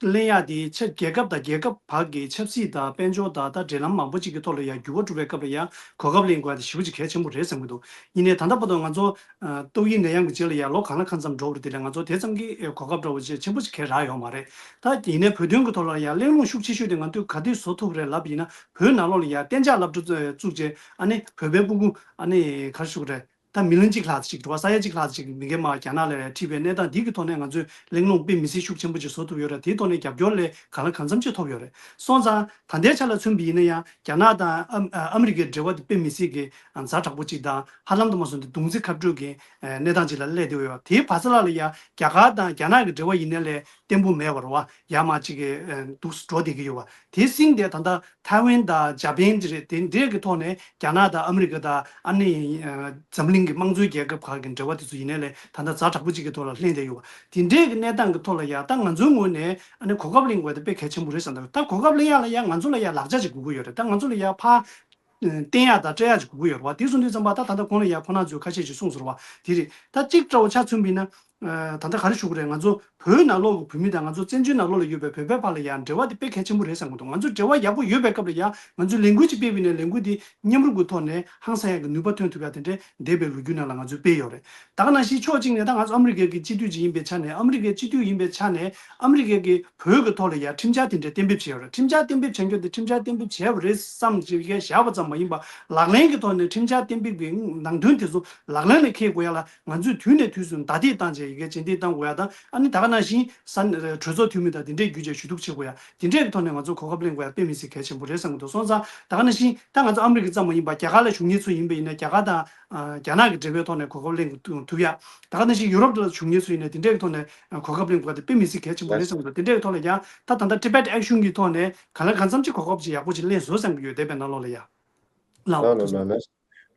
ལེན་ཡག་དེ་ཆ་རྒྱལ་ཁབ་དང་རྒྱལ་ཁབ་བར་གྱི་ཆབ་སྲིད་དང་དཔལ་འབྱོར་དང་ད་འབྲེལ་ལམ་མང་པོ་ཅིག་གི་ཐོག་ལ་ཡང་འགྱུར་བ་འགྲོ་བའི་སྐབས་ལ་ཡང་གོ་སྐབས་ལེན་དགོས་ཡ་དེ་ཞེ་པོ་ཅིག་གལ་ཆེན་པོ་རེད་བསམ་གྱི་འདུག་ཡིན་ནའི་ད་ལྟ་བར་དུ་ང་ཚོ་ཨ་ཏོག་དབྱིབས་ནད་ཡམས་ཀྱི་རྗེས་ལ་ཡང་ལོ་གང་ལ་གང་འཚམ་འགྲོ་བ་རེད། དེ་ལ་ང་ཚོ་དེ་ཙམ་གྱི་གོ་སྐབས་འདྲ་བོ་ཅིག་ཆེན་པོ་ཅིག་གང་རག་ཡོད་མ་རེད། ད་ཡིན་ནའི་བོད་དོན་གྱི་ཐོག་ལ་ཡང་གླེང་སློང་ཤུགས་ཆེ་ཤོས་དེ་ང་ཚོས་ག་དུས་བཟོ་ཐུབ་རེད་ལབ་ཡིན་ན་བོད་ནང་ལོགས་ལ་ཡང་གཏན་འཇགས་སློབ་གྲྭ་བཙུགས་བྱས་ཨ་ནི་བོད་པའི་སྤུ་གུ་ཨ་ནི་ག་རེ་ཞུ་དགོས་རེད། ད་མི་ལོ་གཅིག་ལྷག་ཅིག་འགྲོ་བ་ས་ཡ་གཅིག་ལྷག་ཅིག་མི་སྒེར་མ་རྒྱ་ནག་ལ་ཁྲིད་པའི་གནས་སྟངས་འདི་གི་ཐོག་ནས་ང་ཚོས་གླེང་སློང་དཔེ་མི་སྲིད་ཤུགས་ཆེན་པོ་ཅིག་བཟོ་ཐུབ་ཡོད་རེད། དེའི་ཐོག་ནས་རྒྱབ་སྐྱོར་ལས་གང་ལ་གང་འཚམ་ཅིག་ཐོབ་ཡོད་རེད། སོང་ཙང་ད་ལྟའི་ཆ་ལ་མཚོན་པ་ཡིན་ན་ཡང་རྒྱ་ནག་དང་ཨ་ཨ་མི་རི་ཀའི་འབྲེལ་བ་དེ་དཔེ་མི་སྲིད་ཀྱི་ཛ་དྲག་པོ་ཅིག་དང་ཧ་ལམ་དུ་མ་སོང་སྟེ་གདུང་འཛིན་ཁ་སྤྲོད་ཀྱི་གནས་སྟངས་ཅིག་ལ་སླེབས་བསྡད་ཡོད། དེའི་བར་ས་ལ་ལ་ཡང་རྒྱ་གར་དང་རྒྱ་ནག་གི་འབྲེལ་བ་ཡིན་ནའི་ལས་བརྟན་པོ་མེད་པ་རེད་བ། ཡར་མར་ཅིག་གི་འདུག་འགྲོ་བསྡད་ཀྱི་ཡོད་བ། དེ་སྲིད་དེ་ད་ལྟ། ཐའེ་ཝན་དང་ཇ་པན་དེ་རེད། དེ་འདྲས་ཀྱི་ཐོག་ནས་རྒྱ་ནག་དང་ཨ་མི་རི་ཀ་དང་ཨ་ནི་ཨ་འཛམ་གླིང་གི་དམངས་གཙོའི་རྒྱལ་ཁབ་ཁག་གི་འབྲེལ་བ་དེ་ཚོ་ཡིན་ནའི་ལས་ད་ལྟ་ཛ་དྲག་པོ་གཅིག་གི་ཐོག་ལ་ལྷན་བསྡད་ཡོད་པ། དེ་འདྲས་ཀྱི་གནས་སྟངས་ཀྱི་ཐོག་ལ་ཡ་ད་ང་ཚོའི་ངོས་ནས་ཨ་ནི་གོ་སྐབས་ལེན་དགོས་དེ་དཔེ་གལ་ཆེན་པོ་རེད་བསམ་འདུག་ད་གོ་སྐབས་ལེན་ཡག་ལ་ཡ་ང་ཚོ་ལ་ཡ་ལག་ཆ་ཅིག་དགོས་ཀྱི་ཡོད་རེད། ད་ང་ཚོ་ལ་ཡ་ཕར་བསྟན་ཡག་དང་སྤྲད་ཡག་ཅིག་དགོས་ཀྱི་ཡོད་རེད་བ། དེ་སོང་དུས་ཙམ་པ་ད་ད་ལྟ་གོང་ལ་ཡ་ཁོ་རང་ཚོས་ཁ་ཤས་ཅིག་གསུངས་སོང་རེད་བ། དེ་རེད། ད་གཅིག་འདྲ་བོ་ཆ་མཚོན་པ་ཡིན་ན། ཨ་ད་ལྟ་ག་རེ་ཞུ་དགོས་རེད། ང་ཚོ་བོད་ནང་ལོགས་ཀྱི་བོད་མི་དང་ང་ཚོ་བཙན་བྱོལ་ནང་ལོགས་ལ་ཡོད་པའི་བོད་པའི་བར་ལ་ཡང་འབྲེལ་བ་དེ་དཔེ་གལ་ཆེན་པོ་རེད་བསམ་གྱི་འདུག་ང་ཚོ་འབྲེལ་བ་ཡག་པོ་ཡོད་པའི་སྐབས་ལ་ཡང་ང་ཚོས་ལས་འགུལ་ཅིག་སྤེལ་བ་ཡིན་ན་ལས་འགུལ་དེ་མཉམ་རུབ་ཀྱི་ཐོག་ནས་ཧང་སང་ཡག་གི་ནུས་པ་ཐོན་ཐུབ་ཡག་དེ་འདྲའི་འདས་པའི་ལོ་རྒྱུས་ནང་ལ་ང་ཚོས་སྤེལ་ཡོད་རེད། ད་ག་ནང་བཞིན་ཕྱོགས་གཅིག་ནས་ད་ང་ཚོ་ཨ་མི་རི་ཀའི་གི་སྤྱི་འཐུས་ཅིག་ཡིན་པའི་ཆ་ནས་ཨ་མི་རི་ཀའི་སྤྱི་འཐུས་ཡིན་པའི་ཆ་ནས་ཨ་མི་རི་ཀའི་གི་བོད་ཀྱི་ཐོག་ལ་ཡང་ཁྲིམས་འཆར་དེ་འདྲའི་གཏན་འབེབས་བྱས་ཡོད་རེད། ཁྲིམས་འཆར་གཏན་འབེབས་བྱ་རྒྱུ་དེ་ཁྲིམས་འཆར་གཏན་འབེབས་བྱས་པ་རེད་བསམ་ཅིག་བཞག་པ་ཙམ་མ་ཡིན་པ་ལག་ལེན་གྱི་ཐོག་ནས་ཁྲིམས་འཆར་གཏན་འབེབས་ཀྱི་ནང་དོན་དེ་ཚོ་ལག་ལེན་ལ་འཁེལ་དགོས་ཡ་ལ། ང་ཚོས་དུས་ནས་དུས་སུ་བརྡ་དེབ་བཏང་བྱས་ཡི་གེ་རྗེས་འདེད་བཏང་དགོས་ཡ་དང་ཨ་ནི་ད་ག་ནང་བཞིན་ས་གྲོས་ཚོགས་འཐུས་མི་དང་དེ་འདྲས་བརྒྱུད་བྱས་ཞུ་གཏུག་བྱེད་དགོས་ཡ་དེ་འདྲས་ཀྱི་ཐོག་ནས་ང་ཚོ་གོ་སྐབས་ལེན་དགོས་ཡ་དཔེ་མི་སྲིད་གལ་ཆེན་པོ་རེད་བསམ་གྱི་འདུག་སོང་ཙང་ད་ག་ནང་བཞིན་ད་ང་ཚོ་ཨ་མི་རི་ཀ་ཙམ་མ་ཡིན་པ་རྒྱ་གར་ལ་བཞུགས་མཁན་ཚོ་ཡིན་པ་ཡིན་ན་རྒྱ་གར་དང་རྒྱ་ནག་གི་འབྲེལ་བའི་ཐོག་ནས་གོ་སྐབས་ལེན་ཐུབ་ཡ། ད་ག་ནང་བཞིན་ཡུ་རོབ་ལ་བཞུགས་མཁན་ཚོ་ཡིན་ན་དེ་འདྲས་ཀྱི་ཐོག་ནས་གོ་སྐབས་ལེན་དགོས་ཡ་དེ་དཔེ་མི་སྲིད་གལ་ཆེན་པོ་རེད་བསམ་གྱི་འདུག་དེ་འདྲས་ཀྱི་ཐོག་ནས་ཀྱང་ད་ད་ལྟ་Tibet Action་གི་ཐོག་ནས་གང་ལ་གང་འཚམ་ཅིག་གོ་སྐབས་ཅིག་ཡག་པོ་ཅིག་ལེན་བཟོ་བསམ་གྱི་ཡོད། འདས་པའི་ནང་ལོགས་ལ་ཡ། ལགས་འོ། ལགས་ལགས་ལགས།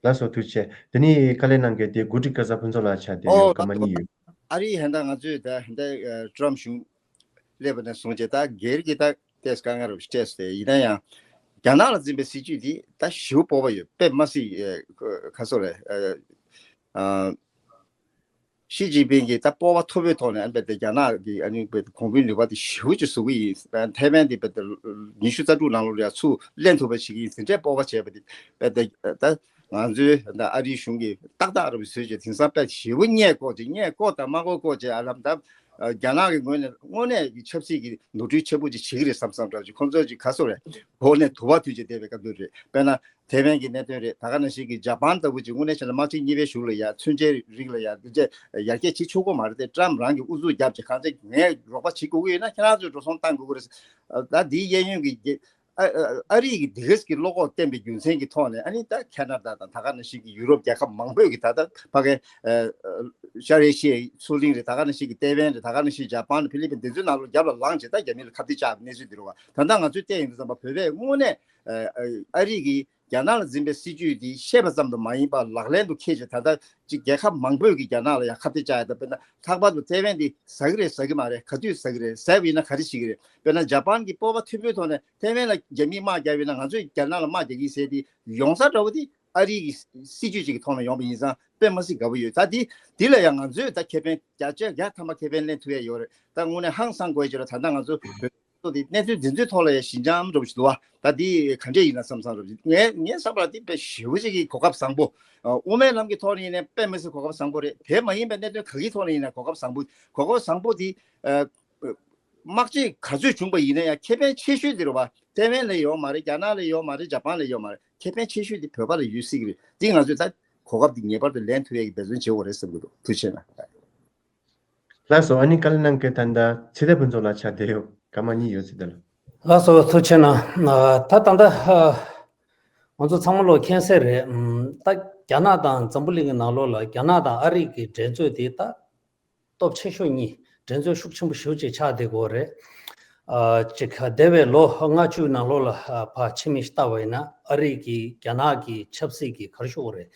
ལགས་སོ། ཐུགས་རྗེ་ཆེ། དེ་ནས་དཀའ་ལས་གནང་མཁན་དེ་འགོ་ཁྲིད་སྐལ་བཟང་ཕུན་ཚོགས་ལགས་ཆགས་བསྡད་ཡོད། ཨོ་སྐར་མ་ལགས་གཉིས་ཡོད། ཨ་རི་ཧན་ད་ང་ཚོས་ད་ཧན་ད་ཀྲམ་གཞུང་སླེབས་པ་ནས་བཟུང་བྱས་ད་སྒེར་གྱི་ད་ཏེས་དཀའ་ངལ་རུ་སྤྲད་སོང་སྟེ་ཡིན་ན་ཡང་ རྒྱ་ནག་ལ་འཛིན་པའི་སྲིད་ཇུས་འདི་ད་ཞེ་པོ་སྤོབས་པ་ཡོད་དཔེ་མ་སྲིད། ཨ་ཁ་སོ་རེད། ཨ་ཨ་ཞི་ཅིན་ཕིང་གིས་ད་སྤོབས་པ་མཐོ་པོའི་ཐོག་ནས་ཨ་ནི་རྦད་དེ་རྒྱ་ནག་གི་ཨ་ནི་རྦད་དེ་གོང་བུའི་ནུས་པ་དེ་ཞེ་པོ་ཅིག་བཟོ་གི་ཡིན། ཐའེ་ཝན་དེ་རྦད་དེ་ཉི་ཤུ་རྩ་དྲུག་ནང་ལོགས་ལ་ཡ་ཚུར་ལེན་ཐུབ་པ་བྱེད་ཀྱི་ཡིན་ཟེར་འདྲའི་སྤོབས་པ་བྱས་པ་དེ་རྦད་དེ་ད་ང་ཚོའི་ད་ཨ་རིའི་གཞུང་གིས་ཏག་ཏག་རུ་བཟོས་བྱས་དེང་སང་དཔེ་ཞེ་པོ་བརྙས་བཀོག་ཅིག་བརྙས་བཀོག་དང་མ་བཀོག་བཀོག་བྱས། ཨ་ལམ་ད་རྒྱ་ནག་གི་ངོས་ནས་དངོས་གནས་ཀྱི་ཆབ་སྲིད་ཀྱི་ནོར་འཁྲུལ་ཆེ་པོ་ཅིག་བྱེད་ཀྱི་རེད་བསམ་བསམ་འདྲ་ཅིག་ཁོང་ཚོ་ཅིག་ག་སོ་རེད། གོ་ནས་དུ་བ་དུས་ཀྱི་བསྡད་པའི་སྐབས་དུ་རེད། དཔེར་ན། ཐེ་ཝན་གྱི་གནད་དོན་རེད། ད་ག་ནང་བཞིན་གྱི་ཇ་པན་ལྟ་བུ་ཅིག་དངོས་གནས་བྱས་ན་དམག་ཆེན་གཉིས་པའི་གཞུག་ལ་ཡ་མཚོན་ཆའི་རིགས་ལ་ཡ་འདི་ཚོ་ཡར་རྒྱས་བྱེད་ཆོག་གི་མ་རེད་དེ། ཀྲམ་རང་གིས་ཨུ་ཚུགས་བརྒྱབ་ཅིག་གང་ཚེ་ངས་རོགས་པ་བྱེད་དགོས་ཀྱི་ཡོད་ན་ཁྱེད་རང་ཚོས་འགྲོ་སོང་བཏང་དགོས་ཀྱི་རེད། ད་འདིའི་གཡས་གཡོན་གྱི་རྒྱལ་ཨ་ཨ་ཨ་རི་གི་འདི་གས་ཀྱི་བློ་ཁོག་བསྟན་པའི་རྒྱུ་མཚན་གྱི་ཐོག་ནས་ཨ་ནི་ད་ཁེ་ན་ཌ་དང་ད་ག་ནང་བཞིན་གྱི་ཡུ་རོབ་རྒྱལ་ཁབ་མང་པོས་ཀྱི་ད་ལྟ་ཕ་གའི་ཨ་ཨ་ཤར་ཨེ་ཤི་ཡའི་མཚོ་གླིང་རེད། ད་ག་ནང་བཞིན་གྱི་ཏེ་ཝན་རེད། ད་ག་ནང་བཞིན་ཇ་པན་རེད། ཧྥི་ལི་པིན་འདི་ཚོའི་ནང་ལོགས་རྒྱབ་ལ་ལངས་བྱས་ད་རྒྱ་མི་ལ་ཁ་གཏད་བཅག་གནས་ཚུལ་འདི་རེད་བ། ད་ལྟ་ང་ཚོས་བལྟས་ཡོང་དུས་ཙམ་པ་བོད་པས་དངོས་གནས་ཨ་ཨ་ཨ་རི་གི་རྒྱ་ནག་ལ་འཛིན་པའི་སྲིད་ཇུས་འདི་བཤད་པ་ཙམ་དུ་མ་ཡིན་པར་ལག་ལེན་དུ་འཁྱེར་བྱས། ད་ལྟ་ཅིག་རྒྱལ་ཁབ་མང་པོས་ཀྱིས་རྒྱ་ནག་ལ་ཡང་ཁ་གཏད་བཅག་ཡ་ད། དཔེར་ན་ལྷག་པར་དུ་ཐེ་ཝན་འདི་ཟ་གི་རེད་ཟ་གི་མ་རེད། ག་དུས་ཟ་གི་རེད། ཟས་པ་ཡིན་ན་ག་རེ་བྱེད་ཀྱི་རེད། དཔེར་ན་ཇ་པན་གྱིས་སྤོབས་པ་མཐོན་པོའི་ཐོག་ནས་ཐེ་ཝན་ལ་རྒྱ་མིས་དམག་བརྒྱབ་ཡོད་ན་ང་ཚོས་རྒྱ་ནག་ལ་དམག་རྒྱག་གི་ཟེར་དེ་ཡོང་ས་འདྲ་བོ་དེ་ཨ་རི་གི་སྲིད་ཇུས་ཅིག་གི་ཐོག་ནས་ཡོང་པ་ཡིན་ཙང་དཔེ་མ་སྲིད་དགའ་པོ་ཡོད། ད་འདི་འདི་ལ་ཡང་ང་ཚོས་ད་ཁེ་ཕན་བརྒྱ་ཆ་བརྒྱ་ཐམ་པ་ཁེ་ཕན་ལེན་ཐུབ་ཡ་ཡོད་རེད། ད་དངོས་གནས་ཧང་སང་དགོས་ཀྱི་རེད། ད་ལྟ་ང་ཚོ་བོད། ཚོ་དེ་གནས་ཚུལ་འདི་ཚོའི་ཐོག་ལ་ཡང་ཞི་འཇམ་འདྲ་པོ་ཞིག་འདུག་བ། ད་འདི་ག་འདྲས་ཡིན་ན་བསམ་བསམ་འདྲ་པོ་ཞིག་ངས་ངས་བསམ་པ་ལ་འདི་དཔེ་ཞེ་པོ་ཅིག་གི་གོ་སྐབས་བཟང་པོ། ཨ་དབུ་མའི་ལམ་གྱི་ཐོག་ནས་ཡིན་ནའི་དཔེ་མི་སྲིད་གོ་སྐབས་བཟང་པོ་རེད། དེ་མ་ཡིན་པའི་གནད་དོན་ག་གི་ཐོག་ནས་ཡིན་ན་གོ་སྐབས་བཟང་པོ། གོ་སྐབས་བཟང་པོ་འདི་ཨ་དམག་ཆེན་ག་ཚོད་བྱུང་པ་ཡིན་ན་ཡང་ཁེ་ཕན་ཆེ་ཤོས་འདི་རེད་བ། ཐེ་ཝན་ལ་ཡོད་མ་རེད། རྒྱ་ནག་ལ་ཡོད་མ་རེད། ཇ་པན་ལ་ཡོད་མ་རེད། ཁེ་ཕན་ཆེ་ཤོས་འདི་བོད་པ་ལ་ཡོད་སྲིད་ཀྱི་རེད། འདི་ང་ཚོས་ད་གོ་སྐབས་འདི་ངེས་པར་དུ་ལེན་ཐུབ་ཡས་ཀྱི་འབད་བརྩོན་བྱེད་དགོས་རེད་བསམ་གྱི་འདུག་ཐུགས་རྗེ་ཆེ་གནང་། ལགས་སོ། ཨ་ནི་བཀའ་ལན་གནང་མཁན་ད་ལྟ་ཚེ་བརྟན་ཕུན་ཚོགས་ལགས་ཆགས་བསྡད་ཡོད། སྐར་མ་གཉིས་ཡོད་ཚེ་བརྟན་ལགས། ལགས་སོ། ཐུགས་རྗེ་གནང་། ཨ་ད་ད་ལྟ་ཨ་ང་ཚོ་ཚང་མ་ལོག་མཁྱེན་གསལ་རེད། ཨམ་ད་རྒྱ་ནག་དང་འཛམ་བུ་གླིང་གི་ནང་ལོགས་ལ་རྒྱ་ནག་དང་ཨ་རི་གི་འགྲན་རྩོད་དེ་ད་སྟོབས་ཆེ་ཤོས་གཉིས། འགྲན་རྩོད་ཤུགས་ཆེན་པོ་ཞེ་པོ་ཅིག་ཆགས་བསྡད་ཀྱི་ཡོད་རེད། ཨ་ཅིག་འདས་པའི་ལོ་ལྔ་བཅུ་ནང་ལོགས་ལ་ཨ་ཕར་ཕྱི་མིག་ཅིག་བལྟ་བ་ཡིན་ན་ཨ་རི་གི་རྒྱ་ནག་གི་ཆབ་སྲིད་ཀྱི་ག་རེ་ཞུ་དགོས་རེད།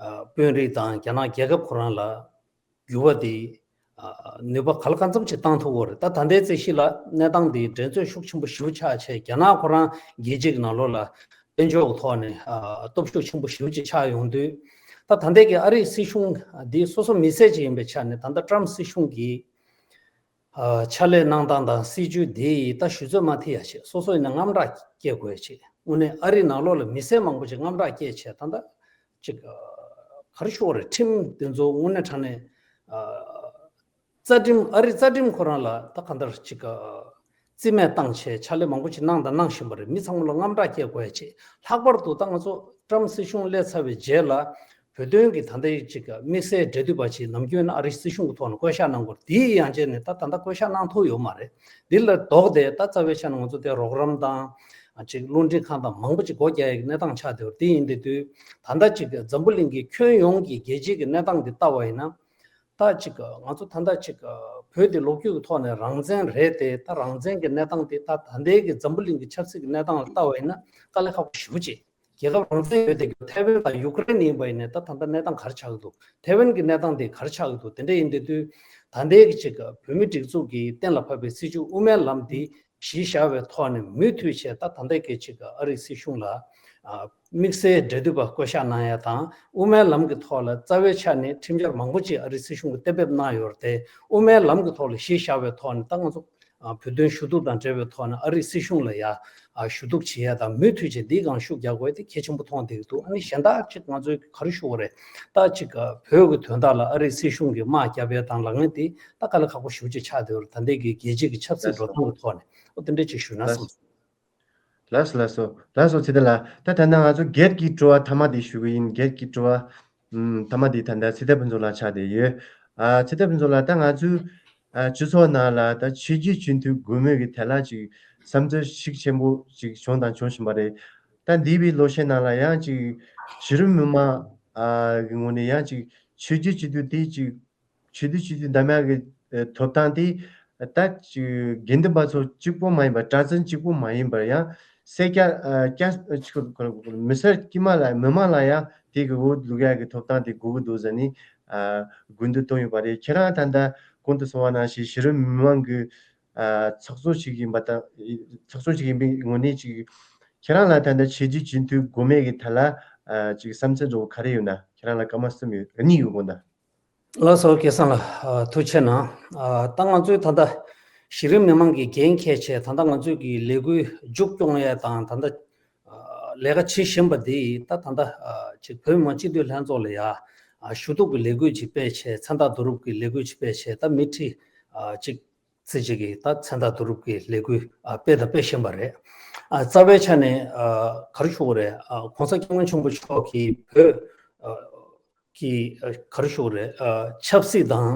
ཨ་དཔོན་རིགས་དང་རྒྱ་ནག་རྒྱལ་ཁབ་ཁོ་རང་ལ་འགྱུར་བ་དེ་ཨ་ནུས་པ་ག་ལ་གང་འཚམ་ཅིག་བཏང་ཐུབ་ཀྱི་ཡོད་རེད། ད་ད་ལྟའི་རྩིས་གཞི་ལ་གནས་སྟངས་དེ་འགྲན་རྩོད་ཤུགས་ཆེན་པོ་ཞེ་པོ་ཆགས་བྱས་རྒྱ་ནག་ཁོ་རང་རྒྱལ་སྤྱི་གི་ནང་ལོགས་ལ་དཔལ་འབྱོར་གྱི་ཐོག་ནས་ཨ་སྟོབས་ཤུགས་ཆེན་པོ་ཞེ་པོ་ཅིག་ཆགས་ཡོང་དུས། ད་ད་ལྟའི་གི་ཨ་རིའི་སྲིད་གཞུང་འདི་སོ་སོ་མི་སེར་ཅིག་ཡིན་པའི་ཆ་ནས་ད་ལྟ་ཏྲམ་སྲིད་གཞུང་གིས་ཨ་ཕྱག་ལས་གནང་སྟངས་དང་སྲིད་ཇུས་འདི་ཡིས་ད་ཞུ་ཚོད་མ་ཐིག་ཡ་བྱས། སོ་སོ་ཡིན་ན་དངངས་སྐྲག་སྐྱེ་དགོས་བྱས། དངོས་གནས་ཨ་རི་ནང་ལོགས་ལ་མི་སེར་མང་པོ་ཅིག་དངངས་སྐྲག་སྐྱེས་བྱས། ད་ལྟ་ཅིག་ཨ་ག་རེ་ཞུ་དགོས་རེད། ཁྲིམས་དེ་ཚོ་དངོས་གནས་དྲང་གནས་ཨ་རྩ་ཁྲིམས། ཨ་རི་རྩ་ཁྲིམས་ཁོ་རང་ལ་ད་གང་ལྟར་ཅིག་ཨ་རྩིས་མེད་བཏང་བྱས་ཕྱག་ལས་མང་པོ་ཅིག་གནང་དང་གནང་བཞིན་པ་རེད། མི་ཚང་མ་ལ་དངངས་སྐྲག་སྐྱེ་དགོས་ཡ་བྱས། ལྷག་པར་དུ་ད་ང་ཚོ་ཏྲམ་སྲིད་གཞུང་སླེབས་ཚར་བའི་རྗེས་ལ་བོད་དོན་གྱི་ད་ལྟའི་ཅིག་དམིགས་བསལ་འབྲེལ་མཐུད་པ་ཅིག་ནམ་རྒྱུན་ཨ་རི་སྲིད་གཞུང་གི་ཐོག་ནས་བསྐོ་བཞག་གནང་དགོས་རེད། དེའི་ཡང་རྗེས་ནས་ད་ད་ལྟ་བསྐོ་བཞག་གནང་ཐུབ་ཡོད་མ་རེད། འདི་ལ་ལྡོག་སྟེ་ད་རྩ་བའི་ཆ་ནས་ང་ཚོ་དེ་རོགས་རམ་དང་ཅིག་རླུང་འཕྲིན་ཁང་དང་མང་པོ་ཅིག་སྒོ་རྒྱག་ཡ་གི་གནས་སྟངས་ཆགས་བསྡད་ཡོད་རེད། དེ་ཡིན་དུས་དུས་ད་ལྟ་ཅིག་འཛམ་བུ་གླིང་གི་ཁྱོན་ཡོངས་ཀྱི་རྒྱལ་སྤྱིའི་གི་གནས་སྟངས་འདི་ལྟ་བ་ཡིན་ན། ད་ཅིག་ང་ཚོ་ད་ལྟ་ཅིག་བོད་འདི་ལོ་རྒྱུས་ཀྱི་ཐོག་ནས་རང་བཙན་རེད་དེ། ད་རང་བཙན་གྱི་གནས་སྟངས་དེ་ད་ད་ལྟའི་གི་འཛམ་བུ་གླིང་གི་ཆབ་སྲིད་ཀྱི་གནས་སྟངས་ལ་ལྟ་བ་ཡིན་ན་དཀའ་ལས་ཁག་པོ་ཞེ་པོ་ཅིག་རྒྱལ་ཁབ་རང་བཙན་ཡོད་དེ་ཐའེ་ཝན་དང་ཡུ་ཀེ་རེན་ཡིན་པ་ཡིན་ནའི་ད་ད་ལྟ་གནས་སྟངས་ག་རེ་ཆགས་ཀྱི་འདུག་ཐའེ་ཝན་གྱི་གནས་སྟངས་དེ་ག་རེ་ཆགས་ཀྱི་འདུག་དེ་འདྲ་ཡིན་དུས་དུས་ད་ལྟའི་གི་ཅིག་བོད་མིའི་སྒྲིག་འཛུགས་ཀྱིས་གཏན་ལ་ཕབ་པའི་སྲིད་བྱུས་དབུ་མའི་ལམ་འདི་གཞི་བཞག་པའི་ཐོག་ནས་མུ་མཐུད་བྱས་ད་ད་ལྟའི་གི་ཅིག་ཨ་རིའི་སྲིད་གཞུང་ལ་ཨ་དམིགས་བསལ་འབྲེལ་མཐུད་པ་བསྐོ་གཞག་གནང་ཡ་དང་། དབུ་མའི་ལམ་གྱི་ཐོག་ལ་རྩ་བའི་ཆ་ནས་ཁྲིམས་འཆར་མང་པོ་ཅིག་ཨ་རིའི་སྲིད་གཞུང་གིས་གཏན་འབེབས་གནང་ཡོད་རེད་དེ། དབུ་མའི་ལམ་གྱི་ཐོག་ལ་གཞི་བཞག་པའི་ཐོག་ནས་ད་ང་ཚོ་ཨ་བོད་དོན་ཞུ་གཏུག་དང་འབྲེལ་བའི་ཐོག་ནས་ཨ་རིའི་སྲིད་གཞུང་ལ་ཡ་ཨ་ཞུ་གཏུག་བྱེད་ཡ་དང་། མུ་མཐུད་བྱས་འདིའི་སྒང་ཤུགས་རྒྱག་དགོས་དེ་གལ་ཆེན་པོ་མཐོང་བསྡད་ཀྱི་འདུག་ཨ་ནི་གཞན་དག་ཅིག་ང་ཚོའི་ག་རེ་ཞུ་དགོས་རེད། ད་ཅིག་ཨ་བོད་ཀྱི་དོན་དག་ལ་ཨ་རིའི་སྲིད་གཞུང་གིས་དམག་བརྒྱབ་ཡ་དང་ལབ་མཁན་དེ་ད་དཀའ་ལས་ཁག་པོ་ཞེ་པོ་ཅིག་ཆགས་བསྡད་ཡོད་རེད། ད་ལྟའི་གི་རྒྱལ་སྤྱི་གི་ཆབ་སྲིད་ལགས་འགྲོ་སོ། སྟངས་ཀྱི་ཐོག་ནས་ཨོ་དེ་འདྲ་ཅིག་ཞུས་ན་ལགས་བསམ། ལགས་སོ། ལགས་སོ། ལགས་སོ་ཚེ་བརྟན་ལགས། ད་ད་ལྟ་ང་ཚོ་སྒེར་གྱི་དྲི་བ་མཐའ་མ་དེ་ཞུ་གི་ཡིན། སྒེར་གྱི་དྲི་བ་ཨམ་མཐའ་མ་དེ་ད་ལྟ་ཚེ་བརྟན་ཕུན་ཚོགས་ལགས་ཆགས་བསྡད་ཡོད། ཨ་ཚེ་བརྟན་ཕུན་ཚོགས་ལགས། ད་ང་ཚོའི་ཨ་སྤྱི་ཚོགས་ནང་ལ་ད་ཆོས་བརྒྱུད་སྤྱི་འཐུས་དགོས་མེད་ཀྱི་དེ་ལ་ཅིག་བསམ་ཚུལ་ཤུགས་ཆེན་པོ་ཅིག་བྱུང་དང་འབྱུང་བཞིན་པ་རེད། ད་འདས་པའི་ལོ་ཤས་ནང་ལ་ཡང་ཅིག་གཞི་རིམ་མི་མང་ཨ་གི་ངོས་ནས་ཡང་ཅིག་ཆོས་བརྒྱུད་སྤྱི་འཐུས་དེ་ཅིག་ཆོས་བརྒྱུད་སྤྱི་འཐུས་འདེམས་ཡག་གི་ཨ་ཐོབ་ཐང་དེ་ད་ཅིག་དགེ་འདུན་པ་ཚོ་གཅིག་པོ་མ་ཡིན་པར། གྲྭ་བཙུན་གཅིག་པོ་མ་ཡིན་པར་ཡང་སེར་སྐྱ་ཨ་སྐྱ་ཨ་ཅིག་མི་སེར་དཀྱུས་མ་ལ་མི་མང་ལ་ཡང་དེ་གི་འོས་བླུག་ཡག་གི་ཐོབ་ཐང་དེ་དགོས་ཀྱི་འདུག་ཟེར་ནས་ཨ་སྐུལ་འདེད་བཏང་ཡོད་པ་རེད། ཁྱེད་རང་ད་ལྟ་གོང་དུ་གསུངས་པ་ནང་བཞིན་གཞི་རིམ་མི་མང་གི་ཨ་ཚོགས་གཙོ་ཞིག་ཡིན་པ་དང་། ཚོགས་གཙོ་ཞིག་ཡིན་པའི་ངོས་ནས་ཅིག་ ཁྱེད་རང་ལ་ད་ལྟ་ཆོས་བརྒྱུད་སྤྱི་འཐུས་དགོས་མེད་ཀྱི་ཐད་ལ་ཨ་ཅིག་བསམ་ཚུལ་འདྲ་བོ་ག་རེ་ཡོད་ན། ཁྱེད་རང་ལ་སྐར་མ་གསུམ་ཡོད། གཉིས་ཡོད་དགོངས་དག་ལགས་སོ། སྐལ་བཟང་ལགས། ཨ་ཐུགས་རྗེ་གནང་། ཨ་ད་ང་ཚོའི་ད་ལྟ་གཞི་རིམ་མི་མང་གི་འགན་འཁྱེར་བྱས། ད་ལྟ་ང་ཚོའི་གི་ལས་འགུལ་མཇུག་སྐྱོང་ཡས་དང་། ད་ལྟ་ཨ་ལས་ཀ་བྱེད་བཞིན་པ་འདི་ད་ད་ལྟ་ཨ་ཅིག་བོད་མི་མང་སྤྱི་འཐུས་ལྷན་ཚོགས་ལ་ཡ་ཨ་ཞུ་གཏུག་གི་ལས་འགུལ་ཅིག་སྤེལ་བྱས། མཚན་རྟགས་བསྡུ་རུབ་ཀྱི་ལས་འགུལ་ཅིག་སྤེལ་བྱས། ད་མི་ཁྲི་ཨ་ཅིག་ཙམ་ཅིག་གིས་ད་མཚན་རྟགས་བསྡུ་རུབ་ཀྱི་ལས་འགུལ་ཨ་སྤེལ་དང་སྤེལ་བཞིན་པ་རེད། ཨ་རྩ་བའི་ཆ་ནས་ཨ་ག་རེ་ཞུ་དགོས་རེད། ཨ་གོང་ས་སྐྱབས་མགོན་ཆེན་པོ་མཆོག་གིས་བོད་ཨ་གི་ཨ་ག་རེ་ཞུ་དགོས་རེད། ཨ་ཆབ་སྲིད་དང་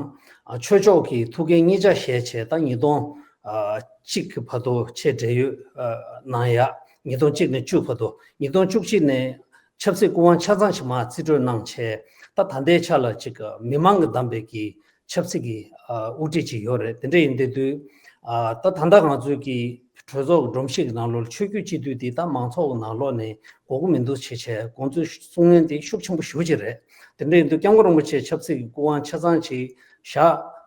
ཨ་ཆོས་ཕྱོགས་ཀྱི་ཐུགས་འགན་གཉིས་ཆ་བཞེས་བྱས། ད་ཉིས་སྟོང་ཨ་གཅིག་གི་བར་དུ་ཆེད་འབྲེལ་ཡོད་ཨ་གནང་ཡ། ཉིས་སྟོང་གཅིག་ནས་བཅུ་བར་དུ། ཉིས་སྟོང་བཅུ་གཅིག་ནས་ཆབ་སྲིད་སྐུ་དབང་ཆ་ཚང་ཞིག་མར་རྩིས་སྤྲོད་གནང་བྱས། ད་ད་ལྟའི་ཆ་ལ་ཅིག་མི་མང་གིས་བདམས་པའི་གི་ཆབ་སྲིད་ཀྱི་ཨ་དབུ་ཁྲིད་ཅིག་ཡོད་རེད། དེ་འདྲ་ཡིན་དུས་དུས་ཨ་ད་ད་ལྟ་ང་ཚོའི་གི་གྲོས་ཚོགས་སྒྲོམ་གཞི་གི་ནང་ལོགས་ལ་ཆོས་བརྒྱུད་སྤྱི་འཐུས་འདི་ད་མང་ཚོགས་ཀྱི་ནང་ལོགས་ནས་དགོས་ཀྱི་མི་འདུག་ཅེས་བྱས་དགོངས་ཚུལ་གསུང་མཁན་དེ་ཤུགས་ཆེན་པོ་ཞེ་པོ་ཅིག་རེད། དེ་འདྲ་ཡིན་དུས་སྐྱབས་མགོན་རིན་པོ་ཆེ་ཆབ་སྲིད་ཀྱི་སྐུ་དབང་ཆ་ཚང་ཅིག་བཞག་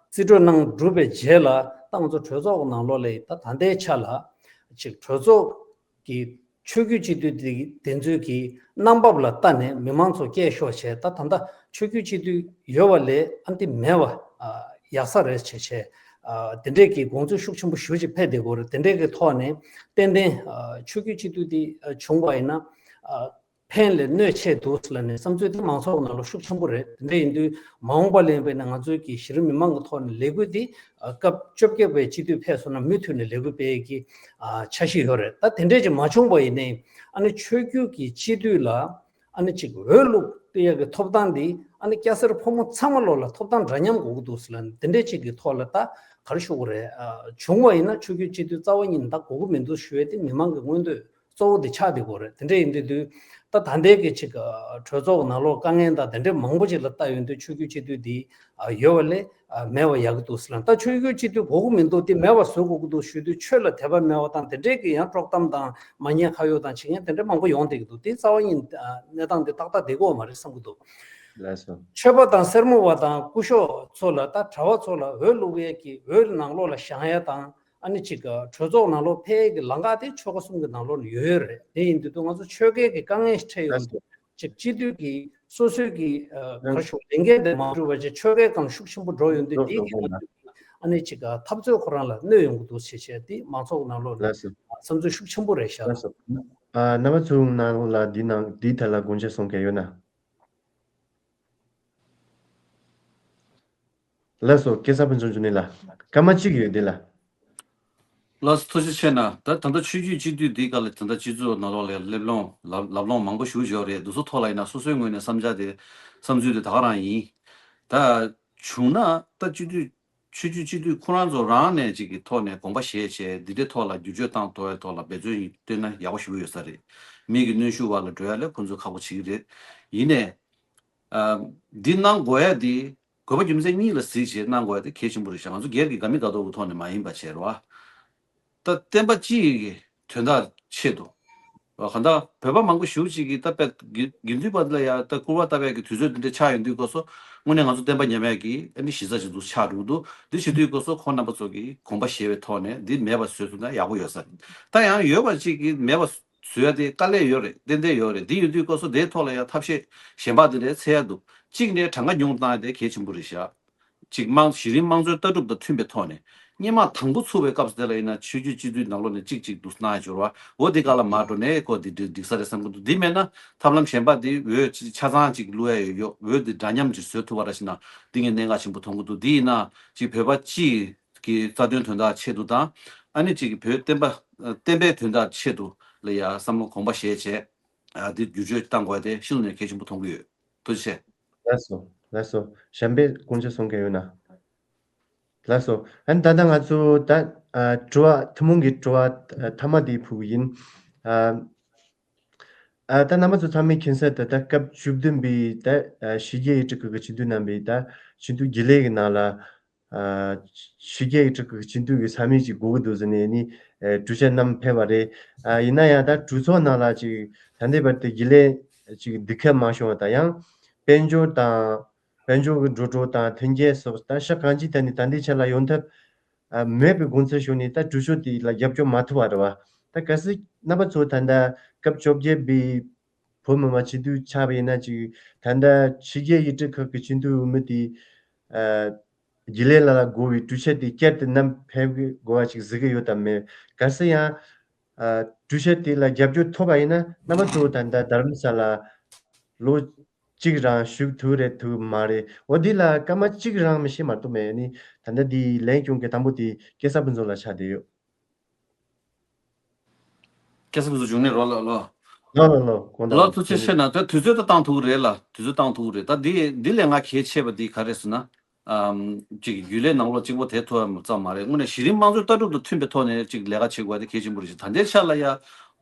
རྩིས་སྤྲོད་གནང་གྲུབ་པའི་རྗེས་ལ་ད་ང་ཚོ་གྲོས་ཚོགས་ཀྱི་ནང་ལོགས་ལ་ད་ད་ལྟའི་ཆ་ལ་ཅིག་གྲོས་ཚོགས་ཀྱི་ཆོས་བརྒྱུད་སྤྱི་འཐུས་དེ་དེ་ཚོའི་གི་གནང་བབ་ལ་ལྟ་ནས་མི་མང་ཚོ་སྐད་ཤོར་བྱས། ད་ད་ལྟ་ཆོས་བརྒྱུད་སྤྱི་འཐུས་ཡོད་པ་ལས་ཨ་འདི་མེད་པ་ཨ་ཡག་ས་རེད་བྱས་བྱས། ཨ་དེ་འདྲས་ཀྱི་དགོངས་ཚུལ་ཤུགས་ཆེན་པོ་ཞེ་པོ་ཅིག་འཕེལ་བསྡད་ཀྱི་ཡོད་རེད། དེ་འདྲས་ཀྱི་ཐོག་ནས་ཏན་ཏན་ཨ་ཆོས་བརྒྱུད་སྤྱི་འཐུས་དེ་ཨ་བྱུང་བ་ཡིན་ན་ཨ་ཕན་ལས་གནོད་ཆེ་འདུག་ལབ་ནས་བསམ་ཚུལ་དེ་མང་ཚོགས་ནང་ལ་ཤུགས་ཆེན་པོ་རེད། དེ་འདྲ་ཡིན་དུས་མ་འོངས་པ་ལ་ཡིན་པས་ན་ང་ཚོའི་གི་གཞི་རིམ་མི་མང་གི་ཐོག་ནས་ལས་འགུལ་འདི་ཨ་སྐབས་བཅོ་བརྒྱད་པའི་སྤྱི་འཐུས་ཕེབས་སོང་ན་མུ་མཐུད་ནས་ལས་འགུལ་སྤེལ་གྱི་ཨ་འཆར་གཞི་ཡོད་རེད། ད་དེ་འདྲས་ཅིག་མ་བྱུང་བ་ཡིན་ནའི་ཨ་ནི་ཆོས་བརྒྱུད་ཀྱི་སྤྱི་འཐུས་ལ་ཨ་ནི་ཅིག་འོས་བླུགས་ཏེ་ཡག་གི་ཐོབ་ཐང་འདི་ཨ་ནི་སྐྱ་སེར་ཕོ་མོ་ཚང་མ་ལོག་ལ་ཐོབ་ཐང་འདྲ་མཉམ་དགོས་ཀྱི་འདུག་ཟེར་ལབ་ནས་དེ་འདྲས་ཅིག་གི་ཐོག་ལ་ད་ག་རེ་ཞུ་དགོས་རེད། ཨ་བྱུང་བ་ཡིན་ན་ཆོས་བརྒྱུད་སྤྱི་འཐུས་རྩ་བ་ཉིད་ནས་ད་དགོས་ཀྱི་མི་འདུག་ཞུ་ཡས་དེ་མི་མང་གི་མངོན་འདོད་གཙོ་བོ་དེ་ཆགས་བསྡད་ཀྱི་ཡོད་རེད། དེ་འདྲ་ཡིན་དུས་དུས་ད་ད་ལྟའི་གི་ཅིག་ཨ་གྲོས་ཚོགས་ནང་ལོགས་དཀའ་ངལ་དང་དེ་འདྲའི་མང་པོ་ཅིག་ལ་ལྟ་ཡོང་དུས་ཆོས་བརྒྱུད་སྤྱི་འཐུས་འདི་ཨ་ཡོད་པ་ལས་ཨ་མེད་པ་ཡག་གི་འདུག་ཟེར་ལབ། ད་ཆོས་བརྒྱུད་སྤྱི་འཐུས་དགོས་ཀྱི་མི་འདུག་དེ་མེད་པ་བཟོ་དགོས་ཀྱི་འདུག་ཞུ་དུས་ཆོས་ལ་དད་པ་མེད་པ་དང་དེ་འདྲའི་གི་ཡང་དཀྲོག་གཏམ་དང་མ་ཉེས་ཁ་གཡོག་དང་བྱེད་མཁན་དེ་འདྲ་མང་པོ་ཡོང་བསྡད་ཀྱི་འདུག་དེ་རྩ་བ་ཉིད་ཨ་གནས་སྟངས་དེ་ཏག་ཏག་བསྡད་ཀྱི་ཡོད་མ་རེད་བསམ་གྱི་འདུག་ལགས་སོ། ཆོས་པ་དང་སེར་མོ་བ་དང་སྐུ་ཞབས་ཚོ་ལ་ད་གྲྭ་བ་ཚོ་ལ་འོས་བླུག་ཡས་ཀྱི་འོས་ནང་ལོགས་ལ་བཞེངས་ཡས་དང་ཨ་ནི་ཅིག་གྲོས་ཚོགས་ནང་ལོགས་ཕེབས་ཡས་ཀྱི་ལམ་ཁ་དེ་ཆོལ་ཁ་གསུམ་གྱི་ནང་ལོགས་ནས་ཡོད་ཡོད་རེད། དེ་ཡིན་དུས་ང་ཚོ་ཆོལ་ཁའི་གི་དཀའ་ངལ་ཞིག་འཕྲད་ཡོང་དུས་ཅིག་སྤྱི་འཐུས་ཀྱི་སོ་སོའི་གི་ཨ་ག་རེ་ཞུ་ལས་འགན་དེ་མ་འགྲུབ་པ་བྱས་ཆོལ་ཁའི་སྒང་ཤུགས་ཆེན་པོ་འགྲོ་ཡོང་དུས་དེའི་གི་ང་ཚོས་ཨ་ནི་ཅིག་འཐབ་རྩོད་ཁོ་རང་ལ་གནོད་ཡོང་གི་འདུག་ཞེས་བྱས་དེ་མང་ཚོགས་ནང་ལོགས་ནས་བསམ་ཚུལ་ཤུགས་ཆེན་པོ་རེད་ཤག་ལགས་སོ། ཨ་རྣམ་པ་ཚོའི་ནང་ལ་འདི་ནང་འདིའི་ཐད་ལ་དགོངས་འཆར་གསུང་མཁན་ཡོད་ན། ལགས་སོ། སྐལ་བཟང་ཕུན་ཚོགས་འབྱུང་གནས་ལགས། སྐར་མ་གཅིག་ཡོད་དེ་ལ། ལགས་སོ། ཐུགས་རྗེ་ཆེ་གནང་། ད་ད་ལྟ་ཆོས་བརྒྱུད་སྤྱི་འཐུས་འདིའི་སྐབས་ལ་ད་ལྟ་སྤྱི་ཚོགས་ནང་ལོགས་ལ་སླེབས་ལོང་ལབ་ལབ་ལོང་མང་པོ་ཞེ་པོ་ཅིག་ཡོད་རེད། འདི་ཚོ་ཐོག་ལ་ཡིན་ན་སོ་སོའི་ངོས་ནས་བསམ་འཆར་དེ་བསམ་ཚུལ་དེ་ད་ག་རང་ཡིན། ད་བྱུང་ན་ད་སྤྱི་འཐུས་ཆོས་བརྒྱུད་སྤྱི་འཐུས་ཁོ་རང་ཚོ་རང་ནས་ཅིག་གི་ཐོག་ནས་དགོངས་པ་བཞེས་བྱས་འདི་འདྲའི་ཐོག་ལ་བསྒྱུར་བཅོས་བཏང་ཐུབ་པའི་ཐོག་ལ་འབད་བརྩོན་བཏོན་ན་ཡག་པོ་ཞེ་པོ་ཡོད་ས་རེད། མི་གི་གནོན་ཤུགས་བར་ལ་འགྲོ་ཡ་ལ་ཁོ་ཚོས་ཁག་པོ་བྱེད་ཀྱི་རེད། ཡིན་ནའི། ཨ་འདི་གནང་དགོས་ཡ་འདི་དགོས་པ་རྒྱུ་མཚན་གཉིས་ལ་གཟིགས་བྱས་གནང་དགོས་ཡ་འདི་གལ་ཆེན་པོ་རེད་ཤག་ང་ཚོ་སྒེར་གྱི་དགའ་མི་དགའ་མདོག་གི་ཐོག་ནས་མ་ཡིན་པ་བྱས་རོགས། ད་བསྟན་པ་སྤྱི་ཡི་གི་དོན་དག་ཆེད་དུ། གང་ལྟར་བོད་པ་མང་པོ་ཞེ་པོ་ཅིག་གིས་ད་དཔེ་དགེ་དགེ་འདུན་པ་ལ་ཡ་ད་སྐུར་བ་བཏབ་ཡ་གི་དུས་ཚོད་འདི་འདྲ་ཆགས་ཡོང་དུས་སྐབས་སུ་དངོས་གནས་ང་ཚོ་བསྟན་པ་ཉམས་ཡ་གི་ཨ་ནི་གཞི་རྩ་ཅིག་འདུག་ཆགས་འགྲོ་གི་འདུག་འདི་བྱེད་དུས་སྐབས་སུ་ཁོང་རྣམ་པ་ཚོ་གིས་དགོངས་པ་བཞེས་པའི་ཐོག་ནས་འདི་མེད་པ་བཟོས་ཐུབ་ན་ཡག་པོ་ཡོད་ས་རེད། ད་ཡང་ཡོད་པ་ཅིག་གིས་མེད་པ་བཟོ་ཡ་དེ་དཀའ་ལས་ཡོད་རེད། ཏན་ཏན་ཡོད་རེད། འདི་ཡོད་དུས་སྐབས་སུ་དེའི་ཐོག་ལ་ཡང་ཐབས་ཤེས་གཞན་པ་དེ་འདྲའི་འཚོལ་ཡ་འདུག་གཅིག་ནས་གྲངས་ཀ་ཉུང་བཏང་ཡ་དེ་གལ་ཆེན་པོ་རེད་ཤག་གཅིག་དམངས་གཞི་རིམ་དམངས་གཙོའི་ལྟ་གྲུབ་དང་མཐུན་པའི་ཐོག་ནས་སྔོན་མ་དང་པོ་ཚུགས་པའི་སྐབས་སུ་དེ་ལ་ཡིན་ན་ཆོས་བརྒྱུད་སྤྱི་འཐུས་ནང་ལོགས་ནས་གཅིག་གཅིག་འདུག་གནང་ཡ་འབྱོར་བ་འོ་དེ་ག་ལ་མ་འགྲོ་ནས་ཁོ་དེ་འགྲིག་འགྲིག་ས་རེད་བསམ་གི་འདུག་འདི་མེད་ན་ཐབས་ལམ་གཞན་པ་དེ་འོས་ཆ་ཚང་གཅིག་བླུག་ཡ་ཡོད་ཡོད་འོས་དེ་འདྲ་མཉམ་གཅིག་བཟོ་ཐུབ་པ་ར་ཞིག་ན་འདི་ངས་གནད་འགག་ཆེན་པོ་མཐོང་གི་འདུག་འདི་ཡིན་ན་གཅིག་བོད་པ་སྤྱི་གི་རྩ་དོན་དོན་དག་ཆེད་དུ་དང་ཨ་ནི་གཅིག་གི་བོད་བསྟན་པ་བསྟན་པའི་དོན་དག་ཆེད་དུ་ལ་ཡ་བསམ་བློ་གོང་མ་བཞེས་བྱས། ཨ་འདི་བསྒྱུར་བཅོས་བཏང་དགོས་དེ་ཤིན་ཏུ་ནས་གལ་ཆེན་པོ་མཐོང་གི་ཡོད། ཐུགས་རྗེ་ཆེ། ལགས་སོ། ལགས་སོ། གཞན་པས་དགོངས་འཆར་གསུང་མཁན་ཡོད་ན། ལགས་སོ། ཨ་ནི་ད་ལྟ་ང་ཚོ་ད་ཨ་དྲི་བ་ཐུན་མོང་གི་དྲི་བ་ཨ་མཐའ་མ་དེ་ཕུལ་གི་ཡིན། ཨ་ཨ་ད་རྣམ་པ་ཚོ་ཚང་མས་མཁྱེན་གསལ་ད་ལྟ་སྐབས་བཅུ་བདུན་པའི་ད་ཨ་ཕྱི་རྒྱལ་ཡུལ་གྲུ་ཁག་གི་སྤྱི་འཐུས་རྣམ་པས་ད་སྤྱི་འཐུས་རྒྱུན་ལས་ཀྱི་ནང་ལ། ཨ་ཕྱི་རྒྱལ་ཡུལ་གྲུ་ཁག་གི་སྤྱི་འཐུས་ཀྱི་ས་མིག་ཅིག་དགོས་ཀྱི་འདུག་ཟེར་ནས་ནི་ཨ་གྲོས་འཆར་བསྣམས་ཕེབས་པ་རེད། ཨ་ཡིན་ན་ཡང་ད་གྲོས་ཚོགས་ནང་ལ་ཅིག་ད་ལྟའི་བར་དུ་རྒྱུན་ལས་ཅིག་འདུག་མཁན་མ་བྱུང་བ་དང་ཡང་དཔལ་འབྱོར་དང་དཔལ་འབྱོར་གྱི་འགྲོ་གྲོན་དང་མཐུན་རྐྱེན་སོགས་ད་ཤ་གང་ཅིའི་ཐད་ནས་ད་ལྟའི་ཆ་ལ་ཡོང་ཐབས་ཨ་མེད་པའི་དགོངས་ཚུལ་ཞུས་ནས་ད་གྲོས་ཆོད་དེ་ལ་རྒྱབ་སྐྱོར་མ་ཐུབ་པ་རེད་བ། ད་གལ་སྲིད་རྣམ་པ་ཚོ་ད་ལྟ་སྐབས་བཅོ་བརྒྱད་པའི་བོད་མི་མང་སྤྱི་འཐུས་ཆགས་པ་ཡིན་ན་ཅིག་ད་ལྟ་ཕྱི་རྒྱལ་ཡུལ་གྲུ་ཁག་གི་སྤྱི་འཐུས་འོས་མི་དེ་ཨ་རྒྱུན་ལས་ལ་དགོས་པའི་གྲོས་འཆར་དེ་བསྐྱར་དུ་བསྣམས་ཕེབས་དགོས་པ་ཅིག་གཟིགས་ཀྱི་ཡོད་དམ་མེད། གལ་སྲིད་ཡང་ཨ་གྲོས་འཆར་དེ་ལ་རྒྱབ་སྐྱོར་ཐོབ་པ་ཡིན་ན་རྣམ་པ་ཚོ་ད་ལྟ་རྡ་རམ་ས་ལ་ལོ་གཅིག་རང་བཞུགས་ཐུབ་རེད་ཐུབ་མ་རེད། འོ་འདི་ལ་སྐར་མ་གཅིག་རང་མི་ཤེས་མ་གཏོགས་མེད། ནི་ད་ལྟ་འདི་ལན་སྐྱོན་གྱི་དང་པོ་དེ་སྐལ་བཟང་ཕུན་ཚོགས་ལ་ཆགས་བསྡད་ཡོད། སྐལ་བཟང་ཕུན་ཚོགས་འབྱུང་གནས་རོགས་ལ་ལོ། ལོ་ལོ་ལོ་དགོངས་དག་ལོ་ཐུགས་རྗེ་ཆེ་གནང་། ད་དུས་ཚོད་ད་བཏང་ཐུབ་ཀྱི་རེད་ལ། དུས་ཚོད་བཏང་ཐུབ་ཀྱི་རེད། ད་འདི་འདི་ལས་ང་གལ་ཆེ་བ་འདི་ག་རེ་ཟེར་ན། ཨམ། ཅིག་རྒྱུན་ལས་ནང་ལོགས་གཅིག་པོ་དེ་ཐོག་ཙམ་མ་རེད། དངོས་གནས་གཞི་རིམ་དམངས་གཙོའི་ལྟ་གྲུབ་དང་མཐུན་པའི་ཐོག་ནས་ཅིག་ལས་ཀ་བྱེད་དགོས་པ་དེ་གལ་ཆེན་པོ་རེད་ཤག་ད་ལྟའི་ཆ་ལ་ཡ་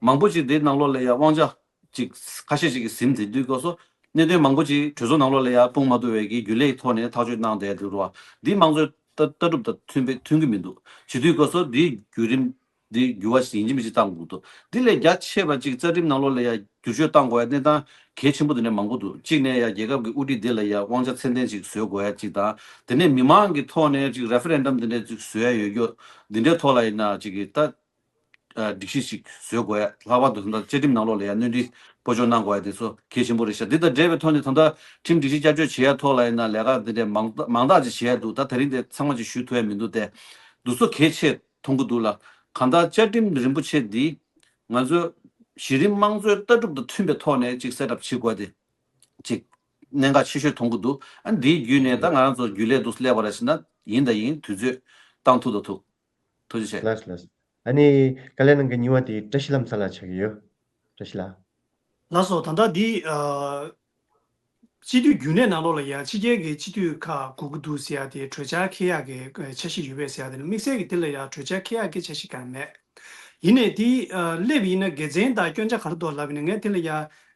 མང་པོ་ཅིག་འདི་ནང་ལོགས་ལ་ཡ་དབང་ཆ་ཅིག་ཁ་ཤས་ཅིག་གིས་ཟིན་ཟིན་དུས་སྐབས་སུ་གནད་དོན་མང་པོ་ཅིག་གྲོས་ཚོགས་ནང་ལོགས་ལ་ཡ་སྤུངས་མ་ཐུབ་པའི་གི་རྒྱུན་ལས་ཀྱི་ཐོག་ནས་ཐག་གཅོད་གནང་བསྡད་འདུག་ར། འདི་དམངས་གཙོའི་ལྟ་ལྟ་གྲུབ་དང་མཐུན་པའི་མཐུན་གྱི་མི་འདུག་བྱེད་དུས་སྐབས་སུ་འདིའི་བརྒྱུད་རིམ་འདི་འགྱུར་བ་ཞིག་ཡིན་གཅིག་མིན་གཅིག་བཏང་དགོས་འདུག་འདི་ལས་རྒྱ་ཆེ་བ་ཅིག་རྩ་ཁྲིམས་ནང་ལོགས་ལ་ཡ་བསྒྱུར་བཅོས་བཏང་དགོས་ཡ་གནས་སྟངས་གལ་ཆེན་པོ་འདི་འདྲ་མང་པོ་འདུག་གཅིག་ནས་ཡ་རྒྱལ་ཁབ་ཀྱི་དབུ་ཁྲིད་འདི་ལ་ཡ་དབང་ཆ་ཚད་ལྡན་ཅིག་བཟོ་དགོས་ཡ་གཅིག་དང་། དེ་ནས་མི་མང་གི་ཐོག་ནས་ཅིག་རེ་ཕེ་རེན་ཌམ་འདི་འདྲ་ཅིག་བཟོ་ཡ་ཡོད་རྒྱུ་འདི་འདྲའི་ཐོག་ལ་ཡིན་ན་ཅིག་གི་ད་སྒྲིག་གཞི་ཞིག་བཟོ་དགོས་ཡ། ལྷག་པར་དུ་ད་བཅའ་ཁྲིམས་ནང་ལོགས་ལ་ཡ་སྣོན་འཕྲི་སྤོ་སྐྱོང་གནང་དགོས་ཡ་དེ་ཚོ་གལ་ཆེན་པོ་རེད་ཤག་འདི་དང་འབྲེལ་བའི་ཐོག་ནས་ད་ལྟ་ཁྲིམས་སྒྲིག་གཞི་བསྐྱར་བཅོས་བྱེད་ཡ་ཐོག་ལ་ཡིན་ན་ལས་ཀ་འདི་འདྲའི་མང་མང་དག་ཅིག་བྱེད་ཡ་འདུག་ད་དེ་རིང་དེ་ཚང་མ་ཅིག་ཞུ་ཐུབ་ཡ་མི་འདུག་སྟེ། འདུག་སེ་གལ་ཆེ་མཐོང་གི་འདུག་ལ། གང་ལྟར་བཅའ་ཁྲིམས་རིན་པོ་ཆེ་འདི་ང་ཚོའི་གཞི་རིམ་དམངས་གཙོའི་ལྟ་གྲུབ་དང་མཐུན་པའི་ཐོག་ནས་ཅིག་སེ་ཊབ་བྱེད་དགོས་ཏེ་ཅིག་གནད་འགག་ཆེ་ཤོས་མཐོང་གི་འདུག་ཨ་འདིའི་བརྒྱུད་ནས་ད་ང་རང་ཚོ་རྒྱུན་ལས་འདུག་སེ་སླེབས་པ་ར་ཞིག་ན་ཡིན་དང་ཡིན་དུས་ཚོད་བཏང་ཐུབ་དང་ཐུབ། ཐུགས་རྗེ་ཆེ། ལགས་ལགས། ཨ་ནི་བཀའ་ལན་གནང་མཁན་གཉིས་པ་དེ་བཀྲ་ཤིས་ལྷ་མོ་ལགས་ཆགས་ཀྱི་ཡོད། བཀྲ་ཤིས་ལགས། ལགས་སོ། ད་ལྟ་འདི་ཨ། སྤྱི་འཐུས་རྒྱུན་ལས་ནང་ལོགས་ལ་ཡ་ཕྱི་རྒྱལ་གྱི་སྤྱི་འཐུས་ཁག་དགོས་ཀྱི་འདུག་ཟེར་ཡ་དེ་གྲོས་འཆར་འཁྱེར་ཡག་གི་འཆར་གཞི་ཡོད་པས་ཟེར་ཡ་དེ་ནི་དམིགས་བསལ་གྱི་དེ་ལ་ཡ་གྲོས་འཆར་འཁྱེར་ཡག་གི་འཆར་གཞི་གང་མེད། ཡིན་ནའི་དེ་སླེབས་ཡིན་ན་དགེ་མཚན་དང་སྐྱོན་ཆ་ག་རེ་འདུག་ལབ་ཡིན་ན་ངས་དེ་ལ་ཡ་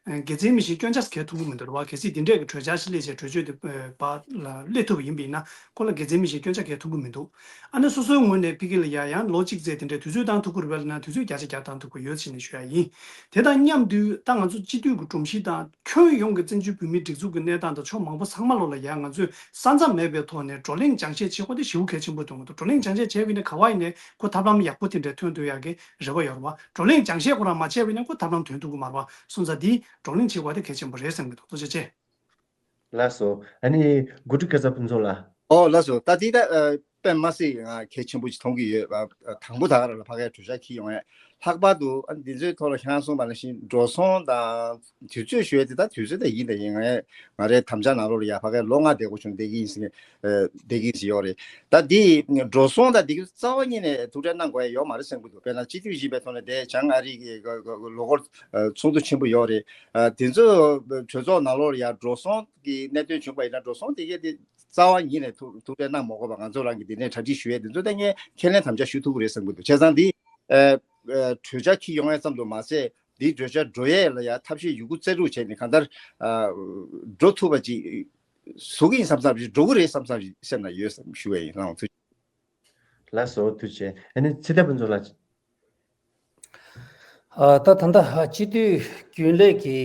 དགེ་མཚན་མི་ཤེས་སྐྱོན་ཆ་གལ་མཐོང་གི་མི་འདུག་ར་བ། གལ་སྲིད་དེ་འདྲས་ཀྱི་གྲོས་འཆར་ཞིག་སླེབས་བྱས་གྲོས་ཆོད་དེ་པ་ལ་སླེབས་ཐུབ་པ་ཡིན་པ་ཡིན་ན་ཁོ་ལ་དགེ་མཚན་མི་ཤེས་སྐྱོན་ཆ་གལ་མཐོང་གི་མི་འདུག་ཨ་ནི་སོ་སོའི་ངོས་ནས་ཕ་གི་ལ་ཡ་ཡང་ལོ་གཅིག་ཙམ་དེ་འདྲས་དུས་ཚོད་བཏང་ཐུབ་ཀྱི་རེད་པས་ལབ་ན་དུས་ཚོད་བརྒྱ་ཆ་བརྒྱ་བཏང་ཐུབ་ཀྱི་ཡོད་ཟེར་ནས་ཞུ་ཡ་ཡིན། དེ་དང་མཉམ་དུ་ད་ང་ཚོ་སྤྱི་འཐུས་ཀྱི་སྒྲོམ་གཞི་དང་ཁྱོན་ཡོངས་ཀྱི་བཙན་བྱོལ་བོད་མིའི་སྒྲིག་འཛུགས་ཀྱི་གནས་སྟངས་དང་ཕྱོགས་མང་པོ་ཚང་མ་ལོགས་ལ་ཡ་ང་ཚོས་ས་མཚམས་མེད་པའི་ཐོག་ནས་བགྲོ་གླེང་སྦྱང་བཤད་བྱེད་དགོས་དེ་ཞེ་པོ་གལ་ཆེན་པོ་མཐོང་གི་འདུག་བགྲོ་གླེང་སྦྱང་བཤད་བྱས་པ་ཡིན་ན་ག་བ་ཡིན་ནའི་ཁོ་ཐབས་ལམ་ཡག་པོ་དེ་འདྲ་ཐོན་ཐུབ་ཡག་གི་རེ་བ་ཡོད་རེད་བ། བགྲོ་གླེང་སྦྱང་བཤད་ཁོ་རང་མ་བྱས་པ་ཡིན་ན་ཁོ་ཐབས་ལམ་ཐོན་ཐུབ་ཀྱི་མ་རེད་བ། སོང་ཙང་འདི་བགྲོ་གླེང་བྱེད་དགོས་དེ་གལ་ཆེན་པོ་རེད་བསམ་གྱི་འདུག་ཐུགས་རྗེ་ཆེ། ལགས་སོ། ཨ་ནི་གོ་སྒྲིག་སྐལ་བཟང་ཕུན་ཚོགས་ལགས། ཨོ་ལགས་སོ། ད་དེ་ད་ཨ། དཔེ་མ་སྲིད་ང་གལ་ཆེན་པོ་ཞིག་མཐོང་གི་ཡོད། ཨ། དང་པོ་ད་ག་རང་ལ་ཕ་གིའི་གྲོས་འཆར་འཁྱེར་ཡོང་ཡས། ལྷག་པར་དུ་ཨ་འདི་ཚོའི་ཐོག་ལ་ཁྱེད་རང་གསུངས་པ་ནང་བཞིན་འགྲོ་སོང་དང་དུས་ཚོད་ཞུ་ཡས་དེ་ད་དུས་ཚོད་ད་ཡིན་ད་ཡིན། ང་ང་རའི་དམ་བཅའ་ནང་ལོགས་ལ་ཡ་ཕ་གིའི་ལོ་ལྔ་བསྡད་དགོས་བྱུང་བསྡད་ཀྱི་ཡིན་ཟེར་ནས་བསྡད་ཀྱི་ཡིན་ཟེར་ཡོད་རེད། ད་འདི་འགྲོ་སོང་དང་འདི་གི་རྩ་བ་ཉིད་ནས་ཐུགས་ཁྲལ་གནང་དགོས་ཡས་ཡོད་མ་རེད་བསམ་གྱི་འདུག་དཔེར་ན་སྤྱི་འཐུས་ཡིན་པའི་ཐོག་ནས་དེ་བྱང་ཨ་རི་གི་ལོ་འཁོར་ཚོགས་འདུ་ཆེན་པོ་ཡོད་རེད། དེ་ཚོ་གྲོས་ཚོགས་ནང་ལོགས་ལ་ཡ་འགྲོ་སོང་གི་གནད་དོན་བྱུང་པ་ཡིན་ན་འགྲོ་སོང་དེ་གས་དེ་རྩ་བ་ཉིད་ནས་ཐུགས་ཐུགས་ཁྲལ་གནང་མ་དགོས་པ་ང་ཚོ་རང་གི་འདི་ནས་གྲ་སྒྲིག་ཞུ་ཡས་འདི་ཚོ་ད་ངས་ཁས་ལེན་དམ་བཅའ་ཞུ་ཐུབ་ཀྱི་རེད་བསམ་གྱི་འདུག་བྱས་ཙང་འདི་ཨ་ཨ་གྲོས་འཆར་འཁྱེར་ཡོང་ཡས་ཙམ་དུ་མ་ཟད་འདིའི་གྲོས་འཆར་འགྲོ་ཡས་ལ་ཡ་ཐབས་ཤེས་ཡོད་རྒུ་རྩལ་སྤྲུགས་བྱས་ནས་གང་ལྟར་ཨ་འགྲོ་ཐུབ་པ་ཅིག་བཟོ་གི་ཡིན་བསམ་བསམ་ཞིག་འགྲོ་གི་རེད་བསམ་བསམ་ཞིག་སེམས་ན་ཡོད་བསམ་ཞུ་ཡས་ཡིན། རང་ཐུགས། ལགས་སོ་ཐུགས་རྗེ་ཆེ། ཨ་ནི་ཚེ་བརྟན་ཕུན་ཚོགས་ལགས། ཨ། ད་ད་ལྟ་སྤྱི་འཐུས་རྒྱུན་ལས་ཀྱི་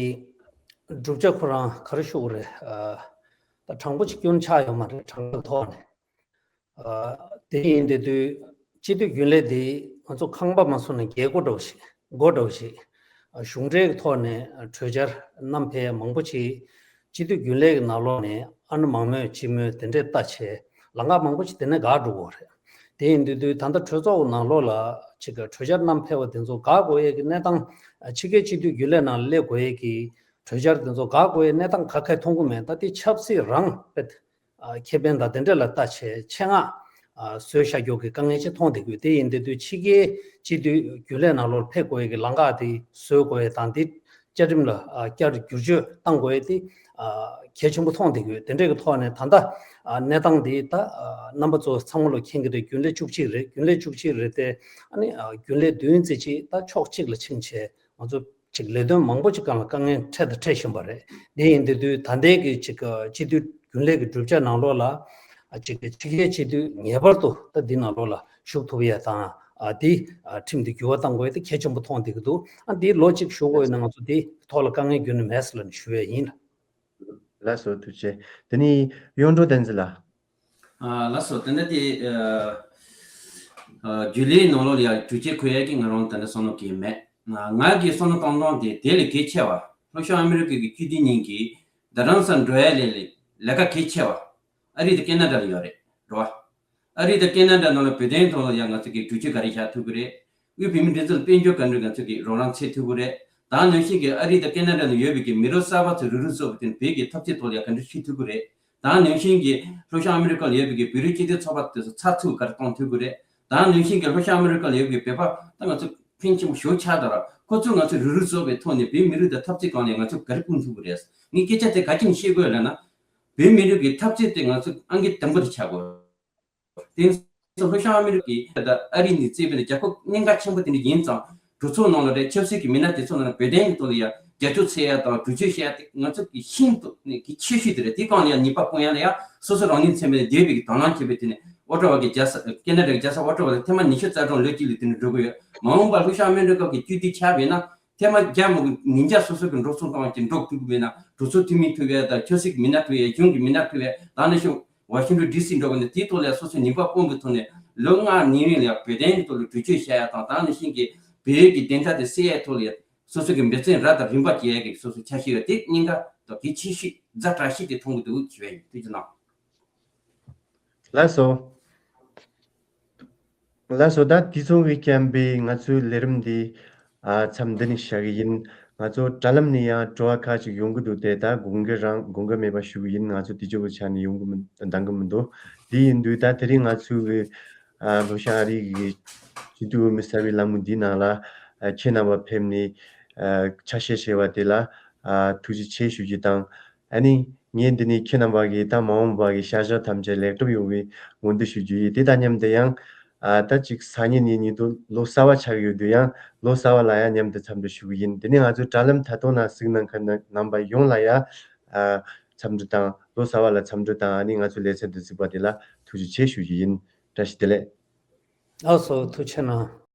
གྲུབ་ཆ་ཁོ་རང་ག་རེ་ཞུ་དགོས་རེད། ཨ། ད་དྲང་པོ་ཅིག་སྐྱོན་ཆགས་ཡོད་མ་རེད་དྲང་པོའི་ཐོག་ནས། ཨ། དེ་ཡིན་དེ་དུས་སྤྱི་འཐུས་རྒྱུན་ལས་དེ་ང་ཚོ་ཁང་པ་མ་བཟོ་ན་རྒྱལ་སྒོ་འདྲ་བོ་ཞིག་སྒོ་འདྲ་བོ་ཞིག་ཨ། གཞུང་འབྲེལ་གྱི་ཐོག་ནས་གྲོས་འཆར་བསྣམས་ཕེབས་མང་པོ་ཅིག་སྤྱི་འཐུས་རྒྱུན་ལས་ཀྱི་ནང་ལོགས་ནས་ཨ་ནུ་མང་མོས་ཅི་མོས་དེ་འདྲས་ལྟ་བྱས་ལམ་ཁ་མང་པོ་ཅིག་དེ་ནས་འགག་འགྲོ་གི་རེད། དེ་ཡིན་དུས་དུས་ད་ལྟ་གྲོས་ཚོགས་ཀྱི་ནང་ལོགས་ལ་ཅིག་གྲོས་འཆར་བསྣམས་ཕེབས་པ་དེ་ཚོ་འགག་དགོས་ཡས་ཀྱི་གནས་སྟངས་ཕྱི་རྒྱལ་སྤྱི་འཐུས་རྒྱུན་ལས་ནང་སླེབས་དགོས་ཡས་ཀྱི་གྲོས་འཆར་དེ་ཚོ་འགག་དགོས་ཡས་གནས་སྟངས་ག་གེ་མཐོང་གི་མེད། ད་དེ་ཆབ་སྲིད་རང་དཔེ། ཨ། ཁེ་ཕན་དང་དེ་འདྲ་ལ་ལྟ་བྱས་ཆེད་མངགས་ཨ། བཟོས་བཞག་རྒྱུ་གི་དཀའ་ངལ་ཅིག་མཐོང་བསྡད་ཀྱི་ཡོད། དེ་ཡིན་དུས་དུས་ཕྱི་རྒྱལ་སྤྱི་འཐུས་རྒྱུན་ལས་ནང་ལོགས་ཕེབས་དགོས་ཡས་ཀྱི་ལམ་ཁ་དེ་བཟོ་དགོས་ཡས་དང་དེ་བཅའ་ཁྲིམས་ལ་ཨ། བསྐྱར་བསྒྱུར་བཅོས་གཏང་དགོས་ཡས་དེ་ཨ། གལ་ཆེན་པོ་མཐོང་བསྡད་ཀྱི་ཡོད། དེ་འདྲ་གི་ཐོག་ནས་ད་ལྟ་ཨ། གནས་སྟངས་དེ་ད་ཨ། རྣམ་པ་ཚོ་ཚང་མ་ལོ་མཁྱེན་གྱི་རེད། རྒྱུན་ལས་བཅུ་གཅིག་རེད། རྒྱུན་ལས་བཅུ་གཅིག་རེད་དེ་ཨ་ནི་ཨ། རྒྱུན་ལས་བདུན་ཙམ་ཅིག་ད་ཕྱོགས་གཅིག་ལ་ཕྱིན་བྱས་ང་ཚོ། ཅིག་ལས་དོན་མང་པོ་ཅིག་སྒང་ལ་དཀའ་ངལ་འཕྲད་དང་འཕྲད་བཞིན་པ་རེད། དེ་ཡིན་དུས་དུས་ད་ལྟའི་གི་ཅིག་སྤྱི་འཐུས་རྒྱུན་ལས་ཀྱི་གྲུབ་ཆ་ནང་ལོགས་ལ་ཅིག་ཕྱི་རྒྱལ་སྤྱི་འཐུས་ངེས་པར་དུ་ད་འདི་ནང་ལོགས་ལ་ཞུགས་ཐུབ་ཡས་དང་ཨ་འདི་ཁྲིམས་འདི་འགྱུར་བ་གཏང་དགོས་ཡས་དེ་གལ་ཆེན་པོ་མཐོང་བསྡད་ཀྱི་འདུག་ཨ་འདི་ལོ་གཅིག་ཞུ་དགོས་ཡོད་ན་ང་ཚོ་འདི་ཐོག་ལ་དཀའ་ངལ་ཁྱོན་ནས་མེད་ཟེར་ལབ་ནས་ཞུ་ཡས་ཡིན། ལགས་སོ་ཐུགས་རྗེ་ཆེ། དེ་ནས་གཡུང་དྲུང་བསྟན་འཛིན་ལགས། ལགས་སོ། དེ་ནས་དེ་ རྒྱུན་ལས་ནང་ལོགས་ལ་ཡང་གྲོས་ཆོད་འཁོད་ཡ་གི་ང་རང་ད་ལྟ་བསམ་བློ་གི་མེད། ང་གི་བསམ་བློ་གཏོང་སྟངས་དེ་དེ་ལས་གལ་ཆེ་བ། ལྷོ་ཤར་ཨ་མི་རི་ཀ་གི་སྤྱི་འཐུས་གཉིས་ཀྱིས་རྡ་རམ་ས་འགྲོ་ཡ་ལས་ལས་ཀ་གལ་ཆེ་བ། ཨ་རི་དང་ཀེ་ན་ཌ་ལ་ཡོད་རེད། རེད་བ། ཨ་རི་དང་ཀེ་ན་ཌ་ནང་ལ་བོད་དོན་ཐོག་ལ་ཡང་ང་ཚོ་གི་གྲོས་ཆོད་ག་རེ་བཞག་ཐུབ་ཀྱི་རེད། དབུས་བོད་མིའི་སྒྲིག་འཛུགས་དཔལ་འབྱོར་ག་འདྲ་ང་ཚོ་གི་རོགས་རམ་བྱེད་ཐུབ་ཀྱི་རེད། ད་ནང་བཞིན་གྱི་ཨ་རི་དང་ཀེ་ན་ཌ་ནང་ཡོད་པའི་གི་མི་རབས་གསར་པ་ཚོ་རུག་རུག་བཟོ་བའི་དེ་བོད་ཀྱི་འཐབ་རྩོད་ཐོག་ལ་ཡང་ག་འདྲ་ཞུགས་ཐུབ་ཀྱི་རེད། ད་ནང་བཞིན་གྱི་ལྷོ་ཤར་ཨ་མི་རི་ཀ་ལ་ཡོད་པའི་གི་བོད་རིགས་སྤྱི་མཐུན་ཚོགས་པ་དེ་ཚོ་ཚགས་ཚུད་ག་རེ་གཏོང་ཐུབ་ཀྱི་རེད། ད་ནང་བཞིན་གྱི་ལྷོ་ཤར་ཨ་མི་རི་ཀ་ལ་ཡོད་པའི་བོད་པ་ད་ང་ཚོ་ཕན་ཆེན་པོ་ཞེ་པོ་ཆགས་འདུག་ར། ཁོ་ཚོ་ང་ཚོ་རུག་རུག་བཟོ་བའི་ཐོག་ནས་བོད་མི་རིགས་དང་འཐབ་རྩོད་སྒང་ནས་ང་ཚོ་ག་རེ་སྐུལ་ཐུབ་ཀྱི་རེད། ངས་སྐད་ཆ་དེ་ག་རེ་བཤད་དགོས་ལབ་ན། བོད་མི་རིགས་ཀྱི་འཐབ་རྩོད་དེ་ང་ཚོ་ཨང་ཀི་དང་པོ་དེ་ཆགས་དགོས། དེང་སང་ལྷོ་ཤར་ཨ་མི་རི་ཀའི་ད་ཨ་རི་ནས་བརྩིས་པའི་རྒྱལ་ཁབ་གནད་འགག་ཆེན་པོ་དེ་འདྲ་ཡིན་ཙང་གྲོས་ཚོགས་ནང་ལ་རེད། ཆབ་སྲིད་ཀྱི་མི་སྣ་དེ་ཚོ་ནང་ལ་བོད་དོན་གྱི་ཐོག་ལ་ཡང་རྒྱབ་སྐྱོར་འཚོལ་ཡ་དང་གྲོས་ཆོད་བཤད་ཡ་དེ་ང་ཚོ་གི་ཤིན་ཏུ་ནས་གལ་ཆེ་ཤོས་དེ་རེད། དེའི་སྒང་ལ་ཡང་ནུས་པ་སྤུངས་ཡ་ལ་ཡང་སོ་སོ་རང་ཉིད་ཚན་པའི་འདས་པའི་གི་དང་བླངས་བྱས་པའི་དེ་ནས་ཨོ་ཊ་ཝ་གི་རྒྱལ་ས་ཀེ་ན་ཌ་གི་རྒྱལ་ས་ཨོ་ཊ་ཝ་ལ་ཐེངས་མ་ཉི་ཤུ་རྩ་གྲངས་ལོ་གཅིག་ལ་དེ་ནས་འགྲོ་གི་ཡོད། མ་འོངས་པ་ལྷོ་ཤར་ཨ་མི་རི་ཀ་གི་སྤྱི་འཐུས་ཆགས་པ་ཡིན་ན་ཐེངས་མ་བརྒྱ་མ་གི་ཉིས་བརྒྱ་སོ་སོ་གི་འགྲོ་སོང་བཏང་བ་ཅིག་འགྲོ་ཐུབ་ཀྱི་མེད་ན། གྲོས་ཚོགས་འཐུས་མི་ཐུབ་ཡ་དང་ཆབ་སྲིད་ཀྱི་མི་སྣ་ཐུབ་ཡ། གཞུང་གི་མི་སྣ་ཐུབ་ཡ། ད་ནང་བཞིན་ཝ་ཤིང་ཊོན་ཌི་སི་འགྲོ་གི་འདུག་དེའི་ཐོག་ལ་ཡང་སོ་སོའི་ནུས་པ་སྤུངས་པའི་ཐོག་ནས་ལོ་ལྔ་ནང་ལ་ཡང་བོད་དོན་གྱི་ཐོག་ལ་གྲོས་ཆོད་བཤད་ཡ་དང་། ད་ནང་བཞིན་གྱི་བོད་ཀྱི་བདེན་མཐའ་དེ་སེལ་ཡའི་ཐོག་ལ་ཡང་སོ་སོ་གི་འབད་བརྩོན་རབ་དང་རིམ་པ་བྱེད་ཡ་གི་སོ་སོའི་འཆར་གཞི་ཡོད། དེ་གནད་འགག་དང་གལ་ཆེ་ཤོས་ཛ་དྲག་ཤོས་དེ་མཐོང་གི་འདུག་ཞུ་བ་ཡིན། ཐུགས་རྗེ་གནང་། ལགས་སོ། ལགས་སོ། ད་དུས་མཚུངས་ཀྱི་རྐྱེན་པས་ང་ཚོའི་ལས་རིམ་འདི་ཨ་མཚམས་འདི་ནས་བཞག་གི་ཡིན། ང་ཚོ་དྲ་ལམ་ནས་ཡང་དྲི་བ་ཁག་ཅིག་ཡོང་གི་འདུག་དེ་ད་དགོངས་འགལ་རང་དགོངས་འགལ་མེད་པ་ཞུ་གི་ཡིན། ང་ཚོ་དེ་ཚོ་གི་ཆ་ནས་ཡོང་གི་མི་འདང་གི་མི་འདུག་དེ་ཡིན་དུས་ད་དེ་རིང་ང་ཚོའི་གི་ཨ་ལྷོ་ཤར་ཨ་རི་གི་སྤྱི་འཐུས་འོས་མི་གསར་པའི་ལས་མི་འདིའི་ནང་ལ་ཨ་ཁྱེད་རྣམ་པ་ཕེབས་ནས་ཨ་ཆ་ཤས་བྱས་པ་དེ་ལ་ཨ་ཐུགས་རྗེ་ཆེ་ཞུ་རྒྱུ་དང་། ཨ་ནི་ངས་འདི་ནས་ཁྱེད་རྣམ་པ་གིས་ད་མ་འོངས་པ་གི་བྱ་གཞག་ཐམས་ཅད་ལེགས་གྲུབ་ཡོང་བའི་སྨོན་འདུན་ཞུ་རྒྱུ་ཡིན། དེ་དང་མཉམ་དུ་ཡང་ཨ་ད་ཅིག་སང་ཉིན་ནས་ཉིས་སྟོང་ལོ་གསར་པ་ཆགས་ཀྱི་ཡོད་དུས་ཡང་ལོ་གསར་པ་ལ་ཡང་མཉམ་དུ་འཚམས་འདྲི་ཞུ་གི་ཡིན། དེ་ནས་ང་ཚོའི་དྲ་ལམ་ཐད་གཏོང་ནང་གཟིགས་གནང་མཁན་རྣམ་པ་ཡོངས་ལ་ཡང་ཨ་འཚམས་འདྲི་དང་ལོ་གསར་པ་ལ་འཚམས་འདྲི་དང་། ཨ་ནི་ང་ཚོའི་ལེ་ཚན་འདི་གཟིགས་པ་དེ་ལ་ཐུགས་རྗེ་ཆེ་ཞུ་རྒྱུ་ཡིན། བཀྲ་ཤིས་བདེ་ལེགས། ལགས་སོ། ཐུགས་རྗེ་གནང་།